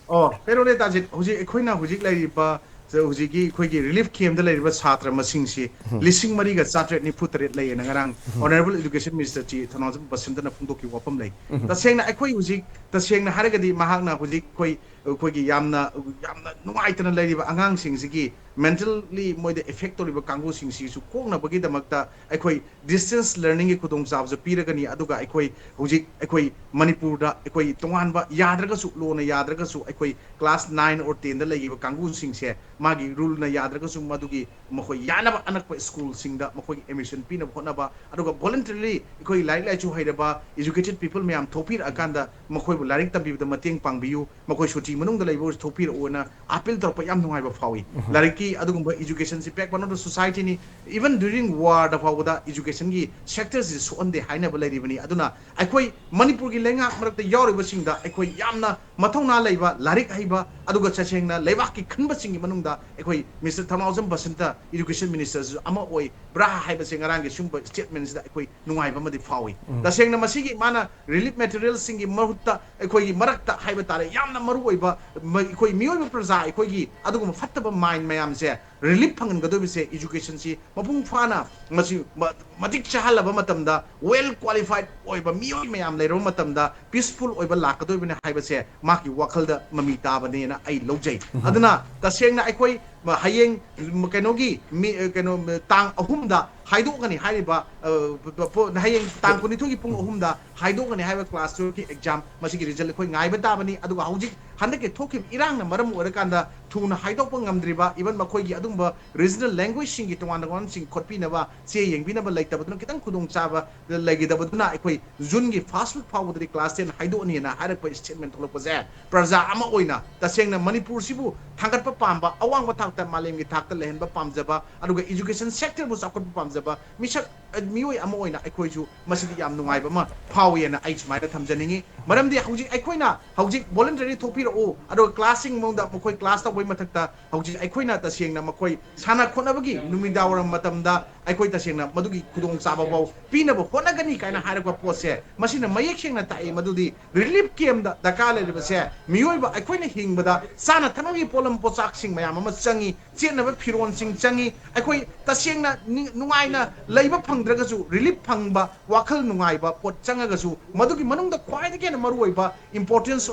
ꯑꯣ, ꯀꯩꯅꯣꯅꯦ ꯇꯥꯖꯤꯠ, ꯍꯧꯖꯤꯛ ꯑꯩꯈꯣꯏꯅ ꯍꯧꯖꯤꯛ ꯂꯩꯔꯤꯕ ꯍꯧꯖꯤꯛꯀꯤ ꯑꯩꯈꯣꯏꯒꯤ ꯔꯤꯂꯤꯐ ꯀꯦꯝꯗ ꯂꯩꯔꯤꯕ ꯁꯥꯇ꯭ꯔ ꯃꯁꯤꯡꯁꯤ ꯂꯤꯁꯤꯡ ꯃꯔꯤꯒ ꯆꯥꯇ꯭ꯔꯦꯠ ꯅꯤꯐꯨ ꯇꯔꯦꯠ ꯂꯩꯌꯦꯅ ꯉꯔꯥꯡ ꯑꯣꯅꯔꯦꯕꯜ ꯏꯗꯨꯀꯦꯁꯟ ꯃꯤꯅꯤꯁꯇꯔ ꯆꯤ ꯊꯧꯅꯥꯎꯖꯝ ꯕꯁꯟꯇꯅ ꯐꯣꯡꯗꯣꯛꯈꯤꯕ ꯋꯥꯐꯝ ꯂꯩ꯫ ꯇꯁꯦꯡꯅ ꯑꯩꯈꯣꯏ ꯍꯧꯖꯤꯛ, ꯇꯁꯦꯡꯅ ꯍꯥꯏꯔꯒꯗꯤ ꯃꯍꯥꯛꯅ ꯍꯧꯖꯤꯛ ꯑꯩꯈꯣꯏ, ꯑꯩꯈꯣꯏꯒꯤ ꯌꯥꯝꯅ, ꯌꯥꯝꯅ ꯅꯨꯡꯉꯥꯏꯇꯅ ꯂꯩꯔꯤꯕ ꯑꯉꯥꯡꯁꯤꯡꯁꯤꯒꯤ ꯃꯦꯟꯇꯦꯜꯂꯤ ꯃꯣꯏꯗ ꯏꯐꯦꯛ ꯇꯧꯔꯤꯕ ꯀꯥꯡꯕꯨꯁꯤꯡꯁꯤꯁꯨ ꯀꯣꯛꯅꯕꯒꯤꯗꯃꯛꯇ ꯑꯩꯈꯣꯏ ꯗꯤꯁꯇꯦꯟꯁ ꯂꯔꯅꯤꯡꯒꯤ ꯈꯨꯗꯣꯡꯆꯥꯕꯁꯨ ꯄꯤꯔꯒꯅꯤ꯫ ꯑꯗꯨꯒ ꯑꯩꯈꯣꯏ ꯍꯧꯖꯤꯛ ꯑꯩꯈꯣꯏ ꯃꯅꯤꯄꯨꯔꯗ ꯑꯩꯈꯣꯏ ꯇꯣꯉꯥꯟꯕ ꯌꯥꯗ꯭ꯔꯒꯁꯨ, ꯂꯣꯅ ꯌꯥꯗ꯭ꯔꯒꯁꯨ, ꯑꯩꯈꯣꯏ ꯀ꯭ꯂꯥꯁ ꯅꯥꯏꯟ ꯑꯣꯔ ꯇꯦꯟꯗ ꯂꯩꯈꯤꯕ ꯀꯥꯡꯕꯨꯁꯤꯡꯁꯦ ꯃꯥꯒꯤ ꯔꯨꯜꯅ ꯌꯥꯗ꯭ꯔꯒꯁꯨ ꯃꯗꯨꯒꯤ ꯃꯈꯣꯏ ꯌꯥꯅꯕ ꯑꯅꯛꯄ ꯁ꯭ꯀꯨꯜꯁꯤꯡꯗ ꯃꯈꯣꯏꯒꯤ ꯑꯦꯗꯃꯤꯁꯟ ꯄꯤꯅꯕ ꯍꯣꯠꯅꯕ, ꯑꯗꯨꯒ ꯚꯣꯂꯟꯇꯔꯤꯂꯤ ꯑꯩꯈꯣꯏ ꯂꯥꯏꯔꯤꯛ ꯂꯥꯏꯁꯨ ꯍꯩꯔꯕ educated people ꯃꯌꯥꯝ ꯊꯣꯛꯄꯤꯔꯛꯑꯀꯥꯟꯗ ꯃꯈꯣꯏꯕꯨ ꯂꯥꯏꯔꯤꯛ ꯇꯝꯕꯤꯕꯗ ꯃꯇꯦꯡ ꯄꯥꯡꯕꯤꯌꯨ, ꯃꯈꯣꯏ ꯁꯨꯇꯤ ꯃꯅꯨꯡꯗ ꯂꯩꯕ ꯑꯣꯏꯔꯁꯨ ꯊꯣꯛꯄꯤꯔꯛꯎꯅ ꯑꯄꯤꯜ ꯇꯧꯔꯛꯄ ꯌꯥꯝ ꯅꯨꯡꯉꯥꯏꯕ ꯐꯥꯎꯏ꯫ ꯂꯥꯏꯔꯤꯛꯀꯤ ꯑꯗꯨꯒꯨꯝꯕ educationꯁꯤ backbone of the societyꯅꯤ꯫ Even during warꯗ ꯐꯥꯎꯕꯗ educationꯒꯤ sectorꯁꯤ ꯁꯣꯛꯍꯟꯗꯦ ꯍꯥꯏꯅꯕ ꯂꯩꯔꯤꯕꯅꯤ꯫ ꯑꯗꯨꯅ ꯑꯩꯈꯣꯏ ꯃꯅꯤꯄꯨꯔꯒꯤ ꯂꯩꯉꯥꯛ ꯃꯔꯛꯇ ꯌꯥꯎꯔꯤꯕꯁꯤꯡꯗ ꯑꯩꯈꯣꯏ ꯌꯥꯝꯅ ꯃꯊꯧꯅꯥ ꯂꯩꯕ, ꯂꯥꯏꯔꯤꯛ ꯍꯩꯕ, ꯑꯗꯨꯒ ꯇꯁꯦꯡꯅ ꯂꯩꯕꯥꯛꯀꯤ ꯈꯟꯕꯁꯤꯡꯒꯤ ꯃꯅꯨꯡꯗ ꯑꯩꯈꯣꯏ ꯃꯤꯁꯇꯔ ꯊꯧꯅꯥꯎꯖꯝ ꯕꯁꯟꯇ education ministerꯁꯨ ꯑꯃ ꯑꯣꯏꯕ꯭ꯔꯥ ꯍꯥꯏꯕꯁꯦ ꯉꯔꯥꯡꯒꯤ ꯁꯤꯒꯨꯝꯕ statementꯁꯤꯗ ꯑꯩꯈꯣꯏ ꯅꯨꯡꯉꯥꯏꯕ ꯑꯃꯗꯤ ꯐꯥꯎꯏ꯫ ꯇꯁꯦꯡꯅ ꯃꯁꯤꯒꯤ ꯃꯥꯅ relief materialꯁꯤꯡꯒꯤ ꯃꯍꯨꯠꯇ ꯑꯩꯈꯣꯏꯒꯤ ꯃꯔꯛꯇ ꯍꯥꯏꯕ ꯇꯥꯔꯦ, ꯌꯥꯝꯅ ꯃꯔꯨ ꯑꯣꯏꯕ ꯃ-, ꯑꯩꯈꯣꯏ ꯃꯤꯑꯣꯏꯕ ꯄ꯭ꯔꯖꯥ, ꯑꯩꯈꯣꯏꯒꯤ ꯑꯗꯨꯒꯨꯝꯕ ꯐꯠꯇꯕ mind ꯃꯌꯥꯝꯁꯦ relief ꯐꯪꯍꯟꯒꯗꯣꯏꯕꯁꯦ educationꯁꯤ ꯃꯄꯨꯡ ꯐꯥꯅ ꯃꯁꯤ ꯃ-, ꯃꯇꯤꯛ ꯆꯥꯍꯜꯂꯕ ꯃꯇꯝꯗ, well qualified ꯑꯣꯏꯕ ꯃꯤꯑꯣꯏ ꯃꯌꯥꯝ ꯂꯩꯔꯕ ꯃꯇꯝꯗ peaceful ꯑꯣꯏꯕ ꯂꯥꯛꯀꯗꯣꯏꯕꯅꯤ ꯍꯥꯏꯕꯁꯦ ꯃꯥꯒꯤ ꯋꯥꯈꯜꯗ ꯃꯃꯤ ꯇꯥꯕꯅꯦꯅ ꯑꯩ ꯂꯧꯖꯩ꯫ ꯑꯗꯨꯅ ꯇꯁꯦꯡꯅ ꯑꯩꯈꯣꯏ ꯃ-, ꯍꯌꯦꯡ ꯃ-, ꯀꯩꯅꯣꯒꯤ ꯃꯤ, ꯑ, ꯀꯩꯅꯣ, ꯃ-, ꯇꯥꯡ ꯑꯍꯨꯝꯗ ꯍꯥꯏꯗꯣꯛꯀꯅꯤ ꯍꯥꯏꯔꯤꯕ, ꯑ, ꯄ-, ꯄ-, ꯍꯌꯦꯡ ꯇꯥꯡ ꯀꯨꯟꯅꯤꯊꯣꯏꯒꯤ ꯄꯨꯡ ꯑꯍꯨꯝꯗ ꯍꯥꯏꯗꯣꯛꯀꯅꯤ ꯍꯥꯏꯕ class twelveꯀꯤ exam, ꯃꯁꯤꯒꯤ result ꯑꯩꯈꯣꯏ ꯉꯥꯏꯕ ꯇꯥꯕꯅꯤ꯫ ꯑꯗꯨꯒ ꯍꯧꯖꯤꯛ ꯍꯟꯗꯛꯀꯤ ꯊꯣꯛꯈꯤꯕ ꯏꯔꯥꯡꯅ ꯃꯔꯝ ꯑꯣꯏꯔꯀꯥꯟꯗ ꯊꯨꯅ ꯍꯥꯏꯗꯣꯛꯄ ꯉꯝꯗ꯭ꯔꯤꯕ, even ꯃꯈꯣꯏꯒꯤ ꯑꯗꯨꯒꯨꯝꯕ regional languagehueꯁꯤꯡꯒꯤ ꯇꯣꯉꯥꯟ ꯇꯣꯉꯥꯟꯕꯁꯤꯡ ꯈꯣꯠꯄꯤꯅꯕ, ꯆꯦ ꯌꯦꯡꯕꯤꯅꯕ ꯂꯩꯇꯕꯗꯨꯅ ꯈꯤꯇꯪ ꯈꯨꯗꯣꯡꯆꯥꯕ ꯂꯩꯈꯤꯗꯕꯗꯨꯅ ꯑꯩꯈꯣꯏ Juneꯒꯤ first week ꯐꯥꯎꯕꯗꯗꯤ class ten ꯍꯥꯏꯗꯣꯛꯑꯅꯤꯅ ꯍꯥꯏꯔꯛꯄ statement ꯊꯣꯛꯂꯛꯄꯁꯦ, ꯄ꯭ꯔꯖꯥ ꯑꯃ ꯑꯣꯏꯅ ꯇꯁꯦꯡꯅ ꯃꯅꯤꯄꯨꯔꯁꯤꯕꯨ ꯊꯥꯡꯒꯠꯄ ꯄꯥꯝꯕ, ꯑꯋꯥꯡꯕ ꯊꯥꯛꯇ, ꯃꯥꯂꯦꯝꯒꯤ ꯊꯥꯛꯇ ꯂꯩꯍꯟꯕ ꯄꯥꯝꯖꯕ, ꯑꯗꯨꯒ education sectorꯕꯨ ꯆꯥꯎꯈꯠꯄ ꯄꯥꯝꯖꯕ ꯃꯤꯁꯛ, ꯃꯤꯑꯣꯏ ꯑꯃ ꯑꯣꯏꯅ ꯑꯩꯈꯣꯏꯁꯨ ꯃꯁꯤꯗꯤ ꯌꯥꯝ ꯅꯨꯡꯉꯥꯏꯕ ꯑꯃ ꯐꯥꯎꯏꯅ ꯑꯩ ꯁꯨꯃꯥꯏꯅ ꯊꯝꯖꯅꯤꯡꯉꯤ꯫ ꯃꯔꯝꯗꯤ ꯍꯧꯖꯤꯛ ꯑꯩꯈꯣꯏꯅ ꯍꯧꯖꯤꯛ voluntary ꯊꯣꯛꯄꯤꯔꯛꯎ, ꯑꯗꯨꯒ classꯁꯤꯡ ꯃꯑꯣꯡꯗ ꯃꯈꯣꯏ class ꯇꯧꯕꯒꯤ ꯃꯊꯛꯇ ꯍꯧꯖꯤꯛ ꯑꯩꯈꯣꯏꯅ ꯇꯁꯦꯡꯅ ꯃꯈꯣꯏ ꯁꯥꯟꯅ ꯈꯣꯠꯅꯕꯒꯤ ꯅꯨꯃꯤꯗꯥꯡ ꯋꯥꯏꯔꯝ ꯃꯇꯝꯗ ꯑꯩꯈꯣꯏ ꯇꯁꯦꯡꯅ ꯃꯗꯨꯒꯤ ꯈꯨꯗꯣꯡꯆꯥꯕ ꯐꯥꯎ ꯄꯤꯅꯕ ꯍꯣꯠꯅꯒꯅꯤ ꯀꯥꯏꯅ ꯍꯥꯏꯔꯛꯄ ꯄꯣꯠꯁꯦ, ꯃꯁꯤꯅ ꯃꯌꯦꯛ ꯁꯦꯡꯅ ꯇꯥꯛꯏ ꯃꯗꯨꯗꯤ ꯔꯤꯂꯤꯐ ꯀꯦꯝꯗ ꯗꯔꯀꯥꯔ ꯂꯩꯔꯤꯕꯁꯦ ꯃꯤꯑꯣꯏꯕ ꯑꯩꯈꯣꯏꯅ ꯍꯤꯡꯕꯗ ꯆꯥꯅ ꯊꯛꯅꯕꯒꯤ ꯄꯣꯠꯂꯝ ꯄꯣꯠꯆꯥꯛꯁꯤꯡ ꯃꯌꯥꯝ ꯑꯃ ꯆꯪꯉꯤ, ꯆꯦꯠꯅꯕ ꯐꯤꯔꯣꯜꯁꯤꯡ ꯆꯪꯉꯤ꯫ ꯑꯩꯈꯣꯏ ꯇꯁꯦꯡꯅ ꯅꯤ-, ꯅꯨꯡꯉꯥꯏꯅ ꯂꯩꯕ ꯐꯪꯗ꯭ꯔꯒꯁꯨ, ꯔꯤꯂꯤꯐ ꯐꯪꯕ, ꯋꯥꯈꯜ ꯅꯨꯡꯉꯥꯏꯕ ꯄꯣꯠ ꯆꯪꯉꯒꯁꯨ, ꯃꯗꯨꯒꯤ ꯃꯅꯨꯡꯗ ꯈ꯭ꯋꯥꯏꯗꯒꯤ ꯍꯦꯟꯅ ꯃꯔꯨꯑꯣꯏꯕ ꯏꯝꯄꯣꯔꯇꯦꯟꯁ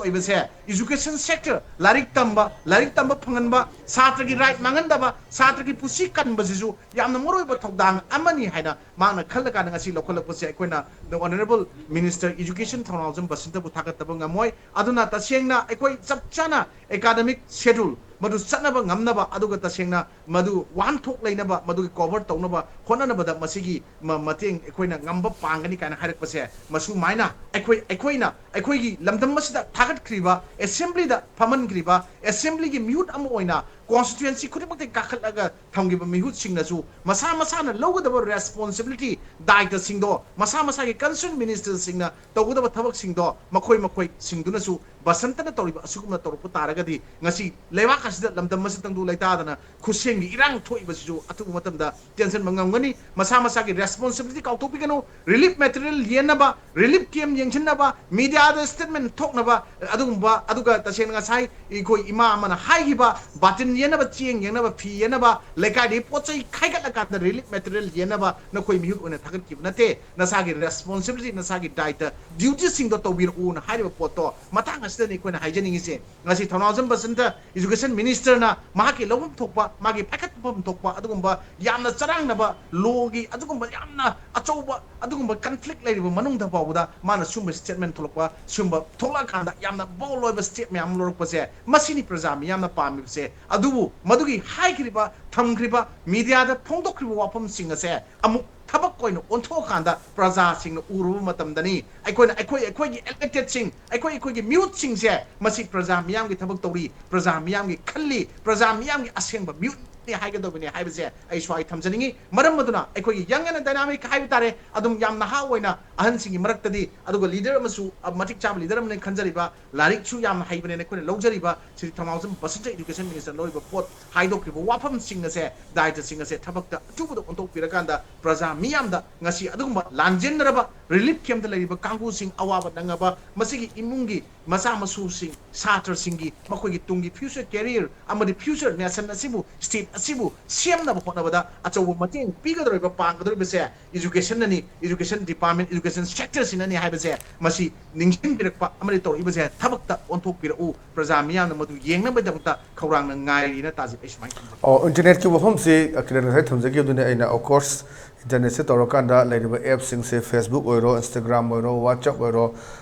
ꯑꯣꯏꯕꯁꯦ ꯏꯖꯨꯀꯦꯁꯟ ꯁꯦꯛꯇꯔ, ꯂꯥꯏꯔꯤꯛ ꯇꯝꯕ, ꯂꯥꯏꯔꯤꯛ ꯇꯝꯕ ꯐꯪꯍꯟꯕ, ꯁꯥꯇ꯭ꯔꯒꯤ ꯔꯥꯏꯠ ꯃꯥꯡꯍꯟꯗꯕ, ꯁꯥꯇ꯭ꯔꯒꯤ ꯄꯨꯟꯁꯤ ꯀꯟꯕꯁꯤꯁꯨ ꯌꯥꯝꯅ ꯃꯔꯨꯑꯣꯏꯕ ꯊꯧꯗꯥꯡ ꯑꯃꯅꯤ ꯍꯥꯏꯅ ꯃꯍꯥꯛꯅ ꯈꯜꯂꯀꯥꯟꯗ ꯉꯁꯤ ꯂꯧꯈꯠꯂꯛꯄꯁꯦ ꯑꯩꯈꯣꯏꯅ the honourable minister education ꯊꯧꯅꯥꯎꯖꯝ ꯕꯁꯟꯇꯕꯨ ꯊꯥꯒꯠꯇꯕ ꯉꯝꯃꯣꯏ꯫ ꯑꯗꯨꯅ ꯇꯁꯦꯡꯅ ꯑꯩꯈꯣꯏ ꯆꯞ ꯆꯥꯅ ꯑꯦꯀꯥꯗꯃꯤꯛ ꯁꯦꯗꯨꯜ ꯃꯗꯨ ꯆꯠꯅꯕ ꯉꯝꯅꯕ, ꯑꯗꯨꯒ ꯇꯁꯦꯡꯅ ꯃꯗꯨ ꯋꯥꯍꯟꯊꯣꯛ ꯂꯩꯅꯕ, ꯃꯗꯨꯒꯤ ꯀꯣꯚꯔ ꯇꯧꯅꯕ ꯍꯣꯠꯅꯅꯕꯗ ꯃꯁꯤꯒꯤ ꯃ-, ꯃꯇꯦꯡ ꯑꯩꯈꯣꯏꯅ ꯉꯝꯕ ꯄꯥꯡꯒꯅꯤ ꯀꯥꯏꯅ ꯍꯥꯏꯔꯛꯄꯁꯦ, ꯃꯁꯨꯃꯥꯏꯅ ꯑꯩꯈꯣꯏ, ꯑꯩꯈꯣꯏꯅ ꯑꯩꯈꯣꯏꯒꯤ ꯂꯝꯗꯝ ꯑꯁꯤꯗ ꯊꯥꯒꯠꯈ꯭ꯔꯤꯕ, ꯑꯦꯁꯦꯝꯕ꯭ꯂꯤꯗ ꯐꯝꯍꯟꯈ꯭ꯔꯤꯕ, ꯑꯦꯁꯦꯝꯕ꯭ꯂꯤꯒꯤ ꯃꯤꯍꯨꯠ ꯑꯃ ꯑꯣꯏꯅ ꯀꯣꯟꯁꯇꯤꯇ꯭ꯋꯦꯟꯁꯤ ꯈꯨꯗꯤꯡꯃꯛꯇꯒꯤ ꯀꯥꯈꯠꯂꯒ ꯊꯝꯈꯤꯕ ꯃꯤꯍꯨꯠꯁꯤꯡꯅꯁꯨ ꯃꯁꯥ ꯃꯁꯥꯅ ꯂꯧꯒꯗꯕ ꯔꯦꯁꯄꯣꯟꯁꯤꯕꯤꯂꯤꯇꯤ, ꯗꯥꯏꯇꯁꯤꯡꯗꯣ, ꯃꯁꯥ ꯃꯁꯥꯒꯤ ꯀꯟꯁꯔꯟ ꯃꯤꯅꯤꯁꯇꯔꯁꯤꯡꯅ ꯇꯧꯒꯗꯕ ꯊꯕꯛꯁꯤꯡꯗꯣ ꯃꯈꯣꯏ ꯃꯈꯣꯏꯁꯤꯡꯗꯨꯅꯁꯨ ꯕꯁꯟꯇꯅ ꯇꯧꯔꯤꯕ ꯑꯁꯤꯒꯨꯝꯅ ꯇꯧꯔꯛꯄ ꯇꯥꯔꯒꯗꯤ ꯉꯁꯤ ꯂꯩꯕꯥꯛ ꯑꯁꯤꯗ ꯂꯝꯗꯝ ꯑꯁꯤꯗꯪꯗꯨ ꯂꯩꯇꯥꯗꯅ ꯈꯨꯠꯁꯦꯝꯒꯤ ꯏꯔꯥꯡ ꯊꯣꯛꯏꯕꯁꯤꯁꯨ ꯑꯊꯨꯕ ꯃꯇꯝꯗ ꯇꯦꯟꯁꯤꯟꯕ ꯉꯝꯒꯅꯤ꯫ ꯃꯁꯥ ꯃꯁꯥꯒꯤ ꯔꯦꯁꯄꯣꯟꯁꯤꯕꯤꯂꯤꯇꯤ ꯀꯥꯎꯊꯣꯛꯄꯤꯒꯅꯨ꯫ ꯔꯤꯂꯤꯐ ꯃꯦꯇꯔꯤꯌꯦꯜ ꯌꯦꯟꯅꯕ, ꯔꯤꯂꯤꯐ ꯀꯦꯝ ꯌꯦꯡꯁꯤꯟꯅꯕ, ꯃꯤꯗꯤꯌꯥꯗ ꯁ꯭ꯇꯦꯠꯃꯦꯟ ꯊꯣꯛꯅꯕ, ꯑꯗꯨꯒꯨꯝꯕ, ꯑꯗꯨꯒ ꯇꯁꯦꯡꯅ ꯉꯁꯥꯏ ꯑꯩꯈꯣꯏ ꯏꯃꯥ ꯑꯃꯅ ꯍꯥꯏꯈꯤꯕ ꯕꯥꯇꯤꯟ ꯌꯦꯟꯅꯕ, ꯆꯦꯡ ꯌꯦꯟꯅꯕ, ꯐꯤ ꯌꯦꯟꯅꯕ, ꯂꯩꯀꯥꯏꯗꯒꯤ ꯄꯣꯠ ꯆꯩ ꯈꯥꯏꯒꯠꯂꯀꯥꯟꯗ ꯔꯤꯂꯤꯐ ꯃꯦꯇꯔꯤꯌꯦꯜ ꯌꯦꯟꯅꯕ ꯅꯈꯣꯏ ꯃꯤꯍꯨꯠ ꯑꯣꯏꯅ ꯊꯥꯒꯠꯈꯤꯕ ꯅꯠꯇꯦ꯫ ꯅꯁꯥꯒꯤ ꯔꯦꯁꯄꯣꯟꯁꯤꯕꯤꯂꯤꯇꯤ, ꯅꯁꯥꯒꯤ ꯗꯥꯏꯇ, ꯗ꯭ꯌꯨꯇꯤꯁꯤꯡꯗꯣ ꯇꯧꯕꯤꯔꯛꯎꯅ ꯍꯥꯏꯔꯤꯕ ꯄꯣꯠꯇꯣ ꯃꯇꯥꯡ ꯑꯁꯤꯗꯅꯤ ꯑꯩꯈꯣꯏꯅ ꯍꯥꯏꯖꯅꯤꯡꯉꯤꯁꯦ꯫ ꯉꯁꯤ ꯊꯧꯅꯥꯎꯖꯝ ꯕꯁꯟꯇ ꯏꯖꯨꯀꯦꯁꯟ ꯃꯤꯅꯤꯁꯇꯔꯅ ꯃꯍꯥꯛꯀꯤ ꯂꯧꯐꯝ ꯊꯣꯛꯄ, ꯃꯥꯒꯤ ꯄꯥꯏꯈꯠꯐꯝ ꯊꯣꯛꯄ ꯑꯗꯨꯒꯨꯝꯕ ꯌꯥꯝꯅ ꯆꯔꯥꯡꯅꯕ ꯂꯣꯒꯤ ꯑꯗꯨꯒꯨꯝꯕ ꯌꯥꯝꯅ ꯑꯆꯧꯕ ꯑꯗꯨꯒꯨꯝꯕ ꯀꯟꯐ꯭ꯂꯤꯛ ꯂꯩꯔꯤꯕ ꯃꯅꯨꯡꯗ ꯐꯥꯎꯕꯗ ꯃꯥꯅ ꯁꯨꯝꯕ ꯁ꯭ꯇꯦꯠꯃꯦꯟ ꯊꯣꯛꯂꯛꯄ, ꯁꯨꯝꯕ ꯊꯣꯛꯂꯛꯑꯀꯥꯟꯗ ꯌꯥꯝꯅ ꯕꯣꯜ ꯑꯣꯏꯕ ꯁ꯭ꯇꯦꯞ ꯃꯌꯥꯝ ꯑꯃ ꯂꯧꯔꯛꯄꯁꯦ, ꯃꯁꯤꯅꯤ ꯄ꯭ꯔꯖꯥ ꯃꯤꯌꯥꯝꯅ ꯄꯥꯝꯃꯤꯕꯁꯦ꯫ ꯑꯗꯨꯕꯨ ꯃꯗꯨꯒꯤ ꯍꯥꯏꯈ꯭ꯔꯤꯕ, ꯊꯝꯈ꯭ꯔꯤꯕ, ꯃꯤꯗꯤꯌꯥꯗ ꯐꯣꯡꯗꯣꯛꯈ꯭ꯔꯤꯕ ꯋꯥꯐꯝꯁꯤꯡ ꯑꯁꯦ ꯑꯃꯨꯛ ꯊꯕꯛ ꯑꯣꯏꯅ ꯑꯣꯟꯊꯣꯛꯑꯀꯥꯟꯗ ꯄ꯭ꯔꯖꯥꯁꯤꯡꯅ ꯎꯔꯨꯕ ꯃꯇꯝꯗꯅꯤ ꯑꯩꯈꯣꯏꯅ, ꯑꯩꯈꯣꯏ, ꯑꯩꯈꯣꯏꯒꯤ ꯏꯂꯦꯛꯇꯦꯠꯁꯤꯡ, ꯑꯩꯈꯣꯏ, ꯑꯩꯈꯣꯏꯒꯤ ꯃꯤꯍꯨꯠꯁꯤꯡꯁꯦ ꯃꯁꯤ ꯄ꯭ꯔꯖꯥ ꯃꯤꯌꯥꯝꯒꯤ ꯊꯕꯛ ꯇꯧꯔꯤ, ꯄ꯭ꯔꯖꯥ ꯃꯤꯌꯥꯝꯒꯤ ꯈꯜꯂꯤ, ꯄ꯭ꯔꯖꯥ ꯃꯤꯌꯥꯝꯒꯤ ꯑꯁꯦꯡꯕ ꯃꯤꯍꯨꯠ ꯍꯥꯏꯒꯗꯕꯅꯤ ꯍꯥꯏꯕꯁꯦ ꯑꯩ ꯁ꯭ꯋꯥꯏ ꯊꯝꯖꯅꯤꯡꯉꯤ꯫ ꯃꯔꯝ ꯑꯗꯨꯅ ꯑꯩꯈꯣꯏꯒꯤ young and dynamic ꯍꯥꯏꯕ ꯇꯥꯔꯦ, ꯑꯗꯨꯝ ꯌꯥꯝ ꯅꯍꯥ ꯑꯣꯏꯅ ꯑꯍꯟꯁꯤꯡꯒꯤ ꯃꯔꯛꯇꯗꯤ, ꯑꯗꯨꯒ ꯂꯤꯗꯔ ꯑꯃꯁꯨ, ꯑ, ꯃꯇꯤꯛ ꯆꯥꯕ ꯂꯤꯗꯔ ꯑꯃꯅ ꯈꯟꯖꯔꯤꯕ, ꯂꯥꯏꯔꯤꯛꯁꯨ ꯌꯥꯝꯅ ꯍꯩꯕꯅꯦꯅ ꯑꯩꯈꯣꯏꯅ ꯂꯧꯖꯔꯤꯕ ꯁ꯭ꯔꯤ ꯊꯧꯅꯥꯎꯖꯝ ꯕꯁꯟꯇ education minister ꯂꯧꯔꯤꯕ ꯄꯣꯠ ꯍꯥꯏꯗꯣꯛꯈ꯭ꯔꯤꯕ ꯋꯥꯐꯝꯁꯤꯡ ꯑꯁꯦ, ꯗꯥꯏꯇꯁꯤꯡ ꯑꯁꯦ ꯊꯕꯛꯇ ꯑꯊꯨꯕꯗ ꯑꯣꯟꯊꯣꯛꯄꯤꯔꯀꯥꯟꯗ ꯄ꯭ꯔꯖꯥ ꯃꯤꯌꯥꯝꯗ ꯉꯁꯤ ꯑꯗꯨꯒꯨꯝꯕ ꯂꯥꯟꯖꯦꯟꯅꯔꯕ relief camp ꯇ ꯂꯩꯔꯤꯕ ꯀꯥꯡꯕꯨꯁꯤꯡ, ꯑꯋꯥꯕ ꯅꯪꯉꯕ ꯃꯁꯤꯒꯤ ꯏꯃꯨꯡꯒꯤ ꯃꯆꯥ ꯃꯁꯨꯁꯤꯡ, ꯁꯥꯇ꯭ꯔꯁꯤꯡꯒꯤ ꯃꯈꯣꯏꯒꯤ ꯇꯨꯡꯒꯤ future career ꯑꯃꯗꯤ future nation ꯑꯁꯤꯕꯨ, state ꯑꯁꯤꯕꯨ ꯁꯦꯝꯅꯕ ꯍꯣꯠꯅꯕꯗ ꯑꯆꯧꯕ ꯃꯇꯦꯡ ꯄꯤꯒꯗꯧꯔꯤꯕ, ꯄꯥꯡꯒꯗꯧꯔꯤꯕꯁꯦ education ꯅꯅꯤ, education department, education sector ꯁꯤꯅꯅꯤ ꯍꯥꯏꯕꯁꯦ ꯃꯁꯤ ꯅꯤꯡꯁꯤꯡꯕꯤꯔꯛꯄ ꯑꯃꯗꯤ ꯇꯧꯔꯛꯏꯕꯁꯦ ꯊꯕꯛꯇ ꯑꯣꯟꯊꯣꯛꯄꯤꯔꯛꯎ, ꯄ꯭ꯔꯖꯥ ꯃꯤꯌꯥꯝꯅ ꯃꯗꯨ ꯌꯦꯡꯅꯕꯒꯤꯗꯃꯛꯇ ꯈꯧꯔꯥꯡꯅ ꯉꯥꯏꯔꯤꯅ ꯇꯥꯖꯩ꯫ ꯑꯩ ꯁꯨꯃꯥꯏꯅ ꯈꯟꯖꯩ꯫ ꯑꯣ, internet ꯀꯤ ꯋꯥꯐꯝꯁꯤ, ꯑ, ꯀꯤꯔꯟ ꯉꯁꯥꯏ ꯊꯝꯖꯈꯤꯕꯗꯨꯅꯤ꯫ ꯑꯩꯅ, of course, internet ꯁꯦ ꯇꯧꯔꯀꯥꯟꯗ ꯂꯩꯔꯤꯕ app ꯁꯤꯡꯁꯦ, Facebook ꯑꯣꯏꯔꯣ, Instagram ꯑꯣꯏꯔꯣ, WhatsApp ꯑꯣꯏꯔꯣ,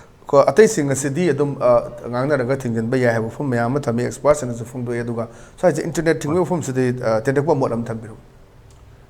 ꯀꯣ, ꯑꯇꯩꯁꯤꯡ ꯑꯁꯤꯗꯤ ꯑꯗꯨꯝ, ꯑ, ꯉꯥꯡꯅꯔꯒ ꯊꯤꯡꯖꯤꯟꯕ ꯌꯥꯏ ꯍꯥꯏꯕ ꯋꯥꯐꯝ ꯃꯌꯥꯝ ꯑꯃ ꯊꯝꯃꯤ, expert ꯁꯤꯡꯅꯁꯨ ꯐꯣꯡꯗꯣꯛꯑꯦ꯫ ꯑꯗꯨꯒ ꯁ꯭ꯋꯥꯏꯁꯦ internet ꯊꯤꯡꯕꯒꯤ ꯋꯥꯐꯝꯁꯤꯗꯤ, ꯑ, ꯇꯦꯟꯇꯛꯄ ꯃꯣꯠ ꯑꯃ ꯊꯝꯕꯤꯔꯝꯃꯨ꯫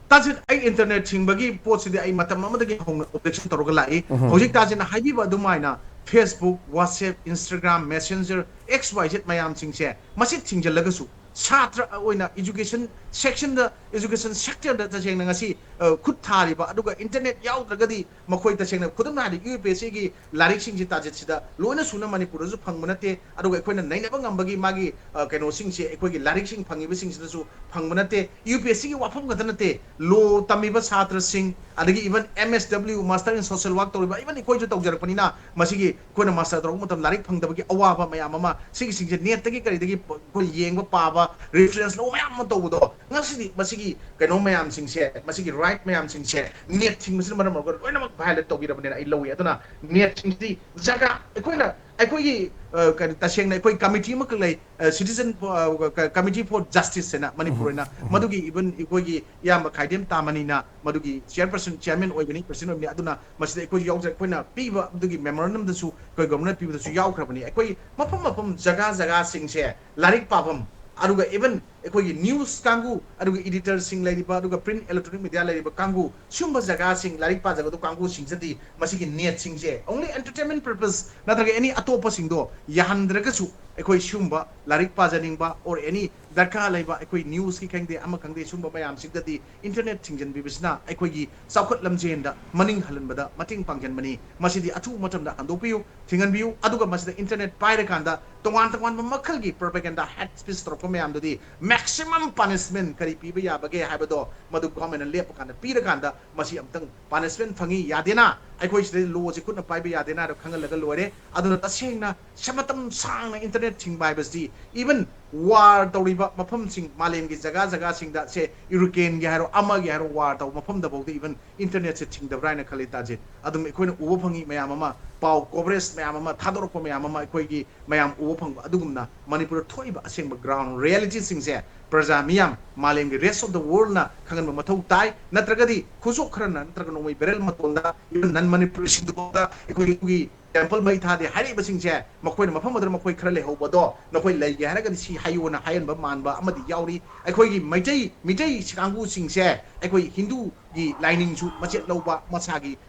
ꯇꯥꯖꯤꯟ, ꯑꯩ internet ꯊꯤꯡꯕꯒꯤ ꯄꯣꯠꯁꯤꯗꯤ ꯑꯩ ꯃꯇꯝ ꯑꯃꯗꯒꯤ ꯍꯧꯅ objection ꯇꯧꯔꯒ ꯂꯥꯛꯏ꯫ ꯍꯧꯖꯤꯛ ꯇꯥꯖꯤꯟꯅ ꯍꯥꯏꯕꯤꯕ ꯑꯗꯨꯃꯥꯏꯅ Facebook, WhatsApp, Instagram, Messenger, X Y Z ꯃꯌꯥꯝꯁꯤꯡꯁꯦ ꯃꯁꯤ ꯊꯤꯡꯖꯤꯜꯂꯒꯁꯨ ꯁꯥꯇ꯭ꯔ ꯑꯣꯏꯅ education section ꯗ, education sector ꯗ ꯇꯁꯦꯡꯅ ꯉꯁꯤ, ꯑ, ꯈꯨꯠ ꯊꯥꯔꯤꯕ, ꯑꯗꯨꯒ internet ꯌꯥꯎꯗ꯭ꯔꯒꯗꯤ ꯃꯈꯣꯏ ꯇꯁꯦꯡꯅ, ꯈꯨꯗꯝ ꯍꯥꯏꯔꯗꯤ, U P S C ꯒꯤ ꯂꯥꯏꯔꯤꯛꯁꯤꯡꯁꯤ ꯇꯥꯖꯤꯟꯁꯤꯗ ꯂꯣꯏꯅ ꯁꯨꯅ ꯃꯅꯤꯄꯨꯔꯗꯁꯨ ꯐꯪꯕ ꯅꯠꯇꯦ꯫ ꯑꯗꯨꯒ ꯑꯩꯈꯣꯏꯅ ꯅꯩꯅꯕ ꯉꯝꯕꯒꯤ ꯃꯥꯒꯤ, ꯑ, ꯀꯩꯅꯣꯁꯤꯡꯁꯦ ꯑꯩꯈꯣꯏꯒꯤ ꯂꯥꯏꯔꯤꯛꯁꯤꯡ ꯐꯪꯉꯤꯕꯁꯤꯡꯁꯤꯗꯁꯨ ꯐꯪꯕ ꯅꯠꯇꯦ꯫ U P S C ꯒꯤ ꯋꯥꯐꯝ ꯈꯛꯇ ꯅꯠꯇꯦ, law ꯇꯝꯃꯤꯕ ꯁꯥꯇ꯭ꯔꯁꯤꯡ, ꯑꯗꯒꯤ even M S W, Master in Social Work ꯇꯧꯔꯤꯕ, even ꯑꯩꯈꯣꯏꯁꯨ ꯇꯧꯖꯔꯛꯄꯅꯤꯅ, ꯃꯁꯤꯒꯤ ꯑꯩꯈꯣꯏꯅ master ꯇꯧꯔꯛꯄ ꯃꯇꯝꯗ ꯂꯥꯏꯔꯤꯛ ꯐꯪꯗꯕꯒꯤ ꯑꯋꯥꯕ ꯃꯌꯥꯝ ꯑꯃ, ꯁꯤꯒꯤꯁꯤꯡꯁꯦ net ꯇꯒꯤ ꯀꯔꯤꯗꯒꯤ ꯑꯩꯈꯣꯏ ꯌꯦꯡꯕ, ꯄꯥꯕ, reference ꯂꯧꯕ ꯃꯌꯥꯝ ꯑꯃ ꯇꯧꯕꯗꯣ, ꯉꯁꯤꯗꯤ ꯃꯁꯤꯒꯤ ꯀꯩꯅꯣ ꯃꯌꯥꯝꯁꯤꯡꯁꯦ, ꯃꯁꯤꯒꯤ right ꯃꯌꯥꯝꯁꯤꯡꯁꯦ net ꯊꯤꯡꯕꯁꯤꯅ ꯃꯔꯝ ꯑꯣꯏꯔꯒ ꯂꯣꯏꯅꯃꯛ violate ꯇꯧꯕꯤꯔꯕꯅꯤꯅ ꯑꯩ ꯂꯧꯏ꯫ ꯑꯗꯨꯅ net ꯁꯤꯡꯁꯤꯗꯤ ꯖꯒꯥ, ꯑꯩꯈꯣꯏꯅ, ꯑꯩꯈꯣꯏꯒꯤ, ꯑ, ꯀꯔꯤ, ꯇꯁꯦꯡꯅ ꯑꯩꯈꯣꯏ committee ꯑꯃꯈꯛ ꯂꯩ, ꯑ, Citizen, ꯑ, ꯀ-, Committee for Justice ꯍꯥꯏꯅ ꯃꯅꯤꯄꯨꯔ ꯑꯣꯏꯅ, ꯃꯗꯨꯒꯤ even ꯑꯩꯈꯣꯏꯒꯤ ꯏꯌꯥꯝꯕ ꯈꯥꯏꯗꯦꯝ ꯇꯥꯃꯅꯤꯅ ꯃꯗꯨꯒꯤ chairperson, chairman ꯑꯣꯏꯕꯅꯤ, president ꯑꯣꯏꯕꯅꯤ꯫ ꯑꯗꯨꯅ ꯃꯁꯤꯗ ꯑꯩꯈꯣꯏꯁꯨ ꯌꯥꯎꯖꯩ꯫ ꯑꯩꯈꯣꯏꯅ ꯄꯤꯕ ꯑꯗꯨꯒꯤ memorandum ꯗꯁꯨ ꯑꯩꯈꯣꯏ governor ꯅ ꯄꯤꯕꯗꯁꯨ ꯌꯥꯎꯈ꯭ꯔꯕꯅꯤ꯫ ꯑꯩꯈꯣꯏ ꯃꯐꯝ ꯃꯐꯝ, ꯖꯒꯥ ꯖꯒꯥꯁꯤꯡꯁꯦ ꯂꯥꯏꯔꯤꯛ ꯄꯥꯐꯝ, ꯑꯗꯨꯒ even ꯑꯩꯈꯣꯏꯒꯤ ꯅ꯭ꯌꯨꯁ ꯀꯥꯡꯕꯨ, ꯑꯗꯨꯒ ꯏꯗꯤꯇꯔꯁꯤꯡ ꯂꯩꯔꯤꯕ, ꯑꯗꯨꯒ ꯄ꯭ꯔꯤꯟ ꯏꯂꯦꯛꯇ꯭ꯔꯣꯅꯤꯛ ꯃꯤꯗꯤꯌꯥ ꯂꯩꯔꯤꯕ ꯀꯥꯡꯕꯨ, ꯁꯤꯒꯨꯝꯕ ꯖꯒꯥꯁꯤꯡ, ꯂꯥꯏꯔꯤꯛ ꯄꯥꯖꯒꯗꯕ ꯀꯥꯡꯕꯨꯁꯤꯡꯁꯤꯗꯤ ꯃꯁꯤꯒꯤ ꯅꯦꯠꯁꯤꯡꯁꯦ only entertainment purpose ꯅꯠꯇ꯭ꯔꯒ ꯑꯦꯅꯤ ꯑꯇꯣꯞꯄꯁꯤꯡꯗꯣ ꯌꯥꯍꯟꯗ꯭ꯔꯒꯁꯨ, ꯑꯩꯈꯣꯏ ꯁꯤꯒꯨꯝꯕ ꯂꯥꯏꯔꯤꯛ ꯄꯥꯖꯅꯤꯡꯕ or any ꯗꯔꯀꯥꯔ ꯂꯩꯕ, ꯑꯩꯈꯣꯏ ꯅ꯭ꯌꯨꯁꯀꯤ ꯈꯪꯗꯦ, ꯑꯃ ꯈꯪꯗꯦ, ꯁꯤꯒꯨꯝꯕ ꯃꯌꯥꯝꯁꯤꯡꯗꯗꯤ ꯏꯟꯇꯔꯅꯦꯠ ꯊꯤꯡꯖꯤꯟꯕꯤꯕꯁꯤꯅ ꯑꯩꯈꯣꯏꯒꯤ ꯆꯥꯎꯈꯠ ꯂꯝꯖꯦꯟꯗ ꯃꯅꯤꯡ ꯍꯜꯍꯟꯕꯗ ꯃꯇꯦꯡ ꯄꯥꯡꯁꯤꯟꯕꯅꯤ꯫ ꯃꯁꯤꯗꯤ ꯑꯊꯨꯕ ꯃꯇꯝꯗ ꯍꯟꯗꯣꯛꯄꯤꯌꯨ, ꯊꯤꯡꯍꯟꯕꯤꯌꯨ꯫ ꯑꯗꯨꯒ ꯃꯁꯤꯗ ꯏꯟꯇꯔꯅꯦꯠ ꯄꯥꯏꯔꯀꯥꯟꯗ ꯇꯣꯉꯥꯟ ꯇꯣꯉꯥꯟꯕ ꯃꯈꯜꯒꯤ propaganda, hate speech ꯇꯧꯔꯛꯄ ꯃꯌꯥꯝꯗꯨꯗꯤ maximum punishment ꯀꯔꯤ ꯄꯤꯕ ꯌꯥꯕꯒꯦ ꯍꯥꯏꯕꯗꯣ ꯃꯗꯨ ꯒꯣꯔꯃꯦꯟꯅ ꯂꯦꯞꯄꯀꯥꯟꯗ ꯄꯤꯔꯀꯥꯟꯗ ꯃꯁꯤ ꯑꯃꯨꯛꯇꯪ punishment ꯐꯪꯉꯤ, ꯌꯥꯗꯦꯅ, ꯑꯩꯈꯣꯏ ꯁꯤꯗꯗꯤ ꯂꯣꯁꯦ ꯈꯨꯠꯅ ꯄꯥꯏꯕ ꯌꯥꯗꯦꯅ ꯍꯥꯏꯗꯣ ꯈꯪꯍꯜꯂꯒ ꯂꯣꯏꯔꯦ꯫ ꯑꯗꯨꯅ ꯇꯁꯦꯡꯅ ꯁ-, ꯃꯇꯝ ꯁꯥꯡꯅ ꯏꯟꯇꯔꯅꯦꯠ ꯊꯤꯡꯕ ꯍꯥꯏꯕꯁꯤꯗꯤ, even ꯋꯥꯔ ꯇꯧꯔꯤꯕ ꯃꯐꯝꯁꯤꯡ, ꯃꯥꯂꯦꯝꯒꯤ ꯖꯒꯥ ꯖꯒꯥꯁꯤꯡꯗ, ꯁꯦ, ꯌꯨꯔꯣꯀꯦꯟꯒꯤ ꯍꯥꯏꯔꯣ, ꯑꯃꯒꯤ ꯍꯥꯏꯔꯣ, ꯋꯥꯔ ꯇꯧꯕ ꯃꯐꯝꯗꯐꯥꯎꯗ even ꯏꯟꯇꯔꯅꯦꯠꯁꯦ ꯊꯤꯡꯗꯕ꯭ꯔꯥ ꯍꯥꯏꯅ ꯈꯜꯂꯤ, ꯇꯥꯖꯤꯠ꯫ ꯑꯗꯨꯝ ꯑꯩꯈꯣꯏꯅ ꯎꯕ ꯐꯪꯉꯤ ꯃꯌꯥꯝ ꯑꯃ, ꯄꯥꯎ ꯀꯣꯚꯔꯦꯖ ꯃꯌꯥꯝ ꯑꯃ, ꯊꯥꯗꯣꯔꯛꯄ ꯃꯌꯥꯝ ꯑꯃ, ꯑꯩꯈꯣꯏꯒꯤ ꯃꯌꯥꯝ ꯎꯕ ꯐꯪꯕ꯫ ꯑꯗꯨꯒꯨꯝꯅ ꯃꯅꯤꯄꯨꯔꯗ ꯊꯣꯛꯏꯕ ꯑꯁꯦꯡꯕ ꯒ꯭ꯔꯥꯎꯟ ꯔꯤꯌꯦꯂꯤꯇꯤꯁꯤꯡꯁꯦ ꯄ꯭ꯔꯖꯥ ꯃꯤꯌꯥꯝ, ꯃꯥꯂꯦꯝꯒꯤ rest of the worldꯅ ꯈꯪꯍꯟꯕ ꯃꯊꯧ ꯇꯥꯏ꯫ ꯅꯠꯇ꯭ꯔꯒꯗꯤ ꯈꯨꯖꯣꯞ ꯈꯔꯅ ꯅꯠꯇ꯭ꯔꯒ ꯅꯣꯡꯃꯩ ꯕꯦꯔꯦꯜ ꯃꯇꯣꯟꯗ even non Manipurꯤꯁꯤꯡꯗꯨꯐꯥꯎꯗ ꯑꯩꯈꯣꯏꯒꯤ temple ꯃꯩ ꯊꯥꯗꯦ ꯍꯥꯏꯔꯤꯕꯁꯤꯡꯁꯦ, ꯃꯈꯣꯏꯅ ꯃꯐꯝ ꯑꯗꯨꯗ ꯃꯈꯣꯏ ꯈꯔ ꯂꯩꯍꯧꯕꯗꯣ, ꯅꯈꯣꯏ ꯂꯩꯒꯦ ꯍꯥꯏꯔꯒꯗꯤ ꯁꯤ ꯍꯥꯏꯌꯣꯅ ꯍꯥꯏꯍꯟꯕ ꯃꯥꯟꯕ ꯑꯃꯗꯤ ꯌꯥꯎꯔꯤ꯫ ꯑꯩꯈꯣꯏꯒꯤ ꯃꯩꯇꯩ, ꯃꯤꯇꯩ ꯀꯥꯡꯕꯨꯁꯤꯡꯁꯦ ꯑꯩꯈꯣꯏ ꯍꯤꯟꯗꯨꯒꯤ ꯂꯥꯏꯅꯤꯡꯁꯨ ꯃꯆꯦꯠ ꯂꯧꯕ, ꯃꯁꯥꯒꯤ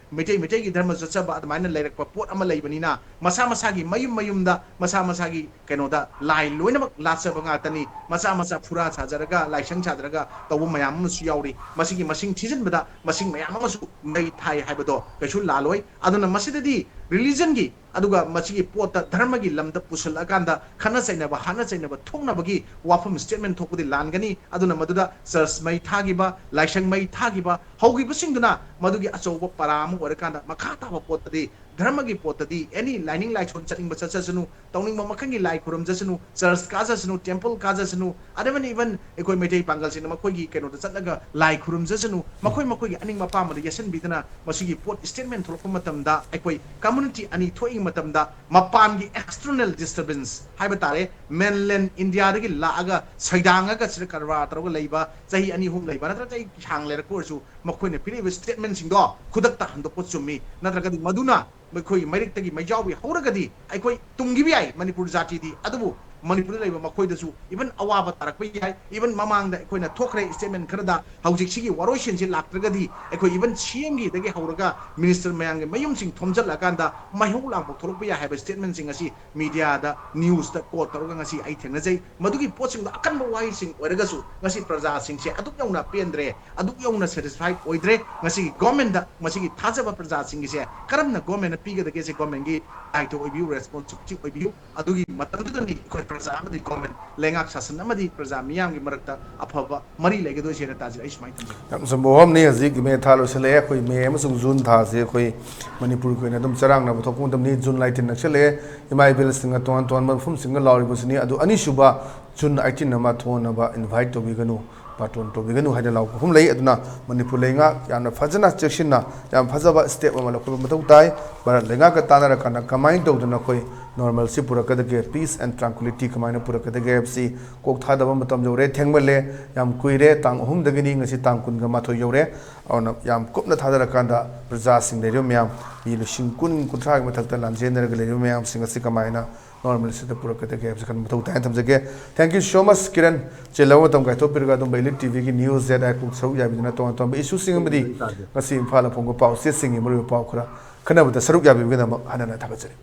ꯃꯩꯇꯩ, ꯃꯩꯇꯩꯒꯤ ꯙꯔꯃ ꯆꯠꯆꯕ ꯑꯗꯨꯃꯥꯏꯅ ꯂꯩꯔꯛꯄ ꯄꯣꯠ ꯑꯃ ꯂꯩꯕꯅꯤꯅ, ꯃꯁꯥ ꯃꯁꯥꯒꯤ ꯃꯌꯨꯝ ꯃꯌꯨꯝꯗ ꯃꯁꯥ ꯃꯁꯥꯒꯤ ꯀꯩꯅꯣꯗ ꯂꯥꯏ ꯂꯣꯏꯅꯃꯛ ꯂꯥꯠꯆꯕ ꯉꯥꯛꯇꯅꯤ꯫ ꯃꯆꯥ ꯃꯆꯥ ꯐꯨꯔꯥ ꯁꯥꯖꯔꯒ, ꯂꯥꯏꯁꯪ ꯁꯥꯖꯔꯒ ꯇꯧꯕ ꯃꯌꯥꯝ ꯑꯃꯁꯨ ꯌꯥꯎꯔꯤ꯫ ꯃꯁꯤꯒꯤ ꯃꯁꯤꯡ ꯊꯤꯖꯤꯟꯕꯗ ꯃꯁꯤꯡ ꯃꯌꯥꯝ ꯑꯃꯁꯨ ꯃꯩ ꯊꯥꯏ ꯍꯥꯏꯕꯗꯣ ꯀꯩꯁꯨ ꯂꯥꯜꯂꯣꯏ꯫ ꯑꯗꯨꯅ ꯃꯁꯤꯗꯗꯤ ꯔꯤꯂꯤꯖꯟꯒꯤ, ꯑꯗꯨꯒ ꯃꯁꯤꯒꯤ ꯄꯣꯠꯇ ꯙꯔꯃꯒꯤ ꯂꯝꯗ ꯄꯨꯁꯤꯜꯂꯛꯑꯀꯥꯟꯗ ꯈꯠꯅ ꯆꯩꯅꯕ, ꯍꯥꯠꯅ ꯆꯩꯅꯕ ꯊꯣꯛꯅꯕꯒꯤ ꯋꯥꯐꯝ ꯁ꯭ꯇꯦꯠꯃꯦꯟ ꯊꯣꯛꯄꯗꯤ ꯂꯥꯟꯒꯅꯤ꯫ ꯑꯗꯨꯅ ꯃꯗꯨꯗ ꯆꯔꯆ ꯃꯩ ꯊꯥꯈꯤꯕ, ꯂꯥꯏꯁꯪ ꯃꯩ ꯊꯥꯈꯤꯕ ꯍꯧꯈꯤꯕꯁꯤꯡꯗꯨꯅ ꯃꯗꯨꯒꯤ ꯑꯆꯧꯕ ꯄꯔꯥ ꯑꯃ ꯑꯣꯏꯔꯀꯥꯟꯗ, ꯃꯈꯥ ꯇꯥꯕ ꯄꯣꯠꯇꯗꯤ ꯙꯔꯃꯒꯤ ꯄꯣꯠꯇꯗꯤ ꯑꯦꯅꯤ ꯂꯥꯏꯅꯤꯡ ꯂꯥꯏꯁꯣꯟ ꯆꯠꯅꯤꯡꯕ ꯆꯠꯆꯁꯅꯨ, ꯇꯧꯅꯤꯡꯕ ꯃꯈꯜꯒꯤ ꯂꯥꯏ ꯈꯨꯔꯨꯝꯖꯁꯅꯨ, ꯆꯔꯆ ꯀꯥꯖꯁꯅꯨ, ꯇꯦꯝꯄꯜ ꯀꯥꯖꯁꯅꯨ, ꯑꯗꯨꯃꯥꯏꯅ even ꯑꯩꯈꯣꯏ ꯃꯩꯇꯩ ꯄꯥꯡꯒꯜꯁꯤꯡꯅ ꯃꯈꯣꯏꯒꯤ ꯀꯩꯅꯣꯗ ꯆꯠꯂꯒ ꯂꯥꯏ ꯈꯨꯔꯨꯝꯖꯁꯅꯨ, ꯃꯈꯣꯏ ꯃꯈꯣꯏꯒꯤ ꯑꯅꯤꯡꯕ ꯑꯄꯥꯝꯕꯗ ꯌꯦꯠꯁꯤꯟꯕꯤꯗꯅ ꯃꯁꯤꯒꯤ ꯄꯣꯠ ꯁ꯭ꯇꯦꯠꯃꯦꯟ ꯊꯣꯛꯂꯛꯄ ꯃꯇꯝꯗ, ꯑꯩꯈꯣꯏ ꯀꯝꯃꯨꯅꯤꯇꯤ ꯑꯅꯤ ꯊꯣꯛꯏ ꯃꯇꯝꯗ, ꯃꯄꯥꯟꯒꯤ external disturbance ꯍꯥꯏꯕ ꯇꯥꯔꯦ, mainland ꯏꯟꯗꯤꯌꯥꯗꯒꯤ ꯂꯥꯛꯑꯒ ꯁꯩꯗꯥꯡꯉꯒ ꯁꯤꯗ ꯀꯔꯕꯥꯔ ꯇꯧꯔꯒ ꯂꯩꯕ, ꯆꯍꯤ ꯑꯅꯤ ꯑꯍꯨꯝ ꯂꯩꯕ ꯅꯠꯇ꯭ꯔꯒ ꯆꯍꯤ ꯁꯥꯡ ꯂꯩꯔꯛꯄ ꯑꯣꯏꯔꯁꯨ, ꯃꯈꯣꯏꯅ ꯄꯤꯔꯛꯏꯕ ꯁ꯭ꯇꯦꯠꯃꯦꯟꯁꯤꯡꯗꯣ ꯈꯨꯗꯛꯇ ꯍꯟꯗꯣꯛꯄ ꯆꯨꯝꯃꯤ꯫ ꯅꯠꯇ꯭ꯔꯒꯗꯤ ꯃꯗꯨꯅ ꯑꯩꯈꯣꯏꯒꯤ ꯃꯩꯔꯛꯇꯒꯤ ꯃꯩꯖꯥꯎꯕꯤ ꯍꯧꯔꯒꯗꯤ ꯑꯩꯈꯣꯏ ꯇꯨꯝꯈꯤꯕ ꯌꯥꯏ ꯃꯅꯤꯄꯨꯔ ꯖꯥꯇꯤꯗꯤ꯫ ꯑꯗꯨꯕꯨ ꯃꯅꯤꯄꯨꯔꯗ ꯂꯩꯕ ꯃꯈꯣꯏꯗꯁꯨ even ꯑꯋꯥꯕ ꯇꯥꯔꯛꯄ ꯌꯥꯏ꯫ Even ꯃꯃꯥꯡꯗ ꯑꯩꯈꯣꯏꯅ ꯊꯣꯛꯈ꯭ꯔꯦ statement ꯈꯔꯗ, ꯍꯧꯖꯤꯛ ꯁꯤꯒꯤ ꯋꯥꯔꯣꯏꯁꯤꯟꯁꯤ ꯂꯥꯛꯇ꯭ꯔꯒꯗꯤ ꯑꯩꯈꯣꯏ even C M ꯒꯤꯗꯒꯤ ꯍꯧꯔꯒ minister ꯃꯌꯥꯝꯒꯤ ꯃꯌꯨꯝꯁꯤꯡ ꯊꯣꯝꯖꯤꯜꯂꯀꯥꯟꯗ ꯃꯩꯍꯧ ꯂꯥꯡꯄꯣꯛ ꯊꯣꯛꯂꯛꯄ ꯌꯥꯏ ꯍꯥꯏꯕ statement ꯁꯤꯡ ꯑꯁꯤ media ꯗ, news ꯇ quote ꯇꯧꯔꯒ ꯉꯁꯤ ꯑꯩ ꯊꯦꯡꯅꯖꯩ꯫ ꯃꯗꯨꯒꯤ ꯄꯣꯠꯁꯤꯡꯗꯣ ꯑꯀꯟꯕ ꯋꯥꯍꯩꯁꯤꯡ ꯑꯣꯏꯔꯒꯁꯨ ꯉꯁꯤ ꯄ꯭ꯔꯖꯥꯁꯤꯡꯁꯦ ꯑꯗꯨꯛ ꯌꯧꯅ ꯄꯦꯟꯗ꯭ꯔꯦ, ꯑꯗꯨꯛ ꯌꯧꯅ satisfied ꯑꯣꯏꯗ꯭ꯔꯦ꯫ ꯉꯁꯤꯒꯤ government ꯗ ꯃꯁꯤꯒꯤ ꯊꯥꯖꯕ ꯄ꯭ꯔꯖꯥꯁꯤꯡꯒꯤꯁꯦ ꯀꯔꯝꯅ government ꯅ ꯄꯤꯒꯗꯒꯦꯁꯦ government ꯒꯤ ꯗꯥꯏꯇ ꯑꯣꯏꯕꯤꯌꯨ, responsibility ꯑꯣꯏꯕꯤꯌꯨ꯫ ꯑꯗꯨꯒꯤ ꯃꯇꯝꯗꯨꯗꯅꯤ ꯑꯩꯈꯣꯏ ꯄ꯭ꯔꯖꯥ ꯑꯃꯗꯤ government, ꯂꯩꯉꯥꯛ ꯁꯥꯁꯟ ꯑꯃꯗꯤ ꯄ꯭ꯔꯖꯥ ꯃꯤꯌꯥꯝꯒꯤ ꯃꯔꯛꯇ ꯑꯐꯕ ꯃꯔꯤ ꯂꯩꯒꯗꯣꯏꯁꯦꯅ ꯇꯥꯖꯤꯜ ꯑꯩ ꯁꯨꯃꯥꯏꯅ ꯊꯝꯖꯒꯦ꯫ ꯌꯥꯝ ꯆꯨꯝꯕ ꯋꯥꯐꯝꯅꯤ꯫ ꯍꯧꯖꯤꯛ ꯃꯦ ꯊꯥ ꯂꯣꯏꯁꯤꯜꯂꯛꯑꯦ꯫ ꯑꯩꯈꯣꯏ ꯃꯦ ꯑꯃꯁꯨꯡ ꯖꯨꯟ ꯊꯥꯁꯦ ꯑꯩꯈꯣꯏ ꯃꯅꯤꯄꯨꯔꯒꯤ ꯑꯣꯏꯅ ꯑꯗꯨꯝ ꯆꯔꯥꯡꯅꯕ ꯊꯣꯛꯄ ꯃꯇꯝꯅꯤ꯫ ꯖꯨꯟ ꯂꯥꯏꯊꯤꯟ ꯅꯛꯁꯤꯜꯂꯛꯑꯦ꯫ ꯏꯃꯥ ꯏꯕꯦꯜꯁꯤꯡꯅ ꯇꯣꯉꯥꯟ ꯇꯣꯉꯥꯟꯕ ꯃꯐꯝꯁꯤꯡꯗ ꯂꯥꯎꯔꯤꯕꯁꯤꯅꯤ꯫ ꯑꯗꯨ ꯑꯅꯤꯁꯨꯕ ꯖꯨꯟ ꯑꯩꯇꯤꯟ ꯑꯃ ꯊꯣꯟꯅꯕ invite ꯇꯧꯕꯤꯒꯅꯨ, ꯕꯥꯔꯇꯣꯟ ꯇꯧꯕꯤꯒꯅꯨ ꯍꯥꯏꯅ ꯂꯥꯎꯕ ꯑꯍꯨꯝ ꯂꯩ꯫ ꯑꯗꯨꯅ ꯃꯅꯤꯄꯨꯔ ꯂꯩꯉꯥꯛ ꯌꯥꯝꯅ ꯐꯖꯅ ꯆꯦꯛꯁꯤꯟꯅ ꯌꯥꯝ ꯐꯖꯕ step ꯑꯃ ꯂꯧꯈꯠꯄ ꯃꯊꯧ ꯇꯥꯏ꯫ ꯚꯥꯔꯠ ꯂꯩꯉꯥꯛꯀ ꯇꯥꯟꯅꯔꯀꯥꯟꯗ ꯀꯃꯥꯏꯅ ꯇꯧꯗꯅ ꯑꯩꯈꯣꯏ normalcy ꯄꯨꯔꯛꯀꯗꯒꯦ, peace and tranquility ꯀꯃꯥꯏꯅ ꯄꯨꯔꯛꯀꯗꯒꯦ ꯍꯥꯏꯕꯁꯤ ꯀꯣꯛ ꯊꯥꯗꯕ ꯃꯇꯝ ꯌꯧꯔꯦ꯫ ꯊꯦꯡꯃꯜꯂꯦ, ꯌꯥꯝ ꯀꯨꯏꯔꯦ꯫ ꯇꯥꯡ ꯑꯍꯨꯝꯗꯒꯤꯅꯤ, ꯉꯁꯤ ꯇꯥꯡ ꯀꯨꯟꯒ ꯃꯥꯊꯣꯏ ꯌꯧꯔꯦ꯫ ꯑꯗꯨꯅ ꯌꯥꯝ ꯀꯨꯞꯅ ꯊꯥꯗꯔꯀꯥꯟꯗ ꯄ꯭ꯔꯖꯥꯁꯤꯡ ꯂꯩꯔꯤꯕ ꯃꯌꯥꯝ, ꯃꯤ ꯂꯤꯁꯤꯡ ꯀꯨꯟ, ꯀꯨꯟꯊ꯭ꯔꯥꯒꯤ ꯃꯊꯛꯇ ꯂꯥꯟꯖꯦꯟꯅꯔꯒ ꯂꯩꯔꯤꯕ ꯃꯌꯥꯝꯁꯤꯡ ꯑꯁꯤ ꯀꯃꯥꯏꯅ normalcyꯗ ꯄꯨꯔꯛꯀꯗꯒꯦ ꯍꯥꯏꯕꯁꯤ ꯈꯟꯕ ꯃꯊꯧ ꯇꯥꯏꯅ ꯊꯝꯖꯒꯦ꯫ Thank you so much, Kiran. ꯆꯤꯜꯂꯕ ꯃꯇꯝ ꯀꯥꯏꯊꯣꯛꯄꯤꯔꯒ ꯑꯗꯨꯝꯕ Elite TVꯒꯤ news that I cook ꯁꯔꯨꯛ ꯌꯥꯕꯤꯗꯨꯅ ꯇꯣꯉꯥꯟ ꯇꯣꯉꯥꯟꯕ issueꯁꯤꯡ ꯑꯃꯗꯤ ꯉꯁꯤ ꯏꯝꯐꯥꯜꯗ ꯐꯣꯡꯕ ꯄꯥꯎ ꯆꯦꯁꯤꯡꯒꯤ ꯃꯔꯨꯑꯣꯏꯕ ꯄꯥꯎ ꯈꯔ ꯈꯟꯅꯕꯗ ꯁꯔꯨꯛ ꯌꯥꯕꯤꯕꯒꯤꯗꯃꯛ ꯍꯟꯅ ꯍꯟꯅ ꯊꯥꯒꯠꯆꯔꯤ꯫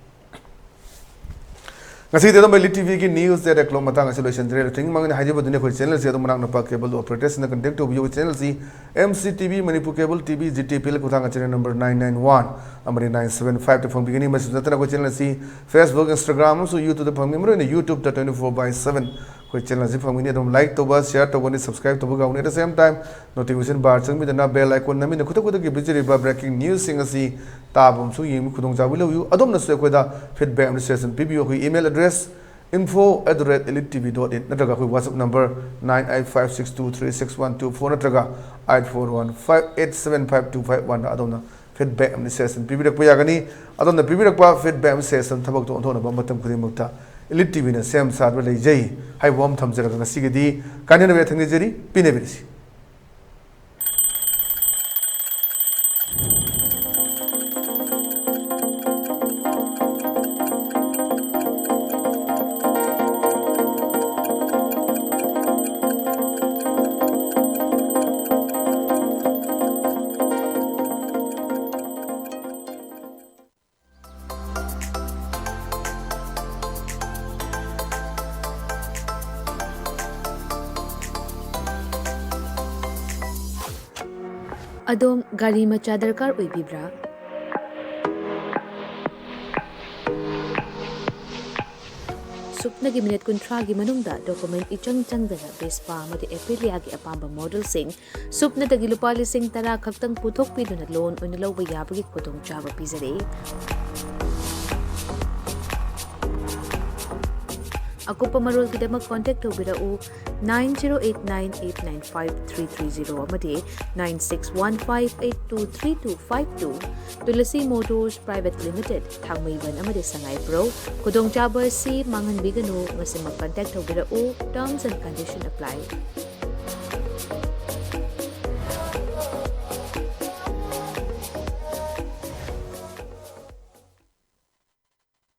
ꯉꯁꯤꯒꯤꯗꯤ ꯑꯗꯨꯝ Elite TVꯒꯤ news that I cook ꯃꯇꯥꯡ ꯑꯁꯤ ꯂꯣꯏꯁꯤꯟꯖꯔꯦ꯫ ꯂꯣꯏꯁꯤꯟꯕ ꯃꯃꯥꯡꯗ ꯍꯥꯏꯖꯕꯗꯨꯅꯤ, ꯑꯩꯈꯣꯏ channelꯁꯤ ꯑꯗꯨꯝ ꯃꯅꯥꯛ ꯅꯛꯄ cable operatorꯁꯤꯡꯅ contact ꯇꯧꯕꯤꯌꯨ꯫ ꯑꯩꯈꯣꯏ channelꯁꯤ M C T V, Manipur Cable T V, G T P L ꯈꯨꯊꯥꯡ channel number nine nine one ꯑꯃꯗꯤ nine seven fiveꯇ ꯐꯪꯕꯤꯒꯅꯤ꯫ ꯃꯁꯤꯁꯨ ꯅꯠꯇꯅ ꯑꯩꯈꯣꯏ channelꯁꯤ Facebook, Instagram ꯑꯃꯁꯨꯡ YouTubeꯇ ꯐꯪꯒꯅꯤ꯫ ꯃꯔꯨꯑꯣꯏꯅ YouTubeꯇ twenty four by seven ꯑꯩꯈꯣꯏ channelꯁꯤ ꯐꯪꯒꯅꯤ꯫ ꯑꯗꯨꯝ like ꯇꯧꯕ, share ꯇꯧꯕ, subscribe ꯇꯧꯕ ꯀꯥꯎꯒꯅꯨ꯫ At the same time, notification bar ꯆꯪꯕꯤꯗꯨꯅ bell icon ꯅꯝꯕꯤꯗꯨꯅ ꯈꯨꯗꯛ ꯈꯨꯗꯛꯀꯤ ꯄꯤꯖꯔꯤꯕ breaking newsꯁꯤꯡ ꯑꯁꯤ ꯇꯥꯕ ꯑꯃꯁꯨꯡ ꯌꯦꯡꯕ ꯈꯨꯗꯣꯡꯆꯥꯕ ꯂꯧꯕꯤꯌꯨ꯫ ꯑꯗꯣꯝꯅꯁꯨ ꯑꯩꯈꯣꯏꯗ feedback ꯑꯃꯗꯤ suggestion ꯄꯤꯕꯤꯌꯨ꯫ ꯑꯩꯈꯣꯏ email address info at the rate elite T V dot in ꯅꯠꯇ꯭ꯔꯒ ꯑꯩꯈꯣꯏ WhatsApp number nine eight five six two three six one two four ꯅꯠꯇ꯭ꯔꯒ eight four one five eight seven five two five oneꯗ ꯑꯗꯣꯝꯅ feedback ꯑꯃꯗꯤ suggestion ꯄꯤꯕꯤꯔꯛꯄ ꯌꯥꯒꯅꯤ꯫ ꯑꯗꯣꯝꯅ ꯄꯤꯕꯤꯔꯛꯄ feedback ꯑꯃꯗꯤ suggestion ꯊꯕꯛꯇ ꯑꯣꯟꯊꯣꯛꯅꯕ ꯃꯇꯝ ꯈꯨꯗꯤꯡꯃꯛꯇ Elite TVꯅ ꯁꯦꯝ ꯁꯥꯗꯨꯅ ꯂꯩꯖꯩ ꯍꯥꯏꯕ ꯋꯥꯐꯝ ꯊꯝꯖꯔꯒ ꯉꯁꯤꯒꯤꯗꯤ ꯀꯥꯏꯅꯅꯕ ꯌꯥꯊꯪ ꯅꯤꯖꯔꯤ꯫ ꯄꯤꯅꯕꯤꯔꯁꯤ꯫ ꯑꯗꯣꯝ ꯒꯥꯔꯤ ꯃꯆꯥ ꯗꯔꯀꯥꯔ ꯑꯣꯏꯕꯤꯕ꯭ꯔꯥ? ꯁꯨꯞꯅꯒꯤ ꯃꯤꯅꯤꯠ ꯀꯨꯟꯊ꯭ꯔꯥꯒꯤ ꯃꯅꯨꯡꯗ ꯗꯣꯀꯨꯃꯦꯟ ꯏꯆꯪ ꯆꯪꯗꯅ ꯚꯦꯁꯄꯥ ꯑꯃꯗꯤ ꯑꯦꯄꯤꯂꯤꯌꯥꯒꯤ ꯑꯄꯥꯝꯕ ꯃꯣꯗꯦꯜꯁꯤꯡ ꯁꯨꯞꯅꯗꯒꯤ ꯂꯨꯄꯥ ꯂꯤꯁꯤꯡ ꯇꯔꯥ ꯈꯛꯇꯪ ꯄꯨꯊꯣꯛꯄꯤꯗꯨꯅ ꯂꯣꯟ ꯑꯣꯏꯅ ꯂꯧꯕ ꯌꯥꯕꯒꯤ ꯈꯨꯗꯣꯡꯆꯥꯕ ꯄꯤꯖꯔꯤ꯫ ꯑꯀꯨꯞꯄ ꯃꯔꯣꯜꯒꯤꯗꯃꯛ ꯀꯣꯟꯇꯦꯛ ꯇꯧꯕꯤꯔꯛꯎ nine zero eight nine eight nine five three three zero ꯑꯃꯗꯤ nine six one five eight two three two five two. Tulsi motors private limited, Thangmeiband ꯑꯃꯗꯤ ꯁꯉꯥꯏꯄ꯭ꯔꯧ꯫ ꯈꯨꯗꯣꯡꯆꯥꯕ ꯑꯁꯤ ꯃꯥꯡꯍꯟꯕꯤꯒꯅꯨ꯫ ꯉꯁꯤꯃꯛ ꯀꯟꯇꯦꯛ ꯇꯧꯕꯤꯔꯛꯎ꯫ Terms and condition apply꯫